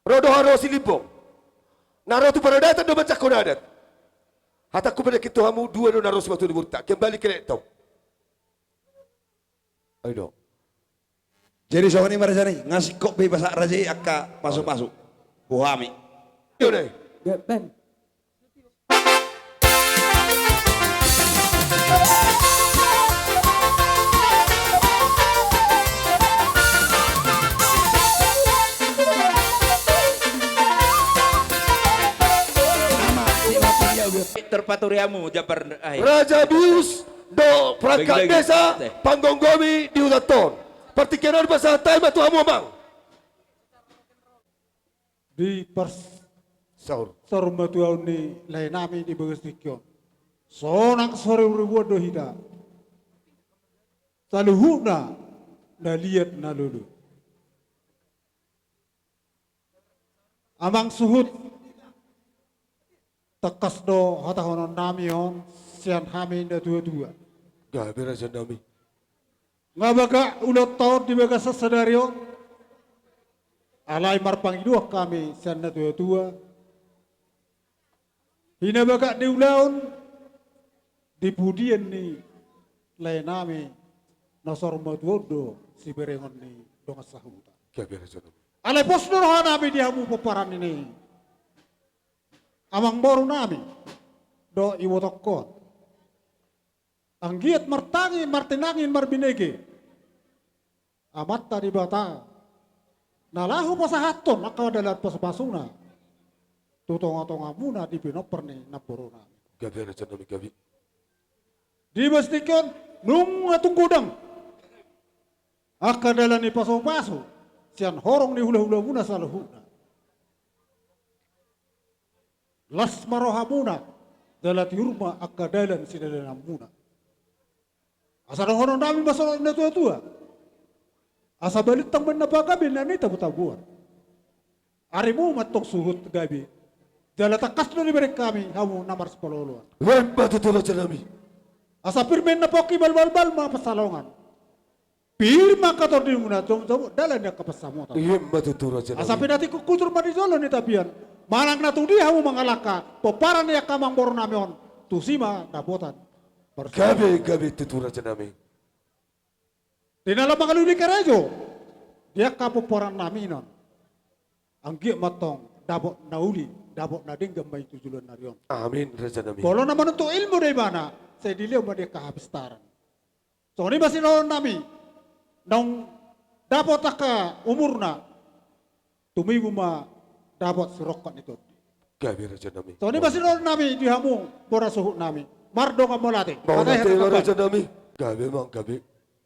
Ro do harosi Limbong. Na ro tu paradatan do manjangkon adat. Hatangku manangkin tu hamu, dua do na ro simatua ni boruta. Kembali ke lektong. Ai do. Jadi songon i ma rajanami, nga singkop be pasahat raja i angka pasu-pasu tu hami. Iyo deh. Ya, Ben. Terpaturi hamu, Jabar, ai. Raja Bius dohot perangkat desa panggomgomi di huta on. Partingkian on pasahat hami ma tu hamu, amang. Di pars-, saur, saur matuaon ni laenami di bagas tingki on. Sonang soribu-ribuan do hita. Saluhutna na liat na lolo. Amang suhut, tangkas do hatahononnami on sian hami na tua-tua. Gabe, rajanami. Nga bagak ulaonta on di bagasan sadari on. Alai marpangidoan hami sian na tua-tua. Di na bagak ni ulaon, di pudian ni laenami na saur matua on do siberengon ni dongan sahuta. Gabe, rajanami. Alai pos do rohanami di hamu pomparan ni amangborunami dohot ibotongkon. Anggiat martangi, martinangi, marbinege Amanta Debata na laho pasahathon angka dalan pasupasuna tu tongatongamuna di pinompar ni namborunami. Gabe, rajanami, gabe. Di bagas tingki on nunga tung godang angka dalan ni pasupasu sian horong ni hulahulamuna saluhutna. Las ma rohamuna, jala tiur ma angka dalan sidalananmuna. Asa dohononnami ma songon na tuatua: Asa balintang ma na pagabe na nitabuan. Arimu ma antong suhut gabe, jala tangkas do dibereng hami hamu na marsipaloloan. Emma tutu, rajanami. Asa pir ma na pongki, balbalbal ma pansalongan. Pir ma angka tondimuna, jomjom dalan ni angka pansamotan. Emma tutu, rajanami. Asa pinatik hujur ma di jolo ni tapian, manang na tu dia hamu mangalangka, pomparan ni angka amangborunami on, tusi ma dapotan. Gabe, gabe tutu, rajanami. Di na laho mangalului karejo di angka pomparan nami on, anggiat ma antong dapot na uli, dapot na denggan ma i tu joloan ni ari on. Amin, rajanami. Molo na manuntut ilmu do ibana, sai dilehon ma di angka hapistaran. Songon i ma sidohonon nami, naung dapot angka umurna, tumibu ma dapot sirongkap ni tondi. Gabe, rajanami. Songon i ma sidohonon nami di hamu bona suhut nami. Mardongan mauliate. Mauliate ma, rajanami. Gabe, amang, gabe.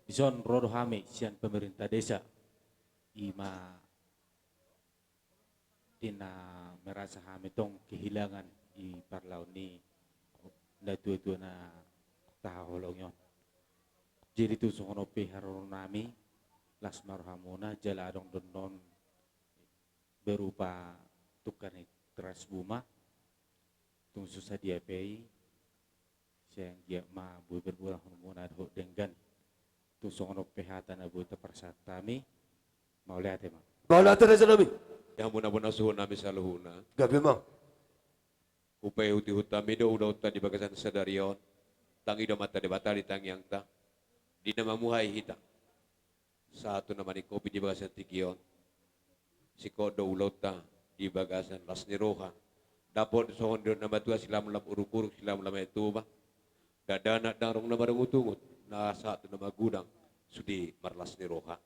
Dison ro do hami sian pemerintah desa. I ma di na merasa hami tong kehilangan di parlaon ni na tuatua na tahaholongi on. Jadi tung songon on pe haroro nami, las ma rohamuna, jala adong do annon berupa tungka ni teras buma, tung so sadia pe i, sai anggiat ma boi pergulahonmuna dohot denggan. Tung songon on pe hata na boi taparsahat hami, mauliate ma. Mauliate, rajanami. Di hamuna bona suhut nami saluhutna. Gabe, amang. Hupaihutihut hami do ulaonta di bagasan sadari on. Tangi do Amanta Debata di tangiangta, di na mamuhai hita. Sahat tu na maningkopi di bagasan tingki on. Singkop do ulaonta di bagasan las ni roha. Dapot songon didok na matua, silamlam uruk-uruk, silamlam aek Toba. Dakdanak ndang adong na marungutungut, na sahat tu na magodang, sude marlas ni roha.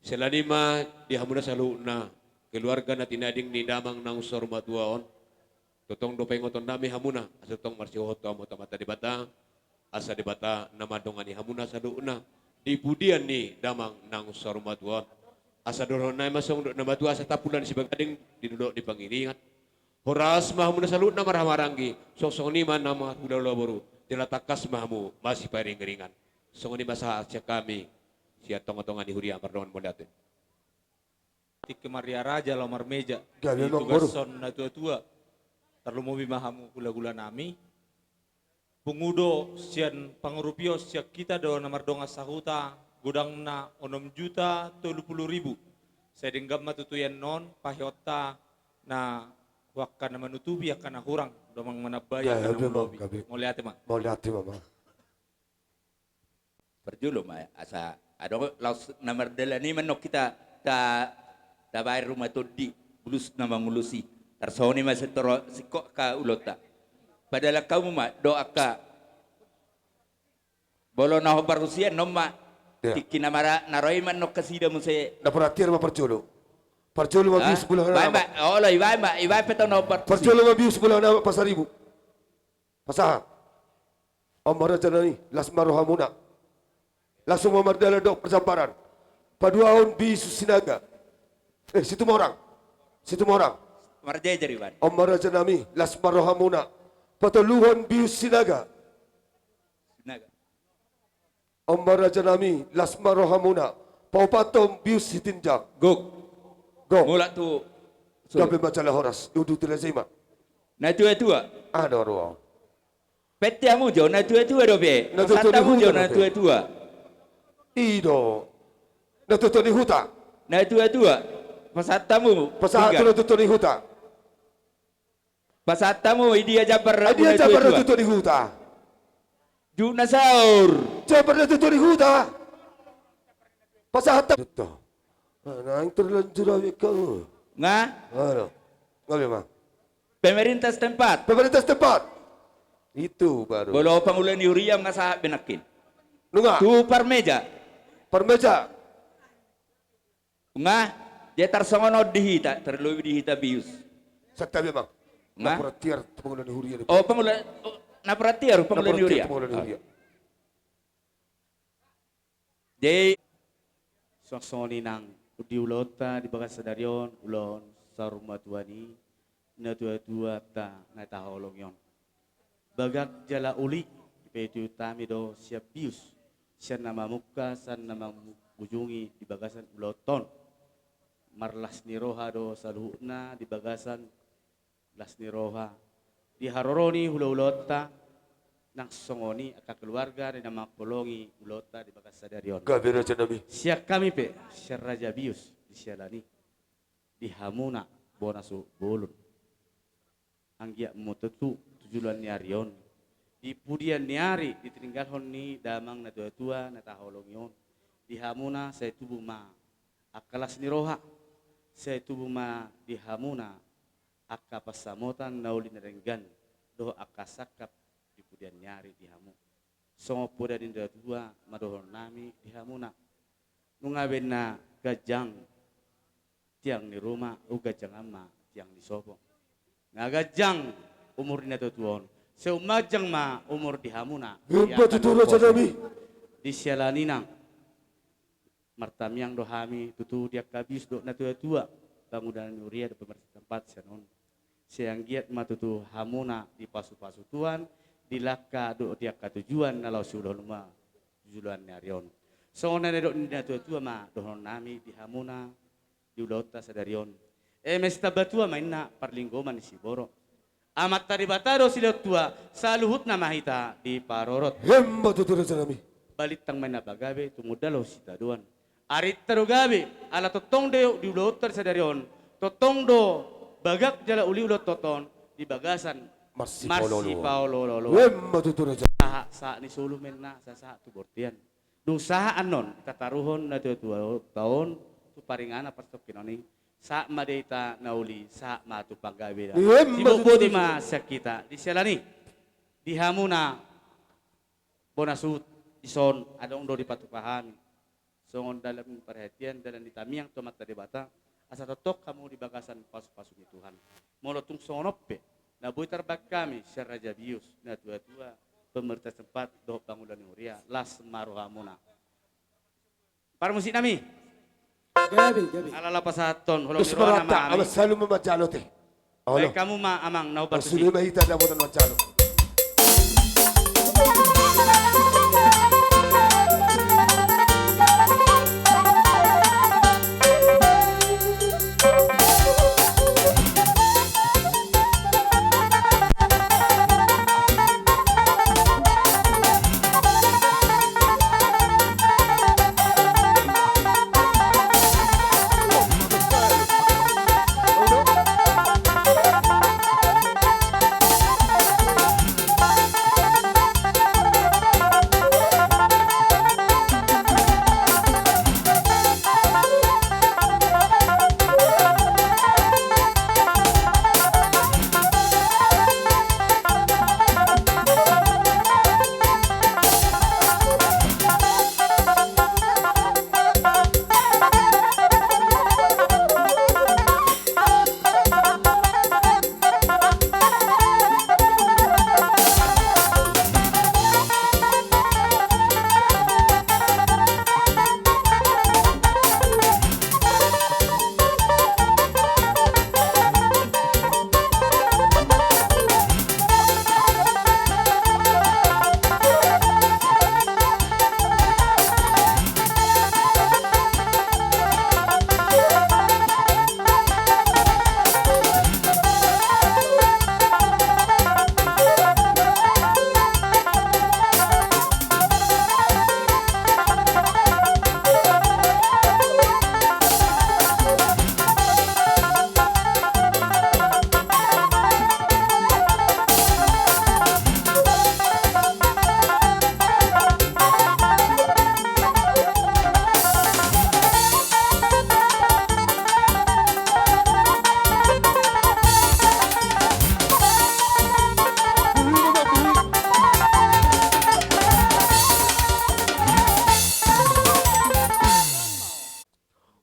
Siala ni i ma di hamuna saluhutna, keluarga na tinading ni damang naung saur matua on. Tongtong do paingoton nami hamuna, asa tongtong marsihohot tu hamu tu Amanta Debata, asa Debata na mandongani hamuna saluhutna, di pudian ni damang nang saur matua on. Asa dohonon nami ma songon dok na matua, asa tampulna ni sibagading di dolok ni pangiringan. Horas ma hamu na saluhutna marhahamaranggi, songon i ma na marhulahula boru, jala tangkas ma hamu masipairingiringan. Songon i ma sahat sian hami, sian tongatonga ni huria, mardongan mauliate. Tingki marria raja laho marmeja. Gabe di memang boru. Tugashon natuatua. Tarlumobi ma hamu hulahula nami. Pungu do sian pangurupion sian hita do na mardongan sahuta, godangna onom juta tolu pulu ribu. Sai denggan ma tutu i annon paheonta na tu angka na manutupi angka na hurang, damang manambai angka na memang, mangolopi. Gabe. Mauliate ma. Mauliate ma, ma. Parjolo ma, asa adong laos na mardalan i ma annon hita ta, tabaen Ruma Tondi, bulus na mangulosi. Tarsongon i ma sentoro singkop angka ulaonta. Padalahon hamu ma do angka, molo na hombar tusi annon ma. Ia. Tingki na mara, na ro i ma annon kasida muse. Na paratiar ma parjolo. Parjolo ma bius bolana. Ibaen ma, olo, ibaen ma, ibaen pe tong na hombar tusi. Parjolo ma bius bolana Pasaribu. Pasahat. On ma raja nami, las ma rohamuna. Langsung ma mardalan dohot parjambaran. Paduahon bius Sinaga. Eh, Situmorang. Situmorang. Marjejer ibaen. On ma raja nami, las ma rohamuna. Patoluhon bius Sinaga. Sinaga. On ma raja nami, las ma rohamuna. Paopathon bius Sitinjak. Gok. Gok. Mulak tu. Gabe ma jala horas, uduti raja i ma. Natuatua. Ado ruang. Pette hamu jo, natuatua dope. Pasahat hamu jo, natuatua. I do. Natuatua ni huta. Natuatua. Pasahat hamu. Pasahat natuatua ni huta. Pasahat hamu, i dia jambar natuatua ni huta. Jut na saur. Jambar natuatua ni huta. Pasahat hamu. Naeng terlanjur awe kau. Nga? Ado. Nga memang. Pemerintah setempat. Pemerintah setempat. Itu baru. Molo pangula ni huria nga sahat be nangkin. Nunga. Tu parmeja. Parmeja. Nga, jadi tarsongon on di hita, tarlumobi di hita bius. Santabi, Amang. Nga? Na paratiar tu pangula ni huria. Oh, pangula, oh, na paratiar tu pangula ni huria. Jadi, songon i nang di ulaonta di bagasan sadari on, ulaon saur matua ni natuatuanta na tahaholongi on. Bagak jala uli, dipaihutihut hami do sian bius, sian na mamungka, sian na mangujungi di bagasan ulaonta on. Marlas ni roha do saluhutna di bagasan las ni roha. Di haroro ni hulahulaonta, nang songon i angka keluarga di na manghaholongi ulaonta di bagasan sadari on. Gabe raja nami. Sian hami pe, sian Raja Bius, di siala ni i. Di hamuna, bona suhut bolon. Anggiat ma tutu, tu joloan ni ari on. Di pudian ni ari, di tininggalhon ni damang natuatua, na tahaholongi on. Di hamuna, sai tubu ma angka las ni roha. Sai tubu ma di hamuna angka pansamotan na uli na denggan, dohot angka sangkap di pudian ni ari di hamu. Songon poda ni natuatua ma dohonon nami di hamuna. Nunga be na ganjang tiang ni ruma, umganjang ma tiang ni sopo. Nga ganjang umur ni natuatua on, sai umganjang ma umur di hamuna. Emma tutu raja nami. Di siala ni i nang. Martamiang do hami tutu di angka bius dohot natuatua, pangula ni huria dohot pemerintah setempat sian on. Sai anggiat ma tutu hamuna dipasupasu Tuhan, di langka dohot di angka tujuan na laho siulahon muna tu joloan ni ari on. Songon na nidok ni natuatua ma dohonon nami di hamuna, di ulaonta sadari on. Eme sitambatua ma inna parlinggoman ni siborok. Amanta Debata do silehon tua, saluhutna ma hita diparorot. Emma tutu raja nami. Balintang ma inna pagabe, tumundalhon sitadoan. Arinta do gabe, ala tongtong do di ulaonta sadari on, tongtong do bagak jala uli ulaonta on, di bagasan marsipaolooloan. Emma tutu raja. Sahat, sahat ni solu ma inna, sahat tu bortian. Dung sahat annon, tataruhon natuatuanta on tu paringanan parsatongkinan i, sahat ma di hita na uli, sahat ma tu panggabean. Emma tutu raja. Siboan boti ma sian hita, di siala ni i. Di hamuna, bona suhut, dison, adong do dipatupa hami. Songon dalan parhatian, dalan ni tamiang tu Amanta Debata, asa tongtong hamu di bagasan pasupasu ni Tuhan. Molo tung songon on pe, na boi tarbahen hami, sian Raja Bius, natuatua, pemerintah setempat, dohot pangula ni huria, las ma rohamuna. Parmusik nami. Gabe, gabe. Ala lapasaton, holong ni roha nama. Amang Salu ma manjalo te. Olo. Baen hamu ma amang na umbar tusi. Sude ma hita dapotan manjalo.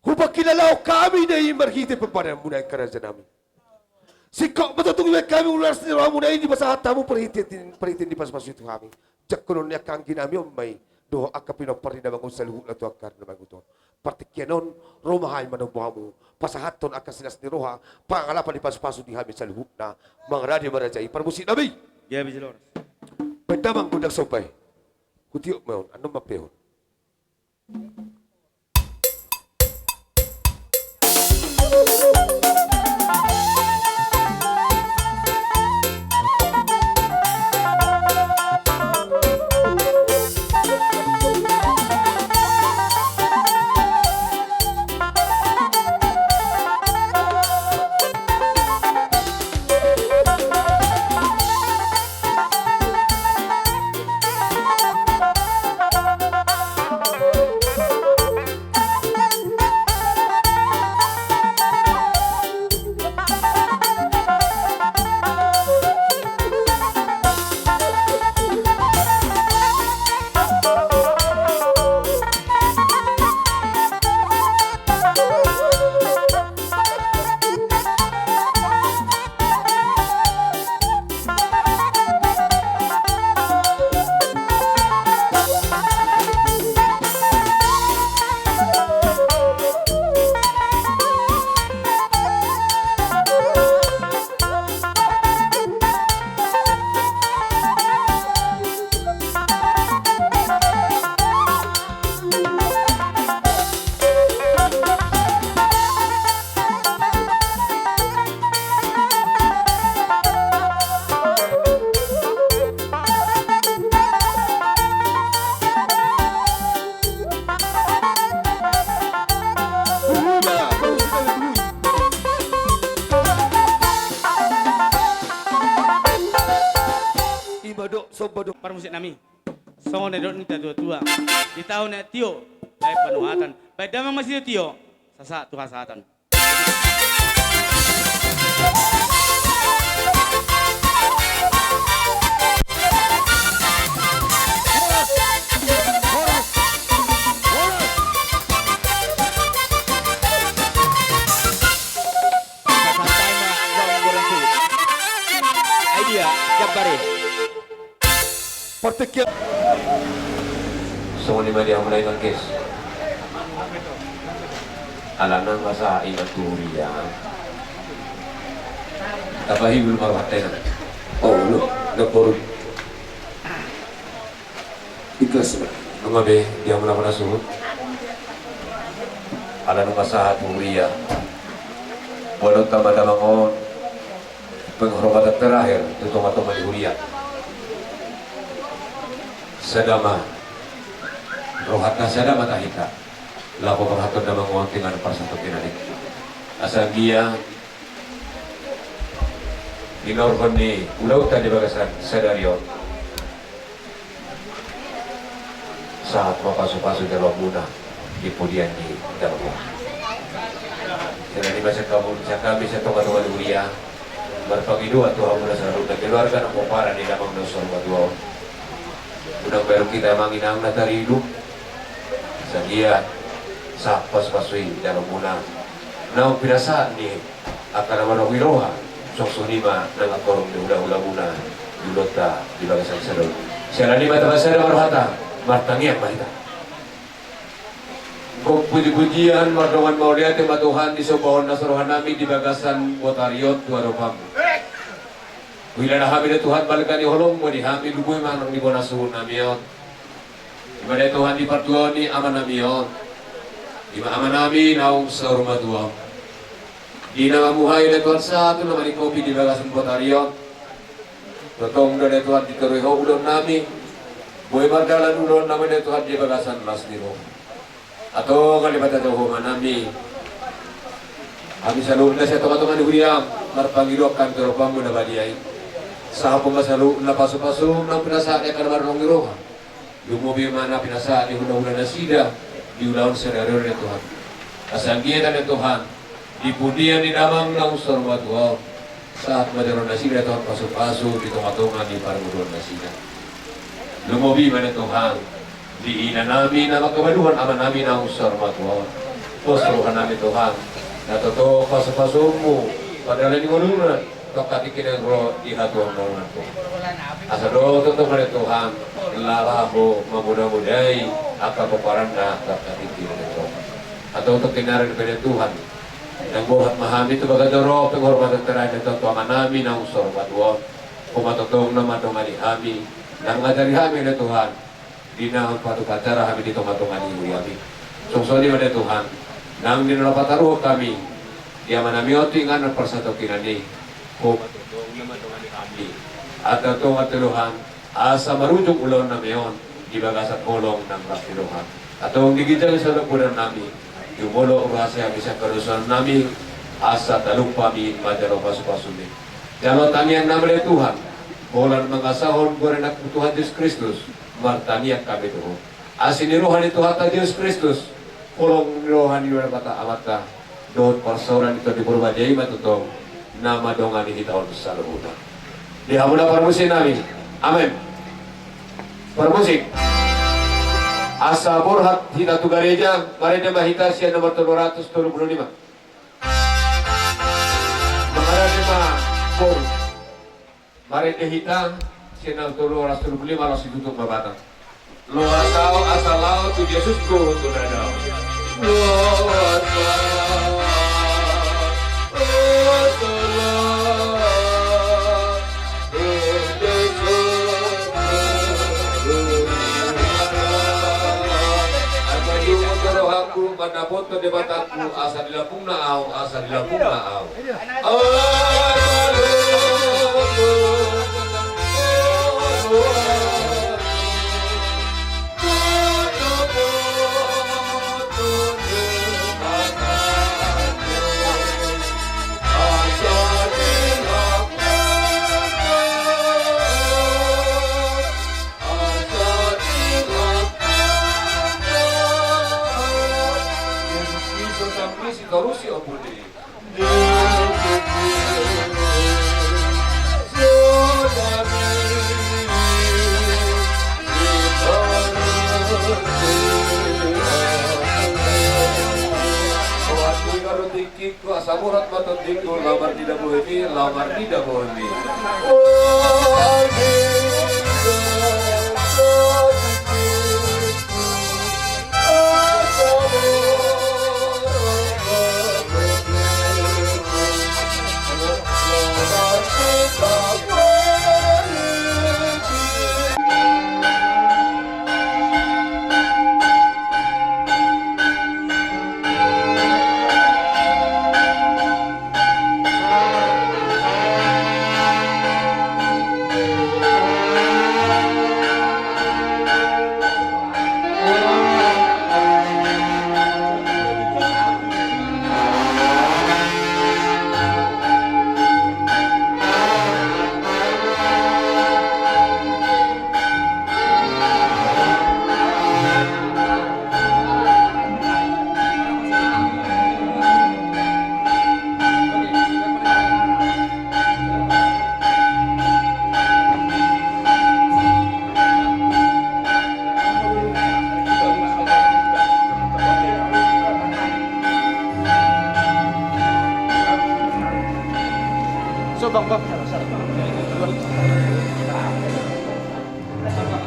Hupangkilalahon hami do i marhite pomparanmuna, raja nami. Singkop ma tutu dibaen hami ulos ni rohamuna i, dipasahat hamu parhite, parhite ni pasupasu i tu hami. Jangkonon ni angka anggi nami on ma i dohot angka pinompar ni damang on saluhutna tu angka na mangihut on. Partingkian on ro ma hami manombo hamu pasahathon angka silas ni roha, pangalapan ni pasupasu di hami saluhutna. Mangarade ma raja i, parmusik nami. Gabe jala horas. Baen damang gondang somba i. Hutiop ma on, annon ma pehon. Ima do somba do. Parmusik nami. Songon na nidok ni natuatua, di taon na tio baen panuhatan, baen damang ma sitiotio, sahat tu hasahatan. Partingkian. Songon i ma di hamuna i, Nangkes. Alana masa ingat tu huria. Tapahi bulu maruhat tena. Oh, lu, nggak boru. Ikhlas, Pak. Nunga be, dia mula-mula suhut. Alana masa tu huria. Boru tama damang on. Penghormatan terakhir tu tonga-tonga ni huria. Sada ma rohanta, sada ma tahita. Laho marhaton damang on tu inganan parsatongkinan i. Asa anggiat di na umhorhon ni ulaonta di bagasan sadari on, sahat ma pasu-pasu jaloonmuna di pudian ni jaloon. Sian hami ma sian hamu, sian hami sian tonga-tonga ni huria, marpangidoan tu hamuna saluhutna keluarga nang pomparan ni damang na umhorhon on. Unang baru hita amang inang na taridu. Asa anggiat sahat pasu-pasu i jaloonmuna naung pinasahat ni angka na marhaha ni roha. Songon i ma nang angka horong ni hula-hulamuna di ulaonta di bagasan sadari on. Siala ni i ma tapasada ma rohanta, martangiang ma hita. Gok puji-pujian mardongan mauliate ma Tuhan, disombahon nasa rohanami di bagasan botari on tu adopanmu. Huilala hami ale Tuhan balga ni holongmu di hami, lumobi ma nang di bona suhutnami on. I ma ale Tuhan di partuaon ni amanami on. I ma amanami naung saur matua on. Di na mamungka i ale Tuhan sahat tu na malingkopi di bagasan botari on. Tongtong do ale Tuhan ditoroi Ho ulaonnami. Boi mardalan ulaonnami ale Tuhan di bagasan las ni roha. Antong ale Debata Jahowa Amanami, hami saluhutna sian tonga-tonga ni huriam, marpangidoan hami tu adopanmu na badia i. Sahaphon ma saluhutna pasu-pasu naung pinasahat ni angka na marhaha ni roha. Lumobi ma na pinasahat ni hula-hula nasida di ulaon sadari on ale Tuhan. Asa anggiat ale Tuhan, di pudian ni damang naung saur matua on, sahat ma jaloon nasida Tuhan pasu-pasu di tonga-tonga ni parngoluon nasida. Lumobi ma ale Tuhan, di inanami na manghabaluhon amanami naung saur matua on. Pos rohanami Tuhan, na tongtong pasu-pasunmu, pardalanan ni ngoluna, tongka tingki na ro di hatuaon ngoluna Tuhan. Asa do tongtong ale Tuhan, laho mamuda-mudai angka pomparanna tongka tingki ale Tuhan. Antong tongkin ari pe ale Tuhan, ndang bohat ma hami tu bagas joro penghormatan terakhir tu amanami naung saur matua on. Ho ma tongtong na mandongani hami, na mangajari hami ale Tuhan, di na patuk acara hami di tonga-tonga ni huriami. Songon i ma ale Tuhan, nang di na laho pataruhon hami di amanami on tu inganan parsatongkinan i, ho ma tongtong na mandongani hami. Antong ale Tuhan, asa marujung ulaonnami on di bagasan holong nang las ni roha. Antong di ginjang ni saluhut podanami, jumolo ruhasi hami sian hadosaonnami, asa talup hami manjalo pasu-pasumi. Jalo tangiangnami ale Tuhan, holan mangasahon Goarna Tuhan Jesus Kristus, martangiang hami tu Ho. Asi ni roha ni Tuhanta Jesus Kristus, holong ni roha ni Debata Amanta, dohot parsaoran ni Tondi Porbadia i ma tongtong na mandongani hita on saluhutna. Di hamuna parmusiknami. Amen. Parmusik. Asa borhat hita tu gareja, marende ma hita sian nomor tolu ratus tolu pulu lima. Mangarade ma boru. Marende hita sian nomor tolu ratus tolu pulu lima, laos situtup ma batang. Loas ahu asa laho tu Jesus, tu na dao. Loas ahu asa laho tu Jesus, tu na dao. Asa diuhum do rohangku mandapothon Debatangku, asa dilambungna ahu, asa dilambungna ahu. Asa borhat ma tondingku, laho marnida bohemi, laho marnida bohemi.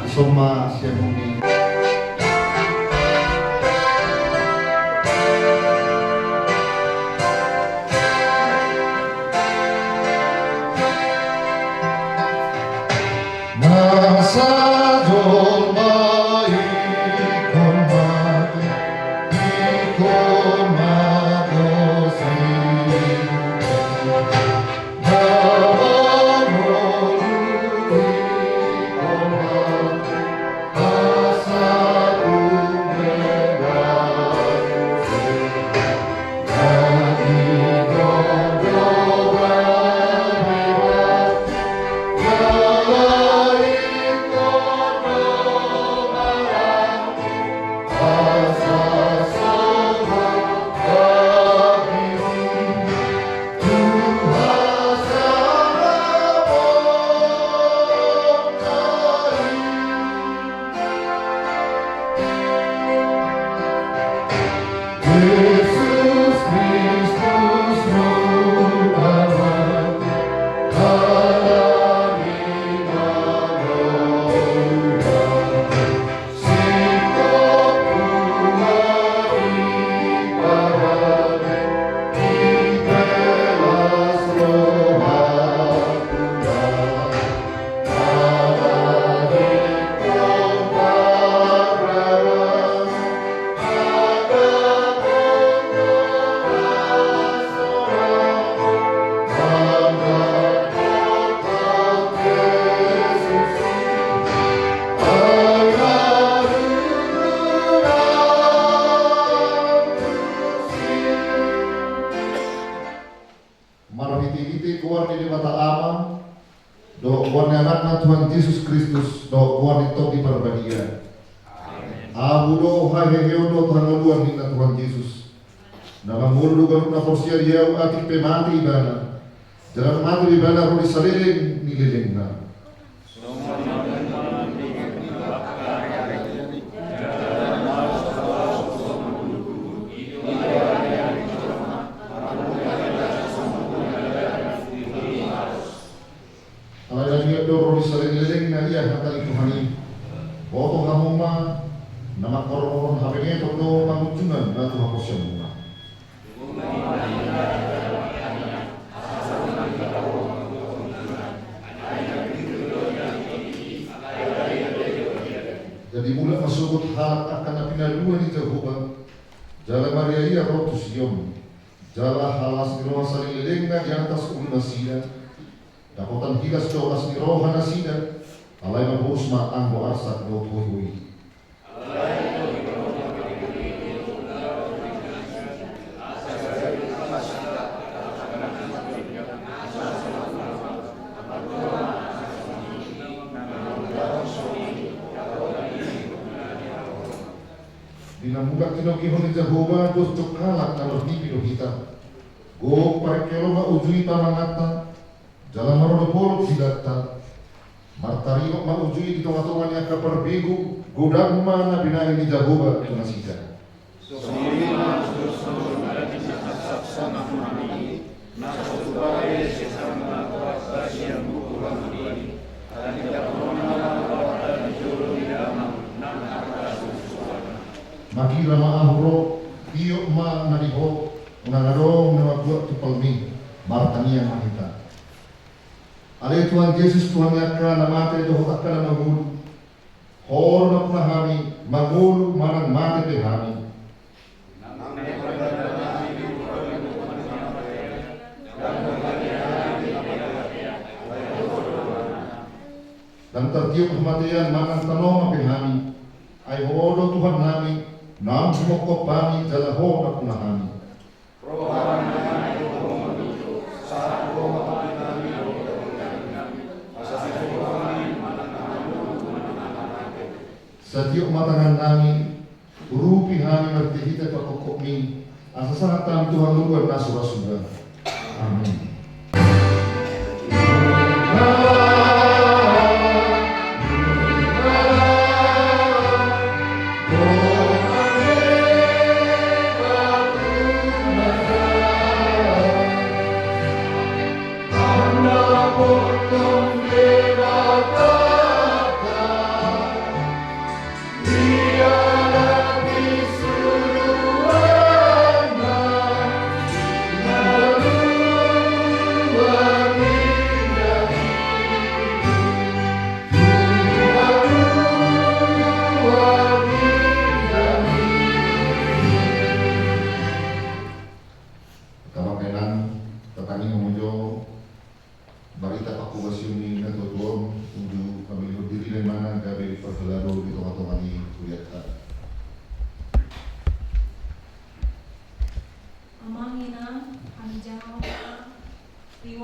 Isomma sian bumi. Nasa jolma ingkon ma, ingkon ma gosi. Marhitehite goar ni Debata Ama, dohot goar ni Anakna Tuhan Jesus Kristus, dohot goar ni Tondi Parbadia. Amen. Ahu do, haheheon dohot hangoluan ninna Tuhan Jesus. Na mangolu do ganup na porsea di Ahu, atik pe mate ibana. Jala mate pe ibana ro di saleleng ni lelengna. Alai na nian do ro di saleleng ni lelengna ia hata ni Tuhan i. Boto hamu ma, na mangkorhon hapengeton do pangunjunan na tu haporseaonmuna. Jadi mulak ma sogot halak angka na pinalua ni Jahowa, jala marria-ria ro tu Sion, jala las ni roha saleleng lelengna di atas ulunasida. Dapotan hilas do las ni roha nasida, alai maborus ma anggo arsak dohot hoihoi. Di na mulak tinogihon ni Jahowa, dos jong halak na marnipi do hita. Gok parengkel ma uju i pamanganta, jala marolopolop jilanta. Martaringot ma uju i di tongatonga ni angka parbegu, godang ma na binahen ni Jahowa tu nasida. Songon i ma dos songon na binahen ni Jahowa tu nasida. Magira ma ahu ro, tiop ma na di ho, unang adong na mambuat tu palmi, martangiang ma hita. Ale Tuhan Jesus, Tuhan ni angka na mate dohot angka na mangolu, Ho do nampuna hami, mangolu manang mate pe hami. Ndang tartiop hamatean manang tano ma pe hami. Ai Ho do Tuhannami, naung humophop hami jala Ho nampuna hami. Satiop ma tangannami, urupi hami marhitehite panghophopmi, asa sahat hami tu hangoluan na surasura. Amen.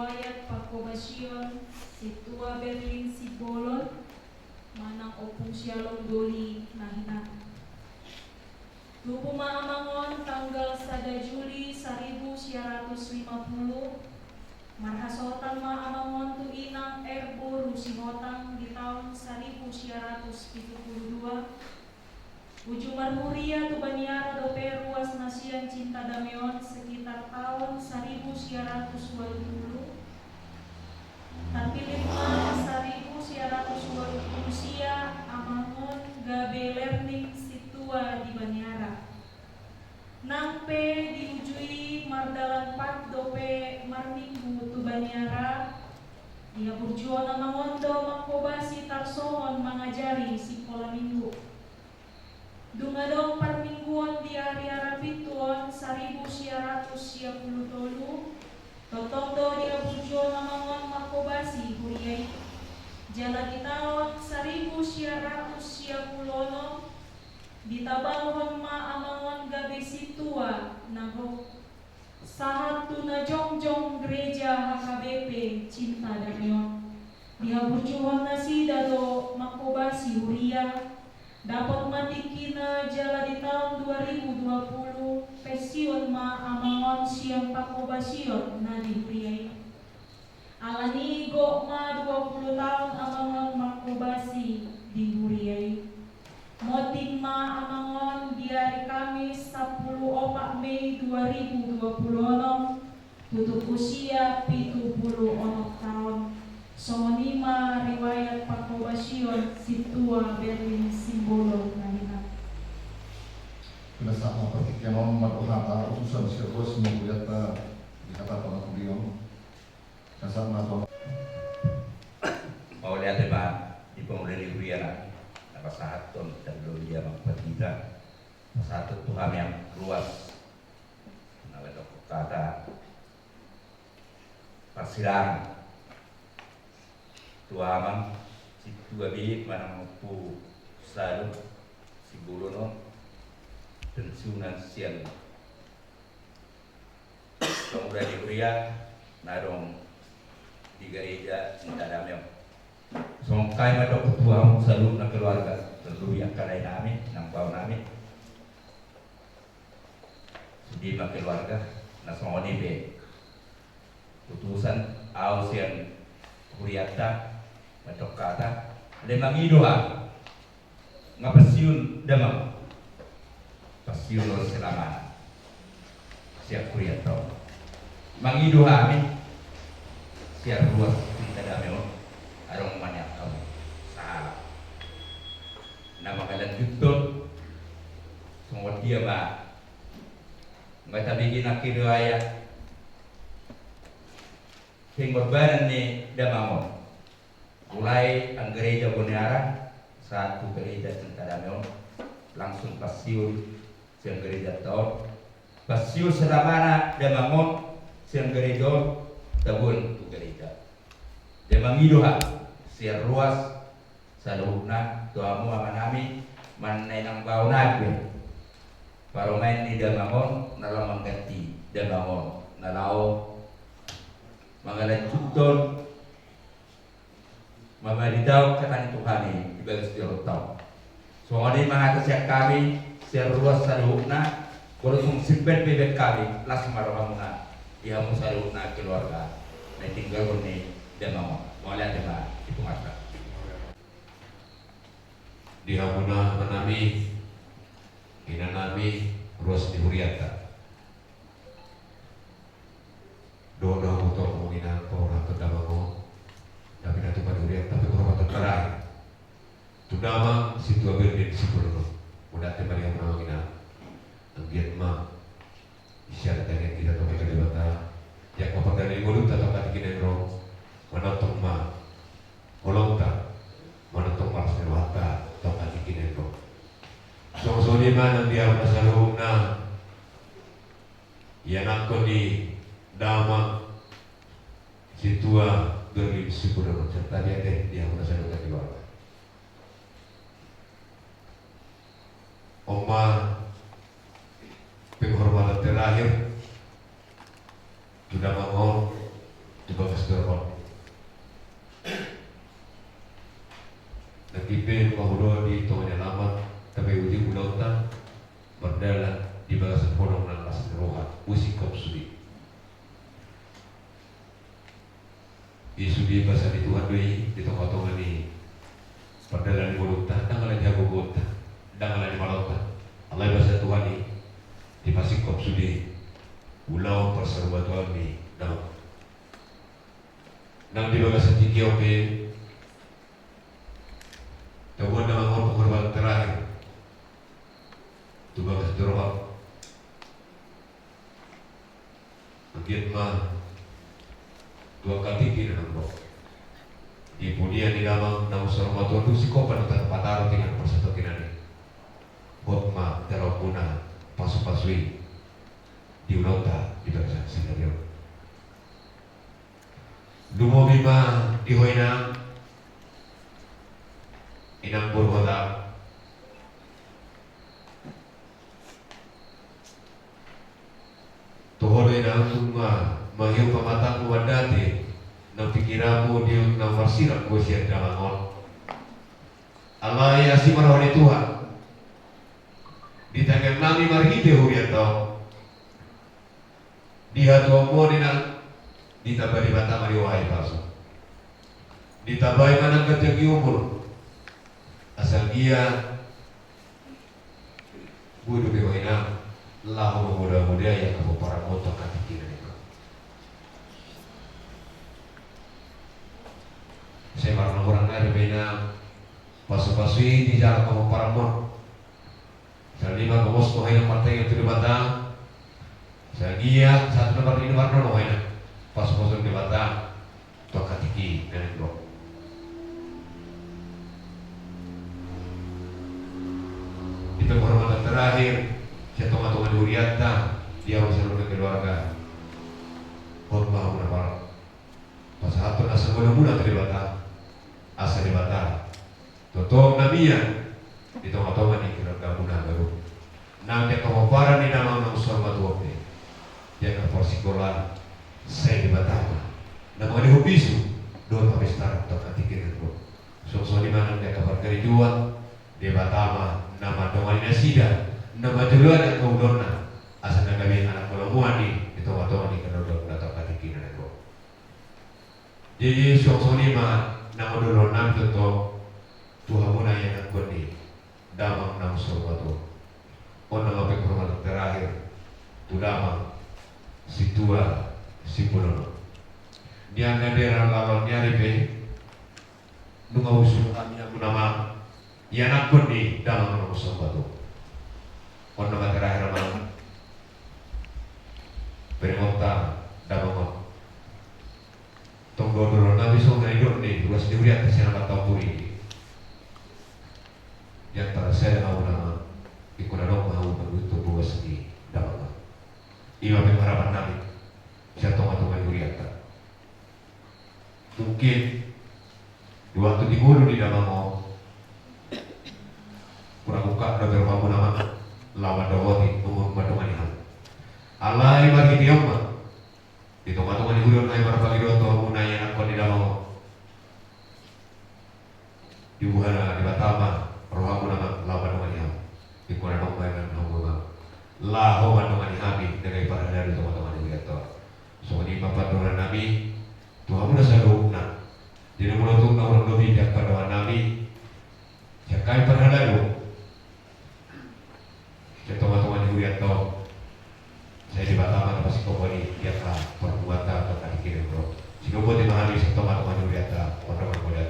Riwayat pangkobasion Sintua Berlin Simbolon manang Ompung Sialong Doli na hinan. Tubu ma amang on tanggal sada Juli saribu sia ratus lima pulu. Marhasohotan ma amang on tu inang R. Boru Sihotang di taon saribu sia ratus pitu pulu dua. Uju marhuria tu Baniara dope ruas na sian Cinta Dame on sekitar taon saribu sia ratus ualu pulu. Tarpillit ma saribu sia ratus ualu pulu sia amang on gabe learning sintua di Baniara. Nang pe di uju i mardalan pat dope marminggu tu Baniara. Di haburjuon amang on do mangkobasi tarsongon mangajari sikola minggu. Dung adong parmingguon di ari Arapintu on saribu sia ratus sia pulu tolu, tongtong do di haburjuon amang on mangkobasi huria i. Jala di taon saribu sia ratus sia pulu onom, ditabalhon ma amang on gabe sintua na gok. Sahat tu na jongjong gereja H K B P Cinta Dame on. Dihaburjuhon nasida do mangkobasi huria. Dapot ma tingkina jala di taon dua ribu dua pulu pensiun ma amang on sian pangkobasion na di huria i. Alani i gok ma dua pulu taon amang on mangkobasi di huria i. Monding ma amang on di ari Kamis sampulu opat Mei dua ribu dua pulu onom, tutup usia pitu pulu onom taon. Songon i ma riwayat pangkobasion Sintua Berlin Simbolon na hinan. Pinasahat ma partingkian on mandok hata utusan sian ruas ni hurianta di hata pangapuli on. Mauliate ma di pangula ni huria na pasahathon tandon dia mangkupatita. Pasahathon tu hami am ruas na lain dohot hata parsirangan tu amang Sintua Bibit manang Ompu Salu Simbolon on, pensiunan sian pangula ni huria na adong di gareja Cinta Dame on. Songon hami mandok tu hamu saluhutna keluarga, terlebih angka lae nami, inang bao nami, sude ma keluarga, na songon i pe utusan ahu sian hurianta mandok hata, alai mangido hami. Nga pensiun damang, pensiun on selamana. Sian hurianta on mangido hami sian ruas Cinta Dame on, adong ma nian hamu sahala na mangalanjuthon. Songon dia ma nga tabege nangkin do aya pengorbanan ni damang on. Mulai anggereja Boniara sahat tu gereja Cinta Dame on, langsung pensiun sian gereja ta on. Pensiun selamana damang on sian gereja on, taboan tu gereja. Dia mangido hami sian ruas saluhutna tu hamu amanami, manang inang bao nami pe. Parumaen ni damang on na laho mangganti damang on na laho mangalanjuthon mambaritahon hata ni Tuhan i di bagas joro ta on. Songon i ma hata sian hami sian ruas saluhutna. Molo tung simpen pe baen hami, las ma rohamuna di hamu saluhutna keluarga na tinggalhon ni damang on. Mauliate ma di punguanta. Di hamuna amanami, inanami, ruas ni hurianta. Dohot do hamu tong inang, pangorhathon damang on. Tapi na tupa di hurianta pe pangorhathon terakhir tu damang Sintua Berlin Simbolon on. Mauliate ma di hamuna amang inang. Anggiat ma sian tangiang hita tu Amanta Debata, ia ma pardalanan ni ngolunta tu angka tingki na naeng ro, manongtong ma holongta, manongtong ma las ni rohanta tu angka tingki na naeng ro. Songon i ma nang di hamuna saluhutna, ianakhon ni damang Sintua Berlin Simbolon on, serta di ate di hamuna saluhutna keluarga. On ma penghormatan terakhir tu damang on, tu bagas Pahudo di tonga ni alaman, tapi uji ulaonta mardalan di bagasan holong nang las ni roha, usingkop sude. I sude basa ni Tuhan do i di tonga-tonga ni pardalan ni ngolunta, ndang ala ni hagogoonta, ndang ala ni malaonta. Alai basa Tuhan i dipasingkop sude ulaon parsaurmatuaon ni damang. Nang di bagasan tingki on pe, taboan damang on pengorbanan terakhir tu bagas joro on. Anggiat ma tu angka tingki na naeng ro di pudian ni damang naung saur matua, tu singkopan na tarpataru tingki na parsatongkinan i, hot ma jaloonmuna pasu-pasu i di ulaonta di bagasan sadari on. Lumobi ma di ho inang, inang boru hotang. Tu ho do inang, nunga mangihut pamatangmu mandate nang pingkiranmu di naung marsirang ho sian damang on. Alai asi ma roha ni Tuhan di tangiang nami marhite hurianta on. Di hatuaonmu on inang, ditambai Debata ma di ho hahipason. Ditambai ma nang ganjang ni umur. Asa anggiat boi dope ho inang laho mamuda-muda i angka pomparanmu tu angka tingki na naeng ro. Sai marnang hurang nari ma inang pasu-pasu i di jala angka pomparanmu on. Sahali ma gomos ma ho inang martangiang tu Debata. Asa anggiat sahat tu na marnini marnono ho inang pasu-pasu ni Debata tu angka tingki na naeng ro. Di pengorbanan terakhir sian tonga-tonga ni hurianta, di hamu saluhut keluarga, hot ma hamu na pasahathon asa molo muna tu Debata, asa Debata tongtong na mian di tonga-tonga ni keluargamuna baru. Nang di angka pomparan ni damang naung saur matua pe, di angka parsingkolaan, sai Debata ma na mangalehon bisu dohot hapistaran tu angka tingki na naeng ro. Suang songon i ma nang di angka parkarejoan, Debata ma na mandongani nasida, na manjoloani angka ulaonna, asa na gabe anak malomoan i di tonga-tonga ni keluargamuna tu angka tingki na naeng ro. Jadi suang songon i ma na mandongani nami tongtong tu hamuna ianakhon ni damang naung saur matua. On nama pengorbanan terakhir tu damang Situa Simbolon on. Di angka daerah laon ni ari pe, nunga husungkun hami hamuna ma ianakhon ni damang naung saur matua. On nama terakhir ma peringonta damang on. Tong do dohonon nami songon na nidok ni ruas ni hurianta sian amanta Ompung i. Di antara sada hamu nama, ingkon adong ma hamu mangihut tu ruas ni damang on. I ma pe harapan nami sian tonga-tonga ni hurianta. Mungkin di waktu di ngolu ni damang on, kurang ungkap dope rohamuna ma laho mandohoti, nunga mandongani hamu. Alai marhite on ma di tonga-tonga ni huria on hami marpangidoan tu hamuna ianakhon ni damang on. Dibuha Debata ma rohamuna ma laho mandongani hamu. Ingkon adong ma inganan hamu ma laho mandongani hami na gabe parhalado di tonga-tonga ni hurianta on. Songon i ma pandohan nami tu hamuna saluhutna. Jadi molo tung na hurang lobi di angka pandohan nami sian hami parhalado sian tonga-tonga ni hurianta on, sai Debata ma na pasingkophon i di angka parpunguanta tu angka tingki na naeng ro. Sidung boti ma hami sian tonga-tonga ni hurianta, on do ma na modal.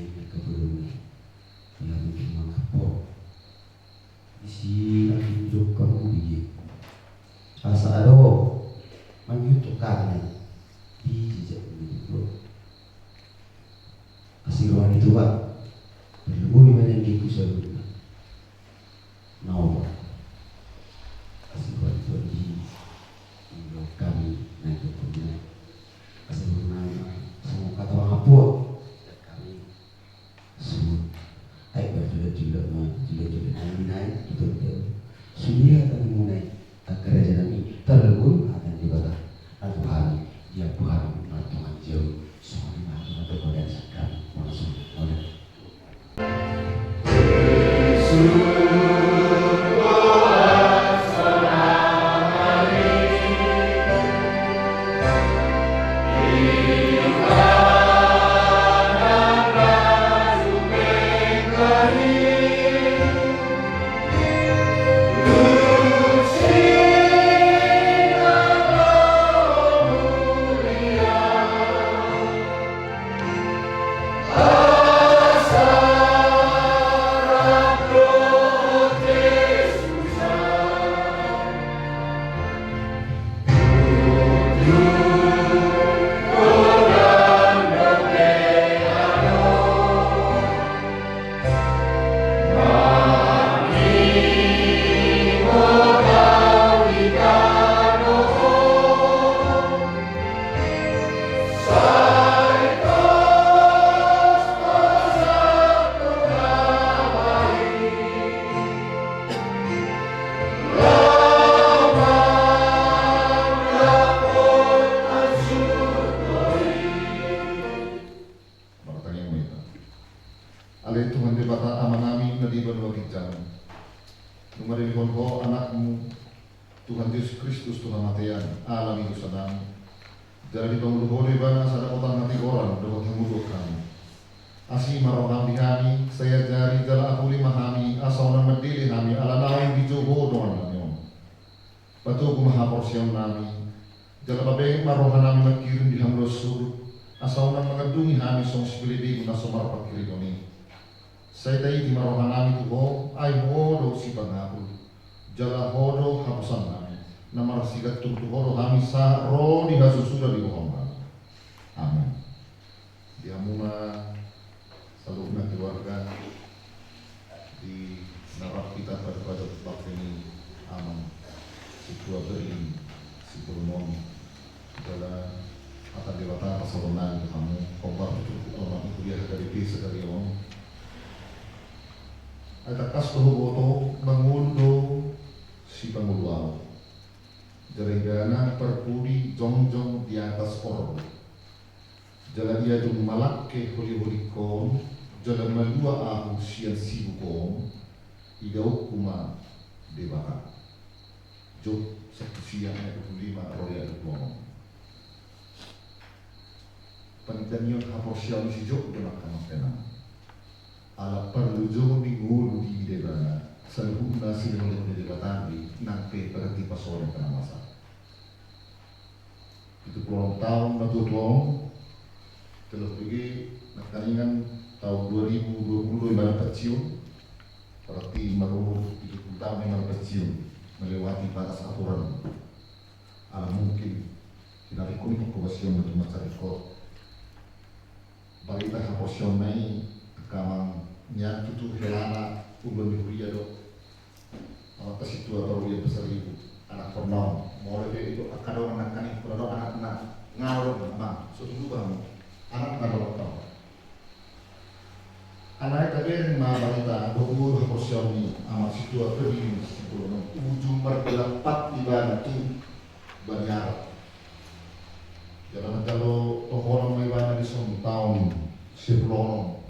nai, angka boru nai. Ia mungkin mangapok. Di si na tunjuk kamu di. Asa adong mangihuthon hami nai. Di jejak ni do. Asi roha ni Tuhan. Perlu ni badan di kusa. Naoba. Asi roha ni Tuhan di. Menurut kami, naik ke punya. Asi roha ni Tuhan. Semua kata orang apa? Kami. Suhut. Ai, berjulat-julat ma, julat-julat nami nai, betul-betul. Sunia tanamuna i, angka raja nami, tarlumobi hata ni Debata. Na tu hami, dia tu hami, martonga ni jabu, songon i ma hata ni Debata, songon i ma hata ni Debata. Martangiang ma hita. Ale Tuhan Debata Amanami na di banua ginjang, nunga dilehon Ho Anakmu, Tuhan Jesus Kristus, tu hamatean ala ni dosanami, jala dipangolu Ho do Ibana asa dapotan hatigoran dohot hangoluan hami. Asi ma roham di hami, sai ajari jala apuli ma hami, asa unang mandele hami ala naung dijou Ho dongannami on. Patogu ma haporseaonnami, jala pabenget ma rohanami mangkirim di hamu na suhut, asa unang mangandungi hami songon sibelebegu na so marpangkirimon i. Sai taiti ma rohanami tu Ho, ai Ho do sipangapul, jala Ho do haposannami, na marsigantung tu Ho do hami sahat ro di hasusuda di roham. Amin. Di hamuna saluhutna keluarga, di na rap hita padu-padu bakti ni amang sintua Bering Sibolon on, jala hata ni Debata pasahaton nami tu hamu, hombar tu turpuk on, amang kuliah H K B P sadari on. Ai tangkas do huboto, mangolu do sipangolu ahu. Jala ibana parpudi jongjong di atas orbu. Jala ia dung malangke holi-holingkon, jala malua ahu sian sibuk on, idaonku ma Debata. Job sampulu sia ayat dua puluh lima ro di ayat dua puluh onom. Pangidoan haporseaon ni si Job do nangkin mangkenang. Ala parlu jo ni ngolu di ibana, saluhutna silehon-lehon ni Debata do i, nang pe berarti pasoren kana masa. Pitu pulu onom taon na tuatua on, terlebih nangkaningan taon dua ribu dua puluh dua ibana pensiun, berarti marumur pitu pulu taon ibana pensiun, melewati batas aturan. Ala mungkin hinarikon ni pangkobasion na tumacarikot. Barita haporseaonna i, angka amang, nian tutu helana uluan ni huria do. Amanta sintua parhuria Pasaribu, anak Hornaon, molo pe ido angka dongan nangkaning pura do anakna, ngalor amang, so tutu bamu, anakna do amang. Alai tabereng ma barita dohot haporseaon ni amang sintua Perlin Simbolon, ujung mardalan pat ibana tu Baniara. Jala manjalo tohonan ma ibana dison taon siapuluonom.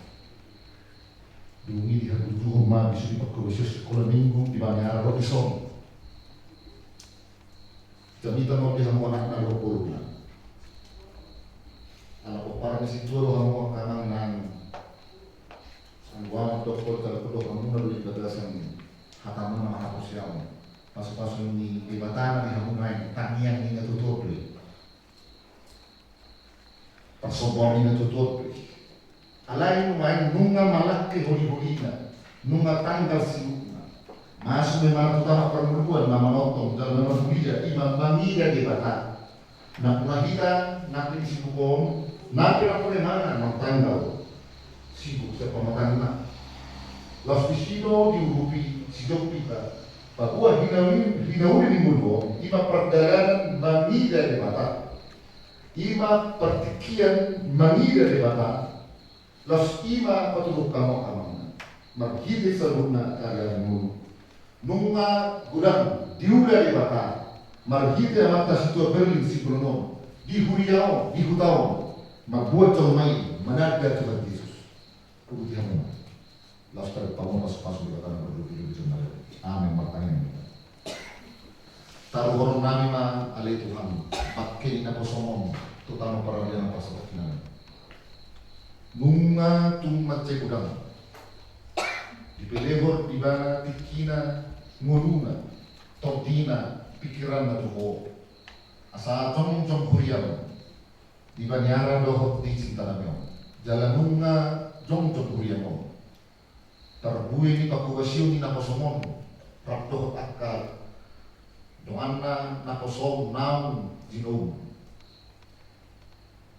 Dung i dihagujuhon ma bisu ni pangkobasion sikola minggu di Baniara dohot dison. Jamita ma on di hamu anakna dohot boruna. Ala pomparan ni sintua do hamu angka amang nang anggo amang dohot jala dohot hamuna do di bagasan hatamuna na haporseaon. Pasupasu ni Debata na di hamu nuaeng, tangiang ni na tuatua do i. Parsombaon ni na tuatua do i. Alai nuaeng nunga malangke holiholina, nunga tanggal sibukna. Masuk ma ibana tu taon parngoluan na manongtong jala na marhuria, ima mangida Debata. Nang na hita, nang di sibuk on, nang pe nang pe manang tanggal sibuk sian pamatangna. Laos disi do diurupi sijompi ta, paboa hinauli, hinauli ni ngolu on, ima pardalanan mangida Debata. Ima partingkian mangida Debata, laos ima patuduhon hamu amang, marhite saluhutna ari-ari ngolu. Nunga godang diula Debata, marhite amanta sintua Perlin Simbolon on, di huria on, di huta on, mambuat jolma i mananda Tuhan Jesus. Puji hamu. Laos tabereng hamu pasupasu ni Debata na marlobi-lobi jolma i. Amen, martangiang ma hita. Taruhon nami ma ale Tuhan, bangke ni naposom on, tu tano paradianan parsatongkinan. Nunga tung mansai godang dipelehon ibana tingkina, ngoluna, tondina, pingkiranna tu Ho. Asa jongjong huriaM di Baniara dohot di Cintanami on. Jala nunga jongjong huriaM on. Tarbue ni pangkobasion ni naposom on, rap dohot angka donganna naposom naung jinoum.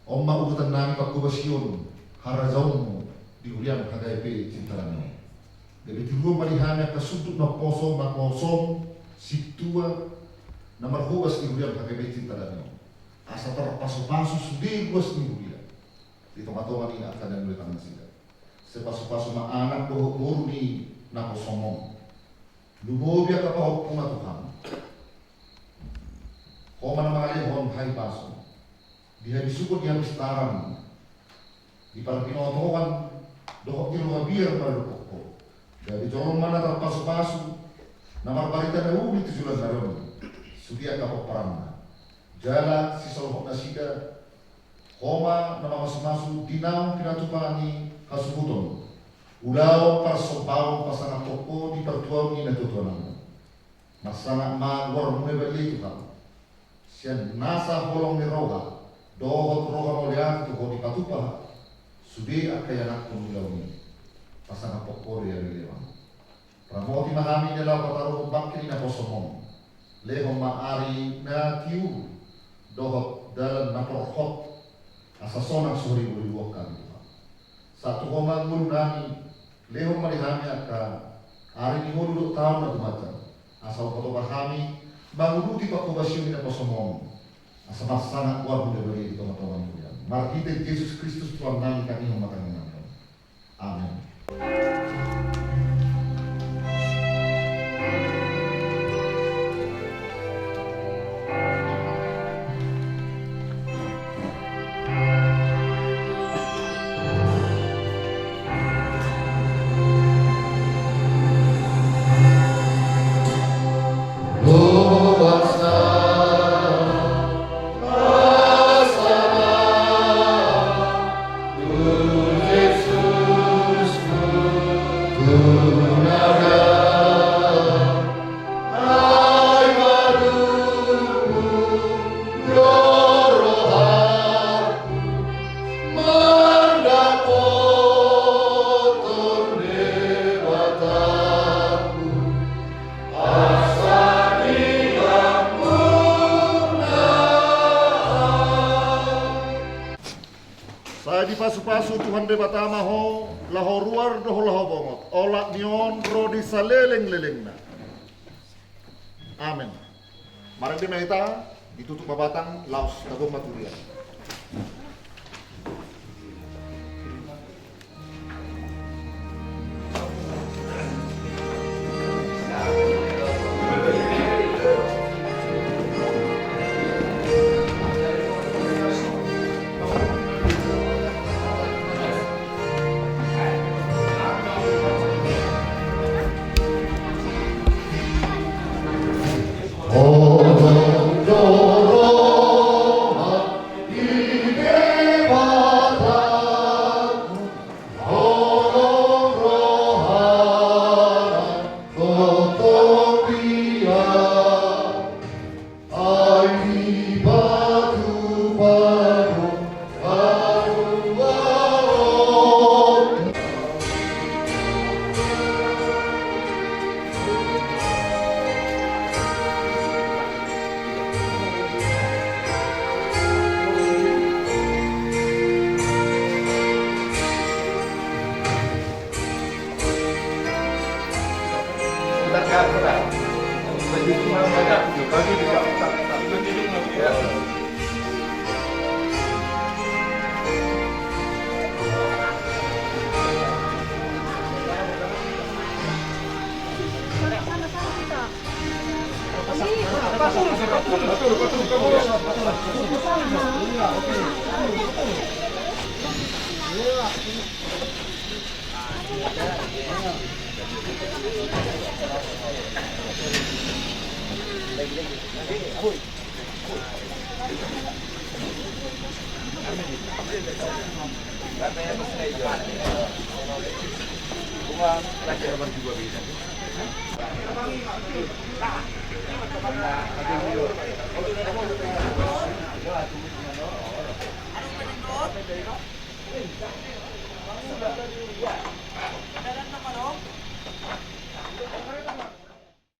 On ma udutan nami pangkobasion harajaonMu di huriaM H K B P Cintanami on. Gabe tiruon ma di hami angka sundut naposo, naposom, sintua, na marhobas di huriaM H K B P Cintanami on. Asa tarpasupasu sude ruas ni huria di tongatonga ni angka na nilehon nasida. Sai pasupasu ma anak dohot boru ni naposom on. Lumobi angka pahompuna Tuhan. Ho ma na mangalehon hahipason, di habisuhon ni hapistaran, di parbinotoan dohot di roha biar mardokhon Ho. Gabe jolma na tarpasupasu, na marbarita na uli tu joloan on, sude angka pomparanna. Jala sisolhot nasida, Ho ma na mamasumasu di naung pinatupa ni hasuhuton, ulaon parsombaon pasangaphon Ho di partuaon ni natuatuanami. Marsangap ma goarMu na badia i Tuhan. Sian nasa holong ni roha dohot roha mauliate tu Ho dipatupa sude angka ianakhon ulaon i. Pasangaphon Ho do i ale Amang. Ramoti ma hami na laho pataruhon bangke ni naposom on. Lehon ma ari na tiur dohot dalan na porhot, asa sonang so huriburuon hami Tuhan. Sahat tu Ho ma ngolunami, lehon ma di hami angka ari ni ngolu dohot taon na gumanjang, asa hupaboa hami manguduti pangkobasion ni naposom on, asa marsangap goarMu na badia i di tongatonga ni huriaM. Marhite Jesus Kristus Tuhannami, tangiangkon ma tangiangnami. Amen. Dipasupasu Tuhan Debata ma ho, laho ruar dohot laho bongot, olat ni on ro di salelenglelengna. Amen. Marende ma hita, ditutup ma batang, laos tagompa tu dia.